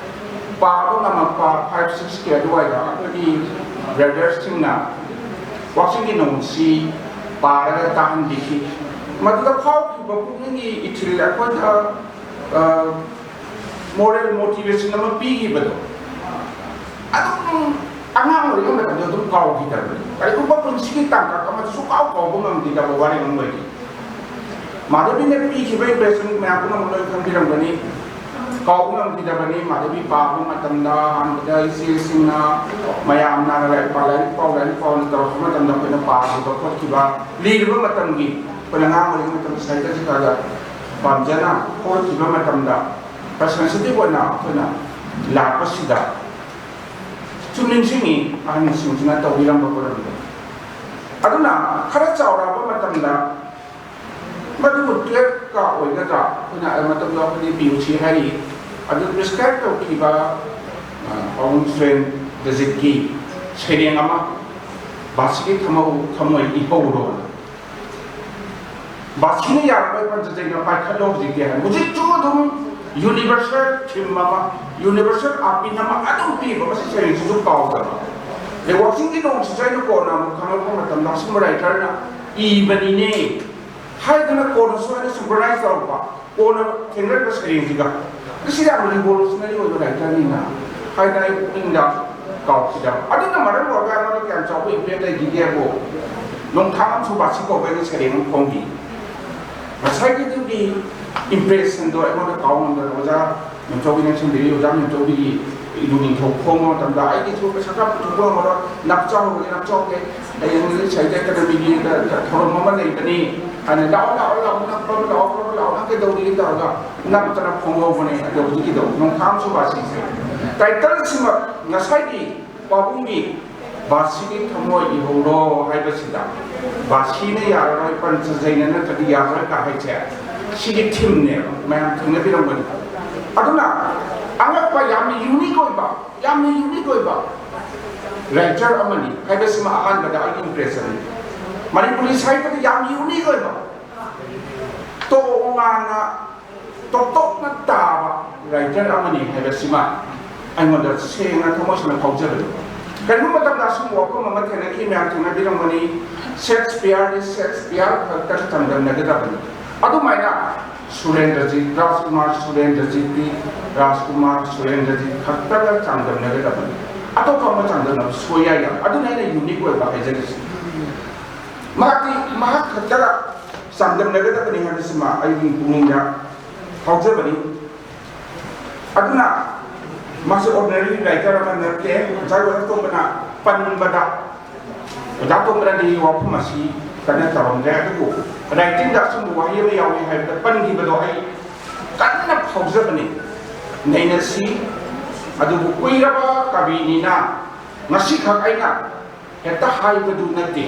ꯄꯥꯕ ꯉꯝꯃꯛꯄ ꯐꯥꯏꯚ ꯁꯤꯛꯁꯀꯤ ꯑꯗꯨꯋꯥꯏꯗ ꯑꯩꯈꯣꯏꯒꯤ ꯕ꯭ꯔꯗꯔꯁꯤꯡꯅ ꯋꯥꯛꯆꯤꯡꯒꯤ ꯅꯣꯡꯁꯤ ꯄꯥꯔꯒ ꯇꯥꯍꯟꯕꯤꯈꯤ꯫ ꯃꯗꯨꯗ ꯐꯥꯎꯈꯤꯕ ꯄꯨꯛꯅꯤꯡꯒꯤ ꯏꯊꯤꯜ ꯑꯩꯈꯣꯏꯗ, ꯑ, ꯃꯣꯔꯦꯜ ꯃꯣꯇꯤꯚꯦꯁꯟ ꯑꯃ ꯄꯤꯈꯤꯕꯗꯣ ꯑꯗꯨꯝ ꯑꯉꯥꯡ ꯑꯣꯏꯔꯤꯉꯩ ꯃꯇꯝꯗ ꯑꯗꯨꯝ ꯀꯥꯎꯈꯤꯗꯕꯅꯤ꯫ ꯀꯔꯤꯒꯨꯝꯕ ꯄꯨꯟꯁꯤꯒꯤ ꯇꯥꯡꯀꯛ ꯑꯃꯗ ꯁꯨꯡꯀꯥꯎ ꯀꯥꯎꯕ ꯉꯝꯈꯤꯗꯕ ꯋꯥꯔꯦꯡ ꯑꯃ ꯑꯣꯏꯈꯤ꯫ ꯃꯥꯙꯕꯤꯅ ꯄꯤꯈꯤꯕ ꯏꯝꯄ꯭ꯔꯦꯁꯟ ꯃꯌꯥꯝ ꯄꯨꯝꯅꯃꯛ ꯂꯣꯏ ꯈꯪꯕꯤꯔꯝꯒꯅꯤ꯫ ꯀꯥꯎꯕ ꯉꯝꯈꯤꯗꯕꯅꯤ꯫ ꯃꯥꯙꯕꯤ ꯄꯥꯕ ꯃꯇꯝꯗ ꯑꯍꯥꯟꯕꯗ ꯏꯆꯦꯁꯤꯡꯅ ꯃꯌꯥꯝꯅ ꯂꯥꯏꯔꯤꯛ ꯄꯥꯎ, ꯂꯥꯏꯔꯤꯛ ꯄꯥꯎ, ꯂꯥꯏꯔꯤꯛ ꯄꯥꯎꯅ ꯇꯧꯔꯛꯄ ꯃꯇꯝꯗ ꯑꯩꯈꯣꯏꯅ ꯄꯥꯈꯤꯕ ꯈꯣꯠꯈꯤꯕ ꯂꯤꯔꯕ ꯃꯇꯝꯒꯤ ꯑꯩꯈꯣꯏꯅ ꯑꯉꯥꯡ ꯑꯣꯏꯔꯤꯉꯩ ꯃꯇꯝꯗ ꯁꯥꯍꯤꯇ꯭ꯌ ꯆꯤꯇ꯭ꯔꯗ ꯄꯥꯝꯖꯅ ꯍꯧꯔꯛꯈꯤꯕ ꯃꯇꯝꯗ ꯈꯔ ꯁꯦꯟꯁꯤꯇꯤꯚ ꯑꯣꯏꯅ ꯑꯩꯈꯣꯏꯅ ꯂꯥꯛꯄꯁꯤꯗ ꯁꯨꯝ ꯅꯤꯡꯁꯤꯡꯉꯤ ꯑꯍꯟꯁꯤꯡꯁꯤꯅ ꯇꯧꯕꯤꯔꯝꯕ ꯄꯣꯠ ꯑꯗꯨꯗ꯫ ꯑꯗꯨꯅ ꯈꯔ ꯆꯥꯎꯔꯛꯑꯕ ꯃꯇꯝꯗ ꯃꯗꯨꯕꯨ ꯇꯨꯌꯦꯜꯐꯀ ꯑꯣꯏꯒꯗ꯭ꯔꯥ? ꯑꯩꯈꯣꯏꯅ ꯃꯇꯝꯗ ꯑꯩꯈꯣꯏꯗꯤ ꯄꯤ ꯌꯨ ꯁꯤ ꯍꯥꯏꯔꯤ꯫ ꯑꯗꯨ ꯄ꯭ꯔꯤꯁꯀ꯭ꯔꯥꯏꯕ ꯇꯧꯈꯤꯕ, ꯑ, ꯄꯥꯕꯨꯡ ꯁꯨꯔꯦꯟ ꯗꯖꯤꯠꯀꯤ ꯁꯩꯔꯦꯡ ꯑꯃ ꯕꯥꯁꯤꯒꯤ ꯊꯃꯧ-, ꯊꯃꯣꯏ ꯏꯍꯧꯔꯣ꯫ ꯕꯥꯁꯤꯅ ꯌꯥꯔꯕ ꯄꯟꯆꯖꯩꯅ ꯄꯥꯏꯈꯠꯂꯣ ꯍꯧꯖꯤꯛꯇꯤ ꯍꯥꯏ꯫ ꯍꯧꯖꯤꯛꯁꯨ ꯑꯗꯨꯝ ꯌꯨꯅꯤꯚꯔꯁꯦꯜ ꯊꯤꯝ ꯑꯃ, ꯌꯨꯅꯤꯚꯔꯁꯦꯜ ꯑꯥꯄꯤꯟ ꯑꯃ ꯑꯗꯨꯝ ꯄꯤꯕ, ꯃꯁꯤ ꯁꯩꯔꯦꯡꯁꯤꯁꯨ ꯀꯥꯎꯗꯕ꯫ ꯑꯗꯩ ꯋꯥꯛꯆꯤꯡꯒꯤ ꯅꯣꯡꯁꯤꯁꯨ ꯑꯩꯅ ꯀꯣꯟꯅ ꯑꯃꯨꯛ ꯈꯪꯂꯛꯄ ꯃꯇꯝꯗ ꯑꯁꯨꯝꯕ ꯔꯥꯏꯇꯔꯅ ꯏꯕꯅꯤꯅꯦ꯫ ꯍꯥꯏꯗꯅ ꯀꯣꯟꯅꯁꯨ ꯑꯩꯅ ꯁꯤꯝꯄ꯭ꯔꯣꯅꯥꯏꯁ ꯇꯧꯔꯛꯄ, ꯀꯣꯟꯅ ꯊꯦꯡꯅꯔꯤꯕ ꯁꯩꯔꯦꯡꯁꯤꯒ꯫ ꯃꯁꯤ ꯌꯥꯝꯅ ꯔꯤꯚꯣꯂꯨꯁꯅꯔꯤ ꯑꯣꯏꯕ ꯔꯥꯏꯇꯔꯅꯤꯅ ꯍꯥꯏꯅ ꯑꯩ ꯄꯨꯛꯅꯤꯡꯗ ꯀꯥꯎꯈꯤꯗꯕ꯫ ꯑꯗꯨꯅ ꯃꯔꯝ ꯑꯣꯏꯔꯒ ꯑꯩꯉꯣꯟꯗ ꯀꯌꯥꯝ ꯆꯥꯎꯕ ꯏꯝꯄꯦꯛ ꯂꯩꯈꯤꯒꯦꯕꯨ, ꯅꯣꯡꯊꯥꯡ ꯑꯃꯁꯨ ꯕꯥꯁꯤ ꯀꯧꯕ ꯑꯩꯒꯤ ꯁꯩꯔꯦꯡ ꯑꯃ ꯐꯣꯡꯈꯤ꯫ ꯉꯁꯥꯏꯒꯤꯗꯨꯒꯤ ꯏꯝꯄ꯭ꯔꯦꯁꯟꯗꯣ ꯑꯩꯉꯣꯟꯗ ꯀꯥꯎ ꯉꯝꯗꯅ ꯑꯣꯖꯥ ꯃꯦꯝꯆꯧꯕꯤꯅ ꯁꯤꯟꯕꯤꯔꯤ꯫ ꯑꯣꯖꯥ ꯃꯦꯝꯆꯧꯕꯤꯒꯤ ꯏꯕꯨ ꯅꯤꯡꯊꯧ ꯐꯣꯡꯕ ꯃꯇꯝꯗ ꯑꯩꯒꯤꯁꯨ ꯄꯩꯁꯥ ꯈꯔ ꯄꯨꯊꯣꯛꯄ ꯉꯝꯃꯔꯣꯏ, ꯅꯞꯆꯍꯧꯔꯒꯦ, ꯅꯞꯆꯍꯧꯒꯦ, ꯍꯌꯦꯡ ꯁꯥꯍꯤꯇ꯭ꯌ ꯑꯦꯀꯥꯗꯃꯤꯒꯤ ꯊꯧꯔꯝ ꯑꯃ ꯂꯩꯕꯅꯤ ꯍꯥꯏꯅ, "ꯂꯥꯛꯑꯣ, ꯂꯥꯛꯑꯣ, ꯂꯥꯛꯑꯣ, ꯅꯞꯄ ꯂꯥꯛꯑꯣ, ꯂꯥꯛꯑꯣ, ꯂꯥꯛꯑꯣ, ꯅꯪ ꯀꯩꯗꯧꯔꯤꯒꯦ?" ꯇꯧꯔꯒ ꯅꯞꯇꯅ ꯐꯣꯡꯍꯧꯕꯅꯦ꯫ ꯑꯗꯣ ꯍꯧꯖꯤꯛꯀꯤꯗꯣ ꯅꯣꯡꯊꯥꯡꯁꯨ ꯕꯥꯁꯤꯁꯦ ꯇꯥꯏꯇꯜꯁꯤꯃꯛ ꯉꯁꯥꯏꯒꯤ ꯄꯥꯕꯨꯡꯒꯤ "ꯕꯥꯁꯤꯒꯤ ꯊꯃꯣꯏ ꯏꯍꯧꯔꯣ" ꯍꯥꯏꯕꯁꯤꯗ, ꯕꯥꯁꯤꯅ ꯌꯥꯔꯔꯣꯏ, ꯄꯟꯆꯖꯩꯅ ꯅꯠꯇ꯭ꯔꯗꯤ ꯌꯥꯔꯔꯣꯏ ꯀ ꯍꯥꯏꯁꯦ, ꯁꯤꯒꯤ ꯊꯤꯝꯅꯦꯕ, ꯃꯌꯥꯝ ꯊꯦꯡꯅꯕꯤꯔꯝꯒꯅꯤ꯫ ꯑꯗꯨꯅ ꯑꯉꯛꯄ, ꯌꯥꯝꯅ ꯌꯨꯅꯤꯛ ꯑꯣꯏꯕ, ꯌꯥꯝꯅ ꯌꯨꯅꯤꯛ ꯑꯣꯏꯕ ꯔꯥꯏꯇꯔ ꯑꯃꯅꯤ ꯍꯥꯏꯕꯁꯤꯃ ꯑꯍꯥꯟꯕꯗ ꯑꯩꯒꯤ ꯏꯝꯄ꯭ꯔꯦꯁꯟꯅꯤ꯫ ꯃꯅꯤꯄꯨꯔꯤ ꯁꯥꯍꯤꯇ꯭ꯌꯗ ꯌꯥꯝ ꯌꯨꯅꯤꯛ ꯑꯣꯏꯕ, ꯇꯣꯉꯥꯟꯅ ꯇꯣꯞ ꯇꯣꯞꯅ ꯇꯥꯕ ꯔꯥꯏꯇꯔ ꯑꯃꯅꯤ ꯍꯥꯏꯕꯁꯤꯃ ꯑꯩꯉꯣꯟꯗ ꯁꯦꯡꯅ ꯊꯃꯣꯏ ꯁꯦꯡꯅ ꯐꯥꯎꯖꯕꯅꯤ꯫ ꯀꯔꯤꯒꯨꯝꯕ ꯃꯇꯝꯗ ꯑꯁꯨꯝꯕ ꯋꯥꯐꯝ ꯑꯃ ꯊꯦꯡꯅꯈꯤ, ꯃꯌꯥꯝ ꯊꯦꯡꯅꯕꯤꯔꯝꯒꯅꯤ, "ꯁꯦꯛꯁꯄꯤꯌꯔꯗꯤ ꯁꯦꯛꯁꯄꯤꯌꯔ ꯈꯛꯇ ꯆꯥꯡꯗꯝꯅꯒꯗꯕꯅꯤ"꯫ ꯑꯗꯨꯃꯥꯏꯅ ꯁꯨꯔꯦꯟꯗ꯭ꯔꯖꯤꯠ, ꯔꯥꯖꯀꯨꯃꯥꯔ ꯁꯨꯔꯦꯟꯗ꯭ꯔꯖꯤꯠꯇꯤ ꯔꯥꯖꯀꯨꯃꯥꯔ ꯁꯨꯔꯦꯟꯗ꯭ꯔꯖꯤꯠ ꯈꯛꯇꯒ ꯆꯥꯡꯗꯝꯅꯒꯗꯕꯅꯤ, ꯑꯇꯣꯞꯄ ꯑꯃ ꯆꯥꯡꯗꯝꯅꯕ ꯁꯣꯏꯌꯥ ꯌꯥꯏ꯫ ꯑꯗꯨꯅ ꯑꯩꯅ ꯌꯨꯅꯤꯛ ꯑꯣꯏꯕ ꯍꯥꯏꯖꯔꯤꯁꯤ꯫ ꯃꯍꯥꯛꯇꯤ ꯃꯍꯥꯛ ꯈꯛꯇꯒ ꯆꯥꯡꯗꯝꯅꯒꯗꯕꯅꯤ ꯍꯥꯏꯕꯁꯤꯃ ꯑꯩꯒꯤ ꯄꯨꯛꯅꯤꯡꯗ ꯐꯥꯎꯖꯕꯅꯤ꯫ ꯑꯗꯨꯅ ꯃꯥꯁꯦ ꯑꯣꯔꯗꯤꯅꯔꯤ ꯔꯥꯏꯇꯔ ꯑꯃ ꯅꯠꯇꯦ꯫ ꯉꯁꯥꯏ ꯑꯣꯖꯥ ꯇꯣꯝꯕꯅ ꯄꯟꯕꯗ, ꯑꯣꯖꯥ ꯇꯣꯝꯕꯅꯗꯤ ꯋꯥꯐꯝ ꯑꯁꯤ ꯀꯟꯅ ꯇꯧꯔꯝꯗ꯭ꯔꯦ, ꯑꯗꯨꯕꯨ ꯔꯥꯏꯇꯤꯡꯗ ꯑꯆꯨꯝꯕ ꯋꯥꯍꯩ ꯑꯃ ꯌꯥꯎꯏ ꯍꯥꯏꯕꯗ ꯄꯟꯈꯤꯕꯗꯣ ꯑꯩ ꯀꯟꯅ ꯐꯥꯎꯖꯕꯅꯤ꯫ ꯅꯩꯅꯁꯤ꯫ ꯑꯗꯨꯕꯨ ꯀꯨꯏꯔꯕ ꯀꯕꯤꯅꯤꯅ ꯉꯁꯤꯈꯛ ꯑꯩꯅ ꯍꯦꯛꯇ ꯍꯥꯏꯕꯗꯨ ꯅꯠꯇꯦ꯫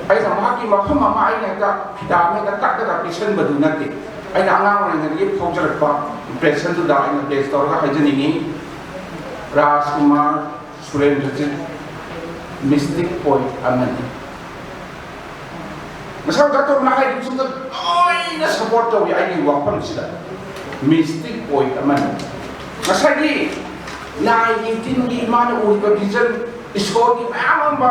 ꯑꯩꯅ ꯃꯍꯥꯛꯀꯤ ꯃꯐꯝ ꯑꯃ ꯑꯩꯅ ꯍꯦꯛꯇ ꯐꯤꯗꯥ ꯑꯃ ꯍꯦꯛꯇ ꯀꯛꯂꯒ ꯄꯤꯁꯟꯕꯗꯨ ꯅꯠꯇꯦ꯫ ꯑꯩꯅ ꯑꯉꯥꯡ ꯑꯣꯏꯔꯤꯉꯩꯗꯒꯤ ꯐꯥꯎꯖꯔꯛꯄ ꯏꯝꯄ꯭ꯔꯦꯁꯟꯗꯨꯗ ꯑꯩꯅ ꯕꯦꯖ ꯇꯧꯔꯒ ꯍꯥꯏꯖꯅꯤꯡꯉꯤ꯫ ꯔꯥꯖꯀꯨꯃꯥꯔ ꯁꯨꯔꯦꯟꯗ꯭ꯔꯖꯤꯠ ꯃꯤꯁꯇꯤꯛ ꯄꯣꯏꯠ ꯑꯃꯅꯤ꯫ ꯉꯁꯥꯏ ꯑꯣꯖꯥ ꯇꯣꯝꯕꯅ ꯍꯥꯏꯔꯤꯕꯁꯤꯡꯗꯣ ꯂꯣꯏꯅ ꯁꯄꯣꯔꯠ ꯇꯧꯏ ꯑꯩꯒꯤ ꯋꯥꯐꯝꯁꯤꯗ꯫ ꯃꯤꯁꯇꯤꯛ ꯄꯣꯏꯠ ꯑꯃꯅꯤ꯫ ꯉꯁꯥꯏꯒꯤ ꯂꯥꯏꯒꯤ ꯇꯤꯟꯒꯤ ꯃꯥꯅ ꯎꯔꯤꯕ ꯚꯤꯖꯟ, ꯏꯁꯣꯔꯒꯤ ꯃꯌꯥꯝ ꯑꯃ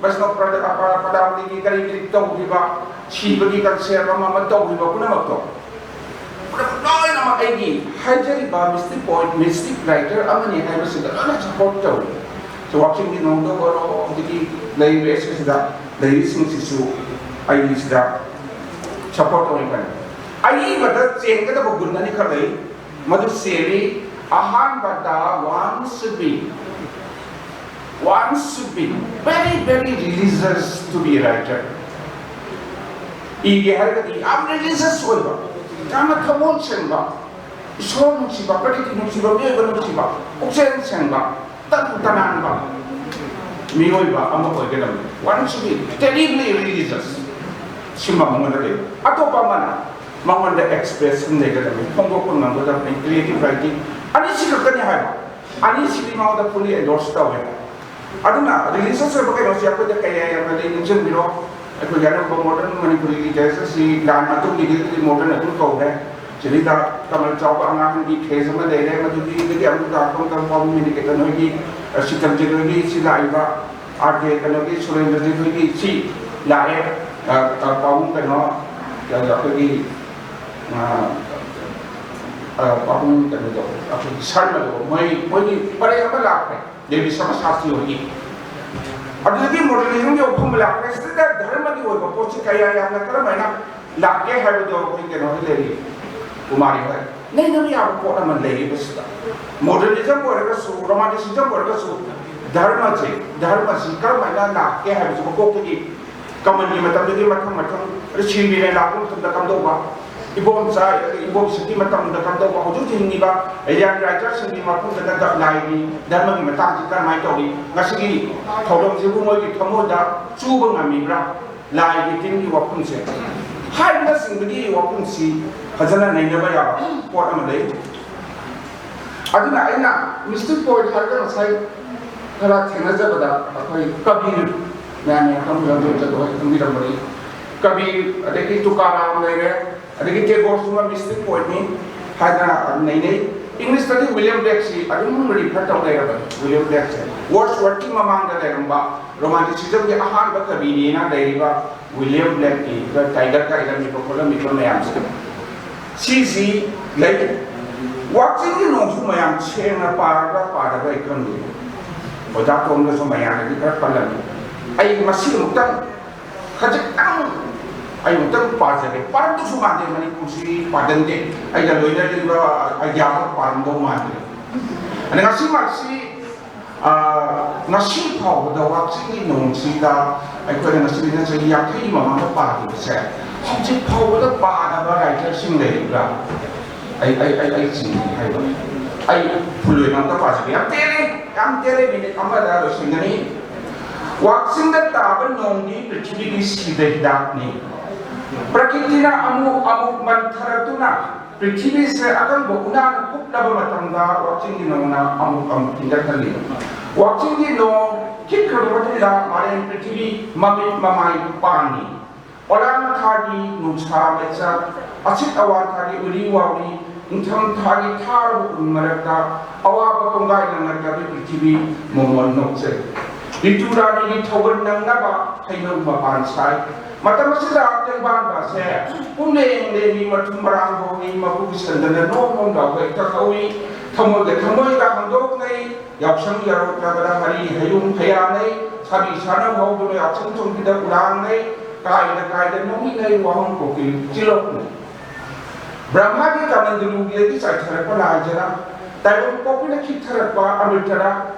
ꯕꯩꯁꯅꯕ ꯄ꯭ꯔꯖꯥ-, ꯄ꯭ꯔ-, ꯄ꯭ꯔꯖꯥꯄꯇꯤꯒꯤ ꯀꯔꯤ ꯀꯔꯤ ꯇꯧꯈꯤꯕ, ꯁꯤꯕꯒꯤ concept ꯑꯃ ꯑꯃ ꯇꯧꯈꯤꯕ ꯄꯨꯝꯅꯃꯛꯇꯣ, ꯄꯨꯝꯅꯃꯛ ꯂꯣꯏꯅꯃꯛ ꯑꯩꯒꯤ ꯍꯥꯏꯖꯔꯤꯕ Mystic Poet, Mystic Writer ꯑꯃꯅꯤ ꯍꯥꯏꯕꯁꯤꯗ ꯂꯣꯏꯅ support ꯇꯧꯏ꯫ So, ꯋꯥꯛꯆꯤꯡꯒꯤ ꯅꯣꯡꯗ ꯑꯣꯏꯔꯣ, ꯍꯧꯖꯤꯛꯀꯤ ꯂꯩꯔꯤꯕ ꯑꯦꯁ ꯁꯤꯗ ꯂꯩꯔꯤꯁꯤꯡꯁꯤꯁꯨ ꯑꯩꯒꯤꯁꯤꯗ support ꯇꯧꯏ ꯈꯜꯂꯤ꯫ ꯑꯏꯕꯗ ꯆꯦꯟꯒꯗꯕ ꯒꯨꯟ ꯑꯅꯤꯈꯛ ꯂꯩ꯫ ꯃꯗꯨ ꯆꯦꯜꯂꯤ꯫ ꯑꯍꯥꯟꯕꯗ, one should be, one should be very, very religious to be a writer. ꯏꯒꯦ ꯍꯥꯏꯔꯒꯗꯤ ꯌꯥꯝ religious ꯑꯣꯏꯕ, ꯌꯥꯝꯅ ꯊꯃꯣꯏ ꯁꯦꯡꯕ, ꯏꯁꯣꯔ ꯅꯨꯡꯁꯤꯕ, ꯄ꯭ꯔꯀꯤꯇꯤ ꯅꯨꯡꯁꯤꯕ, ꯃꯤꯑꯣꯏꯕ ꯅꯨꯡꯁꯤꯕ, ꯄꯨꯛꯆꯦꯜ ꯁꯦꯡꯕ, ꯇꯔꯨ ꯇꯅꯥꯟꯕ ꯃꯤꯑꯣꯏꯕ ꯑꯃ ꯑꯣꯏꯒꯗꯕꯅꯤ꯫ One should be terribly religious꯫ ꯁꯤꯃ ꯃꯉꯣꯟꯗ ꯂꯩ꯫ ꯑꯇꯣꯞꯄ ꯑꯃꯅ ꯃꯉꯣꯟꯗ expression ꯂꯩꯒꯗꯕꯅꯤ, ꯐꯣꯡꯗꯣꯛꯄ ꯉꯝꯒꯗꯕꯅꯤ, creative writing꯫ ꯑꯅꯤꯁꯤ ꯈꯛꯇꯅꯤ ꯍꯥꯏꯕ꯫ ꯑꯅꯤꯁꯤꯗꯤ ꯃꯉꯣꯟꯗ fully endorse ꯇꯧꯋꯦ꯫ ꯑꯗꯨꯅ religious ꯑꯣꯏꯕ ꯀꯩꯅꯣꯁꯤ ꯑꯩꯈꯣꯏꯗ ꯀꯌꯥ ꯌꯥꯝꯅ ꯂꯩ, ꯅꯤꯡꯁꯤꯡꯕꯤꯔꯣ꯫ ꯑꯩꯈꯣꯏꯒꯤ ꯑꯅꯧꯕ modern Manipuri literature ꯁꯤ ꯂꯥꯟ ꯃꯇꯨꯡꯒꯤꯗꯤ modern ꯑꯗꯨꯝ ꯀꯧꯔꯦ꯫ ꯁꯤꯗꯩꯗ ꯀꯃꯜ ꯆꯥꯎꯕ ꯑꯉꯥꯡꯒꯤ phase ꯑꯃ ꯂꯩꯔꯦ, ꯃꯗꯨꯗꯒꯤ ꯑꯃꯨꯛ ꯂꯥꯛꯄ ꯃꯇꯝ ꯄꯥꯎꯃꯤ ꯃꯦꯗꯤꯀꯦꯇꯟ ꯍꯣꯏꯒꯤ, ꯑ, ꯁꯤꯇꯜꯖꯤꯠ ꯍꯣꯏꯒꯤ, ꯁꯤ ꯂꯥꯛꯏꯕ ꯑꯥꯔ ꯀꯦ ꯀꯩꯅꯣꯒꯤ, ꯁꯨꯔꯦꯟꯗ꯭ꯔꯖꯤꯠ ꯍꯣꯏꯒꯤ ꯁꯤ ꯂꯥꯛꯑꯦ꯫ ꯑ, ꯑ, ꯄꯥꯎꯃꯤ ꯀꯩꯅꯣ, ꯑ, ꯑꯩꯈꯣꯏꯒꯤ, ꯑ, ꯑ, ꯄꯥꯎꯃꯤ ꯀꯩꯅꯣꯗꯣ, ꯑꯩꯈꯣꯏꯒꯤ ꯁꯔꯃꯗꯣ, ꯃꯣꯏ, ꯃꯣꯏꯒꯤ ꯄꯔꯦꯡ ꯑꯃ ꯂꯥꯛꯈ꯭ꯔꯦ꯫ ꯗꯦꯕꯤ ꯁꯃꯥꯖ ꯁꯥꯁꯇ꯭ꯔꯤ ꯍꯣꯏꯒꯤ꯫ ꯑꯗꯨꯗꯒꯤ modernism ꯒꯤ ꯋꯥꯐꯝ ꯂꯥꯛꯄꯁꯤꯗ ꯙꯔꯃꯒꯤ ꯑꯣꯏꯕ ꯄꯣꯠꯁꯤ ꯀꯌꯥ ꯌꯥꯝꯅ ꯀꯔꯝꯍꯥꯏꯅ ꯂꯥꯛꯀꯦ ꯍꯥꯏꯕꯗꯣ ꯑꯩꯈꯣꯏ ꯀꯩꯅꯣꯗ ꯂꯩꯔꯤ, ꯀꯨꯃꯥꯔꯤ ꯍꯣꯏ꯫ ꯅꯩꯅꯕ ꯌꯥꯕ ꯄꯣꯠ ꯑꯃ ꯂꯩꯔꯤꯕꯁꯤꯗ, modernism ꯑꯣꯏꯔꯒꯁꯨ, romanticism ꯑꯣꯏꯔꯒꯁꯨ, ꯙꯔꯃꯁꯦ, ꯙꯔꯃꯁꯤ ꯀꯔꯝꯍꯥꯏꯅ ꯂꯥꯛꯀꯦ ꯍꯥꯏꯕꯁꯤ ꯃꯀꯣꯛꯇꯒꯤ ꯀꯃꯜꯒꯤ ꯃꯇꯝꯗꯒꯤ ꯃꯊꯪ ꯃꯊꯪ, ꯑꯗꯩ ꯁꯤꯜꯃꯤꯔꯦꯟ ꯂꯥꯛꯄ ꯃꯇꯝꯗ ꯀꯝꯗꯧꯕ, ꯏꯕꯣꯝꯆꯥ, ꯏꯕꯣꯝꯁꯤꯒꯤ ꯃꯇꯝꯗ ꯀꯝꯗꯧꯕ, ꯍꯧꯖꯤꯛ ꯍꯧꯖꯤꯛ ꯍꯤꯡꯉꯤꯕ young writer ꯁꯤꯡꯒꯤ ꯃꯐꯝꯗꯅ ꯂꯥꯏꯒꯤ ꯙꯔꯃꯒꯤ ꯃꯇꯥꯡꯁꯤ ꯀꯔꯝꯍꯥꯏꯅ ꯇꯧꯔꯤ, ꯉꯁꯤꯒꯤ ꯊꯧꯔꯝꯁꯤꯕꯨ ꯃꯣꯏꯒꯤ ꯊꯃꯣꯏꯗ ꯆꯨꯕ ꯉꯝꯃꯤꯕ꯭ꯔꯥ, ꯂꯥꯏꯒꯤ ꯇꯤꯟꯒꯤ ꯋꯥꯐꯝꯁꯦ ꯍꯥꯏꯕꯅꯆꯤꯡꯕꯒꯤ ꯋꯥꯐꯝꯁꯤ ꯐꯖꯅ ꯅꯩꯅꯕ ꯌꯥꯕ ꯄꯣꯠ ꯑꯃ ꯂꯩ꯫ ꯑꯗꯨꯅ ꯑꯩꯅ Mystic Poet ꯍꯥꯏꯔꯒ ꯉꯁꯥꯏ ꯈꯔ ꯊꯦꯡꯅꯖꯕꯗ ꯑꯩꯈꯣꯏ ꯀꯕꯤꯔ, ꯃꯌꯥꯝꯅ ꯈꯪꯕꯤꯔꯝꯕ, ꯈꯪꯕꯤꯔꯝꯕꯅꯤ꯫ ꯀꯕꯤꯔ, ꯑꯗꯒꯤ ꯇꯨꯀꯥꯔꯥꯝ ꯂꯩꯔꯦ, ꯑꯗꯒꯤ ꯇꯦꯒꯣꯔꯁꯨ Mystic Poet ꯅꯤ ꯍꯥꯏꯗꯅ ꯅꯩꯅꯩ꯫ English ꯇꯗꯤ William Blake ꯁꯤ ꯑꯗꯨꯝ refer ꯇꯧ ꯂꯩꯔꯕꯅꯤ, William Blake ꯁꯦ꯫ ꯋꯥꯔꯗꯁꯋꯔꯊꯀꯤ ꯃꯃꯥꯡꯗ ꯂꯩꯔꯝꯕ ꯔꯣꯃꯥꯟꯇꯤꯁꯤꯖꯝꯒꯤ ꯑꯍꯥꯟꯕ ꯀꯕꯤꯅꯦꯅ ꯂꯩꯔꯤꯕ ꯋꯤꯂꯤꯌꯝ ꯕ꯭ꯂꯦꯛꯀꯤ ꯇꯥꯏꯒꯔꯒ ꯏꯔꯝꯃꯤꯕ ꯈꯣꯠꯂꯝꯃꯤꯕ ꯃꯌꯥꯝꯁꯦ, ꯁꯤꯁꯤ ꯂꯩ꯫ ꯋꯥꯛꯆꯤꯡꯒꯤ ꯅꯣꯡꯁꯨ ꯃꯌꯥꯝ ꯁꯦꯡꯅ ꯄꯥꯔꯕ꯭ꯔꯥ ꯄꯥꯗꯕ꯭ꯔꯥ ꯑꯩ ꯈꯪꯗꯦ꯫ ꯑꯣꯖꯥ ꯇꯣꯝꯗꯁꯨ ꯃꯌꯥꯝꯗꯒꯤ ꯈꯔ ꯄꯜꯂꯝꯃꯤ꯫ ꯑꯩ ꯃꯁꯤ ꯑꯃꯨꯛꯇꯪ ꯈꯖꯤꯛꯇꯪ ꯑꯩ ꯑꯃꯨꯛꯇꯪ ꯄꯥꯖꯒꯦ꯫ ꯄꯥꯔꯝꯗꯧꯁꯨ ꯃꯥꯟꯗꯦ, ꯃꯅꯤꯄꯨꯔꯁꯤ ꯄꯥꯒꯟꯗꯦ꯫ ꯑꯩꯒ ꯂꯣꯏꯅꯔꯤꯕ ꯑꯩꯒꯤ ꯑꯃ ꯄꯥꯔꯝꯗꯧ ꯃꯥꯟꯗꯦ꯫ ꯑꯗ ꯉꯁꯤꯃꯛꯁꯤ, ꯑ, ꯉꯁꯤ ꯐꯥꯎꯕꯗ ꯋꯥꯛꯆꯤꯡꯒꯤ ꯅꯣꯡꯁꯤꯗ ꯑꯩꯈꯣꯏꯅ ꯉꯁꯤꯗꯒꯤꯅ ꯆꯍꯤ ꯌꯥꯡꯈꯩꯒꯤ ꯃꯃꯥꯡꯗ ꯄꯥꯈꯤꯕꯁꯦ ꯍꯧꯖꯤꯛ ꯐꯥꯎꯕꯗ ꯄꯥꯗꯕ ꯔꯥꯏꯇꯔꯁꯤꯡ ꯂꯩꯔꯤꯕ꯭ꯔꯥ? ꯑꯩ, ꯑꯩ, ꯑꯩ, ꯑꯩ ꯆꯤꯡꯅꯩ ꯍꯥꯏꯕ꯫ ꯑꯩ ꯐꯨꯜ ꯑꯣꯏꯅ ꯑꯝꯇ ꯄꯥꯖꯒꯦ꯫ ꯌꯥꯝ ꯇꯦꯜꯂꯦ, ꯌꯥꯝ ꯇꯦꯜꯂꯦ, ꯃꯤꯅꯤꯠ ꯑꯃꯗ ꯂꯣꯏꯁꯤꯟꯒꯅꯤ꯫ ꯋꯥꯛꯆꯤꯡꯗ ꯇꯥꯕ ꯅꯣꯡꯗꯤ ꯄ꯭ꯔꯤꯊꯤꯕꯤꯒꯤ ꯁꯤꯕ ꯍꯤꯗꯥꯛꯅꯤ꯫ ꯄ꯭ꯔꯀꯤꯇꯤꯅ ꯑꯃꯨꯛ ꯑꯃꯨꯛ ꯃꯟꯊꯔꯛꯇꯨꯅ ꯄ꯭ꯔꯤꯊꯤꯕꯤꯁꯦ ꯑꯀꯪꯕ ꯎꯅꯥꯅ ꯀꯨꯞꯂꯕ ꯃꯇꯝꯗ ꯋꯥꯛꯆꯤꯡꯒꯤ ꯅꯣꯡꯅ ꯑꯃꯨꯛ ꯑꯃꯨꯛ ꯊꯤꯟꯒꯠꯍꯜꯂꯤ꯫ ꯋꯥꯛꯆꯤꯡꯒꯤ ꯅꯣꯡ ꯈꯤꯛꯈ꯭ꯔꯕ ꯃꯇꯨꯡꯗ ꯃꯥꯂꯦꯝ ꯄ꯭ꯔꯤꯊꯤꯕꯤ ꯃꯃꯤꯠ ꯃꯃꯥꯏ ꯄꯥꯡꯏ꯫ ꯑꯣꯂꯥꯡ ꯊꯥꯒꯤ ꯅꯨꯡꯁꯥ ꯃꯩꯆꯥꯛ, ꯑꯁꯤꯠ ꯑꯋꯥꯟ ꯊꯥꯒꯤ ꯎꯔꯤ ꯋꯥꯎꯔꯤ, ꯅꯤꯡꯊꯝ ꯊꯥꯒꯤ ꯊꯥꯔꯕ ꯎꯟ ꯃꯔꯛꯇ ꯑꯋꯥꯕ ꯀꯣꯡꯒꯥꯏ ꯂꯪꯂꯛꯇꯕꯤ ꯄ꯭ꯔꯤꯊꯤꯕꯤ ꯃꯣꯃꯣꯟ ꯅꯣꯛꯆꯩ꯫ ꯔꯤꯇꯨ ꯔꯥꯅꯤꯒꯤ ꯊꯧꯒꯜ ꯅꯪꯅꯕ ꯍꯩꯅꯧ ꯃꯄꯥꯟ ꯁꯥꯏ꯫ ꯃꯇꯝ ꯑꯁꯤꯗ ꯇꯦꯡꯕꯥꯟꯕ ꯑꯁꯦ ꯄꯨꯝꯂꯦꯡ ꯂꯦꯡꯉꯤ, ꯃꯊꯨꯝ ꯃꯔꯥꯡ ꯍꯧꯏ, ꯃꯀꯨꯒꯤ ꯁꯟꯗꯅ ꯅꯣꯝ ꯅꯣꯝ ꯂꯥꯎꯕ ꯏꯊꯛ ꯍꯧꯏ꯫ ꯊꯃꯣꯏꯒ ꯊꯃꯣꯏꯒ ꯍꯥꯡꯗꯣꯛꯅꯩ꯫ ꯌꯥꯎꯁꯪ ꯌꯥꯔꯣꯛꯂꯕꯗ ꯍꯔꯤ ꯍꯌꯨꯝ ꯐꯌꯥꯅꯩ꯫ ꯁꯥꯕꯤ ꯁꯥꯅꯧ ꯍꯧꯗꯨꯅ ꯌꯥꯎꯁꯪ ꯊꯣꯡꯕꯤꯗ ꯎꯔꯥꯡꯅꯩ꯫ ꯀꯥꯏꯗ ꯀꯥꯏꯗ ꯅꯣꯡꯏꯅꯩ ꯋꯥꯍꯪ ꯀꯣꯀꯤꯜ ꯆꯤꯂꯣꯛꯅꯩ꯫ ꯕ꯭ꯔꯍ꯭ꯃꯥꯒꯤ ꯀꯃꯟꯗꯂꯨꯒꯤꯗꯒꯤ ꯆꯥꯏꯊꯔꯛꯄ ꯂꯥꯏꯖꯔ, ꯇꯥꯏꯕꯪ ꯄꯣꯛꯄꯤꯅ ꯈꯤꯛꯊꯔꯛꯄ ꯑꯃ꯭ꯔꯤꯇꯔ,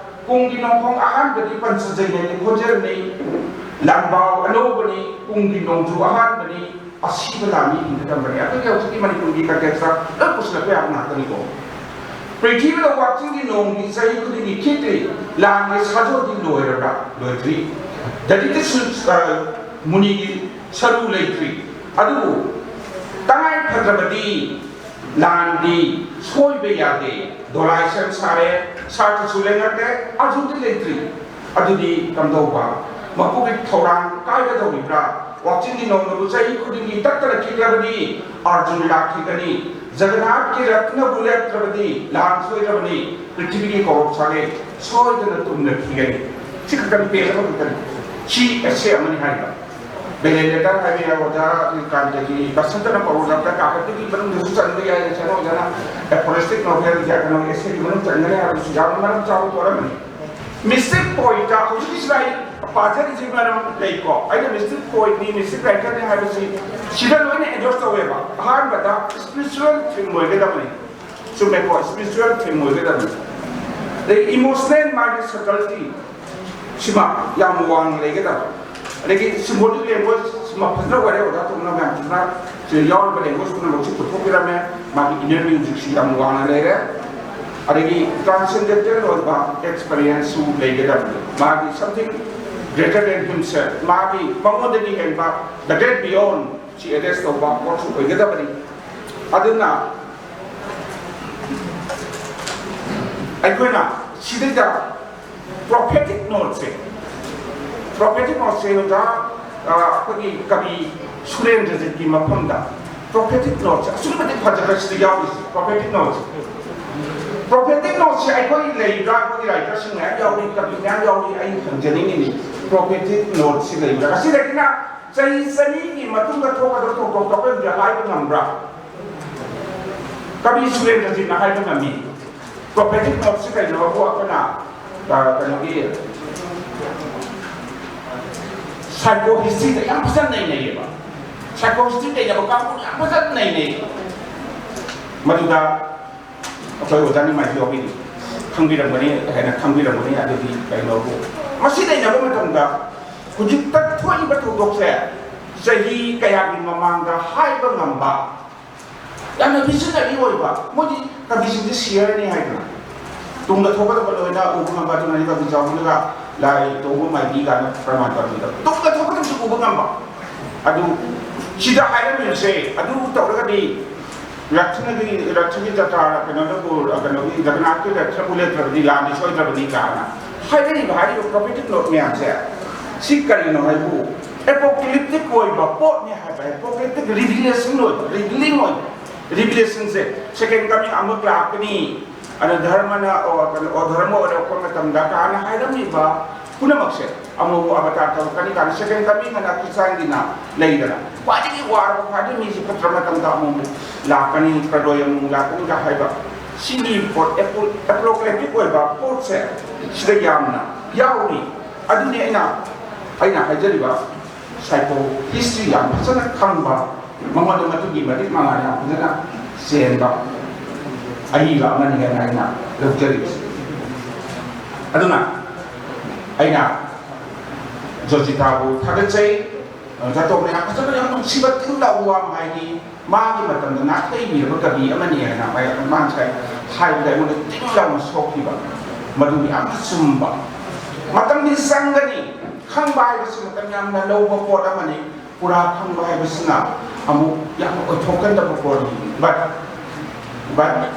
ꯀꯨꯝꯒꯤ ꯅꯣꯡꯈꯣꯡ ꯑꯍꯥꯟꯕꯗꯤ ꯄꯟꯆꯖꯩꯅꯒꯤ ꯈꯣꯟꯖꯦꯜꯅꯤ, ꯂꯥꯡꯕꯥꯎ ꯑꯅꯧꯕꯅꯤ, ꯀꯨꯝꯒꯤ ꯅꯣꯡꯖꯨ ꯑꯍꯥꯟꯕꯅꯤ, ꯑꯁꯤꯕ ꯂꯥꯟꯃꯤ ꯍꯤꯡꯒꯗꯕꯅꯤ꯫ ꯑꯗꯨꯒꯤ ꯍꯧꯖꯤꯛꯀꯤ ꯃꯅꯤꯄꯨꯔꯒꯤ ꯀꯟꯇꯦꯛꯁꯇ ꯂꯣꯏ ꯄꯨꯁꯤꯜꯂꯛꯄ ꯌꯥꯕ ꯉꯥꯛꯇꯅꯤꯀꯣ꯫ ꯄ꯭ꯔꯤꯊꯤꯕꯤꯗ ꯋꯥꯛꯆꯤꯡꯒꯤ ꯅꯣꯡꯗꯤ ꯆꯍꯤ ꯈꯨꯗꯤꯡꯒꯤ ꯈꯤꯛꯂꯤ, ꯂꯥꯟꯒꯤ ꯁꯥꯖꯣꯜꯗꯤ ꯂꯣꯏꯔꯕ꯭ꯔꯥ? ꯂꯣꯏꯗ꯭ꯔꯤ꯫ ꯗꯗꯤꯇ ꯁꯨ-, ꯑ, ꯃꯨꯅꯤꯒꯤ ꯁꯔꯨ ꯂꯩꯇ꯭ꯔꯤ꯫ ꯑꯗꯨꯕꯨ ꯇꯉꯥꯏ ꯐꯗ꯭ꯔꯕꯗꯤ ꯂꯥꯟꯗꯤ ꯁꯣꯏꯕ ꯌꯥꯗꯦ꯫ ꯗꯣꯂꯥꯏ ꯁꯦꯝ ꯁꯥꯔꯦ, ꯁꯥꯇ꯭ꯔꯁꯨ ꯂꯦꯡꯉꯛꯂꯦ, ꯑꯗꯨꯗꯤ ꯂꯩꯇ꯭ꯔꯤ꯫ ꯑꯗꯨꯗꯤ ꯀꯝꯗꯧꯕ? ꯃꯀꯨꯒꯤ ꯊꯧꯔꯥꯡ ꯀꯥꯏꯒꯗꯧꯔꯤꯕ꯭ꯔꯥ? ꯋꯥꯛꯆꯤꯡꯒꯤ ꯅꯣꯡꯃꯕꯨ ꯆꯍꯤ ꯈꯨꯗꯤꯡꯒꯤ ꯇꯠꯇꯅ ꯈꯤꯛꯂꯕꯗꯤ ꯑꯥꯔꯖꯨꯟ ꯂꯥꯛꯈꯤꯒꯅꯤ꯫ ꯖꯒꯟꯅꯥꯊꯀꯤ ꯔꯠꯅꯕꯨ ꯂꯦꯞꯇ꯭ꯔꯕꯗꯤ ꯂꯥꯟ ꯁꯣꯏꯗ꯭ꯔꯕꯅꯤ, ꯄ꯭ꯔꯤꯊꯤꯕꯤꯒꯤ ꯀꯣꯔꯣꯛ ꯁꯥꯒꯩ ꯁꯣꯏꯗꯅ ꯇꯨꯝꯅ ꯊꯤꯒꯅꯤ꯫ ꯁꯤ ꯈꯛꯇꯅꯤ, ꯄꯦꯖ ꯑꯃꯈꯛꯇꯅꯤ꯫ ꯁꯤ ꯑꯦꯁꯦ ꯑꯃꯅꯤ ꯍꯥꯏꯔꯤꯕ꯫ ꯕꯦꯂꯦꯟꯗꯦꯇꯔ ꯍꯥꯏꯕ ꯌꯥꯏ, ꯑꯣꯖꯥ ꯀꯥꯟꯇꯒꯤ ꯕꯁꯟꯇꯅ ꯄꯥꯎꯔꯧꯗ ꯀꯥꯈꯠꯄꯒꯤ ꯃꯅꯨꯡꯗꯁꯨ ꯆꯟꯕ ꯌꯥꯏ꯫ ꯉꯁꯥꯏ ꯑꯣꯖꯥꯅ ꯑꯦꯐꯣꯔꯤꯁꯇꯤꯛ ꯅꯣꯚꯦꯜ ꯀꯩꯅꯣ ꯑꯦꯁꯦꯒꯤ ꯃꯅꯨꯡ ꯆꯟꯒꯅꯤ ꯍꯥꯏꯕꯁꯨ ꯌꯥꯝꯅ ꯃꯔꯝ ꯆꯥꯕ ꯄꯣꯠ ꯑꯃꯅꯤ꯫ ꯃꯤꯁꯇꯤꯛ ꯄꯣꯏꯟꯇ ꯍꯧꯖꯤꯛꯀꯤꯁꯤꯗ ꯑꯩ ꯄꯥꯖꯔꯤꯁꯤ ꯃꯔꯝ ꯂꯩꯀꯣ꯫ ꯑꯩꯅ ꯃꯤꯁꯇꯤꯛ ꯄꯣꯏꯟꯅꯤ, ꯃꯤꯁꯇꯤꯛ ꯔꯥꯏꯇꯔꯅꯤ ꯍꯥꯏꯕꯁꯤ ꯁꯤꯗ ꯂꯣꯏꯅ ꯑꯦꯟꯗꯣꯔꯁ ꯇꯧꯋꯦꯕ꯫ ꯑꯍꯥꯟꯕꯗ ꯏꯁꯄꯤꯔꯤꯆꯨꯋꯦꯜ ꯊꯤꯝ ꯑꯣꯏꯒꯗꯕꯅꯤ꯫ ꯆꯨꯝꯃꯦꯀꯣ, ꯏꯁꯄꯤꯔꯤꯆꯨꯋꯦꯜ ꯊꯤꯝ ꯑꯣꯏꯒꯗꯕꯅꯤ꯫ ꯑꯗꯩ ꯏꯃꯣꯁꯅꯦꯜ ꯃꯥꯒꯤ ꯁꯇꯜꯇꯤ ꯁꯤꯃ ꯌꯥꯝ ꯋꯥꯡꯅ ꯂꯩꯒꯗꯕ꯫ ꯑꯗꯒꯤ ꯁꯤꯝꯕꯣꯂꯤꯛ ꯂꯦꯡꯒ꯭ꯋꯦꯖ ꯁꯤꯃ ꯐꯖꯅ ꯑꯣꯏꯔꯦ꯫ ꯑꯣꯖꯥ ꯇꯣꯝꯅ ꯃꯌꯥꯝ ꯐꯖꯅ ꯁꯤꯗ ꯌꯥꯎꯔꯤꯕ ꯂꯦꯡꯒ꯭ꯋꯦꯖ ꯄꯨꯝꯅꯃꯛꯁꯤ ꯄꯨꯊꯣꯛꯄꯤꯔꯝꯃꯦ꯫ ꯃꯥꯒꯤ ꯏꯅꯔ ꯃ꯭ꯌꯨꯖꯤꯛꯁꯤ ꯌꯥꯝ ꯋꯥꯡꯅ ꯂꯩꯔꯦ꯫ ꯑꯗꯒꯤ ꯇ꯭ꯔꯥꯟꯁꯦꯟꯗꯦꯟꯇꯦꯜ ꯑꯣꯏꯕ ꯑꯦꯛꯁꯄꯤꯔꯤꯌꯦꯟꯁꯁꯨ ꯂꯩꯒꯗꯕꯅꯤ꯫ ꯃꯥꯒꯤ something greater than himself, ꯃꯥꯒꯤ ꯃꯉꯣꯟꯗꯒꯤ ꯍꯦꯟꯕ, the great beyond ꯁꯤ ꯑꯦꯗ꯭ꯔꯦꯁ ꯇꯧꯕ ꯄꯣꯠꯁꯨ ꯑꯣꯏꯒꯗꯕꯅꯤ꯫ ꯑꯗꯨꯅ ꯑꯩꯈꯣꯏꯅ ꯁꯤꯗꯩꯗ ꯄ꯭ꯔꯣꯐꯦꯇꯤꯛ ꯅꯣꯠꯁꯦ, ꯄ꯭ꯔꯣꯐꯦꯇꯤꯛ ꯅꯣꯠꯁꯦ ꯑꯣꯖꯥ, ꯑ, ꯑꯩꯈꯣꯏꯒꯤ ꯀꯕꯤ ꯁꯨꯔꯦꯟꯗ꯭ꯔꯖꯤꯠꯀꯤ ꯃꯐꯝꯗ ꯄ꯭ꯔꯣꯐꯦꯇꯤꯛ ꯅꯣꯠꯁꯦ ꯑꯁꯨꯛꯀꯤ ꯃꯇꯤꯛ ꯐꯖꯕ ꯁꯤꯗ ꯌꯥꯎꯔꯤꯁꯦ, ꯄ꯭ꯔꯣꯐꯦꯇꯤꯛ ꯅꯣꯠꯁꯦ꯫ ꯄ꯭ꯔꯣꯐꯦꯇꯤꯛ ꯅꯣꯠꯁꯦ ꯑꯩꯈꯣꯏ ꯂꯩꯔꯤꯕ꯭ꯔꯥ? ꯑꯩꯈꯣꯏꯒꯤ ꯔꯥꯏꯇꯔꯁꯤꯡ ꯃꯌꯥꯝ ꯌꯥꯎꯔꯤ, ꯀꯕꯤ ꯃꯌꯥꯝ ꯌꯥꯎꯔꯤ꯫ ꯑꯩ ꯍꯪꯖꯅꯤꯡꯉꯤꯅꯤ, ꯄ꯭ꯔꯣꯐꯦꯇꯤꯛ ꯅꯣꯠꯁꯤ ꯂꯩꯕ꯭ꯔꯥ? ꯃꯁꯤꯗꯒꯤꯅ ꯆꯍꯤ ꯆꯅꯤꯒꯤ ꯃꯇꯨꯡꯗ ꯊꯣꯛꯀꯗꯕ ꯊꯧꯗꯣꯛꯇꯣ ꯑꯩꯈꯣꯏ ꯍꯧꯖꯤꯛ ꯍꯥꯏꯕ ꯉꯝꯕ꯭ꯔꯥ? ꯀꯕꯤ ꯁꯨꯔꯦꯟꯗ꯭ꯔꯖꯤꯠꯅ ꯍꯥꯏꯕ ꯉꯝꯃꯤ꯫ ꯄ꯭ꯔꯣꯐꯦꯇꯤꯛ ꯅꯣꯠꯁꯤ ꯀꯩꯅꯣꯕꯨ ꯑꯩꯈꯣꯏꯅ, ꯑ, ꯀꯩꯅꯣꯒꯤ ꯁꯥꯏꯀꯣ ꯍꯤꯁꯇ꯭ꯔꯤꯗ ꯌꯥꯝ ꯐꯖꯅ ꯅꯩꯅꯩꯌꯦꯕ꯫ ꯁꯥꯏꯀꯣ ꯍꯤꯁꯇ꯭ꯔꯤ ꯅꯩꯅꯕ ꯀꯥꯡꯕꯨ ꯌꯥꯝ ꯐꯖꯅ ꯅꯩꯅꯩ꯫ ꯃꯗꯨꯗ ꯑꯩꯈꯣꯏ ꯑꯣꯖꯥ ꯅꯤꯡꯃꯥꯏꯁꯨ ꯌꯥꯎꯕꯤꯔꯤ, ꯈꯪꯕꯤꯔꯝꯒꯅꯤ ꯍꯥꯏꯅ ꯈꯪꯕꯤꯔꯝꯒꯅꯤ꯫ ꯑꯗꯨꯗꯤ ꯀꯩꯅꯣꯕꯨ ꯃꯁꯤ ꯅꯩꯅꯕ ꯃꯇꯝꯗ ꯍꯧꯖꯤꯛꯇ ꯊꯣꯛꯏꯕ ꯊꯧꯗꯣꯛꯁꯦ ꯆꯍꯤ ꯀꯌꯥꯒꯤ ꯃꯃꯥꯡꯗ ꯍꯥꯏꯕ ꯉꯝꯕ ꯌꯥꯝꯅ ꯚꯤꯖꯅꯔꯤ ꯑꯣꯏꯕ, ꯃꯣꯏꯗꯤ ꯀꯕꯤꯁꯤꯡꯁꯦ ꯁꯤꯌꯔꯅꯤ ꯍꯥꯏꯗꯅ ꯇꯨꯡꯗ ꯊꯣꯛꯀꯗꯕ ꯂꯣꯏꯅ ꯎꯕ ꯉꯝꯕ, ꯑꯗꯨꯅꯅꯤ ꯀꯕꯤ ꯆꯥꯎꯕꯅꯒ ꯂꯥꯏ ꯇꯧꯕ ꯃꯥꯏꯕꯤ ꯀꯥꯏꯅ ꯄ꯭ꯔꯃꯥꯟ ꯇꯧꯔꯤꯗꯣ꯫ ꯇꯨꯡꯗ ꯊꯣꯛꯀꯗꯕꯁꯨ ꯎꯕ ꯉꯝꯕ꯫ ꯑꯗꯨ ꯁꯤꯗ ꯍꯥꯏꯔꯝꯃꯤꯕꯁꯦ, ꯑꯗꯨ ꯇꯧꯔꯒꯗꯤ ꯔꯊꯅꯒꯤ, ꯔꯊꯒꯤ ꯖꯇ꯭ꯔꯥ ꯀꯩꯅꯣꯗꯕꯨ, ꯀꯩꯅꯣꯒꯤ ꯖꯒꯟꯅꯥꯊꯀꯤ ꯔꯊꯕꯨ ꯂꯦꯞꯇ꯭ꯔꯕꯗꯤ ꯂꯥꯟꯗꯤ ꯁꯣꯏꯗ꯭ꯔꯕꯅꯤ ꯀꯥꯏꯅ ꯍꯥꯏꯔꯛꯏꯕ, ꯍꯥꯏꯔꯤꯕ ꯄ꯭ꯔꯣꯐꯦꯇꯤꯛ ꯅꯣꯠ ꯃꯌꯥꯝꯁꯦ, ꯁꯤ ꯀꯔꯤꯅꯣ ꯍꯥꯏꯕꯨ ꯑꯦꯄꯣꯀꯦꯂꯤꯞꯇꯤꯛ ꯑꯣꯏꯕ ꯄꯣꯠꯅꯤ ꯍꯥꯏꯕ, ꯑꯦꯄꯣꯀꯦꯂꯤꯞꯇꯤꯛ ꯔꯤꯚꯤꯂꯦꯁꯟ ꯑꯣꯏꯕ, ꯔꯤꯚꯤꯂꯤꯡ ꯑꯣꯏꯕ꯫ ꯔꯤꯚꯤꯂꯦꯁꯟꯁꯦ, ꯁꯦꯀꯦꯟ ꯀꯃꯤꯡ ꯑꯃꯨꯛ ꯂꯥꯛꯀꯅꯤ, ꯑꯗ ꯙꯔꯃꯅ ꯑꯣ, ꯀꯩꯅꯣ, ꯑꯣ, ꯙꯔꯃ ꯑꯣꯏꯔꯛꯄ ꯃꯇꯝꯗ ꯀꯥꯏꯅ ꯍꯥꯏꯔꯝꯃꯤꯕ ꯄꯨꯝꯅꯃꯛꯁꯦ ꯑꯃꯨꯛ ꯑꯃꯨꯛ ꯑꯕꯇꯥꯔ ꯇꯧꯔꯛꯀꯅꯤ ꯀꯥꯏꯅ, ꯁꯦꯀꯦꯟ ꯀꯃꯤꯡ ꯑꯅ ꯈ꯭ꯔꯤꯁꯇꯥꯟꯒꯤꯅ ꯂꯩꯗꯅ, ꯈ꯭ꯋꯥꯏꯗꯒꯤ ꯋꯥꯔꯕ, ꯈ꯭ꯋꯥꯏꯗꯒꯤ ꯃꯤꯁꯦ ꯐꯠꯇ꯭ꯔ ꯃꯇꯝꯗ ꯑꯃꯨꯛ ꯑꯃꯨꯛ ꯂꯥꯛꯀꯅꯤ, ꯄ꯭ꯔꯂꯣꯏ ꯑꯃꯨꯛ ꯂꯥꯛꯀꯅꯤꯒ ꯍꯥꯏꯕ ꯁꯤꯒꯤ ꯄꯣꯠ ꯑꯦꯄꯣ-, ꯑꯦꯄꯣꯀ꯭ꯂꯦꯞꯇꯤꯛ ꯑꯣꯏꯕ ꯄꯣꯠꯁꯦ ꯁꯤꯗ ꯌꯥꯝꯅ ꯌꯥꯎꯔꯤ꯫ ꯑꯗꯨꯅꯤ ꯑꯩꯅ, ꯑꯩꯅ ꯍꯥꯏꯖꯔꯤꯕ ꯁꯥꯏꯀꯣ ꯍꯤꯁꯇ꯭ꯔꯤ ꯌꯥꯝ ꯐꯖꯅ ꯈꯪꯕ, ꯃꯉꯣꯟꯗ ꯃꯗꯨꯒꯤ ꯃꯇꯤꯛ ꯃꯉꯥꯜ ꯌꯥꯝ ꯐꯖꯅ ꯆꯦꯟꯕ ꯑꯏꯕ ꯑꯃꯅꯤ ꯍꯥꯏꯅ ꯑꯩꯅ ꯂꯧꯖꯔꯤꯕꯁꯤ꯫ ꯑꯗꯨꯅ ꯑꯩꯅ ꯖꯣꯖꯤꯇꯥꯕꯨ ꯊꯥꯒꯠꯆꯩ꯫ ꯖꯥꯇꯣꯟꯅ ꯌꯥꯝ ꯐꯖꯅ, ꯌꯥꯝ ꯅꯨꯡꯁꯤꯕ ꯇꯤꯡ ꯂꯥꯎꯕ ꯋꯥ ꯑꯃ ꯍꯥꯏꯈꯤ꯫ ꯃꯥꯒꯤ ꯃꯇꯝꯗ ꯅꯥꯊꯩꯕꯤꯔꯕ ꯀꯕꯤ ꯑꯃꯅꯤ ꯍꯥꯏꯅ ꯃꯥ ꯉꯁꯥꯏ ꯍꯥꯏꯕꯗ ꯑꯩꯉꯣꯟꯗ ꯇꯤꯡ ꯂꯥꯎꯅ ꯁꯣꯛꯈꯤꯕ ꯃꯗꯨ ꯌꯥꯝꯅ ꯆꯨꯝꯕ꯫ ꯃꯇꯝꯗꯤ ꯆꯪꯒꯅꯤ꯫ ꯈꯪꯕ ꯍꯥꯏꯕꯁꯤ ꯃꯇꯝ ꯌꯥꯝꯅ ꯂꯧꯕ ꯄꯣꯠ ꯑꯃꯅꯤ꯫ ꯄꯨꯔꯥ ꯈꯪꯕ ꯍꯥꯏꯕꯁꯤꯅ ꯑꯃꯨꯛ ꯌꯥꯝꯅ ꯑꯣꯏꯊꯣꯛꯀꯟꯗꯕ ꯄꯣꯠꯅꯤ꯫ But, but,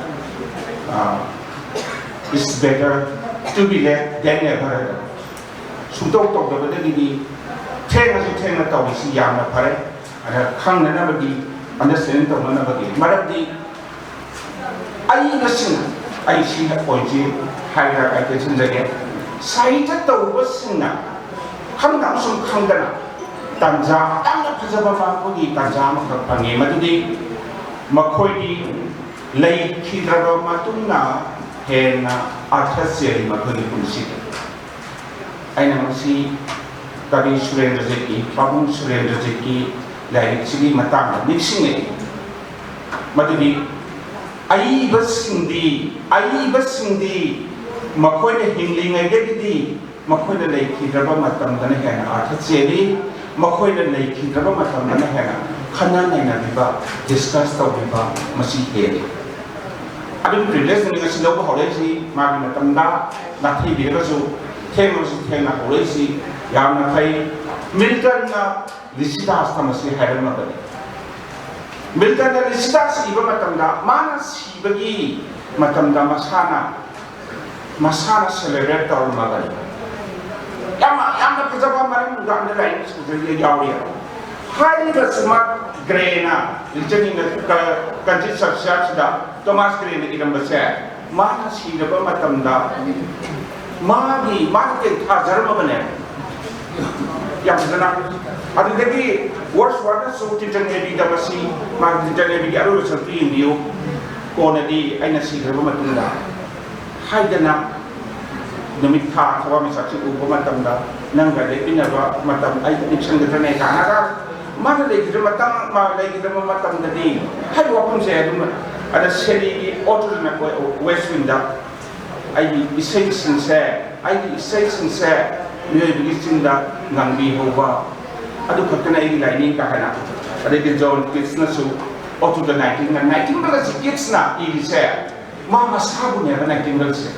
uh, it's better to be late than never ꯍꯥꯏꯕ꯫ ꯁꯨꯡꯇꯧ ꯇꯧꯗꯕꯗꯒꯤꯗꯤ ꯊꯦꯡꯉꯁꯨ ꯊꯦꯡꯅ ꯇꯧꯔꯤꯁꯤ ꯌꯥꯝꯅ ꯐꯔꯦ꯫ ꯑꯗ ꯈꯪꯅꯅꯕꯒꯤ, ꯑꯟꯗꯔꯁ꯭ꯇꯦꯟꯗꯤꯡ ꯇꯧꯅꯅꯕꯒꯤ꯫ ꯃꯔꯝꯗꯤ ꯑꯏꯕꯁꯤꯡ, ꯑꯩ ꯁꯤꯅ ꯄꯣꯏꯟꯁꯤ ꯍꯥꯏꯔꯒ ꯑꯩ ꯇꯦꯟꯁꯤꯟꯖꯒꯦ꯫ ꯁꯥꯍꯤꯇ꯭ꯌ ꯇꯧꯕꯁꯤꯡꯅ ꯈꯪꯗ ꯑꯃꯁꯨꯡ ꯈꯪꯗꯅ ꯇꯥꯟꯖꯥ, ꯌꯥꯝꯅ ꯐꯖꯕ ꯃꯈꯣꯏꯒꯤ ꯇꯥꯟꯖꯥ ꯑꯃꯈꯛ ꯐꯪꯉꯤ, ꯃꯗꯨꯗꯤ ꯃꯈꯣꯏꯗꯤ ꯂꯩꯈꯤꯗ꯭ꯔꯕ ꯃꯇꯨꯡꯅ ꯍꯦꯟꯅ ꯑꯥꯔꯊ ꯆꯦꯜꯂꯤ ꯃꯈꯣꯏꯒꯤ ꯄꯨꯟꯁꯤꯗ꯫ ꯑꯩꯅ ꯉꯁꯤ ꯀꯕꯤ ꯁꯨꯔꯦꯟꯗ꯭ꯔꯖꯤꯠꯀꯤ, ꯄꯥꯕꯨꯡ ꯁꯨꯔꯦꯟꯗ꯭ꯔꯖꯤꯠꯀꯤ ꯂꯥꯏꯔꯤꯛꯁꯤꯒꯤ ꯃꯇꯥꯡꯗ ꯅꯤꯡꯁꯤꯡꯉꯛꯏ꯫ ꯃꯗꯨꯗꯤ ꯑꯏꯕꯁꯤꯡꯗꯤ, ꯑꯏꯕꯁꯤꯡꯗꯤ ꯃꯈꯣꯏꯅ ꯍꯤꯡꯂꯤꯉꯩꯗꯒꯤꯗꯤ ꯃꯈꯣꯏꯅ ꯂꯩꯈꯤꯗ꯭ꯔꯕ ꯃꯇꯝꯗꯅ ꯍꯦꯟꯅ ꯑꯥꯔꯊ ꯆꯦꯜꯂꯤ, ꯃꯈꯣꯏꯅ ꯂꯩꯈꯤꯗ꯭ꯔꯕ ꯃꯇꯝꯗꯅ ꯍꯦꯟꯅ ꯈꯟꯅ ꯅꯩꯅꯕꯤꯕ, ꯗꯤꯁꯀꯁ ꯇꯧꯕꯤꯕ ꯃꯁꯤ ꯍꯦꯜꯂꯤ꯫ ꯑꯗꯨꯒꯤ ꯄ꯭ꯔꯤꯚꯤꯂꯦꯖꯇꯨꯅꯤ ꯉꯁꯤ ꯂꯧꯕ ꯍꯧꯔꯛꯏꯁꯤ꯫ ꯃꯥꯒꯤ ꯃꯇꯝꯗ ꯅꯥꯊꯩꯕꯤꯔꯒꯁꯨ ꯊꯦꯡꯂꯕꯁꯨ ꯊꯦꯡꯅ ꯍꯧꯔꯛꯏꯁꯤ ꯌꯥꯝꯅ ꯐꯩ꯫ ꯃꯤꯜꯇꯟꯅ ꯂꯤꯁꯤꯗꯥꯁꯇ ꯃꯁꯤ ꯍꯥꯏꯔꯝꯃꯕꯅꯤ꯫ ꯃꯤꯜꯇꯟꯅ ꯂꯤꯁꯤꯗꯥꯁ ꯏꯕ ꯃꯇꯝꯗ ꯃꯥꯅ ꯁꯤꯕꯒꯤ ꯃꯇꯝꯗ ꯃꯁꯥꯅ, ꯃꯁꯥꯅ ꯁꯦꯂꯦꯕ꯭ꯔꯦꯠ ꯇꯧꯔꯝꯃꯕꯅꯤ꯫ ꯌꯥꯝꯅ, ꯌꯥꯝꯅ ꯐꯖꯕ ꯃꯔꯝꯗ ꯑꯟꯗꯔꯂꯥꯏꯟ ꯁꯨꯗ꯭ꯔꯗꯤ ꯌꯥꯎꯔꯤ꯫ ꯍꯥꯏꯔꯤꯕꯁꯤꯃꯛ ꯒ꯭ꯔꯦꯅ ꯔꯤꯖꯅꯤꯡ ꯑꯗꯨ ꯀ-, ꯀꯟꯇ꯭ꯔꯤ ꯁꯕꯁꯤꯗ ꯇꯣꯃꯥꯁ ꯀ꯭ꯔꯦꯟꯅ ꯏꯔꯝꯕꯁꯦ, ꯃꯥꯅ ꯁꯤꯔꯕ ꯃꯇꯝꯗ ꯃꯥꯒꯤ, ꯃꯥꯅ ꯇꯦꯟꯊꯥꯖꯔꯝꯃꯕꯅꯦ꯫ ꯌꯥꯝ ꯐꯖꯅ꯫ ꯑꯗꯨꯗꯒꯤ ꯋꯥꯔꯗꯁꯋꯔꯊꯅꯁꯨ ꯇꯤꯟꯇꯟ ꯑꯦꯕꯤꯗ ꯃꯁꯤ, ꯃꯥꯒꯤ ꯇꯤꯟꯇꯟ ꯑꯦꯕꯤꯒꯤ ꯑꯔꯣꯏꯕ ꯁꯔꯨꯛꯇꯨ ꯌꯦꯡꯕꯤꯌꯨ, ꯀꯣꯟꯅꯗꯤ ꯑꯩꯅ ꯁꯤꯈ꯭ꯔꯕ ꯃꯇꯨꯡꯗ ꯍꯥꯏꯗꯅ ꯅꯨꯃꯤꯠ ꯊꯥ ꯊꯋꯥꯟꯃꯤꯆꯥꯛꯁꯤ ꯎꯕ ꯃꯇꯝꯗ ꯅꯪꯒ ꯂꯦꯞꯃꯤꯟꯅꯕ ꯃꯇꯝ ꯑꯩ ꯅꯤꯡꯁꯤꯡꯒꯗ꯭ꯔꯅꯦ ꯀꯥꯏꯅꯒ ꯃꯥꯅ ꯂꯩꯈꯤꯗ꯭ꯔ ꯃꯇꯝ, ꯃꯥ ꯂꯩꯈꯤꯗ꯭ꯔꯕ ꯃꯇꯝꯗꯗꯤ ꯍꯥꯏꯕ ꯋꯥꯐꯝꯁꯦ ꯑꯗꯨꯝ, ꯑꯗ ꯁꯦꯂꯤꯒꯤ ꯑꯣꯇꯣꯗꯅ ꯋꯦꯁ ꯋꯤꯡꯗ ꯑꯩꯒꯤ ꯏꯁꯩꯁꯤꯡꯁꯦ, ꯑꯩꯒꯤ ꯏꯁꯩꯁꯤꯡꯁꯦ ꯃꯤꯑꯣꯏꯕꯒꯤ ꯆꯤꯟꯗ ꯉꯥꯡꯕꯤꯍꯧꯕ, ꯑꯗꯨ ꯈꯛꯇꯅ ꯑꯩꯒꯤ ꯂꯥꯏꯅꯤꯡ ꯀꯥ ꯍꯦꯟꯅ꯫ ꯑꯗꯒꯤ ꯖꯣꯟ ꯀꯤꯠꯁꯅꯁꯨ ꯑꯣꯇꯣꯗ ꯅꯥꯏꯇꯤꯡꯒ, ꯅꯥꯏꯇꯤꯡꯒꯜ ꯑꯁꯤ ꯀꯤꯠꯁꯅ ꯏꯔꯤꯁꯦ ꯃꯥ ꯃꯁꯥꯕꯨꯅꯦꯕ ꯅꯥꯏꯇꯤꯡꯒꯜꯁꯦ꯫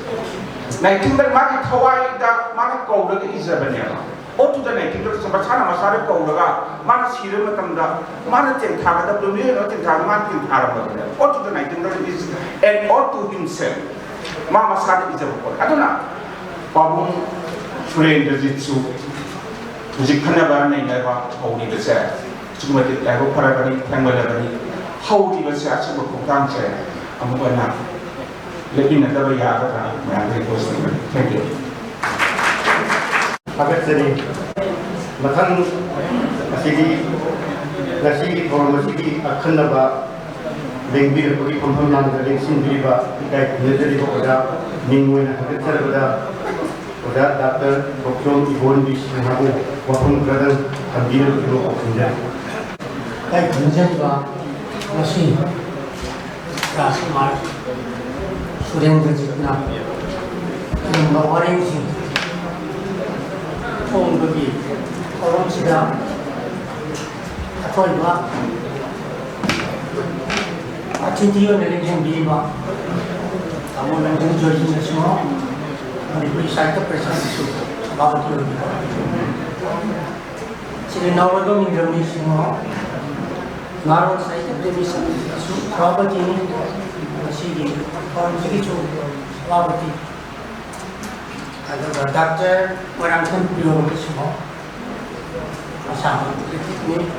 ꯅꯥꯏꯇꯤꯡꯒꯜ ꯃꯥꯒꯤ ꯊꯋꯥꯏꯗ ꯃꯥꯅ ꯀꯧꯔꯒ ꯏꯖꯕꯅꯦꯕ꯫ ꯑꯣꯇꯣꯗ ꯅꯥꯏꯇꯤꯡꯒꯜꯁꯦ ꯃꯁꯥꯅ ꯃꯁꯥꯗ ꯀꯧꯔꯒ ꯃꯥꯅ ꯁꯤꯔꯕ ꯃꯇꯝꯗ ꯃꯥꯅ ꯇꯦꯟꯊꯥꯒꯗꯕꯗꯣ ꯃꯤꯑꯣꯏ ꯑꯃ ꯇꯦꯟꯊꯥꯒ ꯃꯥꯅ ꯇꯦꯟꯊꯥꯔꯝꯕꯅꯦꯕ꯫ ꯑꯣꯇꯣꯗ ꯅꯥꯏꯇꯤꯡꯒꯜ is an ode to himself꯫ ꯃꯥ ꯃꯁꯥꯗ ꯏꯖꯕ ꯄꯣꯠ꯫ ꯑꯗꯨꯅ ꯄꯥꯕꯨꯡ ꯁꯨꯔꯦꯟꯗ꯭ꯔꯖꯤꯠꯁꯨ ꯍꯧꯖꯤꯛ ꯈꯟꯅꯕ ꯅꯩꯅꯕ ꯍꯧꯔꯤꯕꯁꯦ ꯑꯁꯨꯛꯀꯤ ꯃꯇꯤꯛ ꯂꯥꯏꯕꯛ ꯐꯔꯕꯅꯤ, ꯊꯦꯡꯃꯜꯂꯕꯅꯤ꯫ ꯍꯧꯔꯤꯕꯁꯦ ꯑꯁꯨꯝꯕ ꯈꯣꯡꯊꯥꯡꯁꯦ ꯑꯃꯨꯛ ꯍꯟꯅ ꯂꯦꯞꯃꯤꯟꯅꯗꯕ ꯌꯥꯒꯗ꯭ꯔꯥ? ꯃꯌꯥꯝꯗ ꯔꯤꯀ꯭ꯋꯦꯁ ꯇꯧꯖꯔꯤ꯫ Thank you꯫ ꯊꯥꯒꯠꯆꯔꯤ꯫ ꯃꯊꯪ ꯑꯁꯤꯗꯤ ꯉꯁꯤꯒꯤ ꯊꯧꯔꯝ ꯑꯁꯤꯒꯤ ꯑꯈꯟꯅꯕ ꯂꯦꯡꯕꯤꯔꯛꯄꯒꯤ ꯐꯝꯐꯝ ꯂꯥꯡꯗ ꯂꯦꯡꯁꯤꯟꯕꯤꯔꯤꯕ ꯏꯀꯥꯏ ꯈꯨꯝꯅꯖꯔꯤꯕ ꯑꯣꯖꯥ ꯃꯤꯡ ꯑꯣꯏꯅ ꯊꯥꯒꯠꯆꯔꯕꯗ ꯑꯣꯖꯥ ꯗꯥꯛꯇꯔ ꯊꯣꯛꯆꯣꯝ ꯏꯕꯣꯟꯕꯤ ꯁꯤꯡꯍꯕꯨ ꯋꯥꯐꯝ ꯈꯔꯗꯪ ꯊꯝꯕꯤꯔꯕꯗꯤ ꯈꯣꯡꯖꯔꯤ꯫ ꯑꯩ ꯈꯪꯖꯔꯤꯕ ꯉꯁꯤ ꯔꯥꯖꯀꯨꯃꯥꯔ ꯁꯨꯔꯦꯟꯗ꯭ꯔꯖꯤꯠꯅ ꯏꯔꯝꯕ ꯋꯥꯔꯦꯡꯁꯤꯡ ꯐꯣꯡꯕꯒꯤ ꯊꯧꯔꯝꯁꯤꯗ ꯑꯊꯣꯏꯕ ꯑꯇꯤꯊꯤ ꯑꯣꯏꯅ ꯂꯦꯡꯁꯤꯟꯕꯤꯔꯤꯕ ꯇꯥꯃꯣ ꯂꯟꯖꯟ ꯖꯣꯏꯒꯤꯅꯁꯨ ꯃꯅꯤꯄꯨꯔꯤ ꯁꯥꯍꯤꯇ꯭ꯌ ꯄꯔꯤꯁꯠꯀꯤꯁꯨ ꯁꯚꯥꯄꯇꯤ ꯑꯣꯏꯕꯤꯕ ꯁꯤꯗ ꯅꯧꯔꯕ ꯃꯤꯡꯖꯝ ꯃꯤꯁꯤꯡ ꯅꯥꯔꯣꯟ ꯁꯥꯍꯤꯇ꯭ꯌ ꯄ꯭ꯔꯦꯃꯤ ꯁꯪꯒꯤꯁꯨ ꯁꯚꯥꯄꯇꯤꯅꯤ, ꯃꯁꯤꯒꯤ ꯊꯧꯔꯝꯁꯤꯒꯤꯁꯨ ꯁꯚꯥꯄꯇꯤ, ꯑꯗꯨꯒ ꯗꯥꯛꯇꯔ ꯃꯣꯏꯔꯥꯡꯊꯦꯝ ꯄꯤꯌꯣꯟꯒꯤꯁꯨ ꯑꯁꯥꯝꯒꯤ ꯀ꯭ꯔꯤꯇꯤꯛꯅꯤ,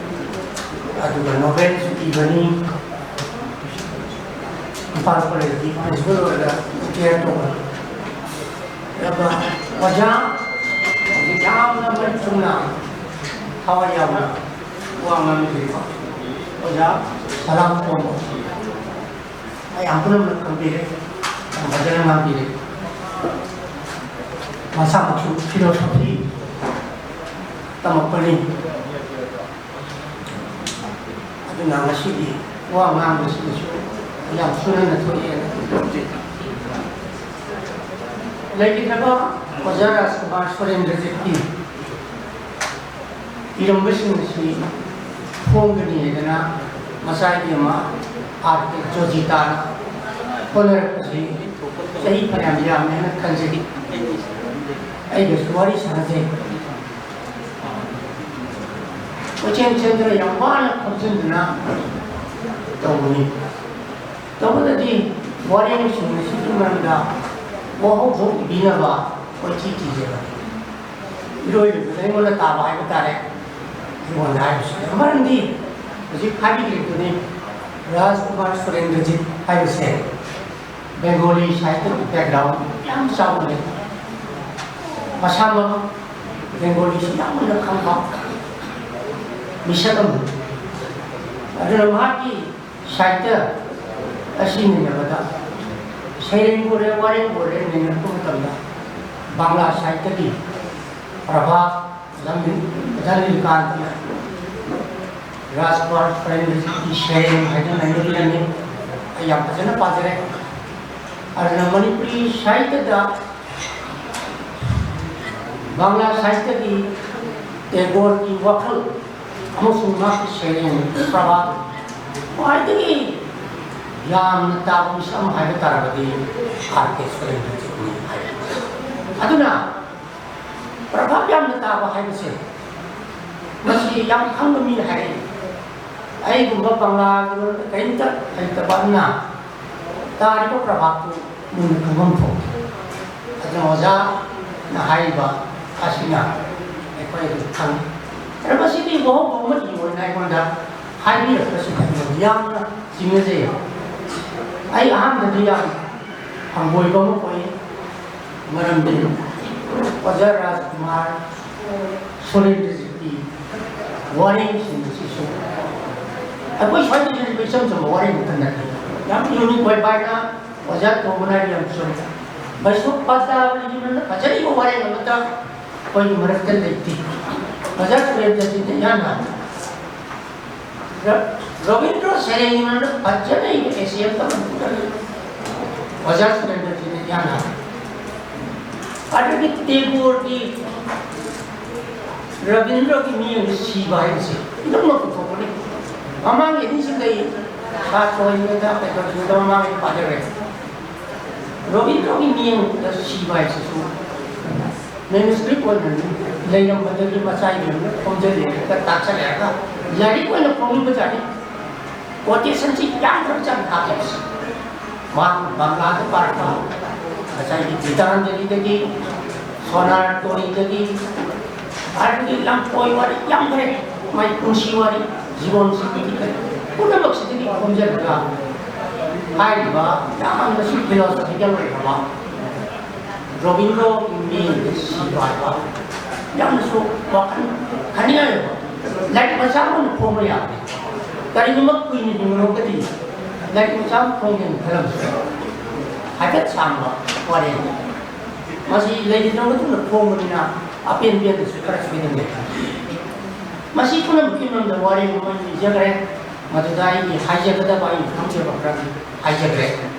ꯑꯗꯨꯒ ꯅꯣꯕꯦꯜꯁꯨ ꯏꯕꯅꯤ, ꯏꯝꯐꯥꯜ ꯀꯣꯂꯦꯖꯀꯤ ꯄ꯭ꯔꯤꯟꯁꯤꯄꯜ ꯑꯣꯏꯔꯒ ꯔꯤꯇꯤꯌꯔ ꯇꯧꯕ꯫ ꯑꯗꯨꯒ ꯑꯣꯖꯥ ꯍꯧꯖꯤꯛ ꯌꯥꯝꯅ ꯃꯔꯤꯛ ꯆꯨꯝꯅ, ꯊꯋꯥꯏ ꯌꯥꯎꯅ ꯋꯥ ꯉꯥꯡꯕꯤꯔꯤꯕ ꯑꯣꯖꯥ ꯁꯂꯥꯝ ꯇꯣꯝꯕ, ꯑꯩ ꯌꯥꯝ ꯄꯨꯝꯅꯃꯛ ꯈꯪꯕꯤꯔꯦ, ꯌꯥꯝ ꯐꯖꯅ ꯉꯥꯡꯕꯤꯔꯦ꯫ ꯃꯁꯥꯃꯛꯁꯨ ꯐꯤꯂꯣꯁꯣꯐꯤ ꯇꯝꯃꯛꯄꯅꯤ꯫ ꯑꯗꯨꯅ ꯉꯁꯤꯗꯤ ꯋꯥ ꯉꯥꯡꯕꯁꯤꯗꯁꯨ ꯌꯥꯝ ꯁꯣꯏꯅꯅ ꯊꯣꯛꯑꯦꯅ ꯂꯧꯖꯩ꯫ ꯂꯩꯈꯤꯗ꯭ꯔꯕ ꯑꯣꯖꯥ ꯔꯥꯖꯀꯨꯃꯥꯔ ꯁꯨꯔꯦꯟꯗ꯭ꯔꯖꯤꯠꯀꯤ ꯏꯔꯝꯕꯁꯤꯡ ꯑꯁꯤ ꯐꯣꯡꯒꯅꯤ ꯍꯥꯏꯗꯅ ꯃꯆꯥ ꯏꯕꯦꯝꯃ ꯑꯥꯔ ꯀꯦ ꯖꯣꯖꯤꯇꯥꯅ ꯍꯣꯠꯅꯔꯛꯄꯁꯤ ꯆꯍꯤ ꯐꯅꯌꯥꯝ ꯌꯥꯝꯃꯦꯅ ꯈꯟꯖꯩ꯫ ꯑꯩꯒꯁꯨ ꯋꯥꯔꯤ ꯁꯥꯟꯅꯖꯩ꯫ ꯀꯣꯏꯆꯦꯟ ꯆꯦꯟꯗꯨꯅ ꯌꯥꯝ ꯋꯥꯅ ꯈꯣꯝꯖꯤꯟꯗꯨꯅ ꯇꯧꯕꯅꯤ꯫ ꯇꯧꯕꯗꯗꯤ ꯋꯥꯔꯦꯡꯁꯤꯡ ꯑꯁꯤꯒꯤ ꯃꯔꯝꯗ ꯋꯥꯍꯧꯗꯣꯛ ꯏꯕꯤꯅꯕ ꯀꯣꯏꯊꯤ ꯊꯤꯖꯕꯅꯤ꯫ ꯏꯔꯣꯏꯔꯤꯕꯗ ꯑꯩꯉꯣꯟꯗ ꯇꯥꯕ ꯍꯥꯏꯕ ꯇꯥꯔꯦ꯫ ꯑꯩꯉꯣꯟꯗ ꯍꯥꯏꯕꯁꯤꯗ ꯃꯔꯝꯗꯤ ꯍꯧꯖꯤꯛ ꯍꯥꯏꯕꯤꯈ꯭ꯔꯤꯕꯗꯨꯅꯤ, ꯔꯥꯖꯀꯨꯃꯥꯔ ꯁꯨꯔꯦꯟꯗ꯭ꯔꯖꯤꯠ ꯍꯥꯏꯕꯁꯦ ꯕꯦꯡꯒꯣꯂꯤ ꯁꯥꯍꯤꯇ꯭ꯌꯒꯤ ꯕꯦꯛꯒ꯭ꯔꯥꯎꯟ ꯌꯥꯝ ꯆꯥꯎꯅ ꯂꯩ꯫ ꯃꯁꯥꯃꯛ ꯕꯦꯡꯒꯣꯂꯤꯁꯤ ꯌꯥꯝꯅ ꯈꯪꯕ ꯃꯤꯁꯛ ꯑꯃꯅꯤ꯫ ꯑꯗꯨꯅ ꯃꯍꯥꯛꯀꯤ ꯁꯥꯍꯤꯇ꯭ꯌ ꯑꯁꯤ ꯅꯩꯅꯕꯗ ꯁꯩꯔꯦꯡꯕꯨ ꯑꯣꯏꯔꯦ, ꯋꯥꯔꯦꯡꯕꯨ ꯑꯣꯏꯔꯦ ꯅꯩꯅꯔꯛꯄ ꯃꯇꯝꯗ ꯕꯪꯒ꯭ꯂꯥ ꯁꯥꯍꯤꯇ꯭ꯌꯒꯤ ꯄ꯭ꯔꯚꯥꯕ ꯂꯝꯕꯤ ꯔꯖꯅꯤꯀꯥꯟꯇꯅ ꯔꯥꯖꯀꯨꯃꯥꯔ ꯁꯨꯔꯦꯟꯗ꯭ꯔꯖꯤꯠꯀꯤ ꯁꯩꯔꯦꯡ ꯍꯥꯏꯅ ꯅꯩꯅꯕꯤꯔꯝꯃꯤ꯫ ꯑꯩ ꯌꯥꯝ ꯐꯖꯅ ꯄꯥꯖꯔꯦ꯫ ꯑꯗꯨꯅ ꯃꯅꯤꯄꯨꯔꯤ ꯁꯥꯍꯤꯇ꯭ꯌꯗ ꯕꯪꯒ꯭ꯂꯥ ꯁꯥꯍꯤꯇ꯭ꯌꯒꯤ ꯇꯦꯒꯣꯔꯒꯤ ꯋꯥꯈꯜ ꯑꯃꯁꯨꯡ ꯃꯍꯥꯛꯀꯤ ꯁꯩꯔꯦꯡ ꯄ꯭ꯔꯚꯥꯕ ꯈ꯭ꯋꯥꯏꯗꯒꯤ ꯌꯥꯝꯅ ꯇꯥꯕ ꯃꯤꯁꯛ ꯑꯃ ꯍꯥꯏꯕ ꯇꯥꯔꯕꯗꯤ ꯑꯥꯔ ꯀꯦ ꯁꯨꯔꯦꯟꯗ꯭ꯔꯖꯤꯠꯅꯤ ꯍꯥꯏ꯫ ꯑꯗꯨꯅ ꯄ꯭ꯔꯚꯥꯕ ꯌꯥꯝꯅ ꯇꯥꯕ ꯍꯥꯏꯕꯁꯦ ꯃꯁꯤ ꯌꯥꯝ ꯈꯪꯕ ꯃꯤꯅ ꯍꯥꯏꯔꯛꯏ꯫ ꯑꯩꯒꯨꯝꯕ ꯕꯪꯒ꯭ꯂꯥꯒꯤ ꯂꯣꯟꯗ ꯀꯔꯤꯝꯇ ꯍꯩꯇꯕ ꯑꯃꯅ ꯇꯥꯔꯤꯕ ꯄ꯭ꯔꯚꯥꯕꯇꯨ ꯃꯨꯟꯅ ꯈꯪꯐꯝ ꯊꯣꯛꯇꯦ꯫ ꯑꯗꯨꯅ ꯑꯣꯖꯥꯅ ꯍꯥꯏꯔꯤꯕ ꯑꯁꯤꯅ ꯑꯩꯈꯣꯏ ꯑꯗꯨꯝ ꯈꯪꯉꯤ꯫ ꯑꯗꯣ ꯃꯁꯤꯗꯤ ꯋꯥꯍꯧꯕ ꯑꯃꯒꯤ ꯑꯣꯏꯅ ꯑꯩꯉꯣꯟꯗ ꯍꯥꯏꯕꯤꯔꯛꯄꯁꯤꯗ ꯑꯩꯉꯣꯟꯗ ꯌꯥꯝꯅ ꯆꯤꯡꯅꯖꯩ꯫ ꯑꯩ ꯑꯍꯥꯟꯕꯗꯤ ꯌꯥꯝ ꯍꯪꯒꯣꯏꯕ ꯑꯃ ꯄꯣꯛꯏ꯫ ꯃꯔꯝꯗꯤ ꯑꯣꯖꯥ ꯔꯥꯖꯀꯨꯃꯥꯔ ꯁꯨꯔꯦꯟꯗ꯭ꯔꯖꯤꯠꯀꯤ ꯋꯥꯔꯦꯡꯁꯤꯡ ꯑꯁꯤꯁꯨ ꯑꯩꯈꯣꯏ ꯁ꯭ꯋꯥꯏꯗ ꯂꯩꯔꯤꯕ ꯏꯆꯝ ꯆꯝꯕ ꯋꯥꯔꯦꯡ ꯑꯃꯇ ꯅꯠꯇꯦ꯫ ꯌꯥꯝ ꯌꯨꯅꯤꯛ ꯑꯣꯏꯕ ꯍꯥꯏꯅ ꯑꯣꯖꯥ ꯇꯣꯝꯕꯅ ꯌꯥꯝ ꯆꯨꯝꯃꯤ꯫ ꯃꯩꯁꯣꯛ ꯄꯥꯖꯥꯕ ꯌꯨꯝꯗ ꯐꯖꯔꯤꯕ ꯋꯥꯔꯦꯡ ꯑꯃꯇ ꯑꯩꯈꯣꯏꯒꯤ ꯃꯔꯛꯇ ꯂꯩꯇꯦ꯫ ꯑꯣꯖꯥ ꯁꯨꯔꯦꯟꯗ꯭ꯔꯖꯤꯠꯅ ꯏꯍꯥꯟ ꯍꯥꯟꯅ ꯔ-, ꯔꯕꯤꯟꯗ꯭ꯔ ꯁꯩꯔꯦꯡꯒꯤ ꯃꯔꯝꯗ ꯐꯖꯅ ꯏꯕ essay ꯑꯃꯇ ꯃꯅꯤꯄꯨꯔꯗ ꯂꯩ꯫ ꯑꯣꯖꯥ ꯁꯨꯔꯦꯟꯗ꯭ꯔꯖꯤꯠꯅ ꯏꯍꯥꯟ ꯍꯥꯟꯅ꯫ ꯑꯗꯨꯒꯤ ꯇꯦꯒꯣꯔꯒꯤ ꯔꯕꯤꯟꯗ꯭ꯔꯒꯤ ꯃꯤꯠꯌꯦꯡꯗ ꯁꯤꯕ ꯍꯥꯏꯕꯁꯦ ꯏꯅꯧꯅꯧ ꯄꯨꯊꯣꯛꯄꯅꯤ꯫ ꯃꯃꯥꯡꯒꯤ ꯑꯅꯤꯁꯤꯗ ꯑꯩ ꯁꯥꯇ꯭ꯔ ꯑꯣꯏꯔꯤꯉꯩꯗ ꯀꯩꯗꯧꯔꯤꯉꯩꯗ ꯃꯃꯥꯡꯒꯤ ꯄꯥꯖꯔꯦ꯫ ꯔꯕꯤꯟꯗ꯭ꯔꯒꯤ ꯃꯤꯠꯌꯦꯡꯗ ꯁꯤꯕ ꯍꯥꯏꯁꯤꯁꯨ manuscript ꯑꯣꯏꯅ ꯂꯩꯔꯝꯕꯗꯒꯤ ꯃꯆꯥ ꯏꯕꯤꯅ ꯈꯣꯝꯖꯤꯜꯂꯦꯔꯒ ꯇꯥꯛꯁꯜꯂꯦꯔꯒ ꯂꯥꯏꯔꯤꯛ ꯑꯣꯏꯅ ꯐꯣꯡꯂꯤꯕꯖꯥꯠꯅꯤ꯫ Quotationꯁꯤ ꯌꯥꯝꯈ꯭ꯔꯕꯖꯥꯠꯅꯤ ꯍꯥꯞꯄꯤꯕꯁꯤ꯫ ꯃꯍꯥꯛ ꯕꯪꯒ꯭ꯂꯥꯗ ꯄꯥꯔꯛꯄ ꯉꯁꯥꯏꯒꯤ ꯒꯤꯇꯥꯟꯖꯂꯤꯗꯒꯤ, ꯁꯣꯅꯥꯔ ꯇꯣꯔꯤꯗꯒꯤ, ꯑꯗꯨꯗꯒꯤ ꯂꯝꯀꯣꯏ ꯋꯥꯔꯤ ꯌꯥꯝꯈ꯭ꯔꯦ꯫ ꯃꯥꯏ ꯄꯨꯟꯁꯤ ꯋꯥꯔꯤ, ꯖꯤꯕꯣꯟ ꯁꯤꯡꯒꯤ ꯀꯔꯤ ꯄꯨꯝꯅꯃꯛꯁꯤꯗꯒꯤ ꯈꯣꯝꯖꯤꯜꯂꯒ ꯍꯥꯏꯔꯤꯕ ꯌꯥꯝꯅꯁꯨ philosophical ꯑꯣꯏꯈ꯭ꯔꯕ ꯔꯣꯕꯤꯟꯗ꯭ꯔꯣꯒꯤ ꯃꯤꯠꯌꯦꯡꯗ ꯁꯤꯕ ꯍꯥꯏꯕ ꯌꯥꯝꯅꯁꯨ ꯋꯥꯈꯜ ꯈꯟꯅꯤꯡꯉꯥꯏ ꯑꯣꯏꯕ ꯂꯥꯏꯔꯤꯛ ꯃꯆꯥ ꯑꯃ ꯐꯣꯡꯕ ꯌꯥꯕꯅꯤ꯫ ꯀꯔꯤꯒꯨꯝꯕ ꯀꯨꯏꯅ ꯍꯤꯡꯉꯨꯔꯒꯗꯤ ꯂꯥꯏꯔꯤꯛ ꯃꯆꯥ ꯑꯃ ꯐꯣꯡꯒꯦꯅ ꯈꯜꯂꯝꯕꯁꯨ ꯌꯥꯏ꯫ ꯍꯥꯏꯐꯦꯠ ꯁꯥꯡꯕ ꯋꯥꯔꯦꯡ꯫ ꯃꯁꯤ ꯂꯩꯈꯤꯗ꯭ꯔ ꯃꯇꯨꯡꯗ ꯐꯣꯡꯕꯅꯤꯅ ꯑꯄꯦꯟ ꯄꯦꯟꯗꯁꯨ ꯈꯔ ꯁꯣꯏꯗꯅ ꯂꯩ꯫ ꯃꯁꯤ ꯄꯨꯝꯅꯃꯛꯀꯤ ꯃꯔꯝꯗ ꯋꯥꯔꯦꯡ ꯑꯃ ꯏꯖꯈ꯭ꯔꯦ꯫ ꯃꯗꯨꯗ ꯑꯩꯒꯤ ꯍꯥꯏꯖꯒꯗꯕ ꯑꯩꯒꯤ ꯈꯪꯖꯕ ꯈꯔ ꯍꯥꯏꯖꯈ꯭ꯔꯦ꯫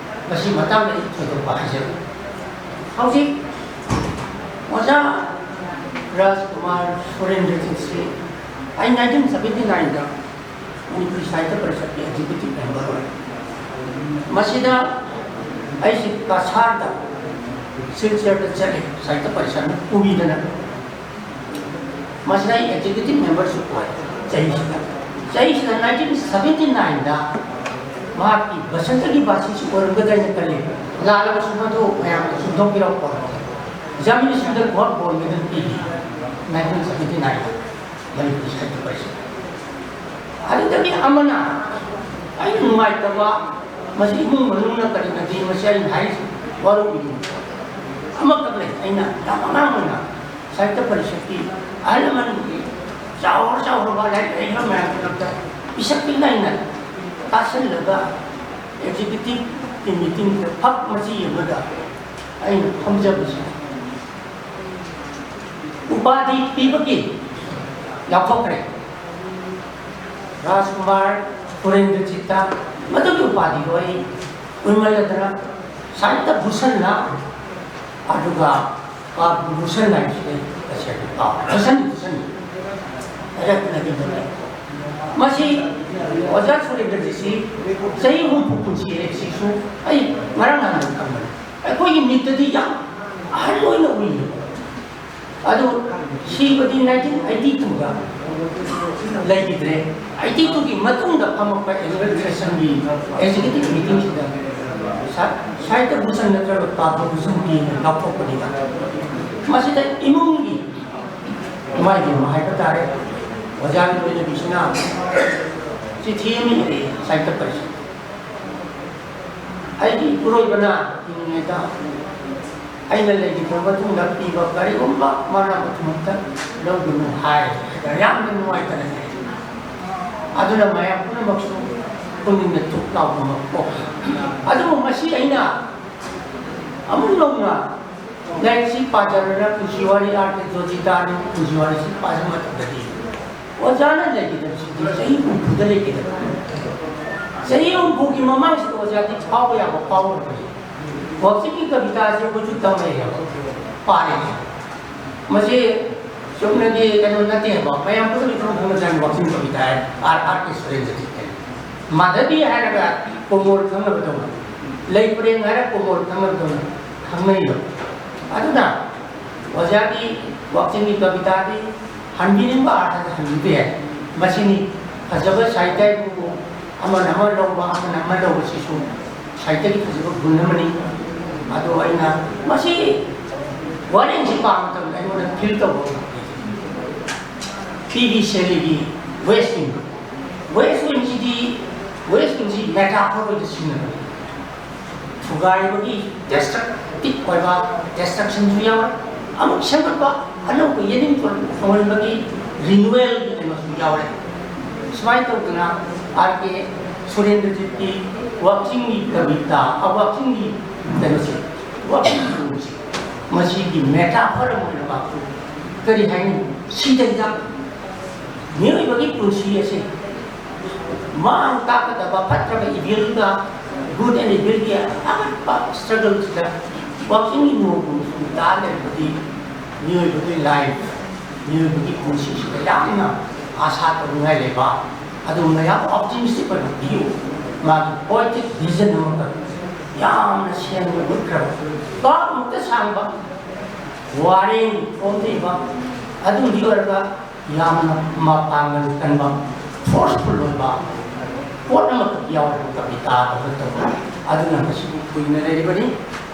ꯃꯁꯤ ꯃꯇꯥꯡꯗ ꯑꯩ ꯊꯣꯏꯗꯣꯛꯄ ꯍꯥꯏꯖꯔꯣꯏ꯫ ꯍꯧꯖꯤꯛ ꯑꯣꯖꯥ ꯔꯥꯖꯀꯨꯃꯥꯔ ꯁꯨꯔꯦꯟꯗ꯭ꯔꯖꯤꯠꯁꯤ ꯑꯩ nineteen seventy nineꯗ ꯃꯅꯤꯄꯨꯔꯤ ꯁꯥꯍꯤꯇ꯭ꯌ ꯄꯔꯤꯁꯠꯀꯤ executive member ꯑꯣꯏ꯫ ꯃꯁꯤꯗ ꯑꯩꯁꯤ ꯀꯁꯥꯔꯗ ꯁꯤꯜꯆꯔꯗ ꯆꯠꯂꯤ, ꯁꯥꯍꯤꯇ꯭ꯌ ꯄꯔꯤꯁꯠꯅ ꯄꯨꯕꯤꯗꯅ꯫ ꯃꯁꯤꯗ ꯑꯩ executive memberꯁꯨ ꯑꯣꯏ ꯆꯍꯤꯁꯤꯗ꯫ ꯆꯍꯤꯁꯤꯗ nineteen seventy nineꯗ ꯃꯍꯥꯛꯀꯤ ꯕꯁꯟꯇꯒꯤ ꯕꯥꯁꯤꯁꯨ ꯑꯣꯏꯔꯝꯒꯗ꯭ꯔꯥ ꯍꯥꯏꯅ ꯈꯜꯂꯤ꯫ ꯂꯥꯜꯂꯕꯁꯨ ꯃꯗꯨ ꯃꯌꯥꯝꯅ ꯆꯨꯝꯊꯣꯛꯄꯤꯔꯛꯄ꯫ Examination ꯗ ꯒꯣꯜꯗ ꯃꯦꯗꯜ ꯄꯤꯔꯤ nineteen seventy nineꯗ ꯃꯅꯤꯄꯨꯔ ꯁꯥꯍꯤꯇ꯭ꯌ ꯄꯔꯤꯁꯠ꯫ ꯑꯗꯨꯗꯒꯤ ꯑꯃꯅ ꯑꯩꯅ ꯅꯨꯡꯉꯥꯏꯇꯕ ꯃꯁꯤ ꯏꯃꯨꯡ ꯃꯅꯨꯡꯅ ꯀꯔꯤꯅꯗꯤ ꯃꯁꯤ ꯑꯩꯅ ꯍꯥꯏꯔꯤꯁꯤ ꯋꯥꯔꯧꯕꯤꯒꯅꯨ꯫ ꯑꯃꯈꯛ ꯂꯩ, ꯑꯩꯅ ꯌꯥꯝ ꯑꯉꯥꯡ ꯑꯣꯏꯅ ꯁꯥꯍꯤꯇ꯭ꯌ ꯄꯔꯤꯁꯠꯀꯤ ꯑꯍꯜ ꯂꯃꯟꯒꯤ ꯆꯥꯎꯔ ꯆꯥꯎꯔꯕ ꯂꯥꯏꯔꯤꯛ ꯍꯩꯕ ꯃꯌꯥꯝꯒꯤꯗꯃꯛꯇ ꯄꯤꯁꯛ ꯄꯤꯛꯅ ꯑꯩꯅ ꯇꯥꯁꯤꯜꯂꯒ ꯑꯦꯛꯖꯤꯀ꯭ꯌꯨꯇꯤꯚꯀꯤ ꯃꯤꯇꯤꯡꯗ ꯐꯛ ꯃꯆꯤ ꯑꯃꯗ ꯑꯩꯅ ꯐꯝꯖꯕꯁꯤ ꯎꯄꯥꯙꯤ ꯄꯤꯕꯒꯤ ꯂꯥꯎꯊꯣꯛꯈ꯭ꯔꯦ꯫ ꯔꯥꯖꯀꯨꯃꯥꯔ ꯁꯨꯔꯦꯟꯗ꯭ꯔꯖꯤꯠꯇ ꯃꯗꯨꯒꯤ ꯎꯄꯥꯙꯤꯗꯣ ꯑꯩ ꯀꯨꯏꯃꯜꯂꯗꯅ ꯁꯥꯍꯤꯇ꯭ꯌ ꯚꯨꯁꯟꯂ ꯑꯗꯨꯒ ꯄꯗꯃ ꯚꯨꯁꯟ ꯍꯥꯏꯕꯁꯤꯗꯤ ꯇꯁꯦꯡꯅ ꯀꯥꯎ ꯚꯨꯁꯟ ꯚꯨꯁꯟ ꯍꯥꯏꯔꯛꯇꯅꯗꯤ ꯂꯩ꯫ ꯃꯁꯤ ꯑꯣꯖꯥ ꯁꯨꯔꯦꯟꯗ꯭ꯔꯖꯤꯠꯁꯤ ꯆꯍꯤ ꯍꯨꯝꯐꯨ ꯄꯨꯟꯁꯤ ꯍꯥꯏꯕꯁꯤꯁꯨ ꯑꯩ ꯉꯔꯥꯡ ꯅꯍꯥꯟ ꯈꯪꯕꯅꯤ꯫ ꯑꯩꯈꯣꯏꯒꯤ ꯃꯤꯠꯇꯗꯤ ꯌꯥꯝ ꯑꯍꯜ ꯑꯣꯏꯅ ꯎꯏꯌꯦ꯫ ꯑꯗꯨ ꯁꯤꯕꯗꯤ ꯅꯥꯏꯟꯇꯤꯟ ꯑꯩꯠꯇꯤ ꯇꯨꯗ ꯂꯩꯈꯤꯗ꯭ꯔꯦ꯫ ꯑꯩꯠꯇꯤ ꯇꯨꯒꯤ ꯃꯇꯨꯡꯗ ꯐꯝꯃꯛꯄ ꯑꯦꯅꯨꯋꯦꯜ ꯁꯦꯁꯟꯒꯤ ꯑꯦꯛꯖꯤꯀ꯭ꯌꯨꯇꯤꯚ ꯃꯤꯇꯤꯡꯁꯤꯗ ꯁꯥ-, ꯁꯥꯍꯤꯇ꯭ꯌ ꯚꯨꯁꯟ ꯅꯠꯇ꯭ꯔꯒ ꯄꯗꯃ ꯚꯨꯁꯟ ꯄꯤꯅ ꯂꯥꯎꯊꯣꯛꯄꯅꯤꯅ ꯃꯁꯤꯗ ꯏꯃꯨꯡꯒꯤ ꯏꯃꯥ ꯏꯕꯦꯝꯃ ꯍꯥꯏꯕ ꯇꯥꯔꯦ, ꯑꯣꯖꯥ ꯂꯣꯏꯅꯕꯤꯁꯤꯅ ꯆꯤꯊꯤ ꯑꯃ ꯏꯔꯛꯑꯦ ꯁꯥꯍꯤꯇ꯭ꯌ ꯄꯔꯤꯁꯠ꯫ ꯑꯩꯒꯤ ꯏꯄꯨꯔꯣꯏꯕꯅ ꯍꯤꯡꯂꯤꯉꯩꯗ ꯑꯩꯅ ꯂꯩꯈꯤꯗ꯭ꯔꯕ ꯃꯇꯨꯡꯗ ꯄꯤꯕ ꯀꯔꯤꯒꯨꯝꯕ ꯃꯅꯥ ꯃꯊꯨꯝ ꯑꯝꯇ ꯂꯧꯒꯅꯨ ꯍꯥꯏ ꯍꯥꯏꯗꯅ ꯌꯥꯝꯅ ꯅꯨꯡꯉꯥꯏꯇꯅ ꯂꯩ꯫ ꯑꯗꯨꯅ ꯃꯌꯥꯝ ꯄꯨꯝꯅꯃꯛꯁꯨ ꯄꯨꯛꯅꯤꯡꯗ ꯊꯨꯛ ꯂꯥꯎꯕ ꯑꯃ ꯄꯣꯛꯈꯤ꯫ ꯑꯗꯨꯕꯨ ꯃꯁꯤ ꯑꯩꯅ ꯑꯃꯨꯛ ꯅꯧꯅ ꯂꯥꯏꯔꯤꯛꯁꯤ ꯄꯥꯖꯔꯒ ꯄꯨꯟꯁꯤ ꯋꯥꯔꯤ ꯑꯥꯔ ꯀꯦ ꯖꯣꯖꯤꯇꯥꯒꯤ ꯄꯨꯟꯁꯤ ꯋꯥꯔꯤꯁꯤ ꯄꯥꯖꯕ ꯃꯇꯝꯗꯗꯤ ꯑꯣꯖꯥꯅ ꯂꯩꯈꯤꯗꯕꯁꯤꯗꯤ ꯆꯍꯤ ꯍꯨꯝꯐꯨꯗ ꯂꯩꯈꯤꯗꯕ꯫ ꯆꯍꯤ ꯍꯨꯝꯐꯨꯒꯤ ꯃꯃꯥꯡꯁꯤꯗ ꯑꯣꯖꯥꯗꯤ ꯐꯥꯎꯕ ꯌꯥꯕ ꯐꯥꯎꯔꯕꯅꯤ꯫ ꯋꯥꯛꯆꯤꯡꯒꯤ ꯀꯕꯤꯇꯥꯁꯦ ꯑꯩꯈꯣꯏꯁꯨ ꯇꯝꯃꯛꯑꯦꯕ, ꯄꯥꯔꯦ꯫ ꯃꯁꯤ ꯆꯨꯝꯅꯒꯤ ꯀꯩꯅꯣ ꯅꯠꯇꯦꯕ, ꯃꯌꯥꯝ ꯄꯨꯝꯅꯃꯛ ꯏꯈꯪ ꯈꯪꯅꯖꯥꯠꯅꯤ ꯋꯥꯛꯆꯤꯡ ꯀꯕꯤꯇꯥ ꯍꯥꯏ ꯑꯥꯔ ꯑꯥꯔ ꯀꯦ ꯁꯨꯔꯦꯟꯗ꯭ꯔꯖꯤꯠ ꯍꯥꯏ꯫ ꯃꯥꯙꯕꯤ ꯍꯥꯏꯔꯒ ꯀꯣꯃꯣꯜ ꯈꯪꯅꯕꯗꯧꯅ, ꯂꯩ ꯄꯔꯦꯡ ꯍꯥꯏꯔ ꯀꯣꯃꯣꯜ ꯈꯪꯅꯕꯗꯧꯅ ꯈꯪꯅꯩꯕ꯫ ꯑꯗꯨꯅ ꯑꯣꯖꯥꯒꯤ ꯋꯥꯛꯆꯤꯡꯒꯤ ꯀꯕꯤꯇꯥꯗꯤ ꯍꯟꯕꯤꯅꯤꯡꯕ ꯑꯥꯔꯊꯗ ꯍꯟꯕꯤꯕ ꯌꯥꯏ꯫ ꯃꯁꯤꯅꯤ ꯐꯖꯕ ꯁꯥꯍꯤꯇ꯭ꯌꯕꯨ ꯑꯃꯅ ꯑꯃ ꯂꯧꯕ, ꯑꯃꯅ ꯑꯃ ꯂꯧꯕꯁꯤꯁꯨ ꯁꯥꯍꯤꯇ꯭ꯌꯒꯤ ꯐꯖꯕ ꯒꯨꯟ ꯑꯃꯅꯤ꯫ ꯑꯗꯣ ꯑꯩꯅ ꯃꯁꯤ ꯋꯥꯔꯦꯡꯁꯤ ꯄꯥꯕ ꯃꯇꯝꯗ ꯑꯩꯉꯣꯟꯗ ꯐꯤꯜ ꯇꯧꯕ ꯄꯤ ꯕꯤ ꯁꯦꯂꯤꯒꯤ ꯋꯦꯁ ꯋꯤꯡ꯫ ꯋꯦꯁ ꯋꯤꯡꯁꯤꯗꯤ ꯋꯦꯁꯁꯤꯡꯁꯤ ꯃꯦꯇꯥꯐꯣꯔ ꯑꯣꯏꯅ ꯁꯤꯖꯤꯟꯅꯕꯅꯤ꯫ ꯊꯨꯒꯥꯏꯕꯒꯤ ꯗꯦꯁꯇ꯭ꯔꯛꯇꯤꯚ ꯑꯣꯏꯕ ꯗꯦꯁꯇ꯭ꯔꯛꯁꯟꯁꯨ ꯌꯥꯎꯔꯦ, ꯑꯃꯨꯛ ꯁꯦꯝꯒꯠꯄ, ꯑꯅꯧꯕ ꯌꯦꯅꯤꯡ ꯊꯣꯟꯍꯟꯕꯒꯤ ꯔꯤꯅꯨꯋꯦꯜꯒꯤ ꯀꯩꯅꯣꯁꯨ ꯌꯥꯎꯔꯦ꯫ ꯁꯨꯃꯥꯏꯅ ꯇꯧꯗꯅ ꯑꯥꯔ ꯀꯦ ꯁꯨꯔꯦꯟꯗ꯭ꯔꯖꯤꯠꯀꯤ ꯋꯥꯛꯆꯤꯡꯒꯤ ꯀꯕꯤꯇꯥ, ꯑ, ꯋꯥꯛꯆꯤꯡꯒꯤ ꯀꯩꯅꯣꯁꯦ, ꯋꯥꯛꯆꯤꯡꯒꯤ ꯂꯨꯁꯦ, ꯃꯁꯤꯒꯤ ꯃꯦꯇꯥꯐꯔ ꯑꯃ ꯑꯣꯏꯅ ꯄꯥꯡꯊꯣꯛꯏ꯫ ꯀꯔꯤ ꯍꯥꯏꯅꯤ? ꯁꯤꯗꯩꯗ ꯃꯤꯑꯣꯏꯕꯒꯤ ꯄꯨꯟꯁꯤ ꯑꯁꯤ ꯃꯥꯡ ꯇꯥꯛꯀꯗꯕ ꯐꯠꯇ꯭ꯔꯕ ꯏꯚꯤꯜꯒ ꯒꯨꯗ ꯑꯦꯟ ꯏꯚꯤꯜꯒꯤ ꯑꯉꯛꯄ ꯁ꯭ꯇ꯭ꯔꯒꯜꯁꯤꯗ ꯋꯥꯛꯆꯤꯡꯒꯤ ꯅꯣꯡꯃ ꯁꯨꯝ ꯇꯥ ꯂꯩꯔꯕꯗꯤ ꯃꯤꯑꯣꯏꯕꯒꯤ ꯂꯥꯏꯐ, ꯃꯤꯑꯣꯏꯕꯒꯤ ꯄꯨꯟꯁꯤꯁꯤꯗ ꯌꯥꯝꯅ ꯑꯥꯁꯥ ꯇꯧꯅꯤꯡꯉꯥꯏ ꯂꯩꯕ, ꯑꯗꯨꯒꯨꯝꯕ ꯌꯥꯝ ꯑꯣꯞꯇꯤꯃꯤꯁꯇꯤꯛ ꯑꯣꯏꯕ ꯚ꯭ꯌꯨ, ꯃꯥꯒꯤ ꯄꯣꯏꯇꯤꯛ ꯚꯤꯖꯟ ꯑꯃꯈꯛ ꯌꯥꯝꯅ ꯁꯦꯡꯅ ꯎꯠꯈ꯭ꯔꯕ, ꯄꯥꯛ ꯑꯃꯨꯛꯇ ꯁꯥꯡꯕ, ꯋꯥꯔꯦꯡ ꯐꯣꯡꯗ꯭ꯔꯤꯕ, ꯑꯗꯨꯝꯗꯤ ꯑꯣꯏꯔꯒ ꯌꯥꯝꯅ ꯃꯄꯥꯡꯒꯜ ꯀꯟꯕ, ꯐꯣꯔꯁꯐꯨꯜ ꯑꯣꯏꯕ ꯄꯣꯠ ꯑꯃꯈꯛ ꯌꯥꯎꯔꯤꯕ ꯀꯕꯤꯇꯥ ꯑꯃꯈꯛ ꯇꯧꯕ꯫ ꯑꯗꯨꯅ ꯃꯁꯤꯕꯨ ꯀꯨꯏꯅ ꯂꯩꯔꯤꯕꯅꯤ꯫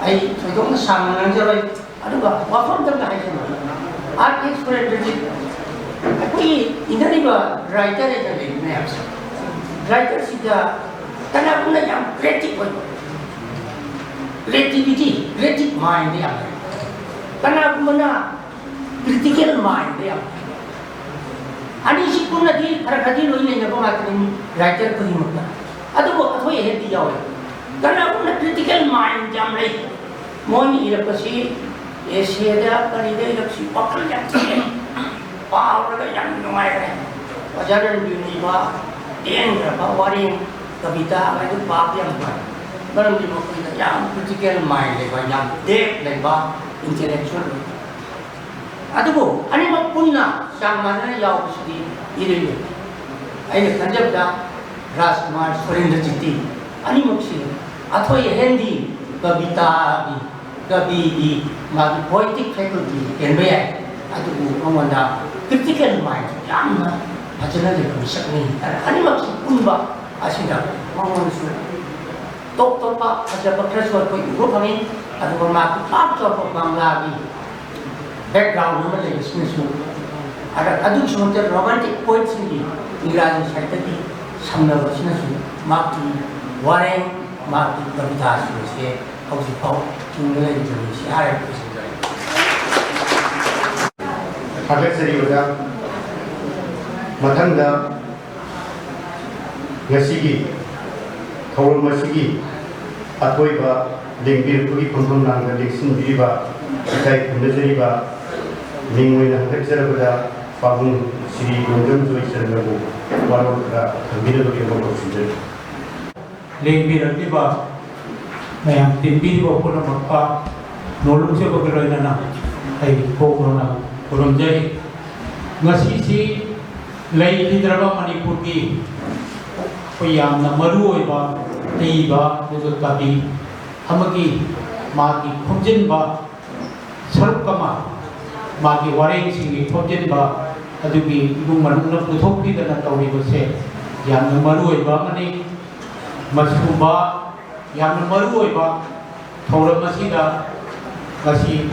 ꯑꯩ ꯊꯣꯏꯗꯣꯛꯅ ꯁꯥꯡꯅ ꯉꯥꯡꯖꯔꯣꯏ꯫ ꯑꯗꯨꯒ ꯋꯥꯐꯝ ꯑꯝꯇꯪꯒ ꯍꯥꯏꯖꯒꯦ꯫ ꯑꯥꯔ ꯀꯦ ꯁꯨꯔꯦꯟꯗ꯭ꯔꯖꯤꯠ, ꯑꯩꯈꯣꯏꯒꯤ ꯏꯟꯅꯔꯤꯕ ꯔꯥꯏꯇꯔ ꯍꯥꯏꯅ ꯂꯩꯔꯤ ꯃꯌꯥꯝꯁꯦ, ꯔꯥꯏꯇꯔꯁꯤꯗ ꯀꯅꯥꯒꯨꯝꯕꯅ ꯌꯥꯝ ꯀ꯭ꯔꯤꯌꯦꯇꯤꯚ ꯑꯣꯏꯕ, ꯀ꯭ꯔꯤꯌꯦꯇꯤꯚꯤꯇꯤ, ꯀ꯭ꯔꯤꯌꯦꯇꯤꯚ ꯃꯥꯏꯟꯗ ꯌꯥꯝ ꯂꯩ, ꯀꯅꯥꯒꯨꯝꯕꯅ ꯀ꯭ꯔꯤꯇꯤꯀꯦꯜ ꯃꯥꯏꯟꯗ ꯌꯥꯝ ꯂꯩ꯫ ꯑꯅꯤꯁꯤ ꯄꯨꯟꯅꯗꯤ ꯈꯔ ꯈꯔꯗꯤ ꯂꯣꯏ ꯂꯩꯅꯕ ꯉꯥꯛꯇꯅꯤ ꯔꯥꯏꯇꯔ ꯈꯨꯗꯤꯡꯃꯛꯇ꯫ ꯑꯗꯨꯕꯨ ꯑꯊꯣꯏ ꯑꯍꯦꯟꯗꯤ ꯌꯥꯎꯋꯦ꯫ ꯀꯅꯥꯒꯨꯝꯕꯅ ꯀ꯭ꯔꯤꯇꯤꯀꯦꯜ ꯃꯥꯏꯟ ꯌꯥꯝ ꯂꯩ꯫ ꯃꯣꯏꯅ ꯏꯔꯛꯄꯁꯤ ꯑꯦꯁꯦꯗ ꯀꯔꯤꯗ ꯏꯔꯛꯁꯤ ꯋꯥꯈꯜ ꯌꯥꯝ ꯆꯪꯉꯦ꯫ ꯄꯥꯎꯔꯒ ꯌꯥꯝ ꯅꯨꯡꯉꯥꯏꯈ꯭ꯔꯦ꯫ ꯑꯣꯖꯥ ꯔꯟꯕꯤꯔꯅ ꯏꯕ ꯇꯦꯟꯈ꯭ꯔꯕ ꯋꯥꯔꯦꯡ ꯀꯕꯤꯇꯥ ꯍꯥꯏꯗꯨ ꯄꯥꯕ ꯌꯥꯝ ꯅꯨꯡꯉꯥꯏ꯫ ꯃꯔꯝꯗꯤ ꯃꯈꯣꯏꯗ ꯌꯥꯝ ꯀ꯭ꯔꯤꯇꯤꯀꯦꯜ ꯃꯥꯏꯟ ꯂꯩꯕ, ꯌꯥꯝ ꯗꯦꯞ ꯂꯩꯕ, ꯏꯟꯇꯦꯂꯦꯛꯆꯨꯋꯦꯜ ꯑꯣꯏꯕ꯫ ꯑꯗꯨꯕꯨ ꯑꯅꯤꯃꯛ ꯄꯨꯟꯅ ꯆꯥꯡ ꯃꯥꯟꯅꯅ ꯌꯥꯎꯕꯁꯤꯗꯤ ꯏꯔꯩ ꯂꯩꯇꯦ꯫ ꯑꯩꯅ ꯈꯟꯖꯕꯗ ꯔꯥꯖꯀꯨꯃꯥꯔ ꯁꯨꯔꯦꯟꯗ꯭ꯔꯖꯤꯠꯇꯤ ꯑꯅꯤꯃꯛꯁꯤ ꯑꯊꯣꯏ ꯑꯍꯦꯟꯗꯤ ꯀꯕꯤꯇꯥꯒꯤ, ꯀꯕꯤꯒꯤ ꯃꯥꯒꯤ ꯄꯣꯏꯇꯤꯛ ꯐꯦꯀꯜꯇꯤ ꯍꯦꯟꯕ ꯌꯥꯏ, ꯑꯗꯨꯕꯨ ꯃꯉꯣꯟꯗ ꯀ꯭ꯔꯤꯇꯤꯀꯦꯜ ꯃꯥꯏꯟꯁꯨ ꯌꯥꯝꯅ ꯐꯖꯅ ꯂꯩꯕ ꯃꯤꯁꯛꯅꯤ꯫ ꯑꯗꯨꯅ ꯑꯅꯤꯃꯛꯁꯤ ꯄꯨꯟꯕ ꯑꯁꯤꯗ ꯃꯉꯣꯟꯗꯁꯨ ꯇꯣꯞ ꯇꯣꯞꯄ ꯐꯖꯕ ꯈꯔꯁꯨ ꯑꯩꯈꯣꯏ ꯎꯕ ꯐꯪꯉꯤ꯫ ꯑꯗꯨꯒ ꯃꯥꯒꯤ ꯄꯥꯛ ꯆꯥꯎꯕ ꯕꯪꯒ꯭ꯂꯥꯒꯤ ꯕꯦꯛꯒ꯭ꯔꯥꯎꯟ ꯑꯃ ꯂꯩꯕꯁꯤꯅꯁꯨ, ꯑꯗ ꯑꯗꯨꯒꯤꯁꯨ ꯅꯠꯇꯅ ꯔꯣꯃꯥꯟꯇꯤꯛ ꯄꯣꯏꯠꯁꯤꯡꯒꯤ ꯏꯪꯒ꯭ꯔꯥꯖꯤ ꯁꯥꯍꯤꯇ꯭ꯌꯒꯤ ꯁꯝꯅꯕꯁꯤꯅꯁꯨ ꯃꯍꯥꯛꯀꯤ ꯋꯥꯔꯦꯡ, ꯃꯍꯥꯛꯀꯤ ꯀꯕꯤꯇꯥꯁꯤꯡ ꯑꯁꯤ ꯍꯧꯖꯤꯛꯐꯥꯎ ꯍꯤꯡꯗꯨꯅ ꯂꯩꯔꯤꯕꯅꯤ꯫ ꯁꯤ ꯍꯥꯏꯔꯒ ꯂꯣꯏꯁꯤꯟꯖꯔꯒꯦ꯫ ꯊꯥꯒꯠꯆꯔꯤ ꯑꯣꯖꯥ꯫ ꯃꯊꯪꯗ ꯉꯁꯤꯒꯤ ꯊꯧꯔꯝ ꯑꯁꯤꯒꯤ ꯑꯀꯣꯏꯕ ꯂꯦꯡꯕꯤꯔꯛꯄꯒꯤ ꯐꯝꯐꯝ ꯂꯥꯡꯗ ꯂꯦꯡꯁꯤꯟꯕꯤꯔꯤꯕ ꯏꯀꯥꯏ ꯈꯨꯝꯅꯖꯔꯤꯕ ꯃꯤꯡ ꯑꯣꯏꯅ ꯍꯪꯒꯠꯆꯔꯕꯗ ꯄꯥꯕꯨꯡ ꯁ꯭ꯔꯤ ꯂꯣꯡꯖꯝ ꯖꯣꯏꯆꯟꯗ꯭ꯔꯕꯨ ꯋꯥꯔꯣꯜ ꯈꯔ ꯊꯝꯕꯤꯅꯕꯒꯤꯗꯃꯛ ꯂꯧꯁꯤꯟꯖꯔꯤ꯫ ꯂꯦꯡꯕꯤꯔꯛꯂꯤꯕ ꯃꯌꯥꯝ ꯇꯤꯟꯕꯤꯔꯤꯕ ꯄꯨꯝꯅꯃꯛꯇ ꯅꯣꯂꯨꯛꯆꯕꯒ ꯂꯣꯏꯅꯅ ꯑꯩ ꯀꯣꯛꯂꯣꯅ ꯈꯨꯔꯨꯝꯖꯔꯤ꯫ ꯉꯁꯤꯁꯤ ꯂꯩꯈꯤꯗ꯭ꯔꯕ ꯃꯅꯤꯄꯨꯔꯒꯤ ꯑꯩꯈꯣꯏ ꯌꯥꯝꯅ ꯃꯔꯨ ꯑꯣꯏꯕ ꯑꯏꯕ ꯑꯗꯨꯒ ꯀꯕꯤ ꯑꯃꯒꯤ ꯃꯥꯒꯤ ꯈꯣꯝꯖꯤꯟꯕ ꯁꯔꯨꯛ ꯑꯃ, ꯃꯥꯒꯤ ꯋꯥꯔꯦꯡꯁꯤꯡꯒꯤ ꯈꯣꯝꯖꯤꯟꯕ ꯑꯗꯨꯒꯤ ꯏꯃꯨꯡ ꯃꯅꯨꯡꯅ ꯄꯨꯊꯣꯛꯄꯤꯗꯅ ꯇꯧꯔꯤꯕꯁꯦ ꯌꯥꯝꯅ ꯃꯔꯨ ꯑꯣꯏꯕ ꯑꯃꯅꯤ꯫ ꯃꯁꯤꯒꯨꯝꯕ ꯌꯥꯝꯅ ꯃꯔꯨ ꯑꯣꯏꯕ ꯊꯧꯔꯝ ꯑꯁꯤꯗ ꯉꯁꯤ,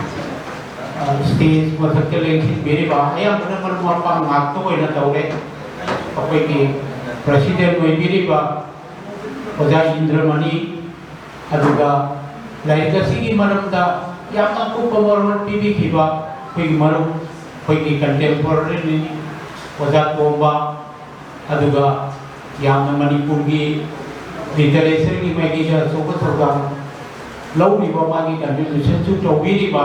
ꯑ, ꯁ꯭ꯇꯦꯖ ꯃꯊꯛꯇ ꯂꯦꯡꯁꯤꯟꯕꯤꯔꯤꯕ ꯑꯌꯥꯝꯕꯅ ꯃꯔꯨꯞ ꯃꯄꯥꯡ ꯉꯥꯛꯇ ꯑꯣꯏꯅ ꯇꯧꯔꯦ꯫ ꯑꯩꯈꯣꯏꯒꯤ ꯄ꯭ꯔꯁꯤꯗꯦꯟ ꯑꯣꯏꯕꯤꯔꯤꯕ ꯑꯣꯖꯥ ꯏꯟꯗ꯭ꯔꯃꯅꯤ, ꯑꯗꯨꯒ ꯂꯥꯏꯔꯤꯛ ꯑꯁꯤꯒꯤ ꯃꯔꯝꯗ ꯌꯥꯝꯅ ꯑꯀꯨꯞꯄ ꯃꯔꯣꯜ ꯄꯤꯕꯤꯈꯤꯕ ꯑꯩꯈꯣꯏꯒꯤ ꯃꯔꯨꯞ, ꯑꯩꯈꯣꯏꯒꯤ ꯀꯟꯇꯦꯝꯄꯣꯔꯔꯤꯅꯤ ꯑꯣꯖꯥ ꯇꯣꯝꯕ, ꯑꯗꯨꯒ ꯌꯥꯝꯅ ꯃꯅꯤꯄꯨꯔꯒꯤ ꯂꯤꯇꯔꯦꯆꯔꯒꯤ ꯃꯥꯏꯀꯩꯗ ꯑꯆꯧꯕ ꯊꯧꯗꯥꯡ ꯂꯧꯔꯤꯕ, ꯃꯥꯒꯤ ꯀꯟꯇ꯭ꯔꯤꯕ꯭ꯌꯨꯁꯟꯁꯨ ꯇꯧꯕꯤꯔꯤꯕ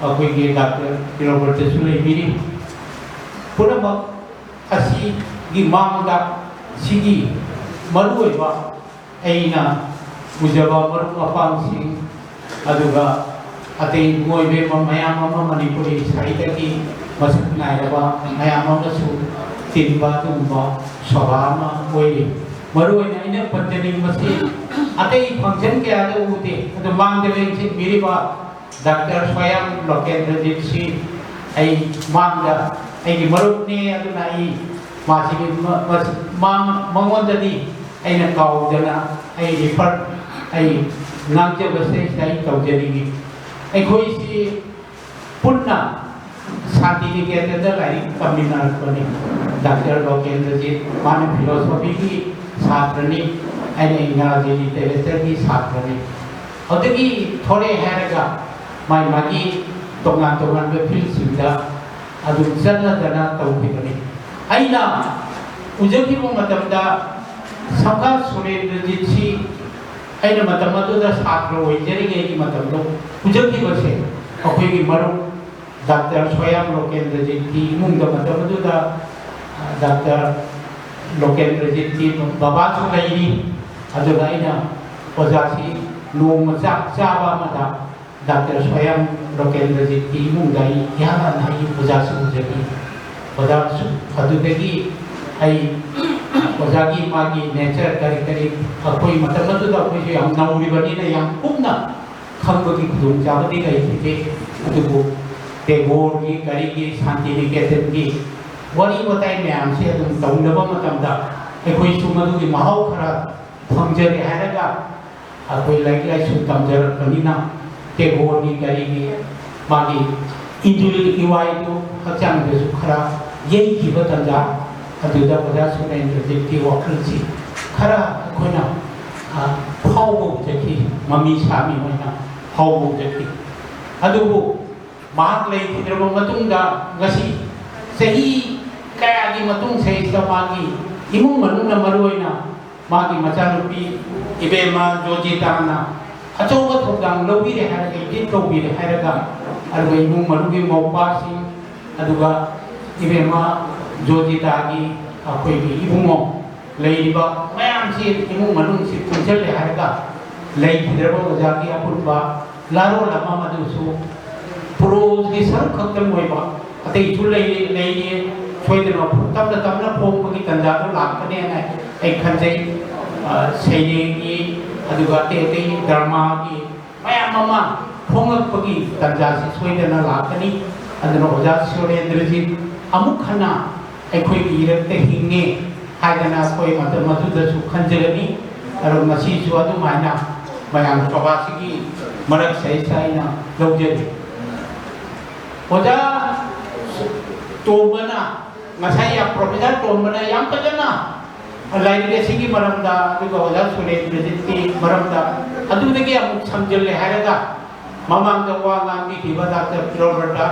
ꯑꯩꯈꯣꯏꯒꯤ ꯗꯥꯛꯇꯔ ꯀꯤꯔꯣꯕꯔꯇꯁꯨ ꯂꯩꯕꯤꯔꯤ꯫ ꯄꯨꯝꯅꯃꯛ ꯑꯁꯤꯒꯤ ꯃꯥꯡꯗ ꯁꯤꯒꯤ ꯃꯔꯨꯑꯣꯏꯕ ꯑꯩꯅ ꯎꯖꯕ ꯃꯔꯨꯞ ꯃꯄꯥꯡꯁꯤꯡ, ꯑꯗꯨꯒ ꯑꯇꯩ ꯃꯣꯏꯕꯦꯝꯕ ꯃꯌꯥꯝ ꯑꯃ, ꯃꯅꯤꯄꯨꯔꯤ ꯁꯥꯍꯤꯇ꯭ꯌꯒꯤ ꯃꯁꯛ ꯅꯥꯏꯔꯕ ꯃꯌꯥꯝ ꯑꯃꯁꯨ ꯇꯤꯟꯕ ꯑꯗꯨꯒꯨꯝꯕ ꯁꯚꯥ ꯑꯃ ꯑꯣꯏꯔꯤ꯫ ꯃꯔꯨꯑꯣꯏꯅ ꯑꯩꯅ ꯄꯟꯖꯅꯤꯡꯕꯁꯤ ꯑꯇꯩ ꯐꯪꯁꯟ ꯀꯌꯥꯗ ꯎꯗꯦ, ꯑꯗꯨ ꯃꯥꯡꯗ ꯂꯦꯡꯁꯤꯟꯕꯤꯔꯤꯕ ꯗꯥꯛꯇꯔ ꯁ꯭ꯋꯥꯌꯝ ꯂꯣꯀꯦꯟꯗ꯭ꯔꯖꯤꯠꯁꯤ ꯑꯩ ꯃꯥꯡꯗ ꯑꯩꯒꯤ ꯃꯔꯨꯞꯅꯤ, ꯑꯗꯨꯅ ꯑꯩ ꯃꯥꯁꯤꯒꯤ ꯃ-, ꯃꯁ-, ꯃꯥꯡ-, ꯃꯉꯣꯟꯗꯗꯤ ꯑꯩꯅ ꯀꯥꯎꯗꯅ ꯑꯩ ꯔꯤꯐꯔ, ꯑꯩ ꯉꯥꯡꯖꯕꯁꯤꯗꯩꯁꯤꯗ ꯑꯩ ꯇꯧꯖꯅꯤꯡꯉꯤ꯫ ꯑꯩꯈꯣꯏꯁꯤ ꯄꯨꯟꯅ ꯁꯥꯟꯇꯤꯅꯤꯀꯦꯇꯟꯗ ꯂꯥꯏꯔꯤꯛ ꯇꯝꯃꯤꯟꯅꯔꯛꯄꯅꯤ꯫ ꯗꯥꯛꯇꯔ ꯂꯣꯀꯦꯟꯗ꯭ꯔꯖꯤꯠ, ꯃꯥꯅ ꯐꯤꯂꯣꯁꯣꯐꯤꯒꯤ ꯁꯥꯇ꯭ꯔꯅꯤ꯫ ꯑꯩꯅ ꯏꯪꯒ꯭ꯔꯥꯖꯤ ꯂꯤꯇꯔꯦꯆꯔꯒꯤ ꯁꯥꯇ꯭ꯔꯅꯤ꯫ ꯑꯗꯨꯗꯒꯤ ꯊꯣꯔꯛꯑꯦ ꯍꯥꯏꯔꯒ ꯃꯥꯏ ꯃꯥꯒꯤ ꯇꯣꯉꯥꯟ ꯇꯣꯉꯥꯟꯕ ꯐꯤꯜꯁꯤꯡꯗ ꯑꯗꯨꯝ ꯆꯠꯅꯗꯅ ꯇꯧꯈꯤꯕꯅꯤ꯫ ꯑꯩꯅ ꯎꯖꯈꯤꯕ ꯃꯇꯝꯗ ꯁꯝꯈꯥ ꯁꯨꯔꯦꯟꯗ꯭ꯔꯖꯤꯠꯁꯤ ꯑꯩꯅ ꯃꯇꯝ ꯑꯗꯨꯗ ꯁꯥꯇ꯭ꯔ ꯑꯣꯏꯖꯔꯤꯉꯩꯒꯤ ꯃꯇꯝꯗ ꯎꯖꯈꯤꯕꯁꯦ ꯑꯩꯈꯣꯏꯒꯤ ꯃꯔꯨꯞ ꯗꯥꯛꯇꯔ ꯁꯣꯌꯥꯝ ꯂꯣꯀꯦꯟꯗ꯭ꯔꯖꯤꯠꯀꯤ ꯏꯃꯨꯡꯗ ꯃꯇꯝ ꯑꯗꯨꯗ ꯗꯥꯛꯇꯔ ꯂꯣꯀꯦꯟꯗ꯭ꯔꯖꯤꯠꯀꯤ ꯕꯕꯥꯁꯨ ꯂꯩꯔꯤ꯫ ꯑꯗꯨꯒ ꯑꯩꯅ ꯑꯣꯖꯥꯁꯤ ꯅꯣꯡꯃ ꯆꯥꯛ ꯆꯥꯕ ꯑꯃꯗ ꯗꯥꯛꯇꯔ ꯁꯣꯌꯥꯝ ꯂꯣꯀꯦꯟꯗ꯭ꯔꯖꯤꯠꯀꯤ ꯏꯃꯨꯡꯗ ꯑꯩ ꯏꯍꯥꯟ ꯍꯥꯟꯅ ꯑꯩ ꯑꯣꯖꯥꯁꯨ ꯎꯖꯈꯤ꯫ ꯑꯣꯖꯥꯁꯨ ꯑꯗꯨꯗꯒꯤ ꯑꯩ ꯑꯣꯖꯥꯒꯤ ꯃꯥꯒꯤ ꯅꯦꯆꯔ ꯀꯔꯤ ꯀꯔꯤ ꯑꯩꯈꯣꯏ ꯃꯇꯝ ꯑꯗꯨꯗ ꯑꯩꯈꯣꯏꯁꯨ ꯌꯥꯝ ꯅꯧꯔꯤꯕꯅꯤꯅ ꯌꯥꯝ ꯀꯨꯞꯅ ꯈꯪꯕꯒꯤ ꯈꯨꯗꯣꯡꯆꯥꯕꯗꯤ ꯂꯩꯈꯤꯗꯦ꯫ ꯑꯗꯨꯕꯨ ꯇꯦꯒꯣꯔꯒꯤ ꯀꯔꯤꯒꯤ ꯁꯥꯟꯇꯤꯅꯤꯀꯦꯇꯟꯒꯤ ꯋꯥꯔꯤ ꯋꯥꯇꯥꯏ ꯃꯌꯥꯝꯁꯦ ꯑꯗꯨꯝ ꯇꯧꯅꯕ ꯃꯇꯝꯗ ꯑꯩꯈꯣꯏꯁꯨ ꯃꯗꯨꯒꯤ ꯃꯍꯥꯎ ꯈꯔ ꯐꯪꯖꯔꯦ ꯍꯥꯏꯔꯒ ꯑꯩꯈꯣꯏ ꯂꯥꯏꯔꯤꯛ ꯂꯥꯏꯁꯨ ꯇꯝꯖꯔꯛꯄꯅꯤꯅ ꯇꯦꯒꯣꯔꯒꯤ ꯀꯔꯤꯒꯤ ꯃꯥꯒꯤ ꯏꯟꯗ꯭ꯔꯤꯒꯤ ꯏꯋꯥꯏꯗꯨ ꯍꯛꯆꯥꯡꯗꯁꯨ ꯈꯔ ꯌꯩꯈꯤꯕ ꯇꯟꯖꯥ ꯑꯗꯨꯗ ꯑꯣꯖꯥ ꯁꯨꯔꯦꯟꯗ꯭ꯔꯖꯤꯠꯀꯤ ꯋꯥꯈꯜꯁꯤ ꯈꯔ ꯑꯩꯈꯣꯏꯅ ꯐꯥꯎꯕ ꯎꯖꯈꯤ꯫ ꯃꯃꯤ ꯁꯥꯃꯤ ꯑꯣꯏꯅ ꯐꯥꯎꯕ ꯎꯖꯈꯤ꯫ ꯑꯗꯨꯕꯨ ꯃꯍꯥꯛ ꯂꯩꯈꯤꯗ꯭ꯔꯕ ꯃꯇꯨꯡꯗ ꯉꯁꯤ ꯆꯍꯤ ꯀꯌꯥꯒꯤ ꯃꯇꯨꯡ ꯁꯤꯗꯩꯁꯤꯗ ꯃꯥꯒꯤ ꯏꯃꯨꯡ ꯃꯅꯨꯡꯅ ꯃꯔꯨꯑꯣꯏꯅ ꯃꯥꯒꯤ ꯃꯆꯥꯅꯨꯄꯤ ꯏꯕꯦꯝꯃ ꯖꯣꯖꯤꯇꯥꯅ ꯑꯆꯧꯕ ꯊꯧꯗꯥꯡ ꯂꯧꯕꯤꯔꯦ ꯍꯥꯏꯔꯒ ꯏꯗꯤꯠ ꯇꯧꯕꯤꯔꯦ ꯍꯥꯏꯔꯒ ꯑꯗꯨꯒ ꯏꯃꯨꯡ ꯃꯅꯨꯡꯒꯤ ꯃꯧꯄꯥꯁꯤꯡ ꯑꯗꯨꯒ ꯏꯕꯦꯝꯃ ꯖꯣꯖꯤꯇꯥꯒꯤ ꯑꯩꯈꯣꯏꯒꯤ ꯏꯕꯨꯡꯉꯣ ꯂꯩꯔꯤꯕ ꯃꯌꯥꯝꯁꯤ ꯏꯃꯨꯡ ꯃꯅꯨꯡꯁꯤ ꯄꯨꯟꯁꯤꯜꯂꯦ ꯍꯥꯏꯔꯒ ꯂꯩꯈꯤꯗ꯭ꯔꯕ ꯑꯣꯖꯥꯒꯤ ꯑꯄꯨꯟꯕ ꯂꯥꯔꯣꯜ ꯑꯃ ꯃꯗꯨꯁꯨ ꯄ꯭ꯔꯣꯒꯤ ꯁꯔꯨꯛ ꯈꯛꯇꯪ ꯑꯣꯏꯕ ꯑꯇꯩꯁꯨ ꯂꯩꯔꯤ ꯂꯩꯔꯤ ꯁꯣꯏꯗꯅ ꯇꯞꯅ ꯇꯞꯅ ꯐꯣꯡꯕꯒꯤ ꯇꯥꯟꯖꯥꯗꯨ ꯂꯥꯛꯀꯅꯦꯅ ꯑꯩ ꯈꯟꯖꯩ꯫ ꯁꯩꯔꯦꯡꯒꯤ ꯑꯗꯨꯒ ꯑꯇꯩ ꯑꯇꯩ ꯗ꯭ꯔꯃꯥꯒꯤ ꯃꯌꯥꯝ ꯑꯃ ꯐꯣꯡꯂꯛꯄꯒꯤ ꯇꯥꯟꯖꯥꯁꯤ ꯁꯣꯏꯗꯅ ꯂꯥꯛꯀꯅꯤ꯫ ꯑꯗꯨꯅ ꯑꯣꯖꯥ ꯁꯨꯔꯦꯟꯗ꯭ꯔꯖꯤꯠ ꯑꯃꯨꯛ ꯍꯟꯅ ꯑꯩꯈꯣꯏꯒꯤ ꯏꯔꯛꯇ ꯍꯤꯡꯉꯦ ꯍꯥꯏꯗꯅ ꯑꯩꯈꯣꯏ ꯃꯇꯝ ꯑꯗꯨꯗꯁꯨ ꯈꯟꯖꯒꯅꯤ꯫ ꯑꯗꯣ ꯉꯁꯤꯁꯨ ꯑꯗꯨꯃꯥꯏꯅ ꯃꯌꯥꯝ ꯁꯣꯚꯥꯁꯤꯒꯤ ꯃꯔꯛꯁꯤꯗꯩꯁꯤꯗ ꯑꯩꯅ ꯂꯧꯖꯔꯤ꯫ ꯑꯣꯖꯥ ꯇꯣꯝꯕꯅ ꯉꯁꯥꯏ ꯌꯥꯝ ꯄ꯭ꯔꯣꯐꯦꯁꯔ ꯇꯣꯝꯕꯅ ꯌꯥꯝ ꯐꯖꯅ ꯂꯥꯏꯔꯤꯛ ꯑꯁꯤꯒꯤ ꯃꯔꯝꯗ, ꯑꯗꯨꯒ ꯑꯣꯖꯥ ꯁꯨꯔꯦꯟꯗ꯭ꯔꯖꯤꯠꯀꯤ ꯃꯔꯝꯗ ꯑꯗꯨꯗꯒꯤ ꯑꯃꯨꯛ ꯁꯝꯖꯤꯜꯂꯦ ꯍꯥꯏꯔꯒ, ꯃꯃꯥꯡꯗ ꯋꯥ ꯉꯥꯡꯕꯤꯈꯤꯕ ꯗꯥꯛꯇꯔ ꯔꯣꯕꯔꯠꯇ,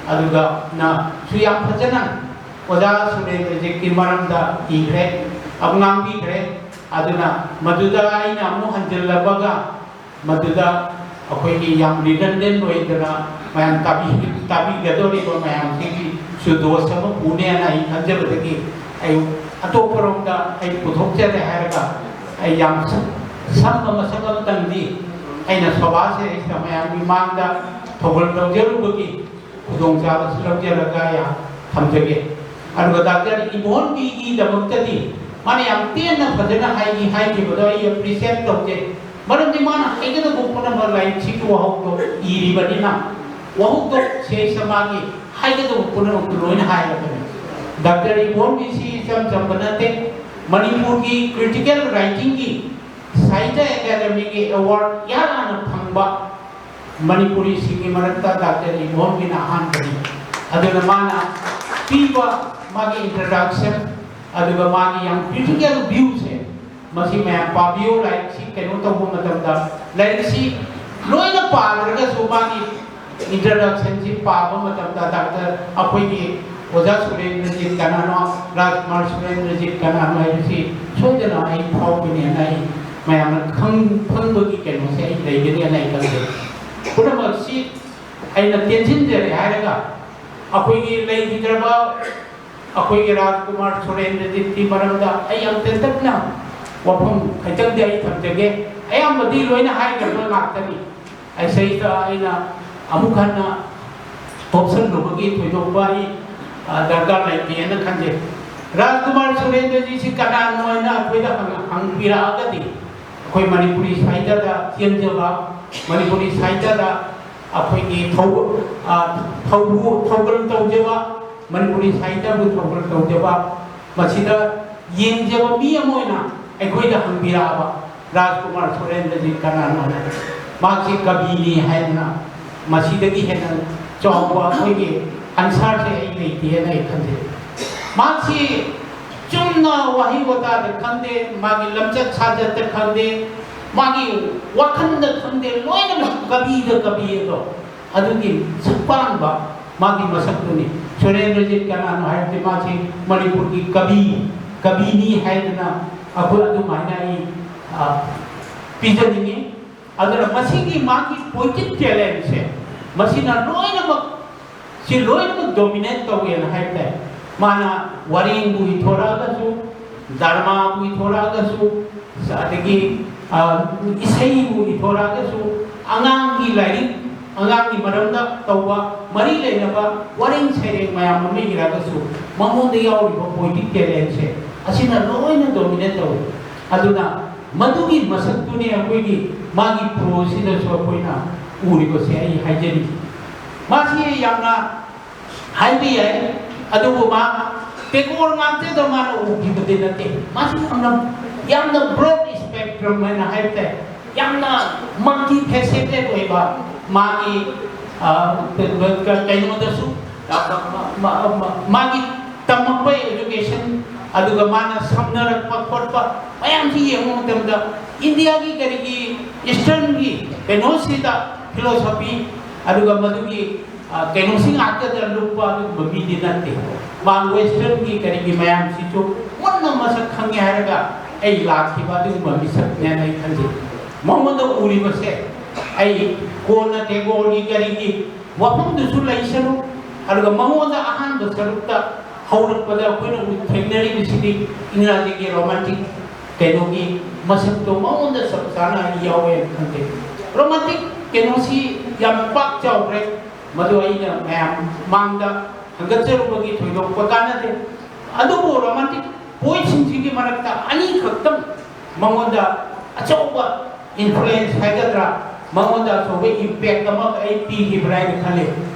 ꯑꯗꯨꯒ ꯅꯁꯨ ꯌꯥꯝ ꯐꯖꯅ ꯑꯣꯖꯥ ꯁꯨꯔꯦꯟꯗ꯭ꯔꯖꯤꯠꯀꯤ ꯃꯔꯝꯗ ꯏꯈ꯭ꯔꯦ, ꯑꯃꯨꯛ ꯉꯥꯡꯕꯤꯈ꯭ꯔꯦ꯫ ꯑꯗꯨꯅ ꯃꯗꯨꯗ ꯑꯩꯅ ꯑꯃꯨꯛ ꯍꯟꯖꯤꯜꯂꯕꯒ, ꯃꯗꯨꯗ ꯑꯩꯈꯣꯏꯒꯤ ꯌꯥꯝ ꯔꯤꯗꯟꯗꯦꯟ ꯑꯣꯏꯗꯅ ꯃꯌꯥꯝ ꯇꯥꯕꯤ-, ꯇꯥꯕꯤꯒꯗꯧꯔꯤꯕ ꯃꯌꯥꯝꯁꯤꯒꯤꯁꯨ ꯗꯣꯁ ꯑꯃ ꯄꯨꯅꯦꯅ ꯑꯩ ꯈꯟꯖꯕꯗꯒꯤ, ꯑꯩ ꯑꯇꯣꯞꯄꯔꯣꯝꯗ ꯑꯩ ꯄꯨꯊꯣꯛꯆꯔꯦ ꯍꯥꯏꯔꯒ, ꯑꯩ ꯌꯥꯝ ꯁꯝ-, ꯁꯝꯕ ꯃꯁꯛ ꯑꯃꯇꯪꯗꯤ ꯑꯩꯅ ꯁꯣꯚꯥꯁꯤꯗꯩꯁꯤꯗ ꯃꯌꯥꯝꯒꯤ ꯃꯥꯡꯗ ꯊꯧꯒꯜ ꯇꯧꯖꯔꯨꯕꯒꯤ ꯈꯨꯗꯣꯡꯆꯥꯕꯁꯤ ꯂꯧꯖꯔꯒ ꯌꯥꯝ ꯊꯝꯖꯒꯦ꯫ ꯑꯗꯨꯒ ꯗꯥꯛꯇꯔ ꯏꯕꯣꯟꯕꯤꯒꯤꯗꯃꯛꯇꯗꯤ ꯃꯥꯅ ꯌꯥꯝ ꯇꯦꯟꯅ ꯐꯖꯅ ꯍꯥꯏꯈꯤ-, ꯍꯥꯏꯈꯤꯕꯗꯣ ꯑꯩ ꯑꯦꯄ꯭ꯔꯤꯁꯤꯌꯦꯠ ꯇꯧꯖꯩ꯫ ꯃꯔꯝꯗꯤ ꯃꯥꯅ ꯍꯥꯏꯒꯗꯕ ꯄꯨꯝꯅꯃꯛ ꯂꯥꯏꯔꯤꯛꯁꯤꯒꯤ ꯋꯥꯍꯧꯗꯣ ꯏꯔꯤꯕꯅꯤꯅ, ꯋꯥꯍꯧꯗꯣ ꯁꯤꯗꯩꯁꯤꯗ ꯃꯥꯒꯤ ꯍꯥꯏꯒꯗꯕ ꯄꯨꯝꯅꯃꯛꯇꯨ ꯂꯣꯏꯅ ꯍꯥꯏꯔꯕꯅꯤ꯫ ꯗꯥꯛꯇꯔ ꯏꯕꯣꯟꯕꯤꯁꯤ ꯏꯆꯝ ꯆꯝꯕ ꯅꯠꯇꯦ꯫ ꯃꯅꯤꯄꯨꯔꯒꯤ ꯀ꯭ꯔꯤꯇꯤꯀꯦꯜ ꯔꯥꯏꯇꯤꯡꯒꯤ ꯁꯥꯍꯤꯇ꯭ꯌ ꯑꯦꯀꯥꯗꯦꯃꯤꯒꯤ ꯑꯦꯋꯥꯔꯗ ꯏꯍꯥꯟ ꯍꯥꯟꯅ ꯐꯪꯕ ꯃꯅꯤꯄꯨꯔꯤꯁꯤꯡꯒꯤ ꯃꯔꯛꯇ ꯗꯥꯛꯇꯔ ꯏꯕꯣꯟꯒꯤꯅ ꯑꯍꯥꯟꯕꯅꯤ꯫ ꯑꯗꯨꯅ ꯃꯥꯅ ꯄꯤꯕ ꯃꯥꯒꯤ ꯏꯟꯇ꯭ꯔꯗꯛꯁꯟ, ꯑꯗꯨꯒ ꯃꯥꯒꯤ ꯌꯥꯝ ꯀ꯭ꯔꯤꯇꯤꯀꯦꯜ ꯚ꯭ꯌꯨꯁꯦ, ꯃꯁꯤ ꯃꯌꯥꯝ ꯄꯥꯕꯤꯌꯨ꯫ ꯂꯥꯏꯔꯤꯛꯁꯤ ꯀꯩꯅꯣ ꯇꯧꯕ ꯃꯇꯝꯗ, ꯂꯥꯏꯔꯤꯛꯁꯤ ꯂꯣꯏꯅ ꯄꯥꯗ꯭ꯔꯒꯁꯨ ꯃꯥꯒꯤ ꯏꯟꯇ꯭ꯔꯗꯛꯁꯟꯁꯤ ꯄꯥꯕ ꯃꯇꯝꯗ ꯗꯥꯛꯇꯔ, ꯑꯩꯈꯣꯏꯒꯤ ꯑꯣꯖꯥ ꯁꯨꯔꯦꯟꯗ꯭ꯔꯖꯤꯠ ꯀꯅꯥꯅꯣ, ꯔꯥꯖꯀꯨꯃꯥꯔ ꯁꯨꯔꯦꯟꯗ꯭ꯔꯖꯤꯠ ꯀꯅꯥꯅꯣ ꯍꯥꯏꯕꯁꯤ ꯁꯣꯏꯗꯅ ꯑꯩ ꯐꯥꯎꯒꯅꯤ ꯍꯥꯏꯅ ꯑꯩ ꯃꯌꯥꯝꯅ ꯈꯪ-, ꯈꯪꯕꯒꯤ ꯀꯩꯅꯣꯁꯦ ꯑꯩ ꯂꯩꯒꯅꯤ ꯍꯥꯏꯅ ꯑꯩ ꯈꯜꯖꯩ꯫ ꯄꯨꯝꯅꯃꯛꯁꯤ ꯑꯩꯅ ꯇꯦꯟꯁꯤꯟꯖꯔꯦ ꯍꯥꯏꯔꯒ, ꯑꯩꯈꯣꯏꯒꯤ ꯂꯩꯈꯤꯗ꯭ꯔꯕ ꯑꯩꯈꯣꯏꯒꯤ ꯔꯥꯖꯀꯨꯃꯥꯔ ꯁꯨꯔꯦꯟꯗ꯭ꯔꯖꯤꯠꯀꯤ ꯃꯔꯝꯗ ꯑꯩ ꯌꯥꯝ ꯇꯦꯟꯇꯛꯅ ꯋꯥꯐꯝ ꯈꯤꯇꯪꯗꯤ ꯑꯩ ꯊꯝꯖꯒꯦ꯫ ꯑꯌꯥꯝꯕꯗꯤ ꯂꯣꯏꯅ ꯍꯥꯏꯈ꯭ꯔꯕ ꯉꯥꯛꯇꯅꯤ꯫ ꯑꯩ ꯁꯤꯗꯩꯗ ꯑꯩꯅ ꯑꯃꯨꯛ ꯍꯟꯅ ꯊꯣꯛꯁꯜꯂꯨꯕꯒꯤ ꯊꯣꯏꯗꯣꯛꯄ ꯑꯩ, ꯑ, ꯗꯔꯀꯥꯔ ꯂꯩꯇꯦꯅ ꯈꯟꯖꯩ꯫ ꯔꯥꯖꯀꯨꯃꯥꯔ ꯁꯨꯔꯦꯟꯗ꯭ꯔꯖꯤꯠꯁꯤ ꯀꯅꯥꯅꯣ ꯍꯥꯏꯅ ꯑꯩꯈꯣꯏꯗ ꯍꯪ-, ꯍꯪꯕꯤꯔꯛꯑꯒꯗꯤ, ꯑꯩꯈꯣꯏ ꯃꯅꯤꯄꯨꯔꯤ ꯁꯥꯍꯤꯇ꯭ꯌꯗ ꯆꯦꯟꯖꯕ, ꯃꯅꯤꯄꯨꯔꯤ ꯁꯥꯍꯤꯇ꯭ꯌꯗ ꯑꯩꯈꯣꯏꯒꯤ ꯊꯧ-, ꯑ, ꯊꯧ-, ꯊꯧꯒꯜ ꯇꯧꯖꯕ, ꯃꯅꯤꯄꯨꯔꯤ ꯁꯥꯍꯤꯇ꯭ꯌꯕꯨ ꯊꯧꯒꯜ ꯇꯧꯖꯕ, ꯃꯁꯤꯗ ꯌꯦꯡꯖꯕ ꯃꯤ ꯑꯃ ꯑꯣꯏꯅ ꯑꯩꯈꯣꯏꯗ ꯍꯪꯕꯤꯔꯛꯑꯕ, ꯔꯥꯖꯀꯨꯃꯥꯔ ꯁꯨꯔꯦꯟꯗ꯭ꯔꯖꯤꯠ ꯀꯅꯥꯅꯣ ꯍꯥꯏꯅ, ꯃꯍꯥꯛꯁꯤ ꯀꯕꯤꯅꯤ ꯍꯥꯏꯗꯅ, ꯃꯁꯤꯗꯒꯤ ꯍꯦꯟꯅ ꯆꯥꯎꯕ ꯑꯩꯈꯣꯏꯒꯤ ꯑꯟꯁꯥꯔꯁꯦ ꯑꯩ ꯂꯩꯇꯦꯅ ꯑꯩ ꯈꯟꯖꯩ꯫ ꯃꯍꯥꯛꯁꯤ ꯆꯨꯝꯅ ꯋꯥꯍꯩ ꯋꯥꯇꯥꯗ ꯈꯪꯗꯦ, ꯃꯥꯒꯤ ꯂꯝꯆꯠ ꯁꯥꯖꯠꯇ ꯈꯪꯗꯦ, ꯃꯥꯒꯤ ꯋꯥꯈꯜꯗ ꯈꯪꯗꯦ, ꯂꯣꯏꯅꯃꯛ ꯀꯕꯤꯗ ꯀꯕꯤ ꯑꯗꯣ ꯑꯗꯨꯒꯤ ꯁꯛꯄꯥꯟꯕ ꯃꯥꯒꯤ ꯃꯁꯛꯇꯨꯅꯤ꯫ ꯁꯨꯔꯦꯟꯗ꯭ꯔꯖꯤꯠ ꯀꯅꯥꯅꯣ ꯍꯥꯏꯕꯗꯤ ꯃꯥꯁꯤ ꯃꯅꯤꯄꯨꯔꯒꯤ ꯀꯕꯤ, ꯀꯕꯤꯅꯤ ꯍꯥꯏꯗꯅ ꯑꯩꯈꯣꯏ ꯑꯗꯨꯃꯥꯏꯅ ꯑꯩ, ꯑ, ꯄꯤꯖꯅꯤꯡꯉꯤ꯫ ꯑꯗꯨꯅ ꯃꯁꯤꯒꯤ ꯃꯥꯒꯤ poetic talentꯁꯦ ꯃꯁꯤꯅ ꯂꯣꯏꯅꯃꯛ ꯁꯤ ꯂꯣꯏꯅꯃꯛ dominate ꯇꯧꯋꯦꯅ ꯍꯥꯏꯕ ꯇꯥꯏ꯫ ꯃꯥꯅ ꯋꯥꯔꯦꯡꯕꯨ ꯏꯊꯣꯔꯛꯑꯒꯁꯨ, ꯗ꯭ꯔꯃꯥꯕꯨ ꯏꯊꯣꯔꯛꯑꯒꯁꯨ, ꯑꯗꯒꯤ, ꯑ, ꯏꯁꯩꯕꯨ ꯏꯊꯣꯔꯛꯑꯒꯁꯨ, ꯑꯉꯥꯡꯒꯤ ꯂꯥꯏꯔꯤꯛ, ꯑꯉꯥꯡꯒꯤ ꯃꯔꯝꯗ ꯇꯧꯕ ꯃꯔꯤ ꯂꯩꯅꯕ ꯋꯥꯔꯦꯡ ꯁꯩꯔꯦꯡ ꯃꯌꯥꯝ ꯑꯃ ꯏꯔꯛꯑꯒꯁꯨ, ꯃꯉꯣꯟꯗ ꯌꯥꯎꯔꯤꯕ poetic talentꯁꯦ ꯑꯁꯤꯅ ꯂꯣꯏꯅ dominate ꯇꯧꯋꯤ꯫ ꯑꯗꯨꯅ ꯃꯗꯨꯒꯤ ꯃꯁꯛꯇꯨꯅꯤ ꯑꯩꯈꯣꯏꯒꯤ ꯃꯥꯒꯤ proseꯁꯤꯗꯁꯨ ꯑꯩꯈꯣꯏꯅ ꯎꯔꯤꯕꯁꯦ ꯑꯩ ꯍꯥꯏꯖꯔꯤꯁꯦ꯫ ꯃꯥꯁꯤ ꯌꯥꯝꯅ ꯍꯥꯏꯕ ꯌꯥꯏ, ꯑꯗꯨꯕꯨ ꯃꯥ ꯇꯦꯒꯣꯔ ꯉꯥꯛꯇꯗ ꯃꯥꯅ ꯎꯈꯤꯕꯗꯤ ꯅꯠꯇꯦ꯫ ꯃꯥꯁꯤ ꯌꯥꯝꯅ, ꯌꯥꯝꯅ broad spectrum ꯍꯥꯏꯅ ꯍꯥꯏꯕ ꯇꯥꯏ, ꯌꯥꯝꯅ multifaceted ꯑꯣꯏꯕ ꯃꯥꯒꯤ, ꯑ, ꯀꯩꯅꯣꯗꯁꯨ, ꯑ, ꯃꯥꯒꯤ ꯇꯝꯃꯛꯄ education, ꯑꯗꯨꯒ ꯃꯥꯅ ꯁꯝꯅꯔꯛꯄ ꯈꯣꯠꯄ ꯃꯌꯥꯝꯁꯤ ꯌꯦꯡꯕ ꯃꯇꯝꯗ ꯏꯟꯗꯤꯌꯥꯒꯤ ꯀꯔꯤꯒꯤ Easternꯒꯤ ꯀꯩꯅꯣꯁꯤꯗ philosophy ꯑꯗꯨꯒ ꯃꯗꯨꯒꯤ, ꯑ, ꯀꯩꯅꯣꯁꯤ ꯉꯥꯛꯇꯗ ꯂꯨꯞꯄ ꯑꯗꯨꯒꯨꯝꯕ ꯃꯤꯗꯤ ꯅꯠꯇꯦ꯫ ꯃꯥ Westernꯒꯤ ꯀꯔꯤꯒꯤ ꯃꯌꯥꯝꯁꯤꯁꯨ ꯃꯨꯟꯅ ꯃꯁꯛ ꯈꯪꯉꯦ ꯍꯥꯏꯔꯒ ꯑꯩ ꯂꯥꯛꯈꯤꯕ ꯑꯗꯨꯒꯨꯝꯕ ꯃꯤꯁꯛꯅꯦꯅ ꯑꯩ ꯈꯟꯖꯩ꯫ ꯃꯉꯣꯟꯗ ꯎꯔꯤꯕꯁꯦ ꯑꯩ ꯀꯣꯟꯅ ꯇꯦꯒꯣꯔꯒꯤ ꯀꯔꯤꯒꯤ ꯋꯥꯐꯝꯗꯨꯁꯨ ꯂꯩꯁꯅꯨ, ꯑꯗꯨꯒ ꯃꯉꯣꯟꯗ ꯑꯍꯥꯟꯕ ꯁꯔꯨꯛꯇ ꯍꯧꯔꯛꯄꯗ ꯑꯩꯈꯣꯏꯅ ꯊꯦꯡꯅꯔꯤꯕꯁꯤꯗꯤ ꯏꯪꯒ꯭ꯔꯥꯖꯤꯒꯤ romantic ꯀꯩꯅꯣꯒꯤ ꯃꯁꯛꯇꯣ ꯃꯉꯣꯟꯗ ꯆꯞ ꯆꯥꯅ ꯌꯥꯎꯋꯦꯅ ꯈꯟꯖꯩ꯫ Romantic ꯀꯩꯅꯣꯁꯤ ꯌꯥꯝ ꯄꯥꯛ ꯆꯥꯎꯈ꯭ꯔꯦ, ꯃꯗꯨ ꯑꯩꯅ ꯃꯌꯥꯝ ꯃꯥꯡꯗ ꯍꯪꯒꯠꯆꯔꯨꯕꯒꯤ ꯊꯣꯏꯗꯣꯛꯄ ꯀꯥꯟꯅꯗꯦ꯫ ꯑꯗꯨꯕꯨ romantic poetꯁꯤꯡꯁꯤꯒꯤ ꯃꯔꯛꯇ ꯑꯅꯤꯈꯛꯇꯪ ꯃꯉꯣꯟꯗ ꯑꯆꯧꯕ influence ꯍꯥꯏꯒꯗ꯭ꯔꯥ, ꯃꯉꯣꯟꯗ ꯑꯆꯧꯕ impact ꯑꯃ ꯑꯩ ꯄꯤꯈꯤꯕ꯭ꯔꯥ ꯍꯥꯏꯅ ꯈꯜꯂꯤ꯫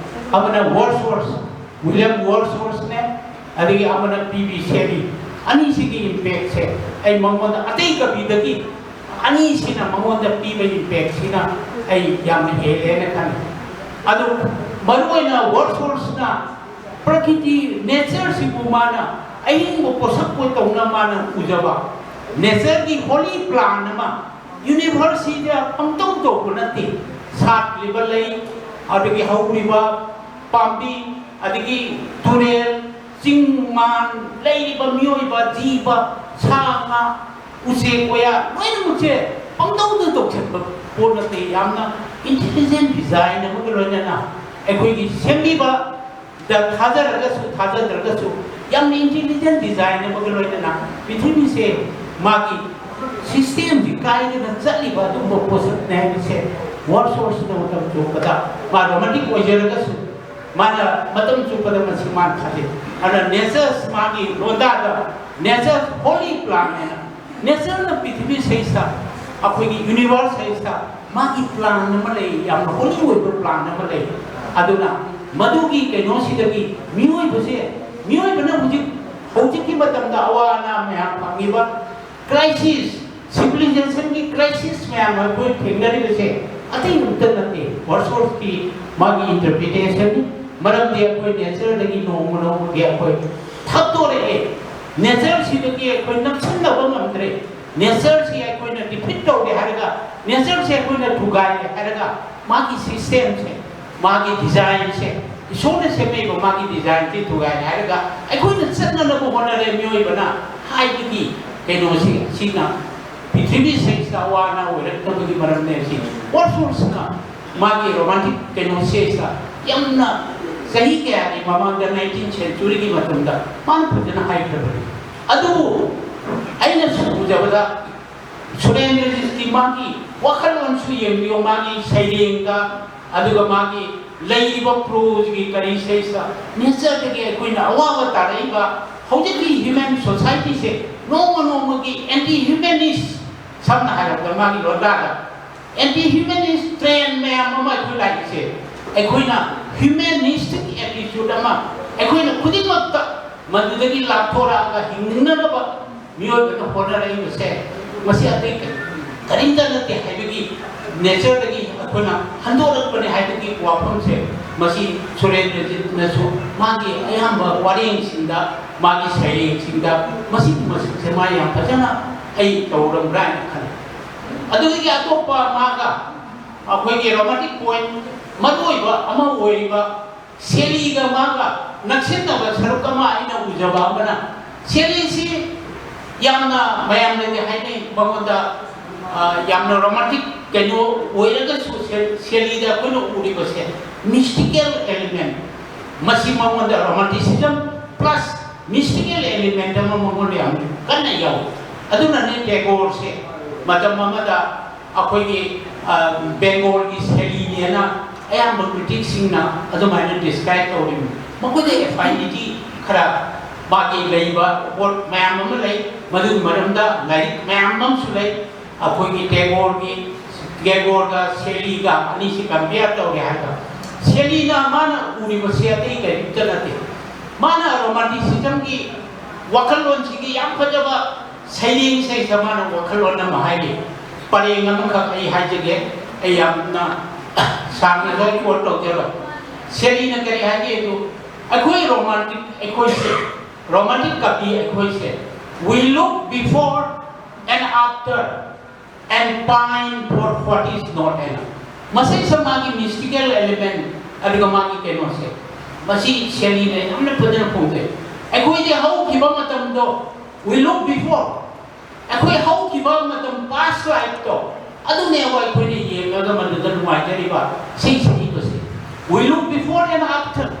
ꯑꯃꯅ Wordsworth, William Wordsworthꯅꯦ, ꯑꯗꯒꯤ ꯑꯃꯅ P B Shelley꯫ ꯑꯅꯤꯁꯤꯒꯤ impactꯁꯦ ꯑꯩ ꯃꯉꯣꯟꯗ, ꯑꯇꯩ ꯀꯕꯤꯗꯒꯤ ꯑꯅꯤꯁꯤꯅ ꯃꯉꯣꯟꯗ ꯄꯤꯕ impactꯁꯤꯅ ꯑꯩ ꯌꯥꯝꯅ ꯍꯦꯜꯂꯦꯅ ꯈꯜꯂꯤ꯫ ꯑꯗꯨ ꯃꯔꯨꯑꯣꯏꯅ Wordsworthꯅ ꯄ꯭ꯔꯀꯤꯇꯤ, ꯅꯦꯆꯔꯁꯤꯕꯨ ꯃꯥꯅ ꯑꯍꯤꯡꯕ ꯄꯣꯠꯁꯛ ꯑꯣꯏ ꯇꯧꯅ ꯃꯥꯅ ꯎꯖꯕ, ꯅꯦꯆꯔꯒꯤ ꯍꯣꯂꯤ ꯄ꯭ꯂꯥꯟ ꯑꯃ, ꯌꯨꯅꯤꯚꯔꯁꯁꯤꯗ ꯄꯪꯇꯧ ꯇꯧꯕ ꯅꯠꯇꯦ꯫ ꯁꯥꯠꯂꯤꯕ ꯂꯩ, ꯑꯗꯒꯤ ꯍꯧꯔꯤꯕ ꯄꯥꯝꯕꯤ, ꯑꯗꯒꯤ ꯇꯨꯔꯦꯜ, ꯆꯤꯡ ꯃꯥꯟ, ꯂꯩꯔꯤꯕ ꯃꯤꯑꯣꯏꯕ, ꯖꯤꯕ, ꯁꯥ ꯉꯥ, ꯎꯆꯦꯛ ꯋꯥꯌꯥ ꯂꯣꯏꯅꯃꯛꯁꯦ ꯄꯪꯇꯧꯗ ꯇꯧꯁꯟꯕ ꯄꯣꯠ ꯅꯠꯇꯦ꯫ ꯌꯥꯝꯅ ꯏꯟꯇꯤꯂꯤꯖꯦꯟ ꯗꯤꯖꯥꯏꯟ ꯑꯃꯒ ꯂꯣꯏꯅꯅ ꯑꯩꯈꯣꯏꯒꯤ ꯁꯦꯝꯕꯤꯕ ꯗ ꯊꯥꯖꯔꯒꯁꯨ ꯊꯥꯖꯗ꯭ꯔꯒꯁꯨ ꯌꯥꯝꯅ ꯏꯟꯇꯤꯂꯤꯖꯦꯟ ꯗꯤꯖꯥꯏꯟ ꯑꯃꯒ ꯂꯣꯏꯅꯅ ꯄ꯭ꯔꯤꯊꯤꯕꯤꯁꯦ ꯃꯥꯒꯤ ꯁꯤꯁꯇꯦꯝꯁꯤ ꯀꯥꯏꯗꯅ ꯆꯠꯂꯤꯕ ꯑꯗꯨꯒꯨꯝꯕ ꯄꯣꯠꯁꯛꯅꯦ ꯍꯥꯏꯕꯁꯦ ꯋꯥꯔꯗꯁꯣꯔꯊꯁꯤꯅ ꯃꯇꯝ ꯆꯨꯞꯄꯗ ꯃꯥ ꯔꯣꯃꯥꯟꯇꯤꯛ ꯑꯣꯏꯖꯔꯒꯁꯨ ꯃꯥꯅ ꯃꯇꯝ ꯆꯨꯞꯄꯗ ꯃꯁꯤ ꯃꯥꯅ ꯊꯥꯖꯩ꯫ ꯑꯗꯨꯅ ꯅꯦꯆꯔꯁ ꯃꯥꯒꯤ ꯂꯣꯟꯗꯥꯗ ꯅꯦꯆꯔꯁ ꯍꯣꯂꯤ ꯄ꯭ꯂꯥꯟ ꯍꯥꯏꯅ ꯅꯦꯆꯔꯅ ꯄ꯭ꯔꯤꯊꯤꯕꯤ ꯁꯩꯁꯤꯗ ꯑꯩꯈꯣꯏꯒꯤ ꯌꯨꯅꯤꯚꯔꯁ ꯁꯩꯁꯤꯗ ꯃꯥꯒꯤ ꯄ꯭ꯂꯥꯟ ꯑꯃ ꯂꯩ, ꯌꯥꯝꯅ ꯍꯣꯂꯤ ꯑꯣꯏꯕ ꯄ꯭ꯂꯥꯟ ꯑꯃ ꯂꯩ꯫ ꯑꯗꯨꯅ ꯃꯗꯨꯒꯤ ꯀꯩꯅꯣꯁꯤꯗꯒꯤ ꯃꯤꯑꯣꯏꯕꯁꯦ, ꯃꯤꯑꯣꯏꯕꯅ ꯍꯧꯖꯤꯛ, ꯍꯧꯖꯤꯛꯀꯤ ꯃꯇꯝꯗ ꯑꯋꯥ ꯑꯅꯥ ꯃꯌꯥꯝ ꯐꯪꯉꯤꯕ ꯀ꯭ꯔꯥꯏꯁꯤꯁ, ꯁꯤꯚꯤꯂꯥꯏꯖꯦꯁꯟꯒꯤ ꯀ꯭ꯔꯥꯏꯁꯤꯁ ꯃꯌꯥꯝ ꯑꯩꯈꯣꯏ ꯊꯦꯡꯅꯔꯤꯕꯁꯦ ꯑꯇꯩ ꯑꯃꯇ ꯅꯠꯇꯦ, ꯋꯥꯔꯗꯁꯣꯔꯊꯀꯤ ꯃꯥꯒꯤ ꯏꯟꯇꯔꯄ꯭ꯔꯤꯇꯦꯁꯟ꯫ ꯃꯔꯝꯗꯤ ꯑꯩꯈꯣꯏ ꯅꯦꯆꯔꯗꯒꯤ ꯅꯣꯡꯃ ꯅꯣꯡꯃꯒꯤ ꯑꯩꯈꯣꯏ ꯊꯞꯇꯣꯔꯛꯑꯦ꯫ ꯅꯦꯆꯔꯁꯤꯗꯒꯤ ꯑꯩꯈꯣꯏ ꯅꯛꯁꯤꯟꯅꯕ ꯉꯝꯗ꯭ꯔꯦ꯫ ꯅꯦꯆꯔꯁꯤ ꯑꯩꯈꯣꯏꯅ ꯗꯤꯐꯤꯠ ꯇꯧꯔꯦ ꯍꯥꯏꯔꯒ, ꯅꯦꯆꯔꯁꯤ ꯑꯩꯈꯣꯏꯅ ꯊꯨꯒꯥꯏꯔꯦ ꯍꯥꯏꯔꯒ, ꯃꯥꯒꯤ ꯁꯤꯁꯇꯦꯝꯁꯦ, ꯃꯥꯒꯤ ꯗꯤꯖꯥꯏꯟꯁꯦ, ꯏꯁꯣꯔꯅ ꯁꯦꯝꯃꯛꯏꯕ ꯃꯥꯒꯤ ꯗꯤꯖꯥꯏꯟꯁꯦ ꯊꯨꯒꯥꯏꯔꯦ ꯍꯥꯏꯔꯒ ꯑꯩꯈꯣꯏꯅ ꯆꯠꯅꯅꯕ ꯍꯣꯠꯅꯔꯦ ꯃꯤꯑꯣꯏꯕꯅ ꯍꯥꯏꯕꯒꯤ ꯀꯩꯅꯣꯁꯤ, ꯁꯤꯅ ꯄ꯭ꯔꯤꯊꯤꯕꯤ ꯁꯩꯁꯤꯗ ꯑꯋꯥ ꯑꯅꯥ ꯑꯣꯏꯔꯛꯅꯕꯒꯤ ꯃꯔꯝꯅꯦ꯫ ꯁꯤ ꯋꯥꯔꯗꯁꯣꯔꯊꯁꯤꯅ ꯃꯥꯒꯤ ꯔꯣꯃꯥꯟꯇꯤꯛ ꯀꯩꯅꯣ ꯁꯦꯁꯇ ꯌꯥꯝꯅ ꯆꯍꯤ ꯀꯌꯥꯒꯤ ꯃꯃꯥꯡꯗ, ꯅꯥꯏꯟꯇꯤꯟ ꯁꯦꯟꯆꯨꯔꯤꯒꯤ ꯃꯇꯝꯗ ꯃꯥꯅ ꯐꯖꯅ ꯍꯥꯏꯈ꯭ꯔꯕꯅꯤ꯫ ꯑꯗꯨꯕꯨ ꯑꯩꯅ ꯁꯨꯝ ꯎꯖꯕꯗ ꯁꯨꯔꯦꯟꯗ꯭ꯔꯖꯤꯠꯀꯤ ꯃꯥꯒꯤ ꯋꯥꯈꯜꯂꯣꯟꯁꯨ ꯌꯦꯡꯕꯤꯌꯨ, ꯃꯥꯒꯤ ꯁꯩꯔꯦꯡꯗ, ꯑꯗꯨꯒ ꯃꯥꯒꯤ ꯂꯩꯔꯤꯕ ꯄ꯭ꯔꯣꯖꯒꯤ ꯀꯔꯤ ꯁꯩꯁꯤꯗ ꯅꯦꯆꯔꯗꯒꯤ ꯑꯩꯈꯣꯏꯅ ꯑꯋꯥꯕ ꯇꯥꯔꯛꯏꯕ ꯍꯧꯖꯤꯛꯀꯤ ꯍ꯭ꯌꯨꯃꯦꯟ ꯁꯣꯁꯥꯏꯇꯤꯁꯦ ꯅꯣꯡꯃ ꯅꯣꯡꯃꯒꯤ ꯑꯦꯟꯇꯤ ꯍ꯭ꯌꯨꯃꯦꯅꯤꯁ, ꯁꯝꯅ ꯍꯥꯏꯔꯕꯗ ꯃꯥꯒꯤ ꯂꯣꯟꯗꯥꯗ ꯑꯦꯟꯇꯤ ꯍ꯭ꯌꯨꯃꯦꯅꯤꯁ ꯇ꯭ꯔꯦꯟ ꯃꯌꯥꯝ ꯑꯃ ꯑꯩꯈꯣꯏ ꯂꯥꯛꯏꯁꯦ, ꯑꯩꯈꯣꯏꯅ ꯍ꯭ꯌꯨꯃꯦꯅꯤꯁꯇꯤꯛ ꯑꯦꯇꯤꯆꯨꯠ ꯑꯃ ꯑꯩꯈꯣꯏꯅ ꯈꯨꯗꯤꯡꯃꯛꯇ ꯃꯗꯨꯗꯒꯤ ꯂꯥꯞꯊꯣꯔꯛꯑꯒ ꯍꯤꯡꯅꯅꯕ ꯃꯤꯑꯣꯏꯕꯅ ꯍꯣꯠꯅꯔꯛꯏꯕꯁꯦ, ꯃꯁꯤ ꯑꯇꯩ ꯀꯔꯤꯝꯇ ꯅꯠꯇꯦ ꯍꯥꯏꯕꯒꯤ, ꯅꯦꯆꯔꯗꯒꯤ ꯑꯩꯈꯣꯏꯅ ꯍꯟꯗꯣꯔꯛꯄꯅꯦ ꯍꯥꯏꯕꯒꯤ ꯋꯥꯐꯝꯁꯦ ꯃꯁꯤ ꯁꯨꯔꯦꯟꯗ꯭ꯔꯖꯤꯠꯅꯁꯨ ꯃꯥꯒꯤ ꯑꯌꯥꯝꯕ ꯋꯥꯔꯦꯡꯁꯤꯡꯗ, ꯃꯥꯒꯤ ꯁꯩꯔꯦꯡꯁꯤꯡꯗ ꯃꯁꯤꯒꯤ ꯃꯁꯛꯁꯦ ꯃꯥ ꯌꯥꯝ ꯐꯖꯅ ꯑꯩ ꯇꯧꯔꯝꯕ꯭ꯔꯥ ꯍꯥꯏꯅ ꯈꯜꯂꯤ꯫ ꯑꯗꯨꯗꯒꯤ ꯑꯇꯣꯞꯄ ꯃꯥꯒ ꯑꯩꯈꯣꯏꯒꯤ ꯔꯣꯃꯥꯟꯇꯤꯛ ꯄꯣꯏꯟ ꯃꯔꯨꯑꯣꯏꯕ ꯑꯃ ꯑꯣꯏꯔꯤꯕ ꯁꯦꯂꯤꯒ ꯃꯥꯒ ꯅꯛꯁꯤꯟꯅꯕ ꯁꯔꯨꯛ ꯑꯃ ꯑꯩꯅ ꯎꯖꯕ ꯑꯃꯅ, ꯁꯦꯂꯤꯁꯤ ꯌꯥꯝꯅ ꯃꯌꯥꯝꯅꯗꯤ ꯍꯥꯏꯅꯩ, ꯃꯉꯣꯟꯗ, ꯑ, ꯌꯥꯝꯅ ꯔꯣꯃꯥꯟꯇꯤꯛ ꯀꯩꯅꯣ ꯑꯣꯏꯔꯒꯁꯨ ꯁꯦ-, ꯁꯦꯂꯤꯗ ꯑꯩꯈꯣꯏꯅ ꯎꯔꯤꯕꯁꯦ ꯃꯤꯁꯇꯤꯀꯦꯜ ꯑꯦꯂꯤꯃꯦꯟ, ꯃꯁꯤ ꯃꯉꯣꯟꯗ ꯔꯣꯃꯥꯟꯇꯤꯁꯤꯖꯝ ꯄ꯭ꯂꯁ ꯃꯤꯁꯇꯤꯀꯦꯜ ꯑꯦꯂꯤꯃꯦꯟ ꯑꯃ ꯃꯉꯣꯟꯗ ꯌꯥꯝ ꯀꯟꯅ ꯌꯥꯎꯏ꯫ ꯑꯗꯨꯅꯅꯦ ꯇꯦꯒꯣꯔꯁꯦ ꯃꯇꯝ ꯑꯃꯗ ꯑꯩꯈꯣꯏꯒꯤ, ꯑ, ꯕꯦꯡꯒꯣꯜꯒꯤ ꯁꯦꯂꯤꯅꯦꯅ ꯑꯌꯥꯝꯕ ꯀ꯭ꯔꯤꯇꯤꯛꯁꯤꯡꯅ ꯑꯗꯨꯃꯥꯏꯅ ꯗꯤꯁꯀ꯭ꯔꯥꯏꯕ ꯇꯧꯔꯤꯕꯅꯤ꯫ ꯃꯈꯣꯏꯗ ꯑꯦꯐꯥꯏꯅꯤꯇꯤ ꯈꯔ ꯃꯥꯒꯤ ꯂꯩꯕ ꯄꯣꯠ ꯃꯌꯥꯝ ꯑꯃ ꯂꯩ, ꯃꯗꯨꯒꯤ ꯃꯔꯝꯗ ꯂꯥꯏꯔꯤꯛ ꯃꯌꯥꯝ ꯑꯃꯁꯨ ꯂꯩ꯫ ꯑꯩꯈꯣꯏꯒꯤ ꯇꯦꯒꯣꯔꯒꯤ, ꯇꯦꯒꯣꯔꯒ ꯁꯦꯂꯤꯒ ꯑꯅꯤꯁꯤ ꯀꯝꯄꯤꯌꯔ ꯇꯧꯔꯦ ꯍꯥꯏꯕ꯫ ꯁꯦꯂꯤꯅ ꯃꯥꯅ ꯎꯔꯤꯕꯁꯦ ꯑꯇꯩ ꯀꯔꯤꯝꯇ ꯅꯠꯇꯦ꯫ ꯃꯥꯅ ꯔꯣꯃꯥꯟꯇꯤꯁꯤꯖꯝꯒꯤ ꯋꯥꯈꯜꯂꯣꯟꯁꯤꯒꯤ ꯌꯥꯝ ꯐꯖꯕ ꯁꯩꯔꯦꯡ ꯏꯁꯩꯗ ꯃꯥꯅ ꯋꯥꯈꯜꯂꯣꯟ ꯑꯃ ꯍꯥꯏꯔꯤ꯫ ꯄꯔꯦꯡ ꯑꯃꯈꯛ ꯑꯩ ꯍꯥꯏꯖꯒꯦ, ꯑꯩ ꯌꯥꯝꯅ ꯁꯥꯡꯅ ꯂꯣꯏ ꯀꯣꯠ ꯇꯧꯖꯔꯣꯏ꯫ ꯁꯦꯂꯤꯅ ꯀꯔꯤ ꯍꯥꯏꯒꯦ ꯑꯗꯨ, ꯑꯩꯈꯣꯏ ꯔꯣꯃꯥꯟꯇꯤꯛ, ꯑꯩꯈꯣꯏꯁꯦ ꯔꯣꯃꯥꯟꯇꯤꯛ ꯀꯕꯤ ꯑꯩꯈꯣꯏꯁꯦ, we look before and after and pine for what is not enough꯫ ꯃꯁꯤꯁꯦ ꯃꯥꯒꯤ ꯃꯤꯁꯇꯤꯀꯦꯜ ꯑꯦꯂꯤꯃꯦꯟ ꯑꯗꯨꯒ ꯃꯥꯒꯤ ꯀꯩꯅꯣꯁꯦ, ꯃꯁꯤ ꯁꯦꯂꯤꯅ ꯌꯥꯝꯅ ꯐꯖꯅ ꯐꯣꯡꯗꯣꯛꯑꯦ꯫ ꯑꯩꯈꯣꯏꯗꯤ ꯍꯧꯈꯤꯕ ꯃꯇꯝꯗꯣ, we look before, ꯑꯩꯈꯣꯏ ꯍꯧꯈꯤꯕ ꯃꯇꯝ, ꯄꯥꯁ ꯂꯥꯏꯐꯇꯣ, ꯑꯗꯨꯅꯦꯕ ꯑꯩꯈꯣꯏꯅ ꯌꯦꯡꯉꯒ ꯃꯗꯨꯗ ꯅꯨꯡꯉꯥꯏꯖꯔꯤꯕ ꯏꯁꯩ ꯁꯛꯏꯕꯁꯦ꯫ We look before and after꯫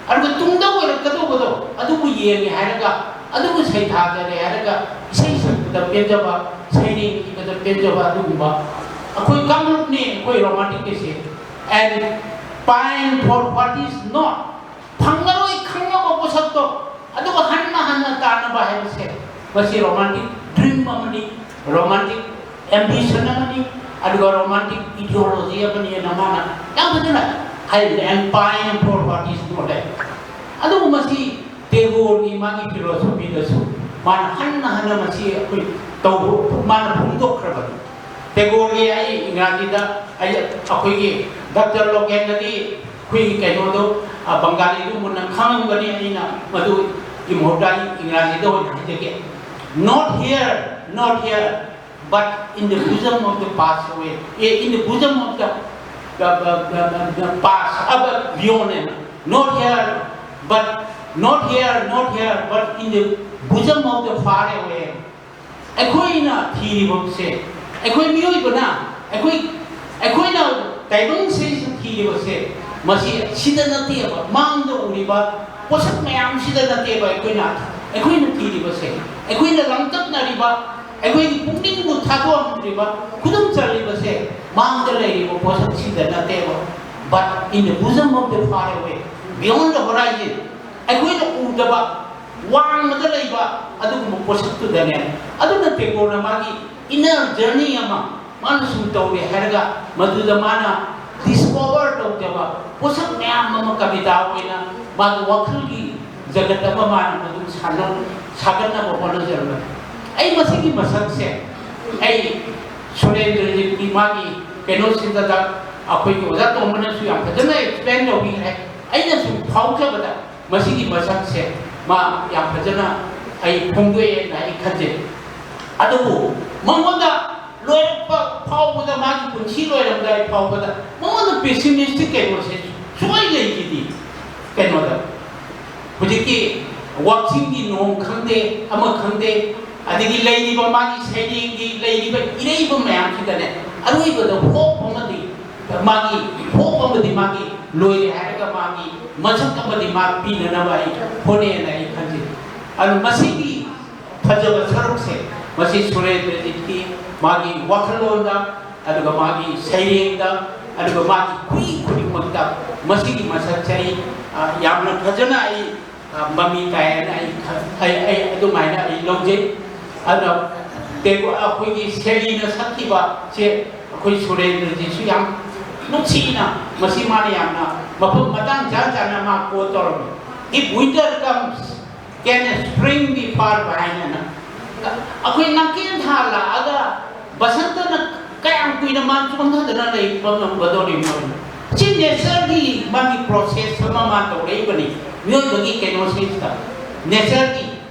ꯑꯗꯨꯒ ꯇꯨꯡꯗ ꯑꯣꯏꯔꯛꯀꯗꯧꯕꯗꯣ ꯑꯗꯨꯕꯨ ꯌꯦꯡꯉꯦ ꯍꯥꯏꯔꯒ ꯑꯗꯨꯕꯨ ꯁꯩꯊꯥꯖꯔꯦ ꯍꯥꯏꯔꯒ ꯏꯁꯩ ꯁꯛꯄꯗ ꯄꯦꯟꯖꯕ, ꯁꯩꯔꯦꯡ ꯏꯕꯗ ꯄꯦꯟꯖꯕ ꯑꯗꯨꯒꯨꯝꯕ ꯑꯩꯈꯣꯏ ꯀꯥꯡꯂꯨꯞꯅꯤ ꯑꯩꯈꯣꯏ ꯔꯣꯃꯥꯟꯇꯤꯛ ꯑꯁꯤ꯫ And pine for what is not꯫ ꯐꯪꯉꯔꯣꯏ ꯈꯪꯉꯕ ꯄꯣꯠꯁꯛꯇꯣ ꯑꯗꯨꯒ ꯍꯟꯅ ꯍꯟꯅ ꯇꯥꯟꯅꯕ ꯍꯥꯏꯕꯁꯦ ꯃꯁꯤ ꯔꯣꯃꯥꯟꯇꯤꯛ ꯗ꯭ꯔꯤꯝ ꯑꯃꯅꯤ, ꯔꯣꯃꯥꯟꯇꯤꯛ ꯑꯦꯝꯕꯤꯁꯟ ꯑꯃꯅꯤ, ꯑꯗꯨꯒ ꯔꯣꯃꯥꯟꯇꯤꯛ ꯏꯗꯤꯑꯣꯂꯣꯖꯤ ꯑꯃꯅꯤꯅ ꯃꯥꯅ ꯌꯥꯝ ꯐꯖꯅ ꯍꯥꯏꯔꯤꯅꯦ꯫ And pine for what is not enough꯫ ꯑꯗꯨꯕꯨ ꯃꯁꯤ ꯇꯦꯒꯣꯔꯒꯤ ꯃꯥꯒꯤ ꯐꯤꯂꯣꯁꯣꯐꯤꯗꯁꯨ ꯃꯥꯅ ꯍꯟꯅ ꯍꯟꯅ ꯃꯁꯤ ꯑꯩꯈꯣꯏ ꯇꯧꯕ ꯃꯥꯅ ꯐꯣꯡꯗꯣꯛꯈ꯭ꯔꯕꯅꯤ꯫ ꯇꯦꯒꯣꯔꯒꯤ ꯑꯩ ꯏꯪꯒ꯭ꯔꯥꯖꯤꯗ ꯑꯩ, ꯑꯩꯈꯣꯏꯒꯤ ꯗꯥꯛꯇꯔ ꯂꯣꯀꯦꯟꯅꯗꯤ ꯑꯩꯈꯣꯏꯒꯤ ꯀꯩꯅꯣꯗꯣ, ꯑ, ꯕꯪꯒꯥꯂꯤꯗꯨ ꯃꯨꯟꯅ ꯈꯪꯉꯝꯒꯅꯤ, ꯑꯩꯅ ꯃꯗꯨꯒꯤ ꯃꯍꯨꯠꯇ ꯑꯩ ꯏꯪꯒ꯭ꯔꯥꯖꯤꯗ ꯑꯣꯏꯅ ꯍꯥꯏꯖꯒꯦ꯫ Not here, not here, but in the bosom of the past away. Eh, in the bosom of the, the, the, the, the, the past, uh, but beyond it. Not here, but not here, not here, but in the bosom of the far away. ꯑꯩꯈꯣꯏꯅ ꯊꯤꯔꯤꯕꯁꯦ, ꯑꯩꯈꯣꯏ ꯃꯤꯑꯣꯏꯕꯅ, ꯑꯩꯈꯣꯏ, ꯑꯩꯈꯣꯏꯅ ꯇꯥꯏꯕꯪꯁꯤꯗ ꯊꯤꯔꯤꯕꯁꯦ, ꯃꯁꯤ ꯁꯤꯗ ꯅꯠꯇꯦꯕ, ꯃꯥꯡꯗ ꯎꯔꯤꯕ ꯄꯣꯠꯁꯛ ꯃꯌꯥꯝꯁꯤꯗ ꯅꯠꯇꯦꯕ ꯑꯩꯈꯣꯏꯅ, ꯑꯩꯈꯣꯏꯅ ꯊꯤꯔꯤꯕꯁꯦ, ꯑꯩꯈꯣꯏꯅ ꯂꯥꯡꯇꯛꯅꯔꯤꯕ, ꯑꯩꯈꯣꯏꯒꯤ ꯄꯨꯛꯅꯤꯡꯕꯨ ꯊꯥꯗꯣꯛꯑꯝꯗ꯭ꯔꯤꯕ, ꯈꯨꯗꯨꯝ ꯆꯜꯂꯤꯕꯁꯦ ꯃꯥꯡꯗ ꯂꯩꯔꯤꯕ ꯄꯣꯠꯁꯛꯁꯤꯗ ꯅꯠꯇꯦꯕ, but in the bosom of the far away, beyond the horizon, ꯑꯩꯈꯣꯏꯅ ꯎꯗꯕ, ꯋꯥꯡꯃꯗ ꯂꯩꯕ ꯑꯗꯨꯒꯨꯝꯕ ꯄꯣꯠꯁꯛꯇꯨꯗꯅꯦ꯫ ꯑꯗꯨꯅ ꯇꯦꯒꯣꯔꯅ ꯃꯥꯒꯤ inner journey ꯑꯃ ꯃꯥꯅ ꯁꯨꯝ ꯇꯧꯔꯦ ꯍꯥꯏꯔꯒ, ꯃꯗꯨꯗ ꯃꯥꯅ discover ꯇꯧꯖꯕ ꯄꯣꯠꯁꯛ ꯃꯌꯥꯝ ꯑꯃ ꯀꯕꯤꯇꯥ ꯑꯣꯏꯅ ꯃꯥꯒꯤ ꯋꯥꯈꯜꯒꯤ ꯖꯒꯠ ꯑꯃ ꯃꯥꯅ ꯃꯗꯨ ꯁꯥꯟꯅ-, ꯁꯥꯒꯠꯅꯕ ꯍꯣꯠꯅꯖꯔꯝꯕꯅꯤ꯫ ꯑꯩ ꯃꯁꯤꯒꯤ ꯃꯁꯛꯁꯦ ꯑꯩ ꯁꯨꯔꯦꯟꯗ꯭ꯔꯖꯤꯠꯀꯤ ꯃꯥꯒꯤ ꯀꯩꯅꯣꯁꯤꯗ ꯑꯩꯈꯣꯏꯒꯤ ꯑꯣꯖꯥ ꯇꯣꯝꯕꯅꯁꯨ ꯌꯥꯝ ꯐꯖꯅ explain ꯇꯧꯕꯤꯈ꯭ꯔꯦ꯫ ꯑꯩꯅ ꯁꯨꯝ ꯐꯥꯎꯖꯕꯗ ꯃꯁꯤꯒꯤ ꯃꯁꯛꯁꯦ ꯃꯥ ꯌꯥꯝ ꯐꯖꯅ ꯑꯩ ꯐꯣꯡꯗꯣꯛꯑꯦꯅ ꯑꯩ ꯈꯟꯖꯩ꯫ ꯑꯗꯨꯕꯨ ꯃꯉꯣꯟꯗ ꯂꯣꯏꯔꯛꯄ ꯐꯥꯎꯕꯗ, ꯃꯥꯒꯤ ꯄꯨꯟꯁꯤ ꯂꯣꯏꯔꯝꯗꯥꯏ ꯐꯥꯎꯕꯗ ꯃꯉꯣꯟꯗ pessimistic ꯀꯩꯅꯣꯁꯦ ꯁꯨꯡꯂꯩ ꯂꯩꯈꯤꯗꯦ꯫ ꯀꯩꯅꯣꯗ ꯍꯧꯖꯤꯛꯀꯤ ꯋꯥꯛꯆꯤꯡꯒꯤ ꯅꯣꯡ ꯈꯪꯗꯦ, ꯑꯃ ꯈꯪꯗꯦ, ꯑꯗꯒꯤ ꯂꯩꯔꯤꯕ ꯃꯥꯒꯤ ꯁꯩꯔꯦꯡꯒꯤ ꯂꯩꯔꯤꯕ ꯏꯔꯩꯕ ꯃꯌꯥꯝꯁꯤꯗꯅꯦ, ꯑꯔꯣꯏꯕꯗ hope ꯑꯃꯗꯤ ꯃꯥꯒꯤ hope ꯑꯃꯗꯤ ꯃꯥꯒꯤ ꯂꯣꯏꯔꯦ ꯍꯥꯏꯔꯒ ꯃꯥꯒꯤ ꯃꯁꯛ ꯑꯃꯗꯤ ꯃꯥ ꯄꯤꯅꯅꯕ ꯑꯩ ꯍꯣꯠꯅꯩꯅ ꯑꯩ ꯈꯟꯖꯩ꯫ ꯑꯗꯨ ꯃꯁꯤꯒꯤ ꯐꯖꯕ ꯁꯔꯨꯛꯁꯦ ꯃꯁꯤ ꯁꯨꯔꯦꯟꯗ꯭ꯔꯖꯤꯠꯀꯤ ꯃꯥꯒꯤ ꯋꯥꯈꯜꯂꯣꯟꯗ, ꯑꯗꯨꯒ ꯃꯥꯒꯤ ꯁꯩꯔꯦꯡꯗ, ꯑꯗꯨꯒ ꯃꯥꯒꯤ ꯈꯨꯏ ꯈꯨꯗꯤꯡꯃꯛꯇ ꯃꯁꯤꯒꯤ ꯃꯁꯛꯁꯦ ꯑꯩ, ꯑ, ꯌꯥꯝꯅ ꯐꯖꯅ ꯑꯩ, ꯑ, ꯃꯃꯤ ꯇꯥꯏ ꯍꯥꯏꯅ ꯑꯩ ꯈ-, ꯑꯩ, ꯑꯩ ꯑꯗꯨꯃꯥꯏꯅ ꯑꯩ ꯂꯧꯖꯩ꯫ ꯑꯗꯨꯅ ꯇꯦꯒꯣ-, ꯑꯩꯈꯣꯏꯒꯤ ꯁꯦꯂꯤꯅ ꯁꯛꯈꯤꯕꯁꯦ ꯑꯩꯈꯣꯏ ꯁꯨꯔꯦꯟꯗ꯭ꯔꯖꯤꯠꯁꯨ ꯌꯥꯝ ꯅꯨꯡꯁꯤꯅ ꯃꯁꯤ ꯃꯥꯅ ꯌꯥꯝꯅ ꯃꯐꯝ ꯃꯇꯥꯡ ꯆꯥ ꯆꯥꯅ ꯃꯥ quote ꯇꯧꯔꯝꯃꯤ꯫ "If winter comes, can spring be far behind?" ꯍꯥꯏꯅ꯫ ꯑꯩꯈꯣꯏ ꯅꯥꯀꯦꯟ ꯊꯥ ꯂꯥꯛꯑꯒ ꯕꯁꯟꯇꯅ ꯀꯌꯥꯝ ꯀꯨꯏꯅ ꯃꯥ ꯆꯣꯟꯊꯗꯅ ꯂꯩꯕ ꯉꯝꯒꯗꯧꯔꯤꯕꯅꯣ? ꯁꯤ ꯅꯦꯆꯔꯒꯤ ꯃꯥꯒꯤ ꯄ꯭ꯔꯣꯁꯦꯁ ꯑꯃ ꯃꯥ ꯇꯧꯔꯛꯏꯕꯅꯤ꯫ ꯃꯤꯑꯣꯏꯕꯒꯤ ꯀꯩꯅꯣꯁꯤꯗ ꯅꯦꯆꯔꯒꯤ,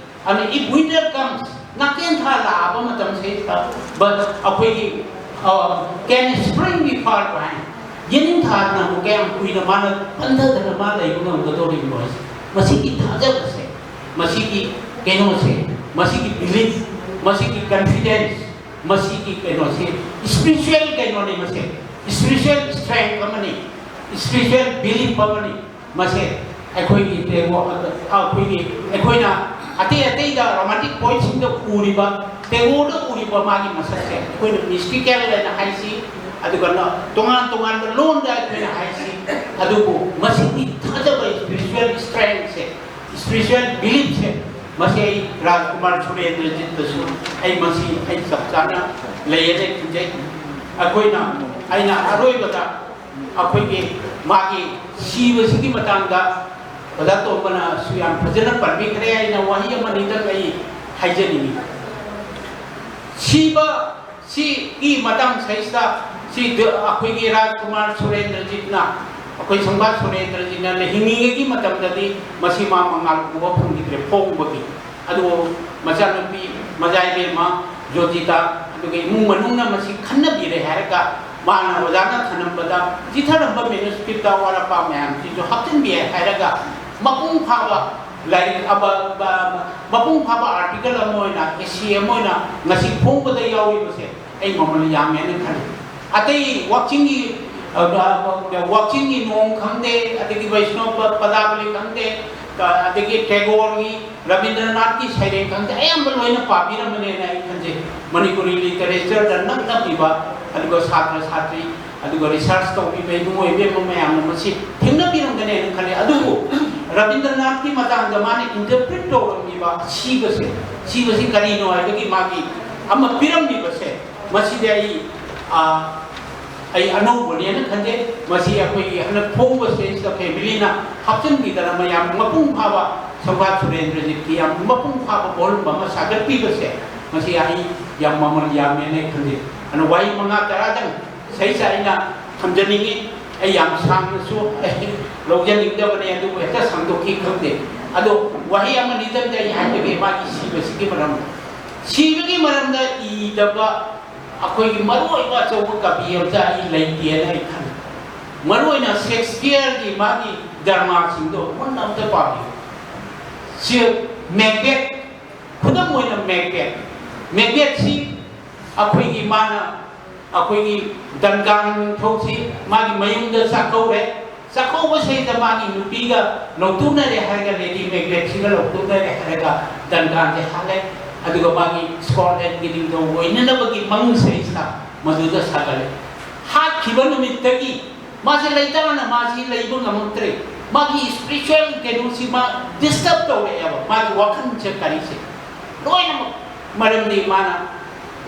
ꯑꯗꯨꯅ if winter comes, ꯅꯥꯀꯦꯟ ꯊꯥ ꯂꯥꯛꯑꯕ ꯃꯇꯝꯁꯤꯗ, but ꯑꯩꯈꯣꯏꯒꯤ, uh, can spring be far behind? ꯌꯦꯅꯤꯡ ꯊꯥꯅ ꯑꯃꯨꯛ ꯀꯌꯥꯝ ꯀꯨꯏꯅ ꯃꯥꯅ ꯄꯟꯊꯗꯅ ꯃꯥ ꯂꯩꯕ ꯉꯝꯒꯗꯧꯔꯤꯕꯅꯣ ꯍꯥꯏꯁꯦ, ꯃꯁꯤꯒꯤ ꯊꯥꯖꯕꯁꯦ, ꯃꯁꯤꯒꯤ ꯀꯩꯅꯣꯁꯦ, ꯃꯁꯤꯒꯤ ꯕꯤꯂꯤꯐ, ꯃꯁꯤꯒꯤ ꯀꯟꯐꯤꯗꯦꯟꯁ, ꯃꯁꯤꯒꯤ ꯀꯩꯅꯣꯁꯦ ꯏꯁꯄꯤꯔꯤꯆꯨꯋꯦꯜ ꯀꯩꯅꯣꯅꯤ꯫ ꯃꯁꯦ ꯏꯁꯄꯤꯔꯤꯆꯨꯋꯦꯜ ꯁ꯭ꯇꯔꯦꯡ ꯑꯃꯅꯤ, ꯏꯁꯄꯤꯔꯤꯆꯨꯋꯦꯜ ꯕꯤꯂꯤꯐ ꯑꯃꯅꯤ꯫ ꯃꯁꯦ ꯑꯩꯈꯣꯏꯒꯤ ꯇꯦꯒꯣ-, ꯑꯩꯈꯣꯏꯒꯤ, ꯑꯩꯈꯣꯏꯅ ꯑꯇꯩ ꯑꯇꯩꯗ ꯔꯣꯃꯥꯟꯇꯤꯛ ꯄꯣꯏꯠꯁꯤꯡꯗ ꯎꯔꯤꯕ, ꯇꯦꯒꯣꯔꯗ ꯎꯔꯤꯕ ꯃꯥꯒꯤ ꯃꯁꯛꯁꯦ ꯑꯩꯈꯣꯏꯅ ꯃꯤꯁꯇꯤꯀꯦꯜ ꯍꯥꯏꯅ ꯍꯥꯏꯁꯤ, ꯑꯗꯨꯒ ꯇꯣꯉꯥꯟ ꯇꯣꯉꯥꯟꯕ ꯂꯣꯟꯗ ꯑꯩꯈꯣꯏꯅ ꯍꯥꯏꯁꯤ꯫ ꯑꯗꯨꯕꯨ ꯃꯁꯤꯒꯤ ꯊꯥꯖꯕ, ꯏꯁꯄꯤꯔꯤꯆꯨꯋꯦꯜ ꯁ꯭ꯇꯔꯦꯡꯁꯦ, ꯏꯁꯄꯤꯔꯤꯆꯨꯋꯦꯜ ꯕꯤꯂꯤꯐꯁꯦ, ꯃꯁꯤ ꯑꯩ ꯔꯥꯖꯀꯨꯃꯥꯔ ꯁꯨꯔꯦꯟꯗ꯭ꯔꯖꯤꯠꯇꯁꯨ ꯑꯩ ꯃꯁꯤ ꯑꯩ ꯆꯞ ꯆꯥꯅ ꯂꯩꯌꯦꯅ ꯈꯟꯖꯩ꯫ ꯑꯩꯈꯣꯏꯅ, ꯑꯩꯅ ꯑꯔꯣꯏꯕꯗ ꯑꯩꯈꯣꯏꯒꯤ ꯃꯥꯒꯤ ꯁꯤꯕꯁꯤꯒꯤ ꯃꯇꯥꯡꯗ ꯑꯣꯖꯥ ꯇꯣꯝꯕꯅꯁꯨ ꯌꯥꯝ ꯐꯖꯅ ꯄꯟꯕꯤꯈ꯭ꯔꯦ꯫ ꯑꯩꯅ ꯋꯥꯍꯩ ꯑꯃ ꯑꯅꯤꯗꯪ ꯑꯩ ꯍꯥꯏꯖꯅꯤꯡꯉꯤ꯫ ꯁꯤꯕ ꯁꯤꯒꯤ ꯃꯇꯥꯡ ꯁꯤꯗꯩꯁꯤꯗ ꯁꯤ ꯗ-, ꯑꯩꯈꯣꯏꯒꯤ ꯔꯥꯖꯀꯨꯃꯥꯔ ꯁꯨꯔꯦꯟꯗ꯭ꯔꯖꯤꯠꯅ, ꯑꯩꯈꯣꯏ ꯁꯝꯕꯥꯠ ꯁꯨꯔꯦꯟꯗ꯭ꯔꯖꯤꯠꯅ ꯍꯤꯡꯉꯤꯉꯩꯒꯤ ꯃꯇꯝꯗꯗꯤ ꯃꯁꯤ ꯃꯥ ꯃꯉꯥꯜ ꯎꯕ ꯐꯪꯈꯤꯗ꯭ꯔꯦ ꯐꯣꯡꯕꯒꯤ꯫ ꯑꯗꯨꯕꯨ ꯃꯆꯥꯅꯨꯄꯤ ꯃꯖꯥꯏꯕꯦꯝꯃ ꯖꯣꯖꯤꯇꯥ, ꯑꯗꯨꯒ ꯏꯃꯨꯡ ꯃꯅꯨꯡꯅ ꯃꯁꯤ ꯈꯟꯅꯕꯤꯔꯦ ꯍꯥꯏꯔꯒ, ꯃꯥꯅ ꯑꯣꯖꯥꯅ ꯊꯅꯝꯕꯗ ꯆꯤꯊꯔꯝꯕ ꯃꯦꯅꯨꯁꯀ꯭ꯔꯤꯞꯇ ꯑꯋꯥꯠ ꯑꯄꯥ ꯃꯌꯥꯝꯁꯤꯁꯨ ꯍꯥꯞꯆꯤꯟꯕ ꯌꯥꯏ ꯍꯥꯏꯔꯒ, ꯃꯄꯨꯡ ꯐꯥꯕ ꯂꯥꯏꯔꯤꯛ ꯑꯃ, ꯃꯄꯨꯡ ꯐꯥꯕ ꯑꯥꯔꯇꯤꯀꯜ ꯑꯃ ꯑꯣꯏꯅ, ꯑꯦꯁꯦ ꯑꯃ ꯑꯣꯏꯅ ꯉꯁꯤ ꯐꯣꯡꯕꯗ ꯌꯥꯎꯔꯤꯕꯁꯦ ꯑꯩ ꯃꯃꯜ ꯌꯥꯝꯃꯦꯅ ꯈꯜꯂꯤ꯫ ꯑꯇꯩ ꯋꯥꯛꯆꯤꯡꯒꯤ, ꯑ, ꯋꯥꯛꯆꯤꯡꯒꯤ ꯅꯣꯡ ꯈꯪꯗꯦ, ꯑꯗꯒꯤ ꯕꯩꯁꯅꯣ ꯄ-, ꯄꯗꯥꯕꯂꯤ ꯈꯪꯗꯦ, ꯑ, ꯑꯗꯒꯤ ꯇꯦꯒꯣꯔꯒꯤ, ꯔꯕꯤꯟꯗ꯭ꯔꯅꯥꯊꯀꯤ ꯁꯩꯔꯦꯡ ꯈꯪꯗꯦ, ꯑꯌꯥꯝꯕ ꯂꯣꯏꯅ ꯄꯥꯕꯤꯔꯝꯃꯅꯦꯅ ꯑꯩ ꯈꯟꯖꯩ꯫ ꯃꯅꯤꯄꯨꯔꯤ ꯂꯤꯇꯔꯦꯆꯔꯗ ꯅꯛꯅꯕꯤꯕ, ꯑꯗꯨꯒ ꯁꯥꯇ꯭ꯔ ꯁꯥꯇ꯭ꯔꯤ, ꯑꯗꯨꯒ ꯔꯤꯁꯔꯁ ꯇꯧꯕꯤꯕ ꯏꯕꯨꯡꯉꯣ ꯏꯕꯦꯝꯃ ꯃꯌꯥꯝꯅ ꯃꯁꯤ ꯊꯦꯡꯅꯕꯤꯔꯝꯒꯅꯦꯅ ꯈꯜꯂꯤ꯫ ꯑꯗꯨꯕꯨ ꯔꯕꯤꯟꯗ꯭ꯔꯅꯥꯊꯀꯤ ꯃꯇꯥꯡꯗ ꯃꯥꯅ ꯏꯟꯇꯔꯄ꯭ꯔꯤꯠ ꯇꯧꯔꯝꯃꯤꯕ ꯁꯤꯕꯁꯦ, ꯁꯤꯕꯁꯤ ꯀꯔꯤꯅꯣ ꯍꯥꯏꯕꯒꯤ ꯃꯥꯒꯤ ꯑꯃ ꯄꯤꯔꯝꯃꯤꯕꯁꯦ, ꯃꯁꯤꯗꯤ ꯑꯩ, ꯑ, ꯑꯩ ꯑꯅꯧꯕꯅꯦꯅ ꯈꯟꯖꯩ꯫ ꯃꯁꯤ ꯑꯩꯈꯣꯏꯒꯤ ꯍꯟꯗꯛ ꯐꯣꯡꯕꯁꯤꯗꯩꯁꯤꯗ ꯐꯦꯃꯤꯂꯤꯅ ꯍꯥꯞꯆꯤꯟꯕꯤꯗꯅ ꯃꯌꯥꯝ ꯃꯄꯨꯡ ꯐꯥꯕ ꯁꯝꯔꯥꯠ ꯁꯨꯔꯦꯟꯗ꯭ꯔꯖꯤꯠꯀꯤ ꯌꯥꯝ ꯃꯄꯨꯡ ꯐꯥꯕ ꯚꯣꯂꯨꯝ ꯑꯃ ꯁꯥꯒꯠꯄꯤꯕꯁꯦ, ꯃꯁꯤ ꯑꯩ ꯌꯥꯝ ꯃꯃꯜ ꯌꯥꯝꯃꯦꯅ ꯑꯩ ꯈꯟꯖꯩ꯫ ꯑꯗꯨꯅ ꯋꯥꯍꯩ ꯃꯉꯥ ꯇꯔꯥꯗꯪ ꯁꯤꯗꯩꯁꯤꯗ ꯑꯩꯅ ꯊꯝꯖꯅꯤꯡꯉꯤ꯫ ꯑꯩ ꯌꯥꯝ ꯁꯥꯡꯅꯁꯨ ꯑꯩ ꯂꯧꯖꯅꯤꯡꯗꯕꯅꯦ, ꯑꯗꯨꯕꯨ ꯍꯦꯛꯇ ꯁꯥꯡꯗꯣꯛꯈꯤ ꯈꯪꯗꯦ꯫ ꯑꯗꯣ ꯋꯥꯍꯩ ꯑꯃꯅꯤꯗꯪꯗꯤ ꯑꯩ ꯍꯥꯏꯖꯒꯦ ꯃꯥꯒꯤ ꯁꯤꯕꯁꯤꯒꯤ ꯃꯔꯝꯗ꯫ ꯁꯤꯕꯒꯤ ꯃꯔꯝꯗ ꯏꯗꯕ ꯑꯩꯈꯣꯏꯒꯤ ꯃꯔꯨꯑꯣꯏꯕ ꯑꯆꯧꯕ ꯀꯕꯤ ꯑꯃꯇ ꯑꯩ ꯂꯩꯇꯦꯅ ꯑꯩ ꯈꯜꯂꯤ꯫ ꯃꯔꯨꯑꯣꯏꯅ ꯁꯦꯛꯁꯄꯤꯌꯔꯒꯤ ꯃꯥꯒꯤ ꯗ꯭ꯔꯃꯥꯁꯤꯡꯗꯣ ꯃꯨꯟꯅ ꯑꯝꯇ ꯄꯥꯕꯤꯌꯨ꯫ ꯁꯤ ꯃꯦꯛꯕꯦꯠ, ꯈꯨꯗꯝ ꯑꯣꯏꯅ ꯃꯦꯛꯕꯦꯠ, ꯃꯦꯛꯕꯦꯠꯁꯤ ꯑꯩꯈꯣꯏꯒꯤ ꯃꯥꯅ ꯑꯩꯈꯣꯏꯒꯤ ꯗꯟꯀꯥꯟ ꯅꯤꯡꯊꯧꯁꯤ ꯃꯥꯒꯤ ꯃꯌꯨꯝꯗ ꯆꯥꯛꯀꯧꯔꯦ꯫ ꯆꯥꯛꯀꯧꯕꯁꯤꯗ ꯃꯥꯒꯤ ꯅꯨꯄꯤꯒ ꯂꯧꯇꯨꯅꯔꯦ ꯍꯥꯏꯔꯒ, ꯂꯦꯗꯤ ꯃꯦꯛꯕꯦꯠꯁꯤꯒ ꯂꯧꯇꯨꯅꯔꯦ ꯍꯥꯏꯔꯒ ꯗꯟꯀꯥꯟꯁꯦ ꯍꯥꯠꯂꯦ꯫ ꯑꯗꯨꯒ ꯃꯥꯒꯤ ꯁ꯭ꯀꯣꯠꯂꯦꯟꯒꯤ ꯅꯤꯡꯊꯧ ꯑꯣꯏꯅꯅꯕꯒꯤ ꯃꯪꯁꯤꯗꯩꯁꯤꯗ ꯃꯗꯨꯗ ꯁꯥꯒꯠꯂꯦ꯫ ꯍꯥꯠꯈꯤꯕ ꯅꯨꯃꯤꯠꯇꯒꯤ ꯃꯥꯁꯦ ꯂꯩꯇꯥꯅ ꯃꯥꯁꯤ ꯂꯩꯕ ꯉꯝꯃꯛꯇ꯭ꯔꯦ꯫ ꯃꯥꯒꯤ ꯁ꯭ꯄꯤꯔꯤꯆꯨꯋꯦꯜ ꯀꯩꯅꯣꯁꯤ ꯃꯥ ꯗꯤꯁꯇꯔꯕ ꯇꯧꯔꯛꯑꯦꯕ, ꯃꯥꯒꯤ ꯋꯥꯈꯜꯁꯦ ꯀꯔꯤꯁꯦ ꯂꯣꯏꯅꯃꯛ꯫ ꯃꯔꯝꯗꯤ ꯃꯥꯅ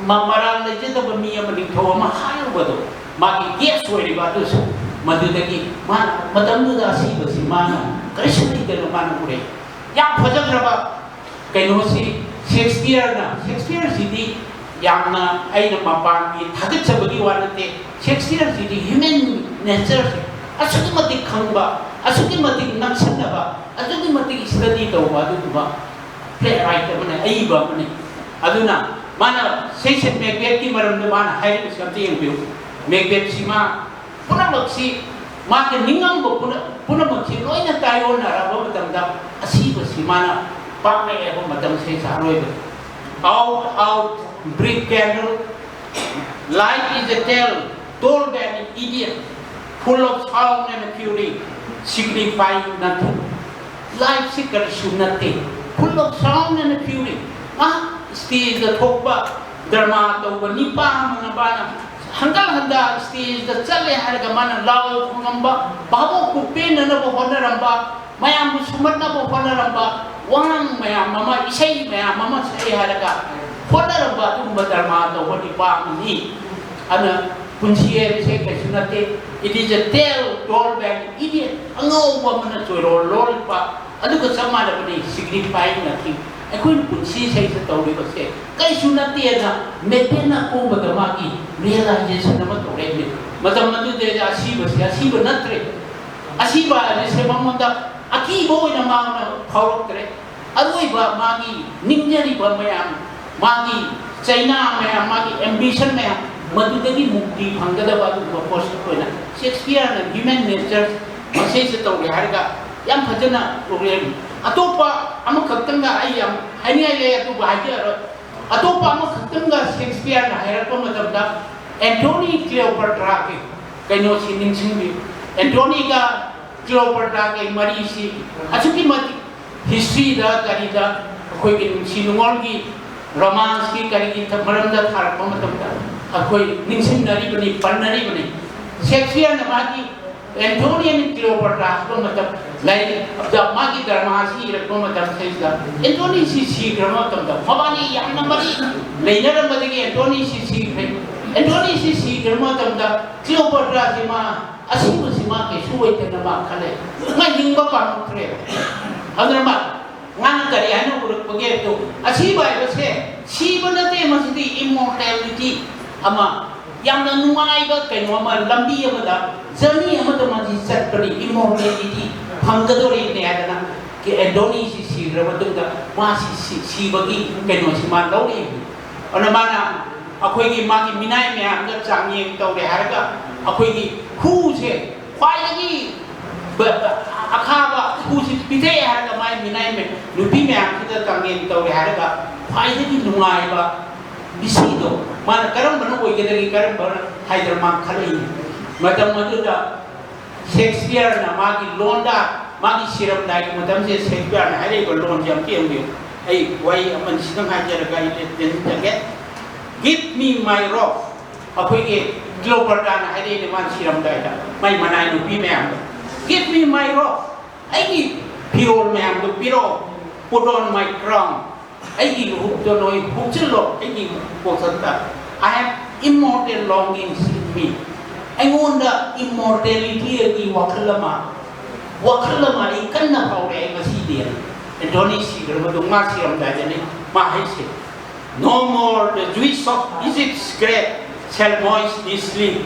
ꯃ-, ꯃꯔꯥꯜ ꯂꯩꯖꯗꯕ ꯃꯤ ꯑꯃ, ꯅꯤꯡꯊꯧ ꯑꯃ ꯍꯥꯠꯂꯨꯕꯗꯣ, ꯃꯥꯒꯤ ꯒꯦꯁ ꯑꯣꯏꯔꯤꯕ ꯑꯗꯨꯁꯨ ꯃꯗꯨꯗꯒꯤ ꯃꯥꯅ ꯃꯇꯝꯗꯨꯗ ꯑꯁꯤꯕꯁꯤ ꯃꯥꯅ ꯀꯔꯤꯁꯨ ꯂꯩꯇꯅ ꯃꯥꯅ ꯎꯔꯛꯏ꯫ ꯌꯥꯝ ꯐꯖꯈ꯭ꯔꯕ ꯀꯩꯅꯣꯁꯤ ꯁꯦꯛꯁꯄꯤꯌꯔꯅ, ꯁꯦꯛꯁꯄꯤꯌꯔꯁꯤꯗꯤ ꯌꯥꯝꯅ ꯑꯩꯅ ꯃꯄꯥꯟꯒꯤ ꯊꯥꯒꯠꯆꯕꯒꯤ ꯋꯥ ꯅꯠꯇꯦ꯫ ꯁꯦꯛꯁꯄꯤꯌꯔꯁꯤꯗꯤ ꯍ꯭ꯌꯨꯃꯦꯟ ꯅꯦꯆꯔꯁꯦ ꯑꯁꯨꯛꯀꯤ ꯃꯇꯤꯛ ꯈꯪꯕ, ꯑꯁꯨꯛꯀꯤ ꯃꯇꯤꯛ ꯅꯛꯁꯟꯅꯕ, ꯑꯁꯨꯛꯀꯤ ꯃꯇꯤꯛ ꯁ꯭ꯇꯗꯤ ꯇꯧꯕ ꯑꯗꯨꯒꯨꯝꯕ ꯄ꯭ꯂꯦ ꯔꯥꯏꯠ ꯑꯃꯅꯤ, ꯑꯏꯕ ꯑꯃꯅꯤ꯫ ꯑꯗꯨꯅ ꯃꯥꯅ ꯁꯦꯛꯁꯟ ꯃꯦꯛꯕꯦꯠꯀꯤ ꯃꯔꯝꯗ ꯃꯥꯅ ꯍꯥꯏꯔꯤꯕꯁꯤ ꯑꯝꯇ ꯌꯦꯡꯕꯤꯌꯨ꯫ ꯃꯦꯛꯕꯦꯠꯁꯤ ꯃꯥ ꯄꯨꯝꯅꯃꯛꯁꯤ, ꯃꯥꯒꯤ ꯅꯤꯡꯉꯝꯕ ꯄꯨꯝꯅ-, ꯄꯨꯝꯅꯃꯛꯁꯤ ꯂꯣꯏꯅ ꯇꯥꯏꯑꯣꯟꯅꯔꯕ ꯃꯇꯝꯗ ꯑꯁꯤꯕꯁꯤ ꯃꯥꯅ ꯄꯥꯝꯂꯛꯑꯦꯕ ꯃꯇꯝꯁꯤꯗ ꯑꯔꯣꯏꯕꯗ꯫ Out, out, brief candle, life is a tale told by an idiot, full of sound and fury, signifying nothing. Lifeꯁꯤ ꯀꯔꯤꯁꯨ ꯅꯠꯇꯦ, full of sound and fury꯫ ꯑꯥ, ꯁ꯭ꯇꯦꯖꯇ ꯊꯣꯛꯄ ꯗ꯭ꯔꯃꯥ ꯇꯧꯕ ꯅꯤꯄꯥ ꯑꯃꯅ ꯃꯥꯅ ꯍꯟꯒꯠ ꯍꯟꯗ ꯁ꯭ꯇꯦꯖꯇ ꯆꯠꯂꯦ ꯍꯥꯏꯔꯒ ꯃꯥꯅ ꯂꯥꯎ ꯈꯣꯡꯉꯝꯕ, ꯚꯥꯕꯣꯛꯄꯨ ꯄꯦꯟꯅꯅꯕ ꯍꯣꯠꯅꯔꯝꯕ, ꯃꯌꯥꯝꯕꯨ ꯁꯨꯝꯍꯠꯅꯕ ꯍꯣꯠꯅꯔꯝꯕ, ꯋꯥꯉꯥꯡ ꯃꯌꯥꯝ ꯑꯃ, ꯏꯁꯩ ꯃꯌꯥꯝ ꯑꯃ ꯁꯛꯑꯦ ꯍꯥꯏꯔꯒ ꯍꯣꯠꯅꯔꯝꯕ ꯑꯗꯨꯒꯨꯝꯕ ꯗ꯭ꯔꯃꯥ ꯇꯧꯕ ꯅꯤꯄꯥ ꯑꯃꯅꯤ꯫ ꯑꯗꯨꯅ ꯄꯨꯟꯁꯤ ꯍꯥꯏꯕꯁꯦ ꯀꯩꯁꯨ ꯅꯠꯇꯦ꯫ It is a tale told by an idiot꯫ ꯑꯉꯥꯎꯕ ꯑꯃꯅ ꯆꯣꯏꯔꯣꯜ ꯂꯣꯜꯂꯤꯕ ꯑꯗꯨꯒ ꯆꯞ ꯃꯥꯟꯅꯕꯅꯤ, signifying nothing꯫ ꯑꯩꯈꯣꯏꯅ ꯄꯨꯟꯁꯤ ꯏꯁꯩꯗ ꯇꯧꯔꯤꯕꯁꯦ ꯀꯩꯁꯨ ꯅꯠꯇꯦꯅ ꯃꯦꯇꯦꯟꯅ ꯀꯣꯡꯕꯗ ꯃꯥꯒꯤ ꯔꯤꯌꯦꯂꯥꯏꯖꯦꯁꯟ ꯑꯃ ꯇꯧꯔꯛꯏꯅꯤ꯫ ꯃꯇꯝ ꯑꯗꯨꯗꯗꯤ ꯑꯁꯤꯕꯁꯦ ꯑꯁꯤꯕ ꯅꯠꯇ꯭ꯔꯦ, ꯑꯁꯤꯕ ꯍꯥꯏꯕꯁꯦ ꯃꯉꯣꯟꯗ ꯑꯀꯤꯕ ꯑꯣꯏꯅ ꯃꯥꯅ ꯐꯥꯎꯔꯛꯇ꯭ꯔꯦ꯫ ꯑꯔꯣꯏꯕ ꯃꯥꯒꯤ ꯅꯤꯡꯖꯔꯤꯕ ꯃꯌꯥꯝ, ꯃꯥꯒꯤ ꯆꯩꯅꯥ ꯃꯌꯥꯝ, ꯃꯥꯒꯤ ꯑꯦꯝꯕꯤꯁꯟ ꯃꯌꯥꯝ, ꯃꯗꯨꯗꯒꯤ ꯃꯨꯛꯇꯤ ꯐꯪꯒꯗꯕ ꯑꯗꯨꯒꯨꯝꯕ ꯄꯣꯠꯁꯛ ꯑꯣꯏꯅ ꯁꯦꯛꯁꯄꯤꯌꯔꯅ ꯍ꯭ꯌꯨꯃꯦꯟ ꯅꯦꯆꯔ ꯃꯁꯤꯁꯦ ꯇꯧꯔꯦ ꯍꯥꯏꯔꯒ ꯌꯥꯝ ꯐꯖꯅ ꯎꯔꯦ꯫ ꯑꯇꯣꯞꯄ ꯑꯃꯈꯛꯇꯪꯒ ꯑꯩ ꯌꯥꯝ ꯍꯥꯏꯅꯤꯡꯉꯥꯏ ꯂꯩ, ꯑꯗꯨꯕꯨ ꯍꯥꯏꯖꯔꯔꯣꯏ꯫ ꯑꯇꯣꯞꯄ ꯑꯃꯈꯛꯇꯪꯒ ꯁꯦꯛꯁꯄꯤꯌꯔꯅ ꯍꯥꯏꯔꯛꯄ ꯃꯇꯝꯗ ꯑꯦꯟꯊꯣꯅꯤ ꯀ꯭ꯂꯤꯑꯣꯄꯥꯇ꯭ꯔꯥꯒꯤ ꯀꯩꯅꯣꯁꯤ ꯅꯤꯡꯁꯤꯡꯕꯤꯌꯨ꯫ ꯑꯦꯟꯊꯣꯅꯤꯒ ꯀ꯭ꯂꯤꯑꯣꯄꯥꯇ꯭ꯔꯥꯒꯤ ꯃꯔꯤꯁꯤ ꯑꯁꯨꯛꯀꯤ ꯃꯇꯤꯛ ꯍꯤꯁꯇ꯭ꯔꯤꯗ ꯀꯔꯤꯗ ꯑꯩꯈꯣꯏꯒꯤ ꯅꯨꯡꯁꯤ ꯅꯨꯡꯉꯣꯜꯒꯤ ꯔꯣꯃꯥꯟꯁꯀꯤ ꯀꯔꯤꯒꯤ ꯃꯔꯝꯗ ꯊꯥꯔꯛꯄ ꯃꯇꯝꯗ ꯑꯩꯈꯣꯏ ꯅꯤꯡꯁꯤꯡꯅꯔꯤꯕꯅꯤ, ꯄꯟꯅꯔꯤꯕꯅꯤ꯫ ꯁꯦꯛꯁꯄꯤꯌꯔꯅ ꯃꯥꯒꯤ ꯑꯦꯟꯊꯣꯅꯤ ꯑꯦꯟ ꯀ꯭ꯂꯤꯑꯣꯄꯥꯇ꯭ꯔꯥ ꯍꯥꯏꯕ ꯃꯇꯝ ꯂꯥꯏꯔꯤꯛ ꯑꯗ ꯃꯥꯒꯤ ꯗ꯭ꯔꯃꯥꯁꯤ ꯏꯔꯛꯄ ꯃꯇꯝꯁꯤꯗ ꯑꯦꯟꯊꯣꯅꯤꯁꯤ ꯁꯤꯈ꯭ꯔꯕ ꯃꯇꯝꯗ ꯃꯕꯥꯅꯤ ꯌꯥꯝꯅ ꯃꯔꯤ ꯂꯩꯅꯔꯝꯕꯗꯒꯤ ꯑꯦꯟꯊꯣꯅꯤꯁꯤ ꯁꯤꯈ꯭ꯔꯦ꯫ ꯑꯦꯟꯊꯣꯅꯤꯁꯤ ꯁꯤꯈ꯭ꯔꯕ ꯃꯇꯝꯗ ꯀ꯭ꯂꯤꯑꯣꯄꯥꯇ꯭ꯔꯥꯁꯤ ꯃꯥ ꯑꯁꯤꯕꯁꯤ ꯃꯥ ꯀꯩꯁꯨ ꯑꯣꯏꯗꯅ ꯃꯥ ꯈꯜꯂꯦ꯫ ꯃꯥ ꯍꯤꯡꯕ ꯄꯥꯝꯃꯛꯇ꯭ꯔꯦꯕ꯫ ꯑꯗꯨꯅ ꯃꯥ ꯃꯥꯅ ꯀꯔꯤ ꯍꯥꯏꯅ ꯎꯔꯛꯄꯒꯦ ꯍꯥꯏꯕꯗꯣ, ꯑꯁꯤꯕ ꯍꯥꯏꯕꯁꯦ ꯁꯤꯕ ꯅꯠꯇꯦ, ꯃꯁꯤꯗꯤ ꯏꯃꯣꯔꯇꯦꯂꯤꯇꯤ ꯑꯃ, ꯌꯥꯝꯅ ꯅꯨꯡꯉꯥꯏꯕ ꯀꯩꯅꯣ ꯑꯃ, ꯂꯝꯕꯤ ꯑꯃꯗ, ꯖꯔꯅꯤ ꯑꯃꯗ ꯃꯥꯁꯤ ꯆꯠꯄꯅꯤ, ꯏꯃꯣꯔꯇꯦꯂꯤꯇꯤ ꯐꯪꯒꯗꯣꯔꯤꯕꯅꯤ ꯍꯥꯏꯗꯅ ꯑꯦꯟꯊꯣꯅꯤꯁꯤ ꯁꯤꯈ꯭ꯔ ꯃꯇꯨꯡꯗ ꯃꯥꯁꯤ ꯁꯤ- ꯁꯤꯕꯒꯤ ꯀꯩꯅꯣꯁꯤ ꯃꯥ ꯂꯧꯔꯛꯏ꯫ ꯑꯗꯨꯅ ꯃꯥꯅ ꯑꯩꯈꯣꯏꯒꯤ ꯃꯥꯒꯤ ꯃꯤꯅꯥꯏ ꯃꯌꯥꯝꯒ ꯆꯥꯡꯌꯦꯡ ꯇꯧꯔꯦ ꯍꯥꯏꯔꯒ ꯑꯩꯈꯣꯏꯒꯤ ꯍꯨꯁꯦ ꯈ꯭ꯋꯥꯏꯗꯒꯤ ꯕ- ꯕ- ꯑꯈꯥꯕ ꯍꯨꯁꯤ ꯄꯤꯊꯛꯑꯦ ꯍꯥꯏꯔꯒ ꯃꯥꯏ ꯃꯤꯅꯥꯏ ꯃ- ꯅꯨꯄꯤ ꯃꯌꯥꯝꯁꯤꯗ ꯆꯥꯡꯌꯦꯡ ꯇꯧꯔꯦ ꯍꯥꯏꯔꯒ ꯈ꯭ꯋꯥꯏꯗꯒꯤ ꯅꯨꯡꯉꯥꯏꯕ ꯃꯤꯁꯤꯗꯣ ꯃꯥꯅ ꯀꯔꯝꯕꯅ ꯑꯣꯏꯒꯗꯒꯦ, ꯀꯔꯝꯕꯅ ꯍꯥꯏꯗꯅ ꯃꯥ ꯈꯜꯂꯛꯏꯅꯤ꯫ ꯃꯇꯝ ꯑꯗꯨꯗ ꯁꯦꯛꯁꯄꯤꯌꯔꯅ ꯃꯥꯒꯤ ꯂꯣꯟꯗ, ꯃꯥꯒꯤ ꯁꯤꯔꯝꯗꯥꯏꯒꯤ ꯃꯇꯝꯁꯦ ꯁꯦꯛꯁꯄꯤꯌꯔꯅ ꯍꯥꯏꯔꯛꯏꯕ ꯂꯣꯟꯁꯦ ꯑꯝꯇ ꯌꯦꯡꯕꯤꯌꯨ꯫ ꯑꯩ ꯋꯥꯍꯩ ꯑꯃꯅꯤ ꯁꯤꯗꯪ ꯍꯥꯏꯖꯔꯒ ꯑꯩ ꯇꯦꯟꯁꯤꯟꯖꯒꯦ꯫ "Give me my robe." ꯑꯩꯈꯣꯏꯒꯤ ꯀ꯭ꯂꯤꯑꯣꯄꯥꯇ꯭ꯔꯥꯅ ꯍꯥꯏꯔꯛꯏꯅꯦ ꯃꯥꯅ ꯁꯤꯔꯝꯗꯥꯏꯗ ꯃꯥꯏ ꯃꯅꯥꯏ ꯅꯨꯄꯤ ꯃꯌꯥꯝꯗ, "Give me my robe." ꯑꯩꯒꯤ ꯐꯤꯔꯣꯜ ꯃꯌꯥꯝꯗꯨ ꯄꯤꯔꯛꯑꯣ꯫ "Put on my crown." ꯑꯩꯒꯤ ꯍꯨꯞꯇꯣ ꯅꯣꯏ ꯍꯨꯞꯆꯤꯜꯂꯣ ꯑꯩꯒꯤ ꯀꯣꯛꯊꯛꯇ꯫ "I have immortal longings in me." ꯑꯩꯉꯣꯟꯗ ꯏꯃꯣꯔꯇꯦꯂꯤꯇꯤꯒꯤ ꯋꯥꯈꯜ ꯑꯃ, ꯋꯥꯈꯜ ꯑꯃ ꯑꯩ ꯀꯟꯅ ꯐꯥꯎꯔꯛꯑꯦ ꯉꯁꯤꯗꯤ꯫ ꯑꯦꯟꯊꯣꯅꯤ ꯁꯤꯈ꯭ꯔꯕꯗꯨ ꯃꯥ ꯁꯤꯔꯝꯗꯥꯏꯗꯅꯤ ꯃꯥ ꯍꯥꯏꯁꯦ, "No more the Jewish of Egypt's grave shall moist his sleep.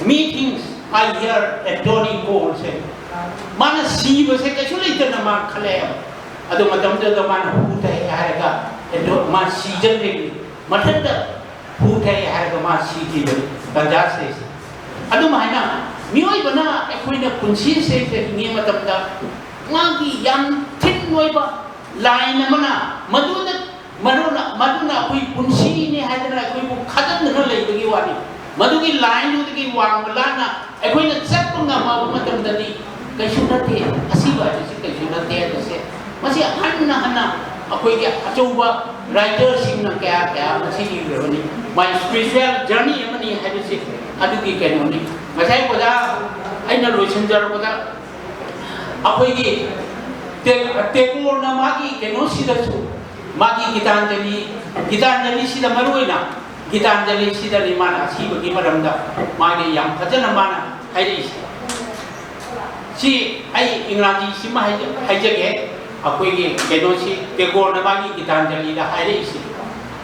Methinks I hear Anthony call" ꯁꯦ꯫ ꯃꯥꯅ ꯁꯤꯕꯁꯦ ꯀꯩꯁꯨ ꯂꯩꯇꯅ ꯃꯥ ꯈꯜꯂꯛꯑꯦꯕ꯫ ꯑꯗꯨ ꯃꯇꯝꯗꯨꯗ ꯃꯥꯅ ꯍꯨ ꯊꯛꯑꯦ ꯍꯥꯏꯔꯒ ꯑꯦꯟꯊꯣ-, ꯃꯥ ꯁꯤꯖꯈ꯭ꯔꯤꯕꯅꯤ꯫ ꯃꯊꯟꯇ ꯍꯨ ꯊꯛꯑꯦ ꯍꯥꯏꯔꯒ ꯃꯥ ꯁꯤꯈꯤꯕꯅꯤ ꯇꯟꯖꯥꯁꯤꯗꯩꯁꯤꯗ꯫ ꯑꯗꯨꯝꯍꯥꯏꯅ ꯃꯤꯑꯣꯏꯕꯅ ꯑꯩꯈꯣꯏꯅ ꯄꯨꯟꯁꯤꯁꯤꯗꯩꯁꯤꯗ ꯍꯤꯡꯉꯤ ꯃꯇꯝꯗ ꯃꯥꯒꯤ ꯌꯥꯝ ꯊꯤꯟ ꯑꯣꯏꯕ ꯂꯥꯏꯟ ꯑꯃꯅ ꯃꯗꯨꯗ ꯃꯗꯨꯅ ꯃꯗꯨꯅ ꯑꯩꯈꯣꯏ ꯄꯨꯟꯁꯤꯅꯤ ꯍꯥꯏꯗꯅ ꯑꯩꯈꯣꯏꯕꯨ ꯈꯥꯖꯤꯟꯗꯨꯅ ꯂꯩꯕꯒꯤ ꯋꯥꯅꯤ꯫ ꯃꯗꯨꯒꯤ ꯂꯥꯏꯟꯗꯨꯗꯒꯤ ꯋꯥꯡꯕ ꯂꯥꯟꯅ ꯑꯩꯈꯣꯏꯅ ꯆꯠꯄ ꯉꯝꯃꯕ ꯃꯇꯝꯗꯗꯤ ꯀꯩꯁꯨ ꯅꯠꯇꯦ, ꯑꯁꯤꯕ ꯍꯥꯏꯕꯁꯤ ꯀꯩꯁꯨ ꯅꯠꯇꯦ ꯍꯥꯏꯕꯁꯦ ꯃꯁꯤ ꯍꯟꯅ ꯍꯟꯅ ꯑꯩꯈꯣꯏꯒꯤ ꯑꯆꯧꯕ ꯔꯥꯏꯇꯔꯁꯤꯡꯅ ꯀꯌꯥ ꯀꯌꯥ ꯃꯁꯤ ꯏꯈ꯭ꯔꯕꯅꯤ꯫ My spiritual journey ꯑꯃꯅꯤ ꯍꯥꯏꯕꯁꯤ ꯑꯗꯨꯒꯤ ꯀꯩꯅꯣꯅꯤ꯫ ꯉꯁꯥꯏ ꯑꯣꯖꯥ ꯑꯩꯅ ꯂꯣꯏꯁꯤꯟꯖꯔꯛꯄꯗ ꯑꯩꯈꯣꯏꯒꯤ ꯇꯦ-, ꯇꯦꯒꯣꯔꯅ ꯃꯥꯒꯤ ꯀꯩꯅꯣꯁꯤꯗꯁꯨ ꯃꯥꯒꯤ ꯒꯤꯇꯥꯟꯖꯂꯤ, ꯒꯤꯇꯥꯟꯖꯂꯤꯁꯤꯗ ꯃꯔꯨꯑꯣꯏꯅ ꯒꯤꯇꯥꯟꯖꯂꯤꯁꯤꯗꯅꯤ ꯃꯥꯅ ꯑꯁꯤꯕꯒꯤ ꯃꯔꯝꯗ ꯃꯥꯒꯤ ꯌꯥꯝ ꯐꯖꯅ ꯃꯥꯅ ꯍꯥꯏꯔꯛꯏꯁꯦ꯫ ꯁꯤ ꯑꯩ ꯏꯪꯒ꯭ꯔꯥꯖꯤꯁꯤꯃ ꯍꯥꯏꯖ-, ꯍꯥꯏꯖꯒꯦ꯫ ꯑꯩꯈꯣꯏꯒꯤ ꯀꯩꯅꯣꯁꯤ ꯇꯦꯒꯣꯔꯅ ꯃꯥꯒꯤ ꯒꯤꯇꯥꯟꯖꯂꯤꯗ ꯍꯥꯏꯔꯛꯏꯁꯤ,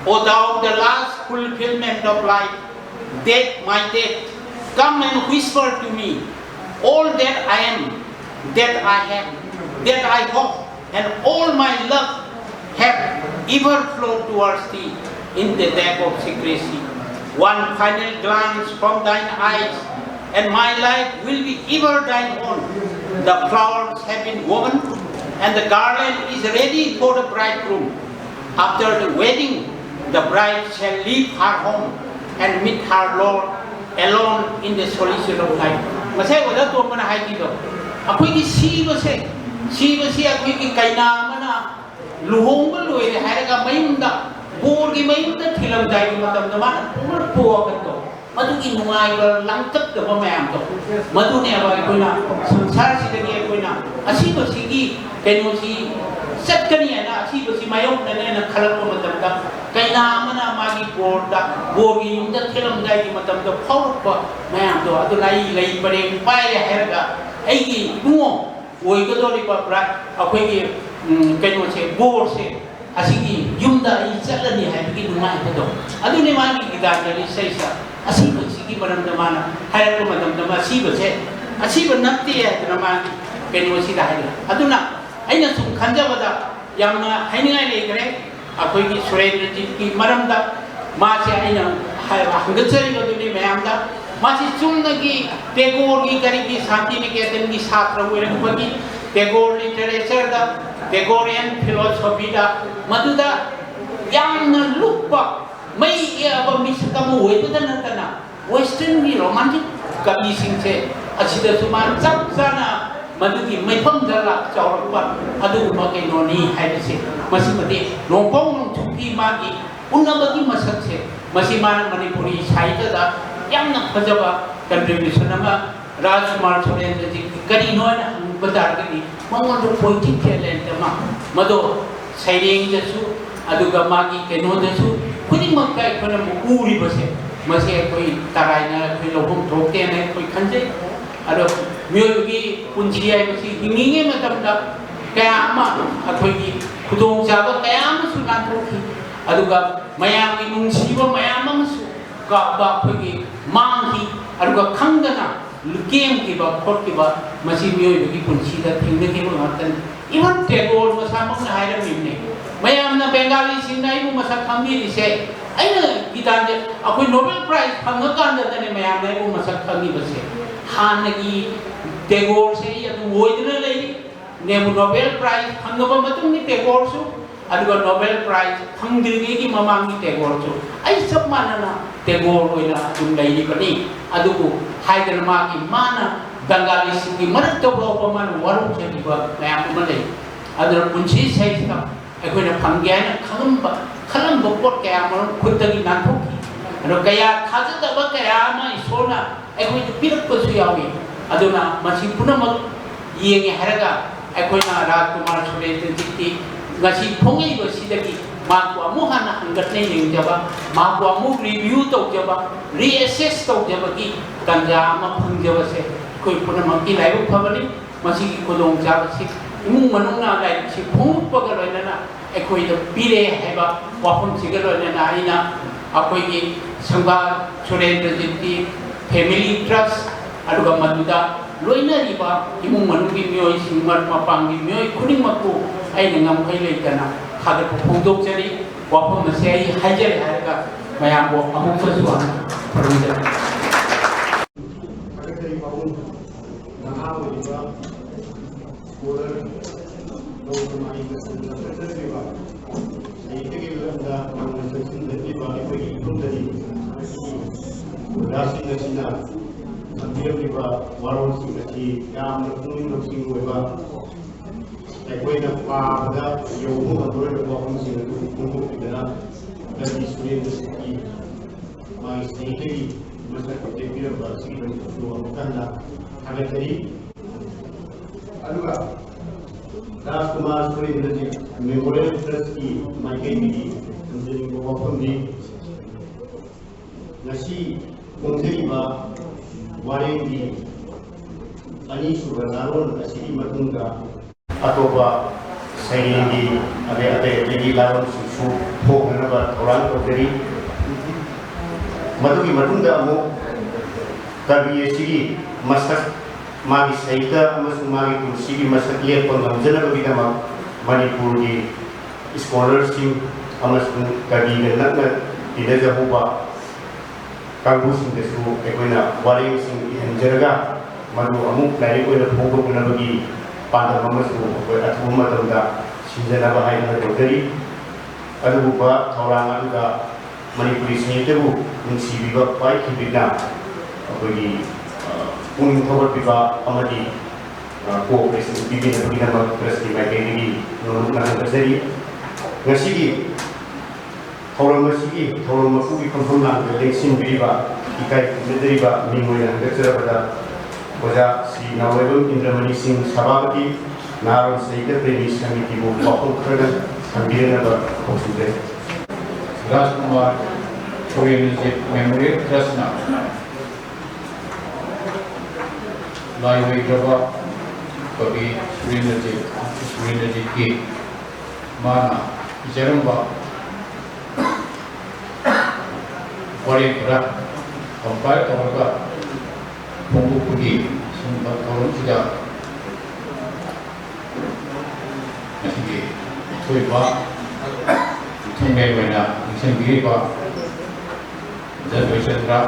"O thou, the last fulfillment of life, death, my death, come and whisper to me all that I am, that I have, that I hope, and all my love have ever flowed towards thee in the depth of secrecy. One final glance from thine eyes, and my life will be ever thine own. The flowers have been woven, and the garland is ready for the bridegroom. After the wedding, the bride shall leave her home and meet her Lord alone in the solitude of night." ꯉꯁꯥꯏ ꯑꯣꯖꯥ ꯇꯣꯝꯕꯅ ꯍꯥꯏꯈꯤꯗꯣ, ꯑꯩꯈꯣꯏꯒꯤ ꯁꯤꯕꯁꯦ, ꯁꯤꯕꯁꯤ ꯑꯩꯈꯣꯏꯒꯤ ꯀꯩꯅꯥ ꯑꯃꯅ ꯂꯨꯍꯣꯡꯕ ꯂꯣꯏꯔꯦ ꯍꯥꯏꯔꯒ ꯃꯌꯨꯝꯗ, ꯕꯣꯔꯒꯤ ꯃꯌꯨꯝꯗ ꯊꯤꯜꯂꯝꯗꯥꯏꯒꯤ ꯃꯇꯝꯗ ꯃꯥꯅ ꯄꯨꯔꯛꯄ ꯋꯥꯈꯜꯗꯣ, ꯃꯗꯨꯒꯤ ꯅꯨꯡꯉꯥꯏꯕ ꯂꯥꯡꯇꯛꯅꯕ ꯃꯌꯥꯝꯗꯣ, ꯃꯗꯨꯅꯦꯕ ꯑꯩꯈꯣꯏꯅ ꯁꯪꯁꯥꯔꯁꯤꯗꯒꯤ ꯑꯩꯈꯣꯏꯅ ꯑꯁꯤꯕꯁꯤꯒꯤ ꯀꯩꯅꯣꯁꯤ ꯆꯠꯀꯅꯤ ꯍꯥꯏꯅ, ꯑꯁꯤꯕꯁꯤ ꯃꯥꯌꯣꯛꯅꯅꯤ ꯍꯥꯏꯅ ꯈꯜꯂꯛꯄ ꯃꯇꯝꯗ, ꯀꯩꯅꯥ ꯑꯃꯅ ꯃꯥꯒꯤ ꯕꯣꯔꯗ, ꯕꯣꯔꯒꯤ ꯌꯨꯝꯗ ꯊꯤꯜꯂꯝꯗꯥꯏꯒꯤ ꯃꯇꯝꯗ ꯐꯥꯎꯔꯛꯄ ꯃꯌꯥꯝꯗꯣ, ꯑꯗꯨꯅ ꯑꯩ ꯂꯩ ꯄꯔꯦꯡ ꯄꯥꯏꯔꯦ ꯍꯥꯏꯔꯒ ꯑꯩꯒꯤ ꯏꯕꯨꯡꯉꯣ ꯑꯣꯏꯒꯗꯧꯔꯤꯕ ꯕ꯭ꯔꯥꯏꯠ, ꯑꯩꯈꯣꯏꯒꯤ ꯎꯝ, ꯀꯩꯅꯣꯁꯦ, ꯕꯣꯔꯁꯦ, ꯑꯁꯤꯒꯤ ꯌꯨꯝꯗ ꯑꯩ ꯆꯠꯂꯅꯤ ꯍꯥꯏꯕꯒꯤ ꯅꯨꯡꯉꯥꯏꯕꯗꯣ, ꯑꯗꯨꯅꯤ ꯃꯥꯒꯤ ꯒꯤꯇꯥꯟꯖꯂꯤ ꯏꯁꯩꯁꯤꯗ ꯑꯁꯤꯕꯁꯤꯒꯤ ꯃꯔꯝꯗ ꯃꯥꯅ ꯍꯥꯏꯔꯛꯄ ꯃꯇꯝꯗ, ꯃꯁꯤꯕꯁꯦ ꯑꯁꯤꯕ ꯅꯠꯇꯦ ꯍꯥꯏꯗꯅ ꯃꯥꯒꯤ ꯀꯩꯅꯣꯁꯤꯗ ꯍꯥꯏꯔꯛꯑꯦ꯫ ꯑꯗꯨꯅ ꯑꯩꯅ ꯁꯨꯝ ꯈꯟꯖꯕꯗ ꯌꯥꯝꯅ ꯍꯥꯏꯅꯤꯡꯉꯥꯏ ꯂꯩꯈ꯭ꯔꯦ꯫ ꯑꯩꯈꯣꯏꯒꯤ ꯁꯨꯔꯦꯟꯗ꯭ꯔꯖꯤꯠꯀꯤ ꯃꯔꯝꯗ ꯃꯥꯁꯦ ꯑꯩꯅ ꯍꯥꯏ-, ꯍꯪꯒꯠꯆꯔꯤꯕꯗꯨꯅꯤ ꯃꯌꯥꯝꯗ꯫ ꯃꯥꯁꯤ ꯆꯨꯝꯅꯒꯤ ꯇꯦꯒꯣꯔꯒꯤ ꯀꯔꯤꯒꯤ ꯁꯥꯟꯇꯤꯅꯤꯀꯦꯇꯟꯒꯤ ꯁꯥꯇ꯭ꯔ ꯑꯣꯏꯔꯛꯄꯒꯤ ꯇꯦꯒꯣꯔ ꯂꯤꯇꯔꯦꯆꯔꯗ, ꯇꯦꯒꯣꯔꯤꯌꯟ ꯐꯤꯂꯣꯁꯣꯐꯤꯗ ꯃꯗꯨꯗ ꯌꯥꯝꯅ ꯂꯨꯞꯄ, ꯃꯩ ꯌꯥꯕ ꯃꯤꯁꯛ ꯑꯃ ꯑꯣꯏꯕꯗ ꯅꯠꯇꯅ, ꯋꯦꯁꯇꯔꯟꯒꯤ ꯔꯣꯃꯥꯟꯇꯤꯛ ꯀꯕꯤꯁꯤꯡꯁꯦ ꯑꯁꯤꯗꯁꯨ ꯃꯥꯅ ꯆꯞ ꯆꯥꯅ ꯃꯗꯨꯒꯤ ꯃꯩꯐꯝꯗ ꯂꯥꯛ ꯆꯥꯎꯔꯛꯄ ꯑꯗꯨꯒꯨꯝꯕ ꯀꯩꯅꯣꯅꯤ ꯍꯥꯏꯕꯁꯦ, ꯃꯁꯤꯃꯗꯤ ꯅꯣꯡꯄꯣꯛ ꯅꯣꯡꯆꯨꯞꯀꯤ ꯃꯥꯒꯤ ꯎꯅꯕꯒꯤ ꯃꯁꯛꯁꯦ, ꯃꯁꯤ ꯃꯥꯅ ꯃꯅꯤꯄꯨꯔꯤ ꯁꯥꯍꯤꯇ꯭ꯌꯗ ꯌꯥꯝꯅ ꯐꯖꯕ contribution ꯑꯃ ꯔꯥꯖꯀꯨꯃꯥꯔ ꯁꯨꯔꯦꯟꯗ꯭ꯔꯖꯤꯠꯀꯤ ꯀꯔꯤꯅꯣ ꯍꯥꯏꯅ ꯍꯪꯕ ꯇꯥꯔꯒꯗꯤ, ꯃꯉꯣꯟꯗ poetic talent ꯑꯃ, ꯃꯗꯣ ꯁꯩꯔꯦꯡꯗꯁꯨ, ꯑꯗꯨꯒ ꯃꯥꯒꯤ ꯀꯩꯅꯣꯗꯁꯨ, ꯈꯨꯗꯤꯡꯃꯛꯇ ꯑꯩꯈꯣꯏꯅ ꯑꯃꯨꯛ ꯎꯔꯤꯕꯁꯦ, ꯃꯁꯤ ꯑꯩꯈꯣꯏ ꯇꯔꯥꯏꯅ ꯑꯩꯈꯣꯏ ꯂꯧꯐꯝ ꯊꯣꯛꯇꯦꯅ ꯑꯩꯈꯣꯏ ꯈꯟꯖꯩ꯫ ꯑꯗꯣ ꯃꯤꯑꯣꯏꯕꯒꯤ ꯄꯨꯟꯁꯤ ꯍꯥꯏꯕꯁꯤ ꯍꯤꯡꯂꯤꯉꯩ ꯃꯇꯝꯗ ꯀꯌꯥ ꯑꯃ ꯑꯩꯈꯣꯏꯒꯤ ꯈꯨꯗꯣꯡꯆꯥꯕ ꯀꯌꯥ ꯑꯃꯁꯨ ꯂꯥꯟꯊꯣꯛꯈꯤ, ꯑꯗꯨꯒ ꯃꯌꯥꯝꯒꯤ ꯅꯨꯡꯁꯤꯕ ꯃꯌꯥꯝ ꯑꯃꯁꯨ ꯀ-, ꯑꯩꯈꯣꯏꯒꯤ ꯃꯥꯡꯈꯤ, ꯑꯗꯨꯒ ꯈꯪꯗꯅ ꯀꯦꯝꯈꯤꯕ ꯈꯣꯠꯈꯤꯕ, ꯃꯁꯤ ꯃꯤꯑꯣꯏꯕꯒꯤ ꯄꯨꯟꯁꯤꯗ ꯊꯦꯡꯅꯈꯤꯕ ꯉꯥꯛꯇꯅꯤ꯫ Even ꯇꯦꯒꯣꯔ ꯃꯁꯥꯃꯛꯅ ꯍꯥꯏꯔꯝꯃꯤꯕꯅꯤ, ꯃꯌꯥꯝꯅ ꯕꯦꯡꯒꯥꯂꯤꯁꯤꯡꯅ ꯑꯩꯕꯨ ꯃꯁꯛ ꯈꯪꯕꯤꯔꯤꯁꯦ, ꯑꯩꯅ ꯒꯤꯇꯥꯟꯖ-, ꯑꯩꯈꯣꯏ ꯅꯣꯕꯦꯜ ꯄ꯭ꯔꯥꯏꯖ ꯐꯪꯉꯀꯥꯟꯗꯅꯦ ꯃꯌꯥꯝꯅ ꯑꯩꯕꯨ ꯃꯁꯛ ꯈꯪꯉꯤꯕꯁꯦ꯫ ꯍꯥꯟꯅꯒꯤ ꯇꯦꯒꯣꯔꯁꯦ ꯑꯩ ꯑꯗꯨꯝ ꯑꯣꯏꯗꯨꯅ ꯂꯩꯔꯤ꯫ ꯅꯦꯕꯨ ꯅꯣꯕꯦꯜ ꯄ꯭ꯔꯥꯏꯖ ꯐꯪꯉꯕ ꯃꯇꯨꯡꯒꯤ ꯇꯦꯒꯣꯔꯁꯨ, ꯑꯗꯨꯒ ꯅꯣꯕꯦꯜ ꯄ꯭ꯔꯥꯏꯖ ꯐꯪꯗ꯭ꯔꯤꯉꯩꯒꯤ ꯃꯃꯥꯡꯒꯤ ꯇꯦꯒꯣꯔꯁꯨ ꯑꯩ ꯆꯞ ꯃꯥꯟꯅꯅ ꯇꯦꯒꯣꯔ ꯑꯣꯏꯅ ꯑꯗꯨꯝ ꯂꯩꯔꯤꯕꯅꯤ꯫ ꯑꯗꯨꯕꯨ ꯍꯥꯏꯗꯅ ꯃꯥꯒꯤ, ꯃꯥꯅ ꯕꯪꯒꯥꯂꯤꯁꯤꯡꯒꯤ ꯃꯔꯛꯇ ꯐꯥꯎꯕ ꯃꯥꯅ ꯋꯥꯔꯧꯖꯔꯤꯕ ꯃꯌꯥꯝ ꯑꯃ ꯂꯩ꯫ ꯑꯗꯨꯅ ꯄꯨꯟꯁꯤ ꯁꯍꯤꯇ꯭ꯌꯗ ꯑꯩꯈꯣꯏꯅ ꯐꯪꯒꯦ ꯍꯥꯏꯅ ꯈꯪꯂꯝꯕ, ꯈꯜꯂꯝꯕ ꯄꯣꯠ ꯀꯌꯥ ꯑꯃꯔꯣꯝ ꯈꯨꯠꯇꯒꯤ ꯅꯥꯟꯊꯣꯛꯈꯤ꯫ ꯑꯗꯣ ꯀꯌꯥ ꯊꯥꯖꯗꯕ ꯀꯌꯥ ꯑꯃ ꯏꯁꯣꯔꯅ ꯑꯩꯈꯣꯏꯗ ꯄꯤꯔꯛꯄꯁꯨ ꯌꯥꯎꯏ꯫ ꯑꯗꯨꯅ ꯃꯁꯤ ꯄꯨꯝꯅꯃꯛ ꯌꯦꯡꯉꯦ ꯍꯥꯏꯔꯒ, ꯑꯩꯈꯣꯏꯅ ꯔꯥꯖꯀꯨꯃꯥꯔ ꯁꯨꯔꯦꯟꯗ꯭ꯔꯖꯤꯠꯀꯤ ꯉꯁꯤ ꯐꯣꯡꯉꯛꯏꯕꯁꯤꯗꯒꯤ ꯃꯍꯥꯛꯄꯨ ꯑꯃꯨꯛ ꯍꯟꯅ ꯍꯟꯒꯠꯅ ꯌꯦꯡꯖꯕ, ꯃꯍꯥꯛꯄꯨ ꯑꯃꯨꯛ review ꯇꯧꯖꯕ, reassess ꯇꯧꯖꯕꯒꯤ ꯇꯥꯟꯖꯥ ꯑꯃ ꯐꯪꯖꯕꯁꯦ ꯑꯩꯈꯣꯏ ꯄꯨꯝꯅꯃꯛꯀꯤ ꯂꯥꯏꯕꯛ ꯐꯕꯅꯤ꯫ ꯃꯁꯤꯒꯤ ꯈꯨꯗꯣꯡꯆꯥꯕꯁꯤ ꯏꯃꯨꯡ ꯃꯅꯨꯡꯅ ꯂꯥꯏꯔꯤꯛꯁꯤ ꯐꯣꯡꯂꯛꯄꯒ ꯂꯣꯏꯅꯅ ꯑꯩꯈꯣꯏꯗ ꯄꯤꯔꯦ ꯍꯥꯏꯕ ꯋꯥꯐꯝꯁꯤꯒ ꯂꯣꯏꯅꯅ ꯑꯩꯅ ꯑꯩꯈꯣꯏꯒꯤ ꯁꯪꯒꯥ ꯁꯨꯔꯦꯟꯗ꯭ꯔꯖꯤꯠꯀꯤ ꯐꯦꯃꯤꯂꯤ ꯇ꯭ꯔꯁ, ꯑꯗꯨꯒ ꯃꯗꯨꯗ ꯂꯣꯏꯅꯔꯤꯕ ꯏꯃꯨꯡ ꯃꯅꯨꯡꯒꯤ ꯃꯤꯑꯣꯏꯁꯤꯡ, ꯃꯔꯨꯞ ꯃꯄꯥꯡꯒꯤ ꯃꯤꯑꯣꯏ ꯈꯨꯗꯤꯡꯃꯛꯄꯨ ꯑꯩꯅ ꯉꯝꯈꯩ ꯂꯩꯇꯅ ꯊꯥꯒꯠꯄ ꯐꯣꯡꯗꯣꯛꯆꯔꯤ꯫ ꯋꯥꯐꯝ ꯑꯁꯤ ꯑꯩ ꯍꯥꯏꯖꯔꯦ ꯍꯥꯏꯔꯒ ꯃꯌꯥꯝꯕꯨ ꯑꯃꯨꯛꯀꯁꯨ ꯍꯟꯅ ꯈꯨꯔꯨꯝꯖꯔꯤ꯫ ꯊꯥꯒꯠꯆꯔꯤ ꯄꯥꯕꯨꯡ꯫ ꯅꯍꯥ ꯑꯣꯏꯔꯤꯕ ꯁ꯭ꯀꯣꯂꯔ ꯅꯧꯅ ꯃꯍꯩ ꯃꯁꯤꯡ ꯂꯧꯈꯠꯅꯔꯤꯕ, ꯂꯥꯏꯔꯤꯛꯇꯒꯤ ꯂꯝꯗ ꯅꯧꯅ ꯆꯪꯁꯤꯟꯖꯔꯤꯕ ꯑꯩꯈꯣꯏꯒꯤ ꯏꯐꯝꯗꯗꯤ ꯉꯁꯤꯒꯤ ꯑꯣꯖꯥꯁꯤꯡ ꯑꯁꯤꯅ ꯊꯝꯕꯤꯔꯝꯂꯤꯕ ꯋꯥꯔꯣꯜꯁꯤꯡ ꯑꯁꯤ ꯌꯥꯝꯅ ꯄꯨꯛꯅꯤꯡ ꯂꯧꯁꯤꯡ ꯑꯣꯏꯕ, ꯑꯩꯈꯣꯏꯅ ꯄꯥꯕꯗ ꯌꯧꯕ ꯉꯝꯂꯣꯏꯗꯕ ꯋꯥꯐꯝꯁꯤꯡ ꯑꯗꯨ ꯐꯣꯡꯗꯣꯛꯄꯤꯗꯅ ꯀꯕꯤ ꯁꯨꯔꯦꯟꯗ꯭ꯔ ꯁꯤꯡꯒꯤ ꯃꯥꯒꯤ ꯁꯍꯤꯗꯒꯤ ꯃꯁꯛ ꯎꯠꯊꯣꯛꯄꯤꯔꯝꯕ ꯑꯁꯤꯒꯤꯗꯃꯛꯇꯁꯨ ꯑꯃꯨꯛ ꯍꯟꯅ ꯊꯥꯒꯠꯆꯔꯤ꯫ ꯑꯗꯨꯒ ꯔꯥꯖꯀꯨꯃꯥꯔ ꯁꯨꯔꯦꯟꯗ꯭ꯔꯖꯤꯠ ꯃꯦꯃꯣꯔꯤꯌꯦꯜ ꯇ꯭ꯔꯁꯀꯤ ꯃꯥꯏꯀꯩꯗꯒꯤ ꯊꯝꯖꯅꯤꯡꯕ ꯋꯥꯐꯝꯗꯤ, ꯉꯁꯤ ꯐꯣꯡꯖꯔꯤꯕ ꯋꯥꯔꯦꯡꯒꯤ ꯑꯅꯤꯁꯨꯕ ꯂꯥꯔꯣꯟ ꯑꯁꯤꯒꯤ ꯃꯇꯨꯡꯗ ꯑꯇꯣꯞꯄ ꯁꯩꯔꯦꯡꯒꯤ ꯑꯇꯩ ꯑꯇꯩ ꯑꯇꯩꯒꯤ ꯂꯥꯔꯣꯟꯁꯤꯡꯁꯨ ꯐꯣꯡꯅꯅꯕ ꯊꯧꯔꯥꯡ ꯇꯧꯖꯔꯤ꯫ ꯃꯗꯨꯒꯤ ꯃꯇꯨꯡꯗ ꯑꯃꯨꯛ ꯀꯕꯤ ꯑꯁꯤꯒꯤ ꯃꯁꯛ, ꯃꯥꯒꯤ ꯁꯍꯤꯇ ꯑꯃꯁꯨꯡ ꯃꯥꯒꯤ ꯄꯨꯟꯁꯤꯒꯤ ꯃꯁꯛ ꯂꯦꯞꯄ ꯉꯝꯖꯅꯕꯒꯤꯗꯃꯛ ꯃꯅꯤꯄꯨꯔꯒꯤ ꯁ꯭ꯀꯣꯂꯔꯁꯤꯡ ꯑꯃꯁꯨꯡ ꯀꯕꯤꯒ ꯅꯛꯅ ꯇꯤꯟꯅꯖꯍꯧꯕ ꯀꯥꯡꯕꯨꯁꯤꯡꯗꯁꯨ ꯑꯩꯈꯣꯏꯅ ꯋꯥꯔꯦꯡꯁꯤꯡ ꯏꯍꯟꯖꯔꯒ, ꯃꯗꯨ ꯑꯃꯨꯛ ꯂꯥꯏꯔꯤꯛ ꯑꯣꯏꯅ ꯐꯣꯡꯗꯣꯛꯅꯕꯒꯤ ꯄꯥꯟꯗꯝ ꯑꯃꯁꯨ ꯑꯩꯈꯣꯏ ꯑꯊꯨꯕ ꯃꯇꯝꯗ ꯁꯤꯟꯖꯅꯕ ꯍꯥꯏꯗꯨꯅ ꯇꯧꯖꯔꯤ꯫ ꯑꯗꯨꯒꯨꯝꯕ ꯊꯧꯔꯥꯡ ꯑꯗꯨꯗ ꯃꯅꯤꯄꯨꯔꯤ ꯁꯥꯍꯤꯇ꯭ꯌꯕꯨ ꯅꯨꯡꯁꯤꯕꯤꯕ ꯈ꯭ꯋꯥꯏ ꯈꯤꯕꯤꯛꯅ ꯑꯩꯈꯣꯏꯒꯤ, ꯑ, ꯄꯨꯛꯅꯤꯡ ꯊꯧꯒꯠꯄꯤꯕ ꯑꯃꯗꯤ, ꯑ, cooperation ꯄꯤꯕꯤꯅꯕꯒꯤꯗꯃꯛ ꯇ꯭ꯔꯁꯀꯤ ꯃꯥꯏꯀꯩꯗꯒꯤ ꯅꯣꯂꯨꯛꯅ ꯍꯪꯒꯠꯆꯔꯤ꯫ ꯉꯁꯤꯒꯤ ꯊꯧꯔꯝ ꯑꯁꯤꯒꯤ ꯊꯧꯔꯝ ꯃꯄꯨꯒꯤ ꯐꯝꯐꯝ ꯂꯥꯡꯗ ꯂꯦꯡꯁꯤꯟꯕꯤꯔꯤꯕ, ꯏꯀꯥꯏ ꯈꯨꯝꯅꯖꯔꯤꯕ ꯃꯤꯡ ꯑꯣꯏꯅ ꯍꯪꯒꯠꯆꯔꯕꯗ ꯑꯣꯖꯥ ꯁ꯭ꯔꯤ ꯅꯥꯎꯔꯦꯝꯕꯝ ꯏꯟꯗ꯭ꯔꯃꯅꯤ ꯁꯤꯡ ꯁꯚꯥꯄꯇꯤ, ꯅꯍꯥꯔꯣꯜ ꯁꯥꯍꯤꯇ꯭ꯌ ꯄ꯭ꯔꯦꯃꯤ ꯁꯃꯤꯇꯤꯕꯨ ꯋꯥꯐꯝ ꯈꯔꯗꯪ ꯊꯝꯕꯤꯔꯅꯕ ꯀꯧꯁꯤꯟꯖꯔꯤ꯫ ꯔꯥꯖꯀꯨꯃꯥꯔ ꯁꯨꯔꯦꯟꯗ꯭ꯔꯖꯤꯠ ꯃꯦꯃꯣꯔꯤꯌꯦꯜ ꯇ꯭ꯔꯁꯅ ꯂꯥꯏ ꯂꯩꯇ꯭ꯔꯕ ꯀꯕꯤ ꯁꯨꯔꯦꯟꯗ꯭ꯔꯖꯤꯠ, ꯁꯨꯔꯦꯟꯗ꯭ꯔꯖꯤꯠꯀꯤ ꯃꯥꯅ ꯏꯖꯔꯝꯕ ꯋꯥꯔꯦꯡ ꯈꯔ compile ꯇꯧꯔꯒ ꯐꯣꯡꯗꯣꯛꯄꯒꯤ ꯁꯤꯒꯨꯝꯕ ꯊꯧꯔꯝꯁꯤꯗ ꯉꯁꯤꯒꯤ ꯑꯊꯣꯏꯕ ꯃꯤꯊꯨꯡꯂꯦꯟ ꯑꯣꯏꯅ ꯂꯦꯡꯁꯤꯟꯕꯤꯔꯤꯕ ꯖꯟ ꯖꯣꯏꯆꯟꯗ꯭ꯔ,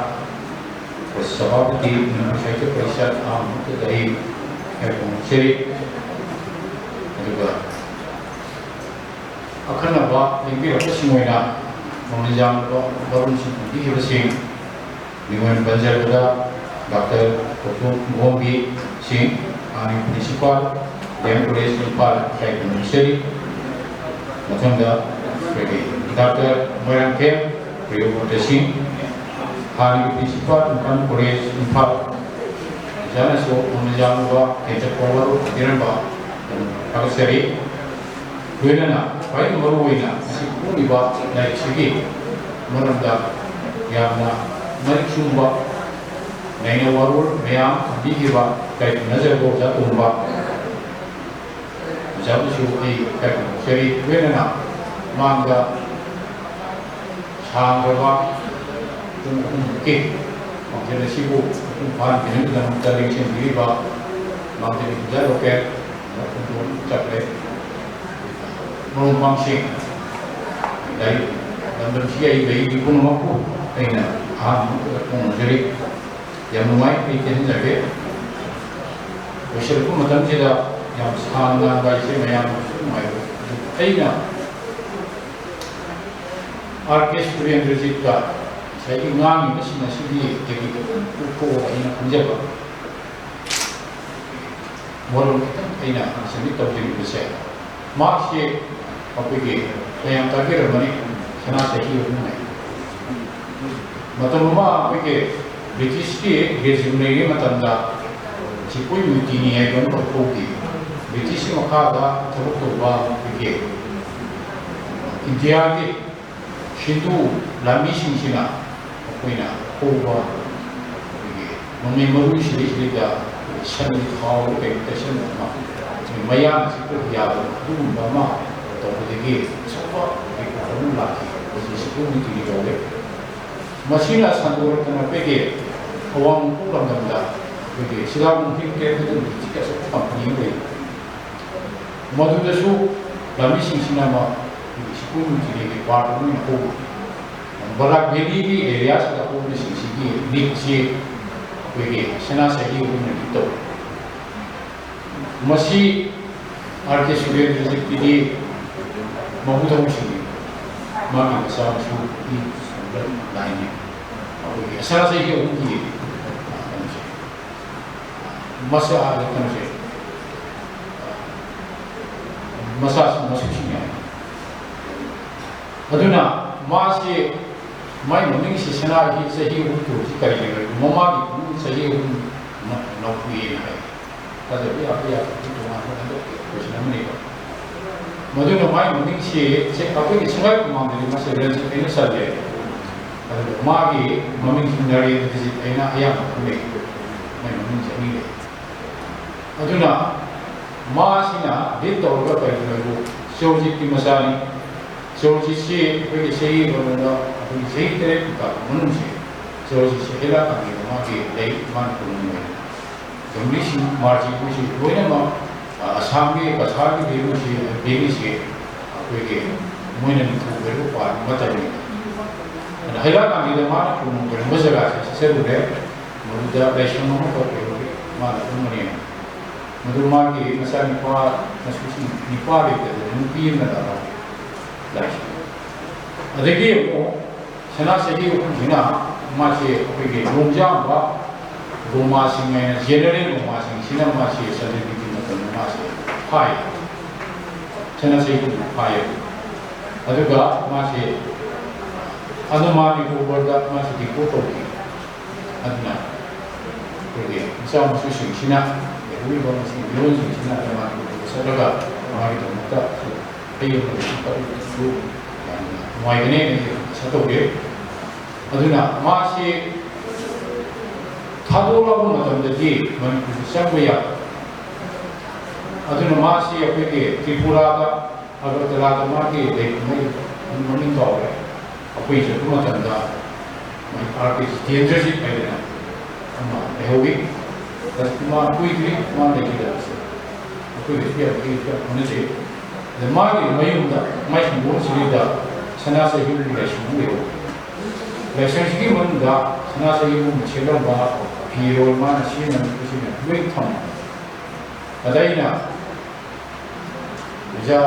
ꯁꯚꯥꯄꯇꯤ, ꯃꯅꯤꯄꯨꯔ ꯁꯥꯍꯤꯇ꯭ꯌ ꯄꯔꯤꯁꯠ, ꯑꯍꯥꯟꯕ ꯃꯛꯇꯗ ꯑꯩ ꯏꯀꯥꯏꯕ ꯐꯣꯡꯗꯣꯛꯆꯔꯤ꯫ ꯑꯗꯨꯒ ꯑꯈꯟꯅꯕ ꯂꯦꯡꯕꯤꯔꯛꯄꯁꯤꯡ ꯑꯣꯏꯅ ꯃꯃꯜ ꯌꯥꯝꯂꯕ ꯋꯥꯔꯣꯜꯁꯤꯡ ꯊꯝꯕꯤꯈꯤꯕꯁꯤꯡ, ꯃꯤꯡ ꯑꯣꯏꯅ ꯄꯟꯖꯔꯕꯗ ꯗꯥꯛꯇꯔ ꯀꯣꯊꯣꯛ ꯃꯣꯍꯣꯡꯕꯤ ꯁꯤꯡ, ꯍꯥꯟꯅꯒꯤ ꯄ꯭ꯔꯤꯟꯁꯤꯄꯥꯜ, ꯗꯤ ꯑꯦꯝ ꯀꯣꯂꯦꯖ ꯏꯝꯐꯥꯜ, ꯏꯀꯥꯏ ꯈꯨꯝꯅꯖꯔꯤ꯫ ꯃꯊꯪꯗ ꯑꯩꯈꯣꯏꯒꯤ ꯗꯥꯛꯇꯔ ꯃꯣꯏꯔꯥꯡꯊꯦꯝ ꯄ꯭ꯔꯤꯌꯣꯕ꯭ꯔꯇ ꯁꯤꯡ, ꯍꯥꯟꯅꯒꯤ ꯄ꯭ꯔꯤꯟꯁꯤꯄꯥꯜ ꯏꯝꯐꯥꯜ ꯀꯣꯂꯦꯖ ꯏꯝꯐꯥꯜ, ꯑꯣꯖꯥꯅꯁꯨ ꯃꯃꯜ ꯌꯥꯝꯂꯕ ꯇꯦꯟꯇꯛꯄ ꯋꯥꯔꯣꯜ ꯊꯝꯕꯤꯔꯝꯕ ꯊꯥꯒꯠꯆꯔꯤ꯫ ꯂꯣꯏꯅꯅ ꯈ꯭ꯋꯥꯏꯗꯒꯤ ꯃꯔꯨꯑꯣꯏꯅ ꯉꯁꯤ ꯐꯣꯡꯂꯤꯕ ꯂꯥꯏꯔꯤꯛꯁꯤꯒꯤ ꯃꯔꯝꯗ ꯌꯥꯝꯅ ꯃꯔꯤꯛ ꯆꯨꯝꯕ ꯅꯩꯅ ꯋꯥꯔꯣꯜ ꯃꯌꯥꯝ ꯊꯝꯕꯤꯈꯤꯕ ꯏꯀꯥꯏ ꯈꯨꯝꯅꯖꯔꯕ ꯑꯣꯖꯥ ꯇꯣꯝꯕ ꯑꯣꯖꯥꯕꯨꯁꯨ ꯑꯩ ꯏꯀꯥꯏ ꯈꯨꯝꯅꯖꯔꯤ꯫ ꯂꯣꯏꯅꯅ ꯃꯥꯡꯗ ꯁꯥꯡꯂꯕ ꯄꯨꯡ ꯑꯍꯨꯝꯃꯨꯛꯀꯤ ꯄꯥꯡꯖꯤꯜ ꯑꯁꯤꯕꯨ ꯃꯄꯨꯡ ꯐꯥꯍꯟꯕꯤꯅꯕꯒꯤꯗꯃꯛꯇ ꯂꯦꯡꯁꯤꯟꯕꯤꯔꯤꯕ ꯃꯥꯡꯖꯤꯜ ꯏꯟꯗꯤꯌꯥ ꯂꯣꯀꯦꯜ ꯈꯣꯡꯖꯣꯝ ꯆꯥꯎꯈ꯭ꯔꯦ꯫ ꯃꯔꯨꯞ ꯃꯄꯥꯡꯁꯤꯡ, ꯂꯥꯏꯔꯤꯛ ꯂꯝꯗꯝꯁꯤꯒꯤ ꯑꯏꯕ ꯑꯏꯕꯤ ꯄꯨꯝꯅꯃꯛꯄꯨ ꯑꯩꯅ ꯑꯍꯥꯟꯕ ꯈꯣꯡꯖꯔꯤ꯫ ꯌꯥꯝ ꯅꯨꯡꯉꯥꯏ, ꯑꯩ ꯇꯦꯟꯖꯒꯦ꯫ ꯂꯣꯏꯁꯤꯜꯂꯛꯄ ꯃꯇꯝꯁꯤꯗ ꯌꯥꯝ ꯁꯥꯡꯅ ꯉꯥꯡꯕ ꯍꯥꯏꯁꯦ ꯃꯌꯥꯝꯅꯁꯨ ꯅꯨꯡꯉꯥꯏꯔꯣꯏ꯫ ꯑꯗꯨ ꯑꯩꯅ ꯑꯥꯔ ꯀꯦ ꯁꯨꯔꯦꯟꯗ꯭ꯔꯖꯤꯠꯇ ꯉꯁꯥꯏꯒꯤ ꯉꯥꯡꯉꯤꯕꯁꯤꯡ ꯑꯁꯤꯒꯤ ꯇꯦꯛꯅꯤꯛ ꯎꯠꯊꯣꯛꯑꯒ ꯑꯩꯅ ꯈꯟꯖꯕ ꯋꯥꯔꯣꯜ ꯈꯤꯇꯪ ꯑꯩꯅ ꯉꯁꯥꯏꯒꯤ ꯇꯧꯖꯅꯤꯡꯕꯁꯦ, ꯃꯍꯥꯛꯁꯤ ꯑꯩꯈꯣꯏꯒꯤ ꯃꯌꯥꯝ ꯇꯥꯕꯤꯔꯝꯒꯅꯤ, ꯁꯅꯥ ꯆꯍꯤ ꯑꯍꯨꯝ ꯍꯥꯏ꯫ ꯃꯇꯝ ꯑꯃ ꯑꯩꯈꯣꯏꯒꯤ ꯕ꯭ꯔꯤꯇꯤꯁꯀꯤ ꯔꯦꯖꯤꯝ ꯂꯩꯔꯤꯉꯩ ꯃꯇꯝꯗ ꯁꯤꯄꯣꯏ ꯃꯨꯇꯤꯅꯤ ꯍꯥꯏꯕ ꯑꯃꯈꯛ ꯊꯣꯛꯈꯤ꯫ ꯕ꯭ꯔꯤꯇꯤꯁꯀꯤ ꯃꯈꯥꯗ ꯊꯕꯛ ꯇꯧꯕ ꯑꯩꯈꯣꯏꯒꯤ ꯏꯟꯗꯤꯌꯥꯒꯤ ꯍꯤꯟꯗꯨ ꯂꯥꯟꯃꯤꯁꯤꯡꯁꯤꯅ ꯑꯩꯈꯣꯏꯅ ꯍꯧꯕ ꯑꯩꯈꯣꯏꯒꯤ ꯅꯣꯡꯃꯩ ꯃꯔꯨ ꯁꯤꯗꯩꯁꯤꯗꯩꯗ ꯁꯟꯒꯤ ꯊꯥꯎꯗ ꯀꯩꯅꯣ ꯇꯩꯁꯟꯕ ꯑꯃ, ꯃꯌꯥꯡ ꯆꯤꯛꯄ ꯌꯥꯕ ꯑꯗꯨꯒꯨꯝꯕ ꯑꯃ ꯇꯧꯕꯗꯒꯤ ꯑꯆꯧꯕ ꯔꯤꯄꯣꯔꯠ ꯑꯃ ꯂꯥꯛꯈꯤ꯫ ꯍꯧꯖꯤꯛ ꯁꯤꯕꯨ ꯃꯤꯇꯤꯡ ꯇꯧꯔꯦ꯫ ꯃꯁꯤꯅ ꯁꯟꯗꯣꯔꯛꯇꯅ ꯑꯩꯈꯣꯏꯒꯤ ꯑꯋꯥꯡ ꯅꯣꯡꯄꯣꯛ ꯂꯝꯗꯝꯗ ꯑꯩꯈꯣꯏꯒꯤ ꯁꯤꯗꯥꯒꯨꯝ ꯍꯤꯜ ꯀꯦꯌꯔ ꯍꯥꯏꯗꯅ ꯍꯧꯖꯤꯛ ꯑꯆꯧꯕ ꯀꯝꯄꯅꯤ ꯑꯃ ꯂꯩ꯫ ꯃꯗꯨꯗꯁꯨ ꯂꯥꯟꯃꯤꯁꯤꯡꯁꯤꯅ ꯑꯃ ꯑꯩꯈꯣꯏꯒꯤ ꯁꯤꯕꯨ ꯃꯤꯇꯤꯡꯒꯤ ꯄꯥꯔꯠ ꯑꯃ ꯑꯣꯏꯅ ꯍꯧꯕ ꯕꯔꯥꯛ ꯚꯦꯂꯤꯒꯤ ꯑꯦꯔꯤꯌꯥꯁꯤꯗ ꯍꯧꯕꯁꯤꯡꯁꯤꯒꯤ ꯂꯤꯛꯁꯤ ꯑꯩꯈꯣꯏꯒꯤ ꯁꯅꯥ ꯁꯍꯤ ꯑꯣꯏꯅ ꯂꯤꯛ ꯇꯧꯏ꯫ ꯃꯁꯤ ꯑꯥꯔ ꯀꯦ ꯁꯨꯔꯦꯟꯗ꯭ꯔꯖꯤꯠꯀꯤꯗꯤ ꯃꯄꯨ ꯊꯕꯛꯁꯤꯡꯅꯤ꯫ ꯃꯥꯒꯤ ꯃꯆꯥ ꯃꯁꯨ ꯅꯨꯄꯤ ꯂꯥꯏꯅꯤ꯫ ꯑꯩꯈꯣꯏꯒꯤ ꯁꯅꯥ ꯁꯍꯤ ꯑꯍꯨꯝꯒꯤ ꯀꯩꯅꯣꯁꯦ, ꯃꯆꯥ ꯀꯩꯅꯣꯁꯦ, ꯃꯆꯥ ꯃꯁꯨꯁꯤꯡꯅꯤ ꯍꯥꯏ꯫ ꯑꯗꯨꯅ ꯃꯥꯁꯤ, ꯃꯥꯏ ꯃꯃꯤꯡꯁꯤ ꯁꯅꯥꯒꯤ ꯆꯍꯤ ꯑꯍꯨꯝ ꯇꯧꯕꯁꯤ ꯀꯔꯤꯒꯤꯅꯣ? ꯃꯃꯥꯒꯤ ꯄꯨꯛꯅꯤꯡ ꯆꯍꯤ ꯑꯍꯨꯝ ꯅ-, ꯅꯧꯊꯣꯛꯑꯦꯅ ꯍꯥꯏ꯫ ꯊꯥꯖꯕ ꯌꯥꯕ ꯌꯥꯗꯕ ꯇꯣꯉꯥꯟꯕ ꯍꯟꯗꯛꯀꯤ ꯀꯣꯏꯁꯟ ꯑꯃꯅꯦꯕ꯫ ꯃꯗꯨꯅ ꯃꯥꯏ ꯃꯃꯤꯡꯁꯤ ꯆꯦ-, ꯑꯩꯈꯣꯏꯒꯤ ꯁꯉꯥꯏ ꯈꯨꯃꯥꯡꯗꯗꯤ ꯃꯥꯁꯦ ꯔꯟꯖꯤꯠ ꯍꯥꯏꯅ ꯆꯜꯂꯦ꯫ ꯑꯗꯨꯒ ꯃꯥꯒꯤ ꯃꯃꯤꯡꯁꯤ ꯅꯔꯦꯟ ꯔꯟꯖꯤꯠ ꯍꯥꯏꯅ ꯑꯌꯥꯝꯕ ꯈꯪꯅꯩ꯫ ꯃꯥꯏ ꯃꯃꯤꯡꯁꯦ ꯑꯅꯤ ꯂꯩ꯫ ꯑꯗꯨꯅ ꯃꯥꯁꯤꯅ ꯂꯤꯠ ꯇꯧꯔꯒ ꯀꯔꯤꯒꯤꯅꯣ ꯍꯥꯏꯕꯨ ꯆꯣꯔꯖꯤꯠꯀꯤ ꯃꯆꯥꯅꯤ꯫ ꯆꯣꯔꯖꯤꯠꯁꯤ ꯑꯩꯈꯣꯏꯒꯤ ꯆꯍꯤ ꯀꯩꯅꯣꯗ, ꯑꯩꯈꯣꯏꯒꯤ ꯆꯍꯤ ꯇꯔꯦꯠꯀꯤ ꯀꯥꯂꯛꯄ ꯃꯅꯨꯡꯁꯦ ꯆꯣꯔꯖꯤꯠꯁꯤ ꯍꯩꯂꯥꯀꯥꯟꯒꯤꯗ ꯃꯥꯒꯤ ꯂꯩ, ꯃꯥꯅ ꯈꯨꯔꯨꯝꯃꯤ꯫ ꯒꯝꯚꯤꯔ ꯁꯤꯡ ꯃꯥꯔꯖꯤ ꯃꯣꯏꯁꯤ ꯂꯣꯏꯅꯃꯛ, ꯑ, ꯑꯁꯥꯝꯒꯤ ꯀꯁꯥꯔꯒꯤ ꯚꯦꯂꯨꯁꯤ, ꯚꯦꯂꯤꯁꯤ ꯑꯩꯈꯣꯏꯒꯤ ꯃꯣꯏꯅ ꯅꯤꯡꯊꯧ ꯀꯩꯔꯣꯜ ꯄꯥꯟꯕ ꯃꯇꯝꯅꯤ꯫ ꯑꯗ ꯍꯩꯂꯥꯀꯥꯟꯒꯤꯗ ꯃꯥꯅ ꯈꯨꯔꯨꯝ ꯈꯨꯔꯨꯝꯕ ꯖꯒꯥꯁꯦ ꯆꯠꯆꯔꯨꯔꯦ꯫ ꯃꯗꯨꯗ ꯂꯥꯏꯁꯪ ꯑꯃꯈꯛ ꯂꯩꯍꯧꯔꯤ, ꯃꯥꯅ ꯈꯨꯔꯨꯝꯕꯅꯦꯅ꯫ ꯃꯗꯨ ꯃꯥꯒꯤ ꯃꯆꯥꯅꯨꯄꯥ ꯃꯁꯨꯁꯤꯡ ꯅꯤꯄꯥ ꯂꯩꯇꯗꯅ ꯅꯨꯄꯤ ꯑꯃꯅ ꯂꯥꯛꯍꯧꯔꯤ ꯂꯥꯏꯁꯪ꯫ ꯑꯗꯒꯤ ꯑꯃꯨꯛ ꯁꯅꯥ ꯆꯍꯤ ꯑꯍꯨꯝꯁꯤꯅ ꯃꯥꯁꯦ ꯑꯩꯈꯣꯏꯒꯤ ꯂꯣꯡꯖꯥꯝꯕ ꯒꯣꯃꯥꯁꯤꯡ ꯍꯥꯏꯅ, ꯖꯦꯅꯔꯦꯜ ꯒꯣꯃꯥꯁꯤꯡꯁꯤꯅ ꯃꯥꯁꯦ ꯁꯟꯗ꯭ꯔꯤꯕꯤꯒꯤ ꯃꯇꯝꯗ ꯃꯥꯁꯦ ꯐꯥꯏ꯫ ꯁꯅꯥ ꯆꯍꯤ ꯑꯍꯨꯝ ꯐꯥꯏꯌꯦ꯫ ꯑꯗꯨꯒ ꯃꯥꯁꯦ ꯑꯟꯗꯃꯥꯟ ꯅꯤꯀꯣꯕꯔꯗ ꯃꯥꯁꯦ ꯗꯤꯄꯣꯔꯠ ꯇꯧꯈꯤ꯫ ꯑꯗꯨꯅ ꯑꯩꯈꯣꯏꯒꯤ ꯃꯆꯥ ꯃꯁꯨꯁꯤꯡꯁꯤꯅ, ꯂꯩꯍꯧꯔꯤꯕ ꯃꯁꯤ ꯃꯤꯔꯣꯟꯁꯤꯡꯁꯤꯅ ꯑꯟꯗꯃꯥꯟ ꯅꯤꯀꯣꯕꯔꯗ ꯆꯠꯂꯒ ꯃꯥꯒꯤꯗꯃꯛꯇ ꯍꯩ ꯑꯃ ꯂꯩꯁꯤꯡ ꯀꯠꯂꯨꯕꯗꯁꯨ ꯌꯥꯝꯅ ꯅꯨꯡꯉꯥꯏꯒꯅꯤ ꯍꯥꯏꯅ ꯑꯩ ꯑꯥꯁꯥ ꯇꯧꯖꯩ꯫ ꯑꯗꯨꯅ ꯃꯥꯁꯤ ꯊꯥꯗꯣꯛꯂꯛꯄ ꯃꯇꯝꯗꯗꯤ ꯃꯅꯤꯄꯨꯔꯗ ꯆꯪꯕ ꯌꯥꯗꯕ꯫ ꯑꯗꯨꯅ ꯃꯥꯁꯤ ꯑꯩꯈꯣꯏꯒꯤ ꯇ꯭ꯔꯤꯄꯨꯔꯥꯗ, ꯑꯒꯔꯇꯂꯥꯗ ꯃꯥꯒꯤ ꯂꯩꯐꯝ ꯃꯃꯤꯡ ꯀꯥꯎꯔꯦ꯫ ꯑꯩꯈꯣꯏ ꯆꯠꯄ ꯃꯇꯝꯗ ꯑꯥꯔ ꯀꯦ ꯖꯤꯇꯦꯟꯗ꯭ꯔꯖꯤꯠ ꯍꯥꯏꯗꯅ ꯑꯃ ꯂꯩꯍꯧꯋꯤ꯫ ꯍꯧꯖꯤꯛꯇꯤ ꯃꯥ ꯀꯨꯏꯗ꯭ꯔꯤ ꯃꯥ ꯂꯩꯈꯤꯗꯕꯁꯦ꯫ ꯑꯩꯈꯣꯏꯒꯁꯨ ꯌꯥꯝ ꯀꯨꯏꯅꯁꯨ ꯌꯥꯝ ꯈꯪꯅꯖꯩ꯫ ꯑꯗ ꯃꯥꯒꯤ ꯃꯌꯨꯝꯗ, ꯃꯥꯏ ꯍꯤꯡꯒꯣꯜꯁꯤꯗꯩꯗ ꯁꯅꯥ ꯆꯍꯤꯒꯤ ꯂꯥꯏꯁꯪ ꯑꯃ ꯂꯩꯍꯧꯋꯤ꯫ ꯂꯥꯏꯁꯪꯁꯤꯒꯤ ꯃꯅꯨꯡꯗ ꯁꯅꯥ ꯆꯍꯤꯒꯨꯝꯕ ꯁꯦꯠꯂꯝꯕ ꯐꯤꯔꯣꯜ ꯃꯥꯅ ꯁꯤꯖꯤꯟꯅꯔꯝꯕꯁꯤꯡ ꯂꯣꯏ ꯊꯝꯃꯤ꯫ ꯑꯗ ꯑꯩꯅ ꯑꯣꯖꯥ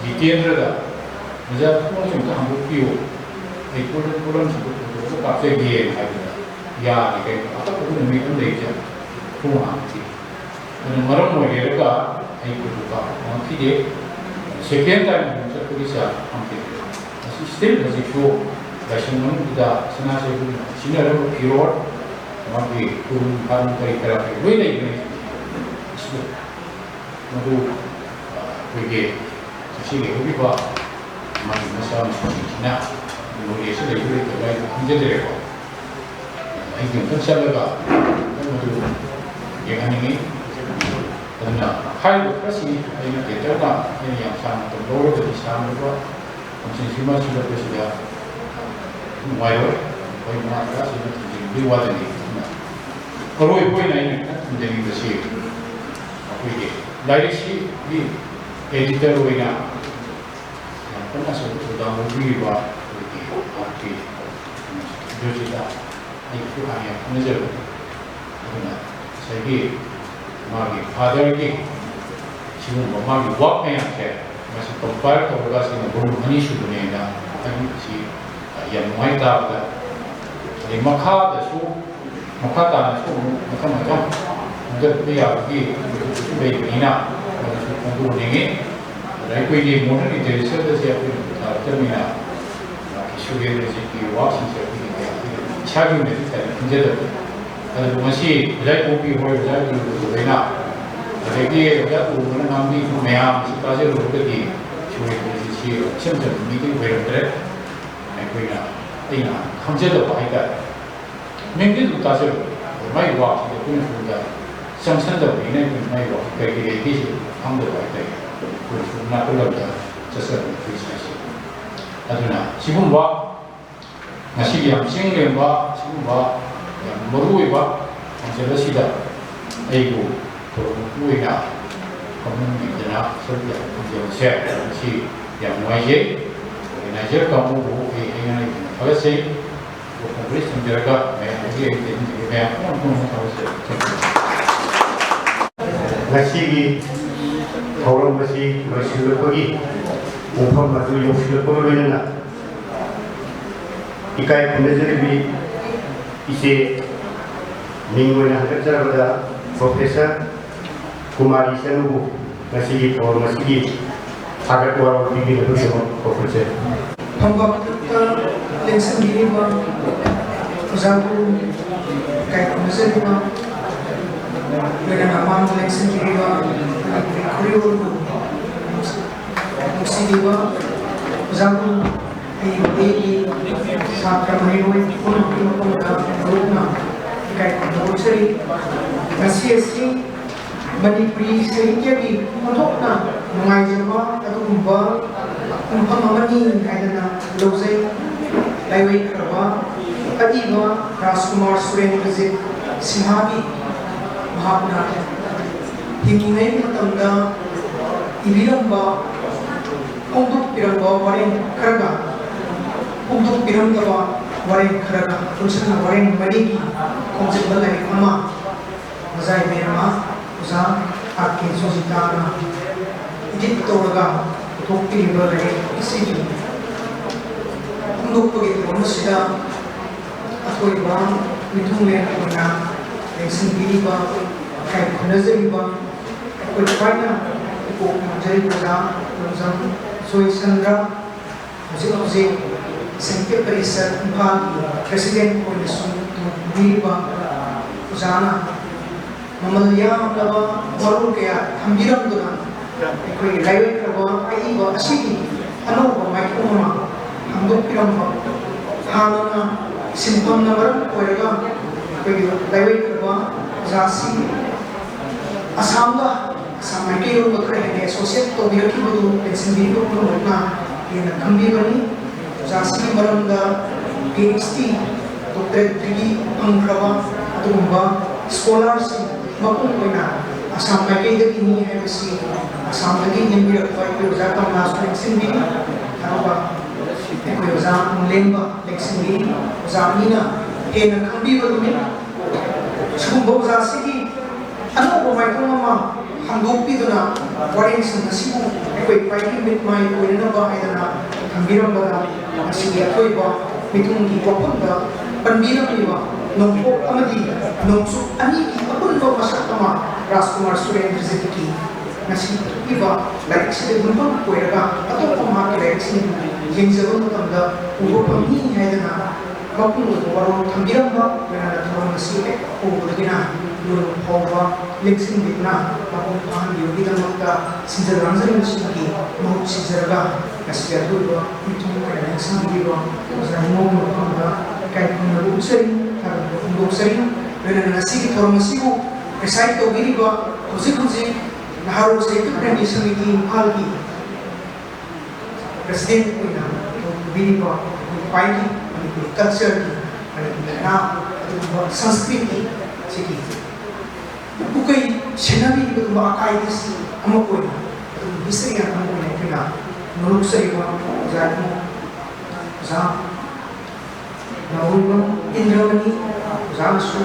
ꯖꯤꯇꯦꯟꯗ꯭ꯔꯗ, "ꯑꯣꯖꯥ, ꯊꯣꯡꯁꯤ ꯑꯝꯇ ꯍꯥꯡꯗꯣꯛꯄꯤꯌꯨ, ꯑꯩ ꯄꯣꯠꯂꯝ, ꯄꯣꯠꯂꯝꯁꯤꯡꯗꯣ ꯄꯨꯊꯣꯛꯑꯒ ꯀꯥꯞꯆꯒꯦ" ꯍꯥꯏꯕꯗ, "ꯌꯥꯗꯦ, ꯀꯩꯅꯣ ꯑꯇꯣꯞꯄ ꯅꯨꯃꯤꯠ ꯑꯃ ꯂꯩꯖꯦ ꯊꯣꯡ ꯍꯥꯡꯗꯦ"꯫ ꯑꯗꯨꯅ ꯃꯔꯝ ꯑꯣꯏꯔꯦꯔꯒ ꯑꯩ ꯄꯨꯊꯣꯛꯄ ꯉꯝꯈꯤꯗꯦ꯫ ꯁꯦꯀꯦꯟ ꯇꯥꯏꯝ ꯑꯃꯨꯛ ꯆꯠꯄꯒꯤ ꯆꯥ ꯐꯪꯈꯤꯗꯦ꯫ ꯑꯁꯤ ꯁ꯭ꯇꯤꯜ ꯍꯧꯖꯤꯛꯁꯨ ꯂꯥꯏꯁꯪ ꯃꯅꯨꯡꯗꯨꯗ ꯁꯅꯥ ꯆꯍꯤꯒꯨꯝꯕ ꯁꯤꯖꯤꯟꯅꯔꯝꯕ ꯐꯤꯔꯣꯜ, ꯃꯥꯒꯤ ꯀꯨꯔꯨꯝ ꯐꯥꯔꯨꯝ ꯀꯔꯤ ꯀꯔꯥ ꯂꯣꯏ ꯂꯩꯕꯅꯤ꯫ ꯃꯗꯨ, ꯑ, ꯑꯩꯈꯣꯏꯒꯤ ꯉꯁꯤ ꯂꯩꯍꯧꯔꯤꯕ ꯃꯥꯒꯤ ꯃꯆꯥꯃꯁꯨꯁꯤꯡꯁꯤꯅ ꯅꯣꯂꯦꯖꯁꯤ ꯂꯩꯕ ꯂꯩꯇꯕ ꯑꯩ ꯈꯪꯖꯗ꯭ꯔꯦꯀꯣ꯫ ꯑꯩꯗꯤ ꯑꯃꯨꯛꯇꯪ ꯆꯠꯂꯒ ꯑꯃꯨꯛꯇꯪ ꯃꯗꯨ ꯌꯦꯡꯍꯟꯅꯤꯡꯉꯤ꯫ ꯑꯗꯨꯅ ꯍꯥꯏꯔꯤꯕ ꯈꯔꯁꯤ ꯑꯩꯅ ꯇꯦꯟꯇꯛꯅ, ꯑꯩꯅ ꯌꯥꯝ ꯁꯥꯡꯅ ꯃꯇꯝ ꯂꯧꯔꯒꯗꯤ ꯁꯥꯡꯂꯕ ꯐꯪꯁꯟꯁꯤꯃ ꯁꯤꯜꯂꯛꯄꯁꯤꯗ ꯅꯨꯡꯉꯥꯏꯔꯣꯏ꯫ ꯑꯩꯈꯣꯏ ꯃꯉꯥ ꯇꯔꯥꯁꯤꯅ ꯊꯝꯖꯤꯟꯕꯒꯤ ꯋꯥꯗꯅꯤ꯫ ꯑꯗꯨꯅ ꯑꯔꯣꯏꯕ ꯑꯣꯏꯅ ꯑꯩꯅ ꯈꯤꯇꯪ ꯊꯝꯖꯅꯤꯡꯕꯁꯤ, ꯑꯩꯈꯣꯏꯒꯤ ꯂꯥꯏꯔꯤꯛꯁꯤꯒꯤ ꯑꯦꯗꯤꯇꯔ ꯑꯣꯏꯅ ꯌꯥꯝ ꯀꯟꯅ ꯑꯆꯧꯕ ꯊꯧꯗꯥꯡ ꯂꯧꯕꯤꯔꯤꯕ ꯑꯩꯈꯣꯏꯒꯤ ꯑꯥꯔ ꯀꯦ ꯖꯣꯁꯤꯗ ꯑꯩꯒꯤꯁꯨ ꯍꯥꯟꯅ ꯌꯥꯝ ꯈꯪꯅꯖꯕꯅꯤ꯫ ꯑꯗꯨꯅ ꯉꯁꯥꯏꯒꯤ ꯃꯥꯒꯤ ꯐꯥꯗꯔꯒꯤ ꯁꯤꯒꯨꯝꯕ ꯃꯥꯒꯤ ꯋꯥꯛ ꯃꯌꯥꯝꯁꯦ, ꯃꯁꯤ ꯀꯝꯄꯥꯏꯜ ꯇꯧꯔꯒ ꯁꯤꯅ ꯚꯣꯂꯨꯝ ꯑꯅꯤ ꯁꯨꯕꯅꯦꯅ ꯍꯥꯏꯕꯤꯕꯁꯤ ꯌꯥꯝ ꯅꯨꯡꯉꯥꯏ ꯇꯥꯕꯗ꯫ ꯑꯗꯩ ꯃꯈꯥꯗꯁꯨ, ꯃꯈꯥ ꯇꯥꯅꯁꯨ ꯑꯃꯨꯛ ꯃꯊꯪ ꯃꯊꯪ ꯈꯣꯝꯖꯤꯜꯂꯛꯄ ꯌꯥꯕꯒꯤ ꯃꯗꯨꯁꯨ ꯂꯩꯕꯅꯤꯅ, ꯃꯗꯨꯁꯨ ꯐꯣꯡꯗꯣꯛꯍꯟꯅꯤꯡꯉꯤ꯫ ꯑꯗ ꯑꯩꯈꯣꯏꯒꯤ ꯃꯣꯗꯔꯟ ꯂꯤꯇꯔꯦꯆꯔꯗꯁꯦ ꯑꯩꯈꯣꯏꯅ ꯄꯨꯊꯔꯛꯇꯕꯅꯤꯅ, ꯁꯨꯔꯦꯟꯗ꯭ꯔꯖꯤꯠꯀꯤ ꯋꯥꯛꯁꯤꯡꯁꯦ ꯑꯩꯈꯣꯏꯒꯤ ꯀꯌꯥ ꯏꯁꯥꯒꯤ ꯑꯣꯏꯅꯗꯤ ꯀꯌꯥ ꯈꯪꯖꯗꯕ꯫ ꯑꯗꯨꯕꯨ ꯉꯁꯤ ꯑꯣꯖꯥ ꯏꯕꯣꯕꯤ ꯍꯣꯏ, ꯑꯣꯖꯥ ꯏꯕꯣꯕꯤ ꯍꯣꯏꯅ, ꯑꯗꯒꯤ ꯑꯣꯖꯥ ꯇꯣꯝꯕꯅ ꯉꯥꯡꯕꯤꯕ ꯃꯌꯥꯝꯁꯤ ꯇꯥꯖꯔꯨꯔꯒꯗꯤ ꯁꯨꯔꯦꯟꯗ꯭ꯔꯖꯤꯠꯁꯤ ꯏꯆꯝ ꯆꯝꯕ ꯃꯤꯗꯤ ꯑꯣꯏꯔꯝꯗ꯭ꯔꯦ꯫ ꯑꯩꯈꯣꯏꯅ, ꯑꯩꯅ ꯈꯪꯖꯗꯕ ꯍꯥꯏꯇꯥꯔꯦ꯫ ꯃꯤꯡꯗꯤ ꯑꯗꯨꯝ ꯇꯥꯖꯕ, ꯃꯥꯏ ꯋꯥꯛꯁꯤꯗ ꯑꯩꯈꯣꯏꯅ ꯁꯣꯝꯗ ꯆꯪꯁꯟꯗꯕꯅꯤꯅ ꯑꯩꯈꯣꯏ ꯃꯥꯏ ꯋꯥꯛ ꯀꯔꯤ ꯀꯔꯤ ꯂꯩꯒꯦꯁꯦ ꯈꯪꯗꯕ ꯍꯥꯏꯇꯥꯔꯦ꯫ ꯑꯩꯈꯣꯏ ꯁꯣꯝ ꯅꯥꯀꯜꯂꯣꯝꯗ ꯆꯠꯆꯕꯅꯤ ꯑꯩꯈꯣꯏ ꯁ꯭ꯋꯥꯏꯁꯦ꯫ ꯑꯗꯨꯅ ꯁꯤꯒꯨꯝꯕ ꯉꯁꯤꯒꯤ ꯌꯥꯝ ꯆꯤꯡ ꯂꯦꯝꯕ ꯁꯤꯒꯨꯝꯕ ꯌꯥꯝ ꯃꯔꯨ ꯑꯣꯏꯕ ꯈꯣꯡꯆꯠ ꯑꯁꯤꯗ ꯑꯩꯕꯨ ꯊꯧꯔꯝ ꯃꯄꯨ ꯑꯣꯏꯅ ꯐꯝꯍꯟꯕꯤꯗꯅ ꯁꯔꯨꯛ ꯌꯥꯕ ꯐꯪꯖꯕꯁꯦ ꯉꯁꯤ ꯌꯥꯝ ꯅꯨꯡꯉꯥꯏꯖꯩ꯫ ꯑꯣꯔꯒꯅꯥꯏꯖꯔ ꯀꯥꯡꯕꯨꯕꯨ ꯑꯩ ꯍꯥꯏꯅ ꯂꯩꯇꯅ ꯊꯥꯒꯠꯆꯩ꯫ ꯑꯗꯨꯒ ꯀꯣꯡꯒ꯭ꯔꯦꯁ ꯊꯝꯖꯔꯒ ꯃꯌꯥꯝꯗꯒꯤ ꯑꯩ ꯇꯦꯟꯖꯒꯦ ꯃꯌꯥꯝ ꯄꯨꯝꯅꯃꯛ ꯄꯨꯝꯅꯃꯛ ꯊꯥꯒꯠꯆꯔꯤ꯫ ꯉꯁꯤꯒꯤ ꯊꯧꯔꯝ ꯑꯁꯤ ꯂꯣꯏꯁꯤꯜꯂꯛꯄꯒꯤ ꯄꯨꯡꯐꯝ ꯑꯗꯨ ꯌꯧꯁꯤꯜꯂꯛꯄꯒ ꯂꯣꯏꯅꯅ ꯏꯀꯥꯏ ꯈꯨꯝꯅꯖꯔꯤꯕꯤ ꯏꯆꯦ ꯃꯤꯡ ꯑꯣꯏꯅ ꯍꯟꯒꯠꯆꯔꯕꯗ ꯄ꯭ꯔꯣꯐꯦꯁꯔ ꯀꯨꯃꯥꯔꯤ ꯆꯅꯨꯕꯨ ꯉꯁꯤꯒꯤ ꯊꯧꯔꯝ ꯑꯁꯤꯒꯤ ꯊꯥꯒꯠ ꯋꯥꯔꯣꯜ ꯄꯤꯕꯤꯅꯕꯒꯤꯗꯃꯛ ꯀꯧꯈꯠꯆꯔꯤ꯫ ꯐꯝꯕꯥꯛꯇ ꯂꯦꯡꯁꯤꯟꯕꯤꯔꯤꯕ ꯑꯣꯖꯥ ꯒꯨꯔꯨ, ꯏꯀꯥꯏ ꯈꯨꯝꯅꯖꯔꯤꯕ, ꯂꯣꯏꯅꯅ ꯃꯥꯡꯗ ꯂꯦꯡꯁꯤꯟꯕꯤꯔꯤꯕ ꯃꯅꯤꯄꯨꯔꯤ ꯈꯨꯔꯤꯑꯣꯜꯕꯨ ꯅꯨꯡꯁꯤꯕꯤꯕ ꯑꯣꯖꯥ ꯒꯨꯔꯨ, ꯑꯩꯒꯤ ꯁꯥꯇ꯭ꯔ ꯃꯍꯩꯔꯣꯏ ꯄꯨꯝꯅꯃꯛꯀꯤ ꯃꯐꯝꯗ ꯃꯔꯨꯞꯅ ꯏꯀꯥꯏ ꯈꯨꯝꯅꯕ ꯎꯠꯆꯔꯤ꯫ ꯉꯁꯤ ꯑꯁꯤ ꯃꯅꯤꯄꯨꯔꯤ ꯁꯥꯍꯤꯇ꯭ꯌꯒꯤ ꯑꯣꯟꯊꯣꯛꯅ ꯅꯨꯡꯉꯥꯏꯖꯕ ꯑꯗꯨꯒꯨꯝꯕ ꯄꯨꯡꯐꯝ ꯑꯃꯅꯤ ꯍꯥꯏꯗꯅ ꯂꯧꯖꯩ꯫ ꯂꯥꯏꯋꯥꯏꯈ꯭ꯔꯕ ꯑꯏꯕ ꯔꯥꯖꯀꯨꯃꯥꯔ ꯁꯨꯔꯦꯟꯗ꯭ꯔꯖꯤꯠ ꯁꯤꯡꯍꯥꯒꯤ ꯃꯍꯥꯛꯅ ꯍꯤꯡꯂꯤꯉꯩ ꯃꯇꯝꯗ ꯏꯕꯤꯔꯝꯕ, ꯐꯣꯡꯗꯣꯛꯄꯤꯔꯝꯕ ꯋꯥꯔꯦꯡ ꯈꯔꯒ ꯐꯣꯡꯗꯣꯛꯄꯤꯔꯝꯗꯕ ꯋꯥꯔꯦꯡ ꯈꯔꯒ ꯄꯨꯟꯁꯤꯟꯅ ꯋꯥꯔꯦꯡ ꯃꯔꯤꯒꯤ ꯈꯣꯝꯖꯤꯟꯕ ꯂꯥꯏꯔꯤꯛ ꯑꯃ ꯃꯖꯥꯏ ꯃꯌꯥꯝ ꯑꯃ ꯑꯣꯖꯥ ꯑꯥꯔ ꯀꯦ ꯁꯨꯖꯤꯇꯥꯅ ꯏꯗꯤꯠ ꯇꯧꯔꯒ ꯄꯨꯊꯣꯛꯄꯤꯔꯤꯕ ꯂꯥꯏꯔꯤꯛ ꯑꯁꯤꯒꯤ ꯐꯣꯡꯗꯣꯛꯄꯒꯤ ꯊꯧꯔꯝ ꯑꯁꯤꯗ ꯑꯊꯣꯏꯕ ꯃꯤꯊꯨꯡꯂꯦꯟ ꯑꯣꯏꯅ ꯂꯦꯡꯁꯤꯟꯕꯤꯔꯤꯕ, ꯏꯀꯥꯏ ꯈꯨꯝꯅꯖꯔꯤꯕ ꯑꯩꯈꯣꯏ ꯈ꯭ꯋꯥꯏꯅ ꯏꯀꯣꯛ ꯈꯨꯝꯖꯔꯤꯕ ꯑꯣꯖꯥ ꯂꯣꯡꯖꯝ ꯖꯣꯏꯆꯟꯗ꯭ꯔ, ꯍꯧꯖꯤꯛ ꯍꯧꯖꯤꯛ ꯁꯥꯍꯤꯇ꯭ꯌ ꯄꯔꯤꯁꯠ ꯏꯝꯐꯥꯜꯒꯤ ꯄ꯭ꯔꯦꯁꯤꯗꯦꯟꯠ ꯑꯣꯏꯅꯁꯨ ꯇꯧꯕꯤꯔꯤꯕ ꯑꯣꯖꯥꯅ ꯃꯃꯜ ꯌꯥꯝꯂꯕ ꯋꯥꯔꯣꯜ ꯀꯌꯥ ꯊꯝꯕꯤꯔꯝꯗꯨꯅ ꯑꯩꯈꯣꯏꯒꯤ ꯂꯥꯏꯋꯥꯏꯈ꯭ꯔꯕ ꯑꯏꯕ ꯑꯁꯤꯒꯤ ꯑꯅꯧꯕ ꯃꯥꯏꯊꯣꯡ ꯑꯃ ꯍꯥꯡꯗꯣꯛꯄꯤꯔꯝꯕ, ꯍꯥꯟꯅꯅ ꯁꯤꯟꯐꯝꯅ ꯃꯔꯝ ꯑꯣꯏꯔꯒ ꯑꯩꯈꯣꯏꯒꯤ ꯂꯥꯏꯋꯥꯏꯈ꯭ꯔꯕ ꯑꯣꯖꯥꯁꯤ ꯑꯁꯥꯝꯒ ꯑꯁꯥꯝ ꯃꯥꯏꯀꯩꯔꯣꯝꯒ ꯈꯔ ꯍꯦꯟꯅ ꯑꯦꯁꯣꯁꯤꯌꯦꯠ ꯇꯧꯕꯤꯔꯛꯈꯤꯕꯗꯨ ꯂꯦꯡꯁꯤꯟꯕꯤꯔꯤꯕ ꯄꯨꯝꯅꯃꯛꯅ ꯍꯦꯟꯅ ꯈꯪꯕꯤꯕꯅꯤ꯫ ꯑꯣꯖꯥꯁꯤꯒꯤ ꯃꯔꯝꯗ P H D doctorate degree ꯐꯪꯈ꯭ꯔꯕ ꯑꯗꯨꯒꯨꯝꯕ ꯁ꯭ꯀꯣꯂꯥꯔꯁꯤꯡ ꯃꯄꯨꯡ ꯑꯣꯏꯅ ꯑꯁꯥꯝ ꯃꯥꯏꯀꯩꯗꯒꯤꯅꯤ ꯍꯥꯏꯕꯁꯤ ꯑꯁꯥꯝꯗꯒꯤ ꯅꯦꯝꯕꯤꯔꯛꯄ ꯑꯩꯈꯣꯏ ꯑꯣꯖꯥ ꯀꯃꯂꯥꯁꯨ ꯂꯦꯡꯁꯤꯟꯕꯤꯔꯤ꯫ ꯑꯗꯨꯒ ꯑꯩꯈꯣꯏ ꯑꯣꯖꯥ ꯅꯣꯡꯂꯦꯝꯕ ꯂꯦꯡꯁꯤꯟꯕꯤꯔꯤ꯫ ꯑꯣꯖꯥ ꯑꯅꯤꯅ ꯍꯦꯟꯅ ꯈꯪꯕꯤꯕꯗꯨꯅꯤ꯫ ꯁꯤꯒꯨꯝꯕ ꯑꯣꯖꯥꯁꯤꯒꯤ ꯑꯅꯧꯕ ꯃꯥꯏꯊꯣꯡ ꯑꯃ ꯍꯥꯡꯗꯣꯛꯄꯤꯗꯨꯅ ꯋꯥꯔꯦꯡꯁꯤꯡ ꯑꯁꯤꯕꯨ ꯑꯩꯈꯣꯏ ꯈ꯭ꯋꯥꯏꯗꯒꯤ ꯃꯤꯠ ꯃꯥꯏ ꯑꯣꯏꯅꯅꯕ ꯍꯥꯏꯗꯅ ꯊꯝꯕꯤꯔꯝꯕꯗ ꯉꯁꯤꯒꯤ ꯑꯊꯣꯏꯕ ꯃꯤꯊꯨꯡꯒꯤ ꯋꯥꯐꯝꯗ ꯄꯟꯕꯤꯔꯝꯂꯤꯕ ꯅꯣꯡꯄꯣꯛ ꯑꯃꯗꯤ ꯅꯣꯡꯆꯨꯞ ꯑꯅꯤꯒꯤ ꯑꯄꯨꯟꯕ ꯃꯁꯛ ꯑꯃ ꯔꯥꯖꯀꯨꯃꯥꯔ ꯁꯨꯔꯦꯟꯗ꯭ꯔꯖꯤꯠꯀꯤ ꯉꯁꯤ ꯄꯤꯕ ꯂꯥꯏꯔꯤꯛꯁꯤꯗ ꯌꯨꯝꯐꯝ ꯑꯣꯏꯔꯒ ꯑꯇꯣꯞꯄ ꯃꯍꯥꯛꯀꯤ ꯂꯥꯏꯔꯤꯛꯁꯤꯡꯕꯨ ꯌꯦꯡꯖꯕ ꯃꯇꯝꯗ ꯎꯕ ꯐꯪꯏ ꯍꯥꯏꯗꯅ ꯃꯄꯨꯡ ꯑꯣꯏꯕ ꯋꯥꯔꯣꯜ ꯊꯝꯕꯤꯔꯝꯕ ꯂꯣꯏꯅꯅ ꯊꯧꯔꯝ ꯑꯁꯤ ꯍꯦꯛ ꯍꯧꯕꯗꯒꯤꯅ ꯂꯣꯏꯕ ꯐꯥꯎꯕ ꯂꯦꯡꯁꯤꯟꯕꯤꯗꯨꯅ ꯃꯄꯨꯡ ꯐꯥꯍꯟꯕꯤꯕꯒꯤꯗꯃꯛꯇ ꯁꯤꯟꯖ ꯂꯥꯡꯖꯔꯤꯕꯁꯤꯡꯒꯤ ꯃꯍꯨꯠ ꯁꯤꯖꯔꯒ ꯉꯁꯤ ꯑꯔꯣꯏꯕ ꯃꯤꯊꯨꯡ ꯑꯣꯏꯅ ꯂꯦꯡꯁꯤꯟꯕꯤꯔꯤꯕ ꯑꯣꯖꯥ ꯏꯃꯧꯒꯤ ꯃꯐꯝꯗ ꯏꯀꯥꯏ ꯈꯨꯝꯅꯕ ꯎꯠꯆꯔꯤ, ꯊꯥꯒꯠꯄ ꯐꯣꯡꯗꯣꯛꯆꯔꯤ꯫ ꯂꯣꯏꯅꯅ ꯉꯁꯤꯒꯤ ꯊꯧꯔꯝ ꯑꯁꯤꯕꯨ ꯄ꯭ꯔꯤꯁꯥꯏꯠ ꯇꯧꯕꯤꯔꯤꯕ ꯍꯧꯖꯤꯛ ꯍꯧꯖꯤꯛ ꯅꯍꯥꯔꯣꯜ ꯁꯥꯍꯤꯇ꯭ꯌ ꯄ꯭ꯔꯦꯃꯤ ꯁꯃꯤꯇꯤ ꯏꯝꯐꯥꯜꯒꯤ ꯄ꯭ꯔꯁꯤꯗꯦꯟꯠ ꯑꯣꯏꯅ ꯊꯧ ꯄꯨꯕꯤꯔꯤꯕ ꯑꯩꯈꯣꯏ ꯈ꯭ꯋꯥꯏꯒꯤ ꯃꯅꯤꯄꯨꯔꯤ ꯀꯜꯆꯔꯒꯤ, ꯃꯅꯤꯄꯨꯔꯤ ꯅꯥꯠ, ꯑꯗꯨꯒꯨꯝꯕ ꯁꯪꯁꯀ꯭ꯔꯤꯇꯤ ꯁꯤꯒꯤ ꯄꯨꯀꯩ ꯁꯦꯟꯅꯕꯤꯔꯤꯕ ꯑꯗꯨꯒꯨꯝꯕ ꯑꯀꯥꯏꯕꯁꯤ ꯑꯃ ꯑꯣꯏꯅ, ꯑꯗꯨꯒꯨꯝꯕ ꯍꯤꯁꯇꯔꯤ ꯑꯃ ꯑꯣꯏꯅ ꯑꯩꯈꯣꯏꯅ ꯅꯣꯂꯨꯛꯆꯔꯤꯕ ꯑꯣꯖꯥ ꯑꯣꯖꯥ ꯅꯥꯎꯔꯤꯕꯝ ꯏꯟꯗ꯭ꯔꯃꯅꯤ ꯑꯣꯖꯥꯅꯁꯨ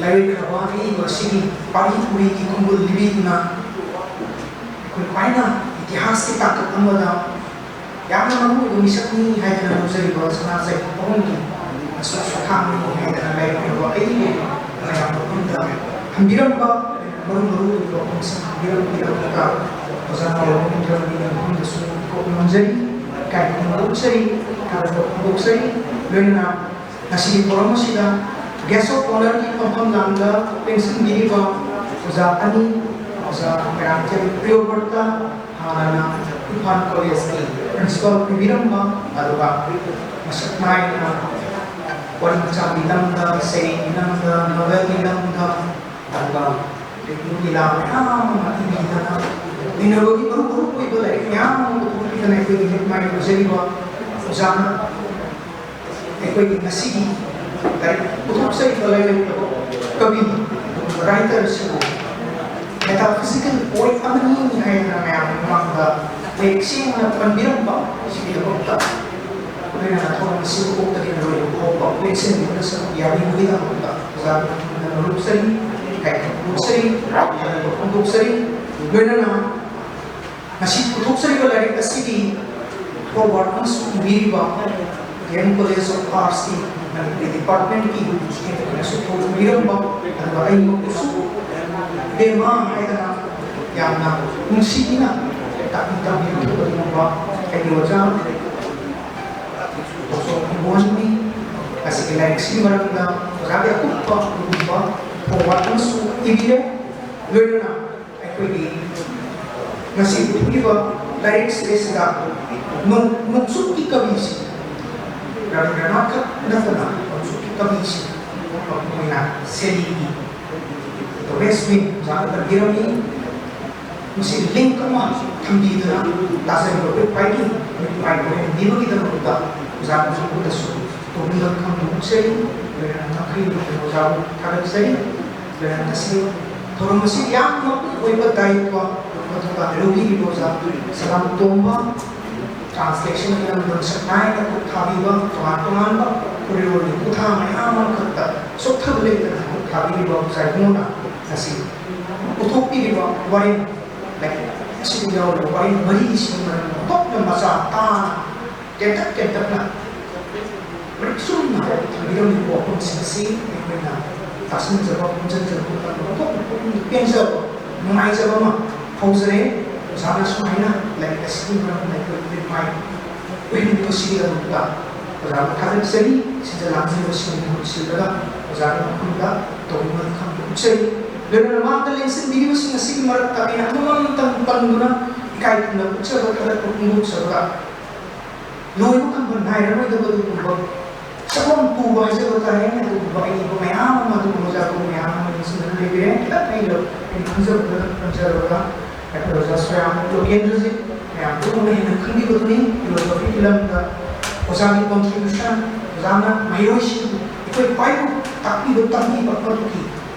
ꯂꯥꯏꯔꯤꯛ ꯈꯔ ꯋꯥ ꯑꯏꯕ ꯑꯁꯤꯒꯤ ꯄꯥꯔꯤ ꯄꯨꯔꯤꯒꯤ ꯈꯣꯡꯒꯨꯜ ꯂꯤꯕꯤꯗꯨꯅ ꯑꯩꯈꯣꯏ ꯈ꯭ꯋꯥꯏꯅ ꯏꯇꯤꯍꯥꯁꯀꯤ ꯇꯥꯡꯀꯛ ꯑꯃꯗ ꯌꯥꯝꯅ ꯃꯔꯨꯑꯣꯏꯕ ꯃꯤꯁꯛꯅꯤ ꯍꯥꯏꯗꯅ ꯂꯧꯖꯔꯤꯕ ꯁꯅꯥꯖꯩ ꯑꯍꯨꯝꯒꯤ ꯑꯁꯣꯛ ꯁꯣꯊꯥꯡꯅꯤ ꯍꯥꯏꯗꯅ ꯂꯥꯏꯔꯤꯛ ꯈꯔ ꯋꯥ ꯑꯏꯕ ꯃꯌꯥꯝ ꯃꯐꯝꯗ ꯊꯝꯕꯤꯔꯝꯕ ꯃꯔꯨ ꯃꯔꯨ ꯑꯣꯏꯕ ꯋꯥꯐꯝꯁꯤꯡ ꯊꯝꯕꯤꯔꯝꯕꯒꯤꯗꯃꯛꯇ ꯑꯣꯖꯥ ꯅꯥꯎꯔꯤꯕꯝ ꯏꯟꯗ꯭ꯔꯃꯅꯤꯒꯤ ꯃꯐꯝꯗꯁꯨ ꯏꯀꯣꯛ ꯅꯝꯖꯔꯤ, ꯏꯀꯥꯏ ꯈꯨꯝꯅꯕ ꯎꯠꯆꯔꯤ, ꯊꯥꯒꯠꯄ ꯐꯣꯡꯗꯣꯛꯆꯔꯤ꯫ ꯂꯣꯏꯅꯅ ꯉꯁꯤꯒꯤ ꯊꯧꯔꯝ ꯑꯁꯤꯗ guest of honourꯒꯤ ꯐꯝꯐꯝ ꯂꯥꯡꯗ ꯂꯦꯡꯁꯤꯟꯕꯤꯔꯤꯕ ꯑꯣꯖꯥ ꯑꯅꯤ, ꯑꯣꯖꯥ ꯃꯣꯏꯔꯥꯡꯊꯦꯝ ꯄ꯭ꯔꯤꯌꯣꯕ꯭ꯔꯇ, ꯍꯥꯟꯅꯅ ꯏꯝꯐꯥꯜ ꯀꯣꯂꯦꯖꯀꯤ ꯄ꯭ꯔꯤꯟꯁꯤꯄꯥꯜ ꯑꯣꯏꯕꯤꯔꯝꯕ, ꯑꯗꯨꯒ ꯃꯁꯛ ꯅꯥꯏꯅ ꯋꯥꯔꯤ ꯃꯆꯥꯒꯤ ꯂꯝꯗ, ꯁꯩꯔꯦꯡꯒꯤ ꯂꯝꯗ, ꯅꯣꯕꯦꯜꯒꯤ ꯂꯝꯗ, ꯑꯗꯨꯒ ꯔꯦꯗꯤꯑꯣ ꯂꯤꯂꯥ ꯃꯌꯥꯝ ꯑꯃ ꯏꯕꯤꯗꯅ ꯂꯩꯅꯕꯒꯤ ꯃꯔꯨ ꯃꯔꯨ ꯑꯣꯏꯕ ꯂꯥꯏꯔꯤꯛ ꯃꯌꯥꯝ ꯑꯃ ꯄꯨꯊꯣꯛꯄꯤꯗꯅ ꯑꯩꯈꯣꯏꯒꯤ ꯃꯤꯠ ꯃꯥꯏ ꯑꯣꯏꯖꯔꯤꯕ ꯑꯣꯖꯥꯅ ꯑꯩꯈꯣꯏꯒꯤ ꯉꯁꯤꯒꯤ ꯂꯥꯏꯔꯤꯛ ꯄꯨꯊꯣꯛꯆꯔꯤꯕ ꯂꯥꯏꯔꯤꯛ ꯀꯕꯤ, ꯔꯥꯏꯇꯔ ꯑꯁꯤꯕꯨ ꯃꯦꯇꯥꯐꯤꯖꯤꯀꯦꯜ ꯄꯣꯏꯠ ꯑꯃꯅꯤ ꯍꯥꯏꯗꯅ ꯃꯌꯥꯝꯒꯤ ꯃꯃꯥꯡꯗ ꯃꯌꯦꯛ ꯁꯦꯡꯅ ꯄꯟꯕꯤꯔꯝꯕ ꯑꯁꯤꯒꯤꯗꯃꯛꯇ ꯑꯩꯈꯣꯏꯅ ꯊꯧꯔꯝ ꯑꯁꯤꯕꯨ ꯀꯣꯛꯇꯒꯤ ꯂꯣꯏꯕ ꯐꯥꯎꯕ ꯄꯨꯟꯁꯤꯟꯕꯤꯗꯨꯅ ꯁꯔꯨꯛ ꯌꯥꯕꯤꯕꯒꯤꯗꯃꯛꯇ ꯑꯣꯖꯥꯕꯨ ꯊꯥꯒꯠꯆꯔꯤ, ꯏꯀꯥꯏ ꯈꯨꯝꯅꯕ ꯐꯣꯡꯗꯣꯛꯆꯔꯤ, ꯊꯥꯒꯠꯄ ꯐꯣꯡꯗꯣꯛꯆꯔꯤ꯫ ꯂꯣꯏꯅꯅ ꯉꯁꯤ ꯄꯨꯊꯣꯛꯆꯔꯤꯕ ꯂꯥꯏꯔꯤꯛ ꯑꯁꯤꯒꯤ ꯐꯣꯔꯋꯥꯔꯗ ꯑꯃꯁꯨ ꯏꯕꯤꯔꯤꯕ ꯗꯤ ꯑꯦꯝ ꯀꯣꯂꯦꯖ ꯑꯣꯐ ꯑꯥꯔꯠꯁꯀꯤ ꯃꯅꯤꯄꯨꯔꯤ ꯗꯤꯄꯥꯔꯠꯃꯦꯟꯠꯀꯤ ꯍꯦꯠ ꯑꯣꯏꯅꯁꯨ ꯊꯧ ꯄꯨꯕꯤꯔꯝꯕ, ꯑꯗꯨꯒ ꯑꯩꯃꯛꯄꯨꯁꯨ ꯕꯦꯝꯃ ꯍꯥꯏꯗꯅ ꯌꯥꯝꯅ ꯅꯨꯡꯁꯤꯅ ꯇꯥꯛꯄꯤ ꯇꯝꯕꯤꯔꯝꯕ ꯑꯩꯒꯤ ꯑꯣꯖꯥ ꯗꯣꯛꯇꯔ ꯏꯕꯣꯟꯅꯤ꯫ ꯉꯁꯤꯒꯤ ꯂꯥꯏꯔꯤꯛꯁꯤꯒꯤ ꯃꯔꯝꯗ ꯑꯣꯖꯥꯒꯤ ꯑꯀꯨꯞꯄ ꯑꯗꯨꯒꯨꯝꯕ ꯐꯣꯔꯋꯥꯔꯗ ꯑꯃꯁꯨ ꯏꯕꯤꯔꯦ꯫ ꯂꯣꯏꯅꯅ ꯑꯩꯈꯣꯏꯒꯤ ꯉꯁꯤ ꯄꯨꯊꯣꯛꯂꯤꯕ ꯂꯥꯏꯔꯤꯛꯁꯦ ꯑꯁꯤꯗ ꯅꯣꯡ-, ꯅꯣꯡꯆꯨꯞꯀꯤ ꯀꯕꯤꯁꯤ ꯔꯕꯤꯟꯗ꯭ꯔꯅꯥꯊ ꯈꯛ ꯅꯠꯇꯅ ꯅꯣꯡꯆꯨꯞꯀꯤ ꯀꯕꯤꯁꯤ ꯑꯩꯈꯣꯏꯅ ꯁꯦꯂꯤꯒꯤ The West Wind ꯑꯣꯖꯥꯅ ꯄꯟꯕꯤꯔꯝꯃꯤ꯫ ꯃꯁꯤ ꯂꯤꯡꯛ ꯑꯃ ꯊꯝꯕꯤꯗꯨꯅ ꯇꯥꯖꯔꯤꯕ ꯑꯩꯈꯣꯏ ꯄꯥꯏꯕꯤ ꯄꯥꯏꯕ ꯑꯣꯏꯍꯟꯕꯤꯕꯒꯤꯗꯃꯛꯇ ꯑꯣꯖꯥ ꯃꯁꯤꯕꯨꯗꯁꯨ ꯄꯨꯛꯅꯤꯡ ꯈꯪꯅ ꯎꯠꯆꯔꯤ꯫ ꯂꯣꯏꯅꯅ ꯉꯝꯈꯩ ꯑꯣꯖꯥꯕꯨ ꯊꯥꯒꯠꯆꯔꯤ꯫ ꯂꯣꯏꯅꯅ ꯉꯁꯤ ꯊꯧꯔꯝ ꯑꯁꯤ ꯌꯥꯝꯅ ꯑꯣꯏꯕ ꯗꯥꯏꯇ꯭ꯋ ꯃꯊꯧꯗꯥꯡ ꯂꯧꯕꯤꯔꯤꯕ ꯑꯣꯖꯥ ꯁꯂꯥꯝ ꯇꯣꯝꯕ, ꯇ꯭ꯔꯥꯟꯁꯂꯦꯁꯟꯒꯤ ꯂꯝꯗ ꯃꯁꯛ ꯅꯥꯏꯅ ꯈꯨꯠ ꯊꯥꯕꯤꯕ, ꯇꯣꯉꯥꯟ ꯇꯣꯉꯥꯟꯕ ꯎꯔꯤꯔꯣꯜꯒꯤ ꯈꯨꯠꯊꯥ ꯃꯌꯥꯝ ꯑꯃꯈꯛꯇ ꯆꯣꯛꯊꯕ ꯂꯩꯇꯅ ꯈꯨꯠ ꯊꯥꯕꯤꯔꯤꯕ ꯑꯣꯖꯥ ꯏꯕꯨꯡꯉꯣꯅ ꯉꯁꯤ ꯄꯨꯊꯣꯛꯄꯤꯔꯤꯕ ꯋꯥꯔꯦꯡ ꯂꯥꯏꯔꯤꯛ ꯑꯁꯤꯗ ꯌꯥꯎꯔꯤꯕ ꯋꯥꯔꯦꯡ ꯃꯔꯤꯁꯤꯒꯤ ꯃꯔꯝꯗ ꯀꯨꯞꯅ ꯃꯆꯥ ꯇꯥꯅ ꯇꯦꯟꯇꯛ ꯇꯦꯟꯇꯛꯅ ꯃꯔꯤꯛ ꯆꯨꯝꯅ ꯊꯝꯕꯤꯔꯝꯂꯤꯕ ꯋꯥꯐꯝꯁꯤꯡ ꯑꯁꯤ ꯑꯩꯈꯣꯏꯅ ꯇꯥꯁꯤꯟꯖꯕ, ꯈꯣꯝꯖꯤꯟꯖꯕ ꯃꯇꯝꯗ ꯑꯣꯟꯊꯣꯛꯅ ꯄꯨꯛꯅꯤꯡ ꯄꯦꯟꯖꯕ, ꯅꯨꯡꯉꯥꯏꯖꯕ ꯑꯃ ꯐꯥꯎꯖꯔꯦ꯫ ꯑꯣꯖꯥꯅ ꯁꯨꯃꯥꯏꯅ ꯂꯥꯏꯔꯤꯛ ꯑꯁꯤꯒꯤ ꯃꯔꯝꯗ ꯑꯩꯈꯣꯏ ꯃꯤꯠ ꯃꯥꯏ ꯑꯣꯏꯍꯟꯕꯤꯕꯁꯤꯒꯤꯗꯃꯛꯇ ꯑꯣꯖꯥꯕꯨ ꯊꯥꯒꯠꯆꯔꯤ꯫ ꯁꯤꯗ ꯂꯥꯡꯖꯔꯤꯕꯁꯤꯡꯒꯤ ꯃꯍꯨꯠ ꯁꯤꯜꯂꯒ ꯑꯣꯖꯥꯒꯤ ꯃꯐꯝꯗ ꯇꯧꯕꯤꯃꯜ ꯈꯝꯕ ꯎꯠꯆꯔꯤ꯫ ꯂꯣꯏꯅꯅ ꯃꯥꯡꯗ ꯂꯦꯡꯁꯤꯟꯕꯤꯔꯤꯕꯁꯤꯡ ꯑꯁꯤꯒꯤ ꯃꯔꯛꯇ ꯑꯩꯅ ꯑꯃꯃꯝꯇꯪ ꯄꯟꯗꯨꯅ ꯏꯀꯥꯏ ꯈꯨꯝꯅꯕ ꯎꯠꯆꯕ, ꯊꯥꯒꯠꯄ ꯐꯣꯡꯗꯣꯛꯆꯕꯒ ꯂꯣꯏꯕ ꯈꯝꯕ ꯅꯥꯏꯔꯔꯣꯏꯗꯕ ꯑꯗꯨꯒꯨꯝꯕ ꯁꯛꯐꯝ ꯄꯨꯕ ꯍꯥꯏꯖꯕ ꯇꯥꯔꯦ꯫ ꯑꯗꯨꯒꯨꯝꯕ ꯑꯏꯕ ꯃꯌꯥꯝ ꯑꯃ, ꯑꯗꯨꯒꯨꯝꯕ ꯑꯣꯖꯥ ꯒꯨꯔꯨ ꯃꯌꯥꯝ ꯑꯃ ꯅꯤꯡꯁꯤꯡꯗꯨꯅ ꯂꯩꯕꯤꯔꯦ꯫ ꯈꯤꯇꯪ ꯑꯩꯅ ꯑꯩꯅ ꯈꯪꯖꯕꯗꯨꯗ ꯄꯟꯖꯔꯕꯗ ꯑꯩꯈꯣꯏ ꯑꯣꯖꯥ ꯁꯣꯌꯥꯝ ꯂꯣꯀꯦꯟꯗ꯭ꯔꯖꯤꯠ ꯃꯌꯥꯝ ꯄꯨꯝꯅꯃꯛꯅ ꯍꯦꯟꯅ ꯈꯪꯕꯤꯕꯗꯨꯅꯤ꯫ ꯐꯤꯂꯣꯁꯣꯐꯤꯒꯤ ꯂꯝꯗ ꯑꯣꯖꯥꯒꯤ contribution, ꯑꯣꯖꯥꯅ ꯃꯍꯩꯔꯣꯏꯁꯤꯡꯕꯨ ꯑꯩꯈꯣꯏ ꯈ꯭ꯋꯥꯏꯕꯨ ꯇꯥꯛꯄꯤꯕ ꯇꯝꯕꯤꯕ ꯃꯗꯨꯒꯤ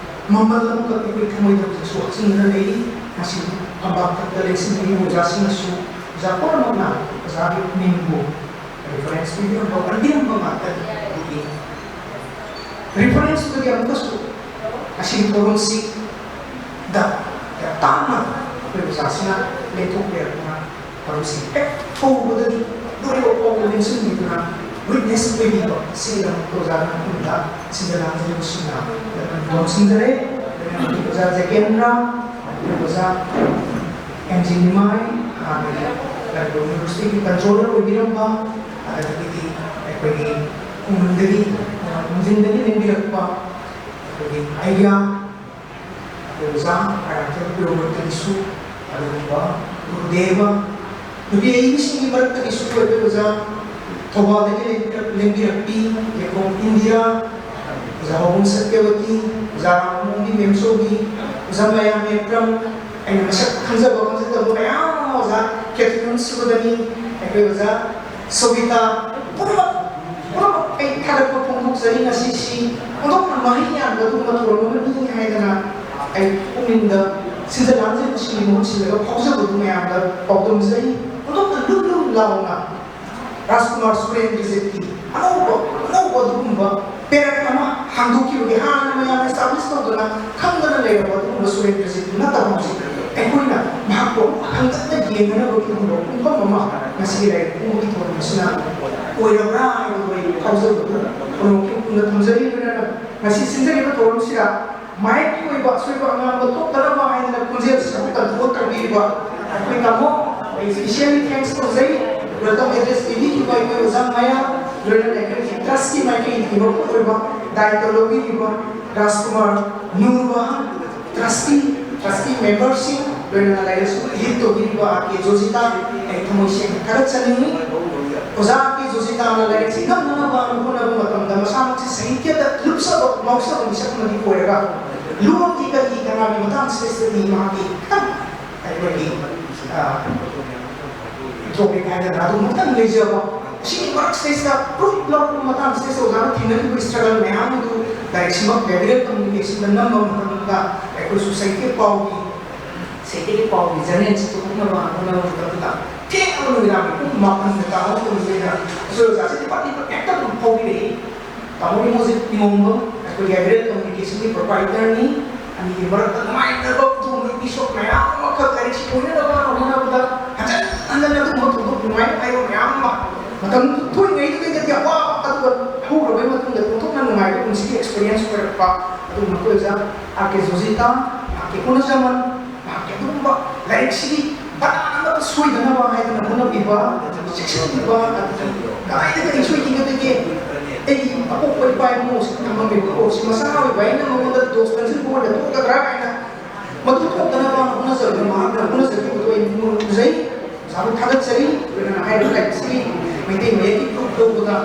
ꯃꯃꯜ ꯑꯃꯈꯛ ꯑꯩꯈꯣꯏ ꯊꯃꯣꯏꯗ ꯍꯧꯖꯤꯛꯁꯨ ꯍꯥꯞꯆꯤꯟꯗꯨꯅ ꯂꯩꯔꯤ꯫ ꯃꯁꯤ ꯐꯝꯕꯥꯛ ꯊꯛꯇ ꯂꯦꯡꯁꯤꯟꯕꯤꯔꯤꯕ ꯑꯣꯖꯥꯁꯤꯡꯅꯁꯨ ꯑꯣꯖꯥ ꯄꯨꯝꯅꯃꯛꯅ ꯑꯣꯖꯥꯒꯤ ꯃꯤꯡꯕꯨ reference ꯄꯤꯕꯤꯔꯝꯕ, ꯄꯟꯕꯤꯔꯝꯕ ꯉꯥꯛꯇꯅꯤ꯫ ꯑꯗꯨꯒꯤ reference ꯇꯨꯗꯤ ꯑꯃꯨꯛꯀꯁꯨ ꯑꯁꯤꯒꯤ ꯊꯧꯔꯝꯁꯤꯗ ꯌꯥꯝ ꯇꯥꯡꯅ ꯑꯩꯈꯣꯏ ꯑꯣꯖꯥꯁꯤꯅ ꯂꯦꯡꯊꯣꯛꯄꯤꯔꯛꯇꯨꯅ ꯊꯧꯔꯝꯁꯤ ꯍꯦꯛ ꯍꯧꯕꯗꯒꯤ ꯂꯣꯏꯕ ꯐꯥꯎꯕ ꯂꯦꯡꯁꯤꯟꯕꯤꯗꯨꯅ witness ꯑꯣꯏꯕꯤꯕ ꯑꯁꯤꯒꯤꯗꯃꯛꯇ ꯑꯣꯖꯥꯒꯤ ꯃꯐꯝꯗ ꯁꯤꯟꯖ ꯂꯥꯡꯖꯔꯤꯕꯁꯤꯡꯅ ꯂꯣꯟꯁꯤꯟꯖꯔꯦ꯫ ꯑꯣꯖꯥ ꯖꯦꯀꯦꯟꯗ꯭ꯔ, ꯑꯣꯖꯥ ꯑꯦꯝ ꯖꯤ ꯅꯤꯃꯥꯏ, ꯍꯥꯟꯅꯒꯤ ꯃꯅꯤꯄꯨꯔ ꯌꯨꯅꯤꯚꯔꯁꯤꯇꯤꯒꯤ controller ꯑꯣꯏꯕꯤꯔꯝꯕ, ꯑꯗꯒꯤꯗꯤ ꯑꯩꯈꯣꯏꯒꯤ ꯈꯨꯡꯒꯪꯗꯒꯤ, ꯈꯨꯡꯒꯪꯗꯒꯤ ꯂꯦꯡꯕꯤꯔꯛꯄ ꯑꯩꯈꯣꯏꯒꯤ idea, ꯑꯩꯈꯣꯏ ꯑꯣꯖꯥ ꯑꯔꯥꯙ꯭ꯌ ꯄ꯭ꯔꯤꯌꯣꯕ꯭ꯔꯇꯒꯤꯁꯨ ꯑꯗꯨꯒꯨꯝꯕ ꯒꯨꯔꯨꯗꯦꯕ, ꯅꯨꯄꯤ ꯑꯏꯕꯤꯁꯤꯡꯒꯤ ꯃꯔꯛꯇꯒꯤꯁꯨ ꯑꯩꯈꯣꯏ ꯑꯣꯖꯥ ꯊꯧꯕꯥꯜꯗꯒꯤ ꯂꯦꯡꯕꯤꯔꯛ-, ꯂꯦꯡꯕꯤꯔꯛꯄꯤ ꯂꯦꯡꯀꯣꯝ ꯏꯟꯗꯤꯔꯥ, ꯑꯣꯖꯥ ꯍꯧꯕꯝ ꯁꯇ꯭ꯌꯕꯇꯤ, ꯑꯣꯖꯥ ꯔꯥꯃꯃꯣꯍꯟꯒꯤ ꯃꯦꯝꯆꯧꯕꯤ, ꯑꯣꯖꯥ ꯃꯌꯥꯝ ꯃꯦꯝꯕ꯭ꯔꯝ, ꯑꯩꯅ ꯃꯁꯛ ꯈꯪꯖꯕ ꯈꯪꯖꯗꯕ ꯃꯌꯥꯝ ꯑꯃ, ꯑꯣꯖꯥ ꯀꯦꯊꯔꯤꯟ ꯁꯨꯕꯗꯅꯤ, ꯑꯩꯈꯣꯏ ꯑꯣꯖꯥ ꯁꯣꯕꯤꯇꯥ, ꯄꯨꯝꯅꯃꯛ, ꯄꯨꯝꯅꯃꯛ ꯑꯩ ꯊꯥꯒꯠꯄ ꯐꯣꯡꯗꯣꯛꯆꯔꯤ꯫ ꯉꯁꯤꯁꯤ ꯑꯣꯟꯊꯣꯛꯅ ꯃꯍꯩ ꯌꯥꯟꯕ ꯑꯗꯨꯒꯨꯝꯕ ꯊꯧꯔꯝ ꯑꯃꯅꯤ ꯍꯥꯏꯗꯅ ꯑꯩ ꯄꯨꯛꯅꯤꯡꯗ ꯁꯤꯟꯖ ꯂꯥꯡꯖꯕꯁꯤꯡꯒꯤ ꯃꯍꯨꯠ ꯁꯤꯜꯂꯒ ꯐꯥꯎꯖꯕꯗꯨ ꯃꯌꯥꯝꯗ ꯄꯥꯎꯗꯝꯖꯔꯤ꯫ ꯑꯣꯟꯊꯣꯛꯅ ꯂꯨꯝ ꯂꯨꯝ ꯂꯥꯎꯅ ꯔꯥꯖꯀꯨꯃꯥꯔ ꯁꯨꯔꯦꯟꯗ꯭ꯔꯖꯤꯠꯀꯤ ꯑꯅꯧꯕ, ꯑꯅꯧꯕ ꯑꯗꯨꯒꯨꯝꯕ ꯄꯦꯔꯠ ꯑꯃ ꯍꯥꯡꯗꯣꯛꯈꯤꯕꯒꯤ, ꯍꯥꯟꯅ ꯃꯌꯥꯝ establish ꯇꯧꯗꯅ ꯈꯪꯗꯅ ꯂꯩꯔꯕ ꯑꯗꯨꯒꯨꯝꯕ ꯁꯨꯔꯦꯟꯗ꯭ꯔꯖꯤꯠꯇꯨ ꯅꯠꯇꯕ, ꯍꯧꯖꯤꯛ ꯑꯩꯈꯣꯏꯅ ꯃꯍꯥꯛꯄꯨ ꯍꯟꯒꯠꯅ ꯌꯦꯡꯅꯅꯕꯒꯤ ꯑꯗꯨꯒꯨꯝꯕ ꯄꯨꯡꯐꯝ ꯑꯃ ꯉꯁꯤꯒꯤ ꯂꯥꯏꯔꯤꯛ ꯐꯣꯡꯕꯒꯤ ꯊꯧꯔꯝ ꯑꯁꯤꯅ ꯑꯣꯏꯔꯕ꯭ꯔꯥ ꯍꯥꯏꯕꯗꯨ ꯑꯩ ꯊꯥꯖꯕꯗꯨ ꯄꯨꯝꯅꯃꯛꯀꯤ ꯃꯐꯝꯗ ꯊꯝꯖꯔꯤ꯫ ꯂꯣꯏꯅꯅ ꯉꯁꯤ ꯁꯤꯟꯖꯔꯤꯕ ꯊꯧꯔꯝꯁꯤꯗ ꯃꯥꯏꯛꯀꯤ ꯑꯣꯏꯕ ꯑꯁꯣꯏꯕ ꯑꯉꯥꯡꯕ ꯊꯣꯛꯇꯅꯕ ꯍꯥꯏꯗꯅ ꯈꯣꯟꯖꯦꯜꯁꯤꯁꯨ control ꯇꯧꯕꯤꯔꯤꯕ ꯑꯩꯈꯣꯏ ꯇꯥꯃꯣ, ꯑꯩ specially thanks ꯇꯧꯖꯩ꯫ Welcome address ꯄꯤꯕꯤꯈꯤꯕ ꯑꯩꯈꯣꯏ ꯑꯣꯖꯥ ꯃꯌꯥꯝ, ꯂꯣꯏꯅꯅ ꯑꯩꯈꯣꯏꯒꯤ trustꯀꯤ ꯃꯥꯏꯀꯩꯗꯒꯤ ꯃꯄꯨꯡ ꯑꯣꯏꯕ ꯗꯥꯏꯇ ꯂꯧꯕꯤꯔꯤꯕ ꯔꯥꯖꯀꯨꯃꯥꯔ ꯅꯨꯔꯕꯍꯥꯟ, trustee, trustee memberꯁꯤꯡ, ꯂꯣꯏꯅꯅ ꯂꯥꯏꯔꯤꯛ ꯑꯁꯤꯕꯨ lead ꯇꯧꯕꯤꯔꯤꯕ ꯑꯥꯔ ꯀꯦ ꯖꯣꯖꯤꯇꯥ, ꯑꯩ ꯊꯃꯣꯏ ꯁꯦꯡꯅ ꯊꯥꯒꯠꯆꯅꯤꯡꯏ꯫ ꯑꯣꯖꯥ ꯑꯥꯔ ꯀꯦ ꯖꯣꯖꯤꯇꯥꯅ ꯂꯥꯏꯔꯤꯛꯁꯤ ꯉꯝꯅꯅꯕ ꯍꯣꯠꯅꯕ ꯃꯇꯝ ꯍꯥꯎꯁꯇ ꯃꯤꯁꯛ ꯑꯃꯗꯤ ꯑꯣꯏꯔꯒ ꯂꯣꯟꯒꯤ ꯀꯔꯤ ꯀꯅꯥꯒꯤ ꯃꯇꯥꯡꯁꯤꯗꯩꯁꯤꯗꯗꯤ ꯃꯍꯥꯛꯀꯤ ꯈꯤꯇꯪ ꯑꯩꯈꯣꯏꯒꯤ ꯇꯣꯄꯤꯛ ꯍꯥꯏꯒꯗ꯭ꯔꯥ ꯑꯗꯨꯝ ꯈꯤꯇꯪ ꯂꯩꯖꯕ꯫ ꯑꯁꯤꯒꯤ ꯃꯔꯛꯁꯤꯗꯩꯁꯤꯗ ꯄ꯭ꯔꯨꯐ ꯂꯧꯔꯛꯄ ꯃꯇꯥꯡꯁꯤꯗꯩꯁꯤꯗ ꯑꯣꯖꯥꯅ ꯊꯦꯡꯅꯈꯤꯕ ꯏꯁꯇ꯭ꯔꯒꯜ ꯃꯌꯥꯝ ꯑꯗꯨ ꯂꯥꯏꯔꯤꯛꯁꯤꯃꯛ ꯒꯦꯕ꯭ꯔꯤꯌꯦꯜ ꯀꯝꯃꯨꯅꯤꯀꯦꯁꯟꯗ ꯅꯝꯕ ꯃꯇꯝꯗ ꯑꯩꯈꯣꯏꯁꯨ ꯁꯩꯇꯦꯛ ꯄꯥꯎꯒꯤ ꯁꯩꯇꯦꯛ ꯄꯥꯎꯒꯤ ꯖꯔꯅꯦꯜꯁꯤ ꯄꯨꯊꯣꯛꯅꯕ ꯍꯣꯠꯅꯕ ꯃꯇꯝꯗ ꯊꯦꯡꯅꯕ ꯅꯨꯃꯤꯗꯥꯡꯒꯤ ꯄꯨꯡ ꯃꯥꯄꯟꯗ ꯇꯥꯕ ꯃꯇꯝꯁꯤꯗ ꯑꯩꯈꯣꯏ ꯑꯣꯖꯥꯁꯤ ꯗꯤꯄꯥꯔꯠꯃꯦꯟ ꯍꯦꯛꯇ ꯑꯗꯨꯝ ꯐꯥꯎꯕꯤꯔꯛꯏ꯫ ꯇꯥꯃꯣ ꯏꯃꯣꯖꯤꯠ ꯏꯃꯣꯝꯕꯝ ꯑꯩꯈꯣꯏ ꯒꯦꯕ꯭ꯔꯤꯌꯦꯜ ꯀꯝꯃꯨꯅꯤꯀꯦꯁꯟꯒꯤ ꯄ꯭ꯔꯣꯄ꯭ꯔꯥꯏꯇꯔꯅꯤ꯫ ꯑꯅꯤꯒꯤ ꯃꯔꯛꯇ ꯅꯨꯡꯉꯥꯏꯅꯕ ꯑꯗꯨꯒꯨꯝꯕ ꯏꯄꯤꯁꯣꯗ ꯃꯌꯥꯝ ꯑꯃꯈꯛ ꯂꯥꯏꯔꯤꯛꯁꯤ ꯂꯣꯏꯅꯅꯕ ꯍꯣꯠꯅꯕꯗ ꯍꯟꯖꯟ ꯍꯟꯖꯟꯅ ꯑꯗꯨꯒꯨꯝꯕ ꯊꯧꯗꯣꯛ ꯅꯨꯡꯉꯥꯏ ꯅꯨꯡꯉꯥꯏꯕ ꯃꯌꯥꯝ ꯑꯃ ꯃꯇꯝ ꯊꯣꯛꯏꯉꯩꯗꯨꯗꯩꯗꯗꯤ ꯑꯋꯥꯕ ꯑꯗꯨꯒ ꯍꯧꯈ꯭ꯔꯕꯩ ꯃꯇꯨꯡꯗ ꯑꯣꯟꯊꯣꯛꯅ ꯅꯨꯡꯉꯥꯏꯕ ꯄꯨꯟꯁꯤꯒꯤ ꯑꯦꯛꯁꯄꯤꯔꯤꯌꯦꯟꯁ ꯑꯣꯏꯔꯛꯄ ꯑꯗꯨꯒꯨꯝꯕ ꯑꯩꯈꯣꯏ ꯑꯣꯖꯥ ꯑꯥꯔ ꯀꯦ ꯖꯣꯖꯤꯇꯥ, ꯑꯥꯔ ꯀꯦ ꯍꯣꯅꯖꯃꯟ, ꯃꯍꯥꯛꯀꯤ ꯑꯗꯨꯒꯨꯝꯕ ꯂꯥꯏꯔꯤꯛꯁꯤꯒꯤ ꯕꯅꯥꯟ ꯑꯃꯠꯇ ꯁꯣꯏꯗꯅꯕ ꯍꯥꯏꯗꯅ ꯍꯣꯠꯅꯕꯤꯕ, ꯆꯦꯛꯁꯤꯟꯕꯤꯕ, ꯑꯗꯨꯗꯤ ꯀꯗꯥꯏꯗ ꯀꯔꯤ ꯁꯣꯏꯈꯤꯒꯗꯒꯦ? ꯑꯩꯒꯤ ꯑꯄꯣꯛꯄ ꯏꯄꯥ ꯏꯄꯨꯁꯤꯡ ꯊꯝꯃꯝꯃꯤꯕ ꯄꯣꯠꯁꯤ ꯃꯆꯥ ꯑꯣꯏꯕ ꯑꯩꯅ ꯃꯉꯣꯟꯗ ꯗꯣꯁ ꯀꯟꯁꯤꯟꯕ ꯑꯣꯏꯅ ꯊꯣꯛꯀꯗ꯭ꯔꯥ ꯍꯥꯏꯅ ꯃꯗꯨ ꯊꯣꯛꯇꯅꯕ ꯍꯣꯠꯅꯖꯕꯗ ꯃꯍꯥꯛꯅ ꯍꯣꯠꯅꯖꯈꯤꯕꯗꯨ ꯑꯩ ꯄꯨꯛꯅꯤꯡ ꯍꯨꯖꯩ꯫ ꯑꯣꯖꯥꯕꯨ ꯊꯥꯒꯠꯆꯔꯤ꯫ ꯂꯣꯏꯅꯅ ꯍꯥꯏꯔꯤꯕ ꯂꯥꯏꯔꯤꯛꯁꯤꯒꯤ ꯃꯩꯇꯩ ꯃꯌꯦꯛꯀꯤ ꯄ꯭ꯔꯨꯐ ꯂꯧꯕꯗ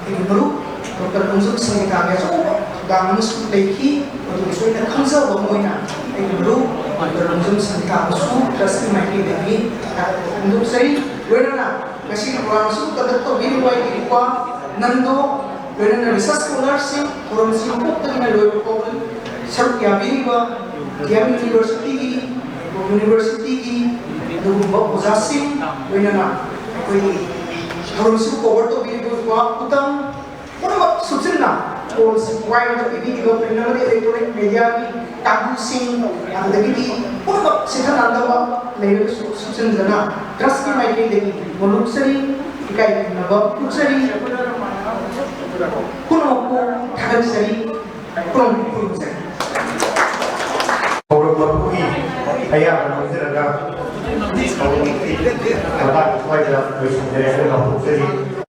ꯑꯩꯒꯤ ꯃꯔꯨꯞ ꯗꯣꯛꯇꯔ ꯈꯣꯡꯖꯣꯝ ꯁꯪꯒꯤꯇꯥꯒꯤ ꯑꯆꯧꯕ ꯊꯧꯗꯥꯡ ꯑꯃꯁꯨ ꯂꯩꯈꯤ꯫ ꯃꯗꯨꯒꯤꯁꯨ ꯑꯩꯅ ꯈꯪꯖꯕ ꯑꯃ ꯑꯣꯏꯅ ꯑꯩꯒꯤ ꯃꯔꯨꯞ ꯗꯣꯛꯇꯔ ꯈꯣꯡꯖꯣꯝ ꯁꯪꯒꯤꯇꯥꯕꯨꯁꯨ ꯇ꯭ꯔꯁꯀꯤ ꯃꯥꯏꯀꯩꯗꯒꯤ ꯊꯥꯒꯠꯄ ꯐꯣꯡꯗꯣꯛꯆꯔꯤ꯫ ꯂꯣꯏꯅꯅ ꯉꯁꯤꯒꯤ ꯄ꯭ꯔꯣꯒ꯭ꯔꯥꯝ ꯑꯁꯤꯕꯨ ꯀꯟꯗꯛ ꯇꯧꯕꯤꯔꯤꯕ ꯑꯩꯒꯤ ꯏꯄ꯭ꯋꯥ ꯅꯟꯗꯣ, ꯂꯣꯏꯅꯅ ꯔꯤꯁꯔꯁ ꯁ꯭ꯀꯣꯂꯔꯁꯤꯡ, ꯊꯧꯔꯝꯁꯤ ꯍꯧꯔꯛꯄꯗꯒꯤꯅ ꯂꯣꯏꯕ ꯐꯥꯎꯕ ꯁꯔꯨꯛ ꯌꯥꯕꯤꯔꯤꯕ ꯗꯤ ꯑꯦꯝ ꯌꯨꯅꯤꯚꯔꯁꯤꯇꯤꯒꯤ, ꯌꯨꯅꯤꯚꯔꯁꯤꯇꯤꯒꯤ ꯑꯗꯨꯒꯨꯝꯕ ꯑꯣꯖꯥꯁꯤꯡ, ꯂꯣꯏꯅꯅ ꯑꯩꯈꯣꯏꯒꯤ ꯊꯧꯔꯝꯁꯤꯕꯨ ꯀꯣꯚꯔ ꯇꯧꯕꯤꯔꯤꯕ ꯏꯄ꯭ꯋꯥ ꯎꯇꯝ, ꯄꯨꯝꯅꯃꯛ ꯁꯨꯞꯆꯤꯟꯅ ꯍꯣꯜꯁꯤ ꯋꯥꯏꯔꯒ ꯄꯤꯕꯤꯔꯤꯕ print ꯑꯃꯗꯤ electronic media ꯒꯤ ꯀꯥꯡꯕꯨꯁꯤꯡ, ꯑꯗꯨꯗꯒꯤꯗꯤ ꯄꯨꯝꯅꯃꯛ ꯁꯤꯊꯅꯥꯟꯗꯕ ꯂꯩꯔꯒꯁꯨ ꯁꯨꯞꯆꯤꯟꯖꯅ ꯇ꯭ꯔꯁꯀꯤ ꯃꯥꯏꯀꯩꯗꯒꯤ ꯅꯣꯂꯨꯛꯆꯔꯤ, ꯏꯀꯥꯏ ꯈꯨꯝꯅꯕ ꯎꯠꯆꯔꯤ, ꯄꯨꯝꯅꯃꯛꯄꯨ ꯊꯥꯒꯠꯆꯔꯤ, ꯄꯨꯝꯅꯃꯛꯄꯨ ꯈꯨꯔꯨꯝꯖꯔꯤ꯫ ꯊꯧꯔꯝ ꯃꯄꯨꯒꯤ ꯑꯌꯥꯕ ꯂꯧꯖꯔꯒ ꯊꯧꯔꯝ ꯃꯇꯥꯡ ꯑꯁ꯭ꯋꯥꯏꯗ ꯂꯣꯏꯁꯤꯟꯖꯔꯦ ꯍꯥꯏꯅ ꯂꯥꯎꯊꯣꯛꯆꯔꯤ꯫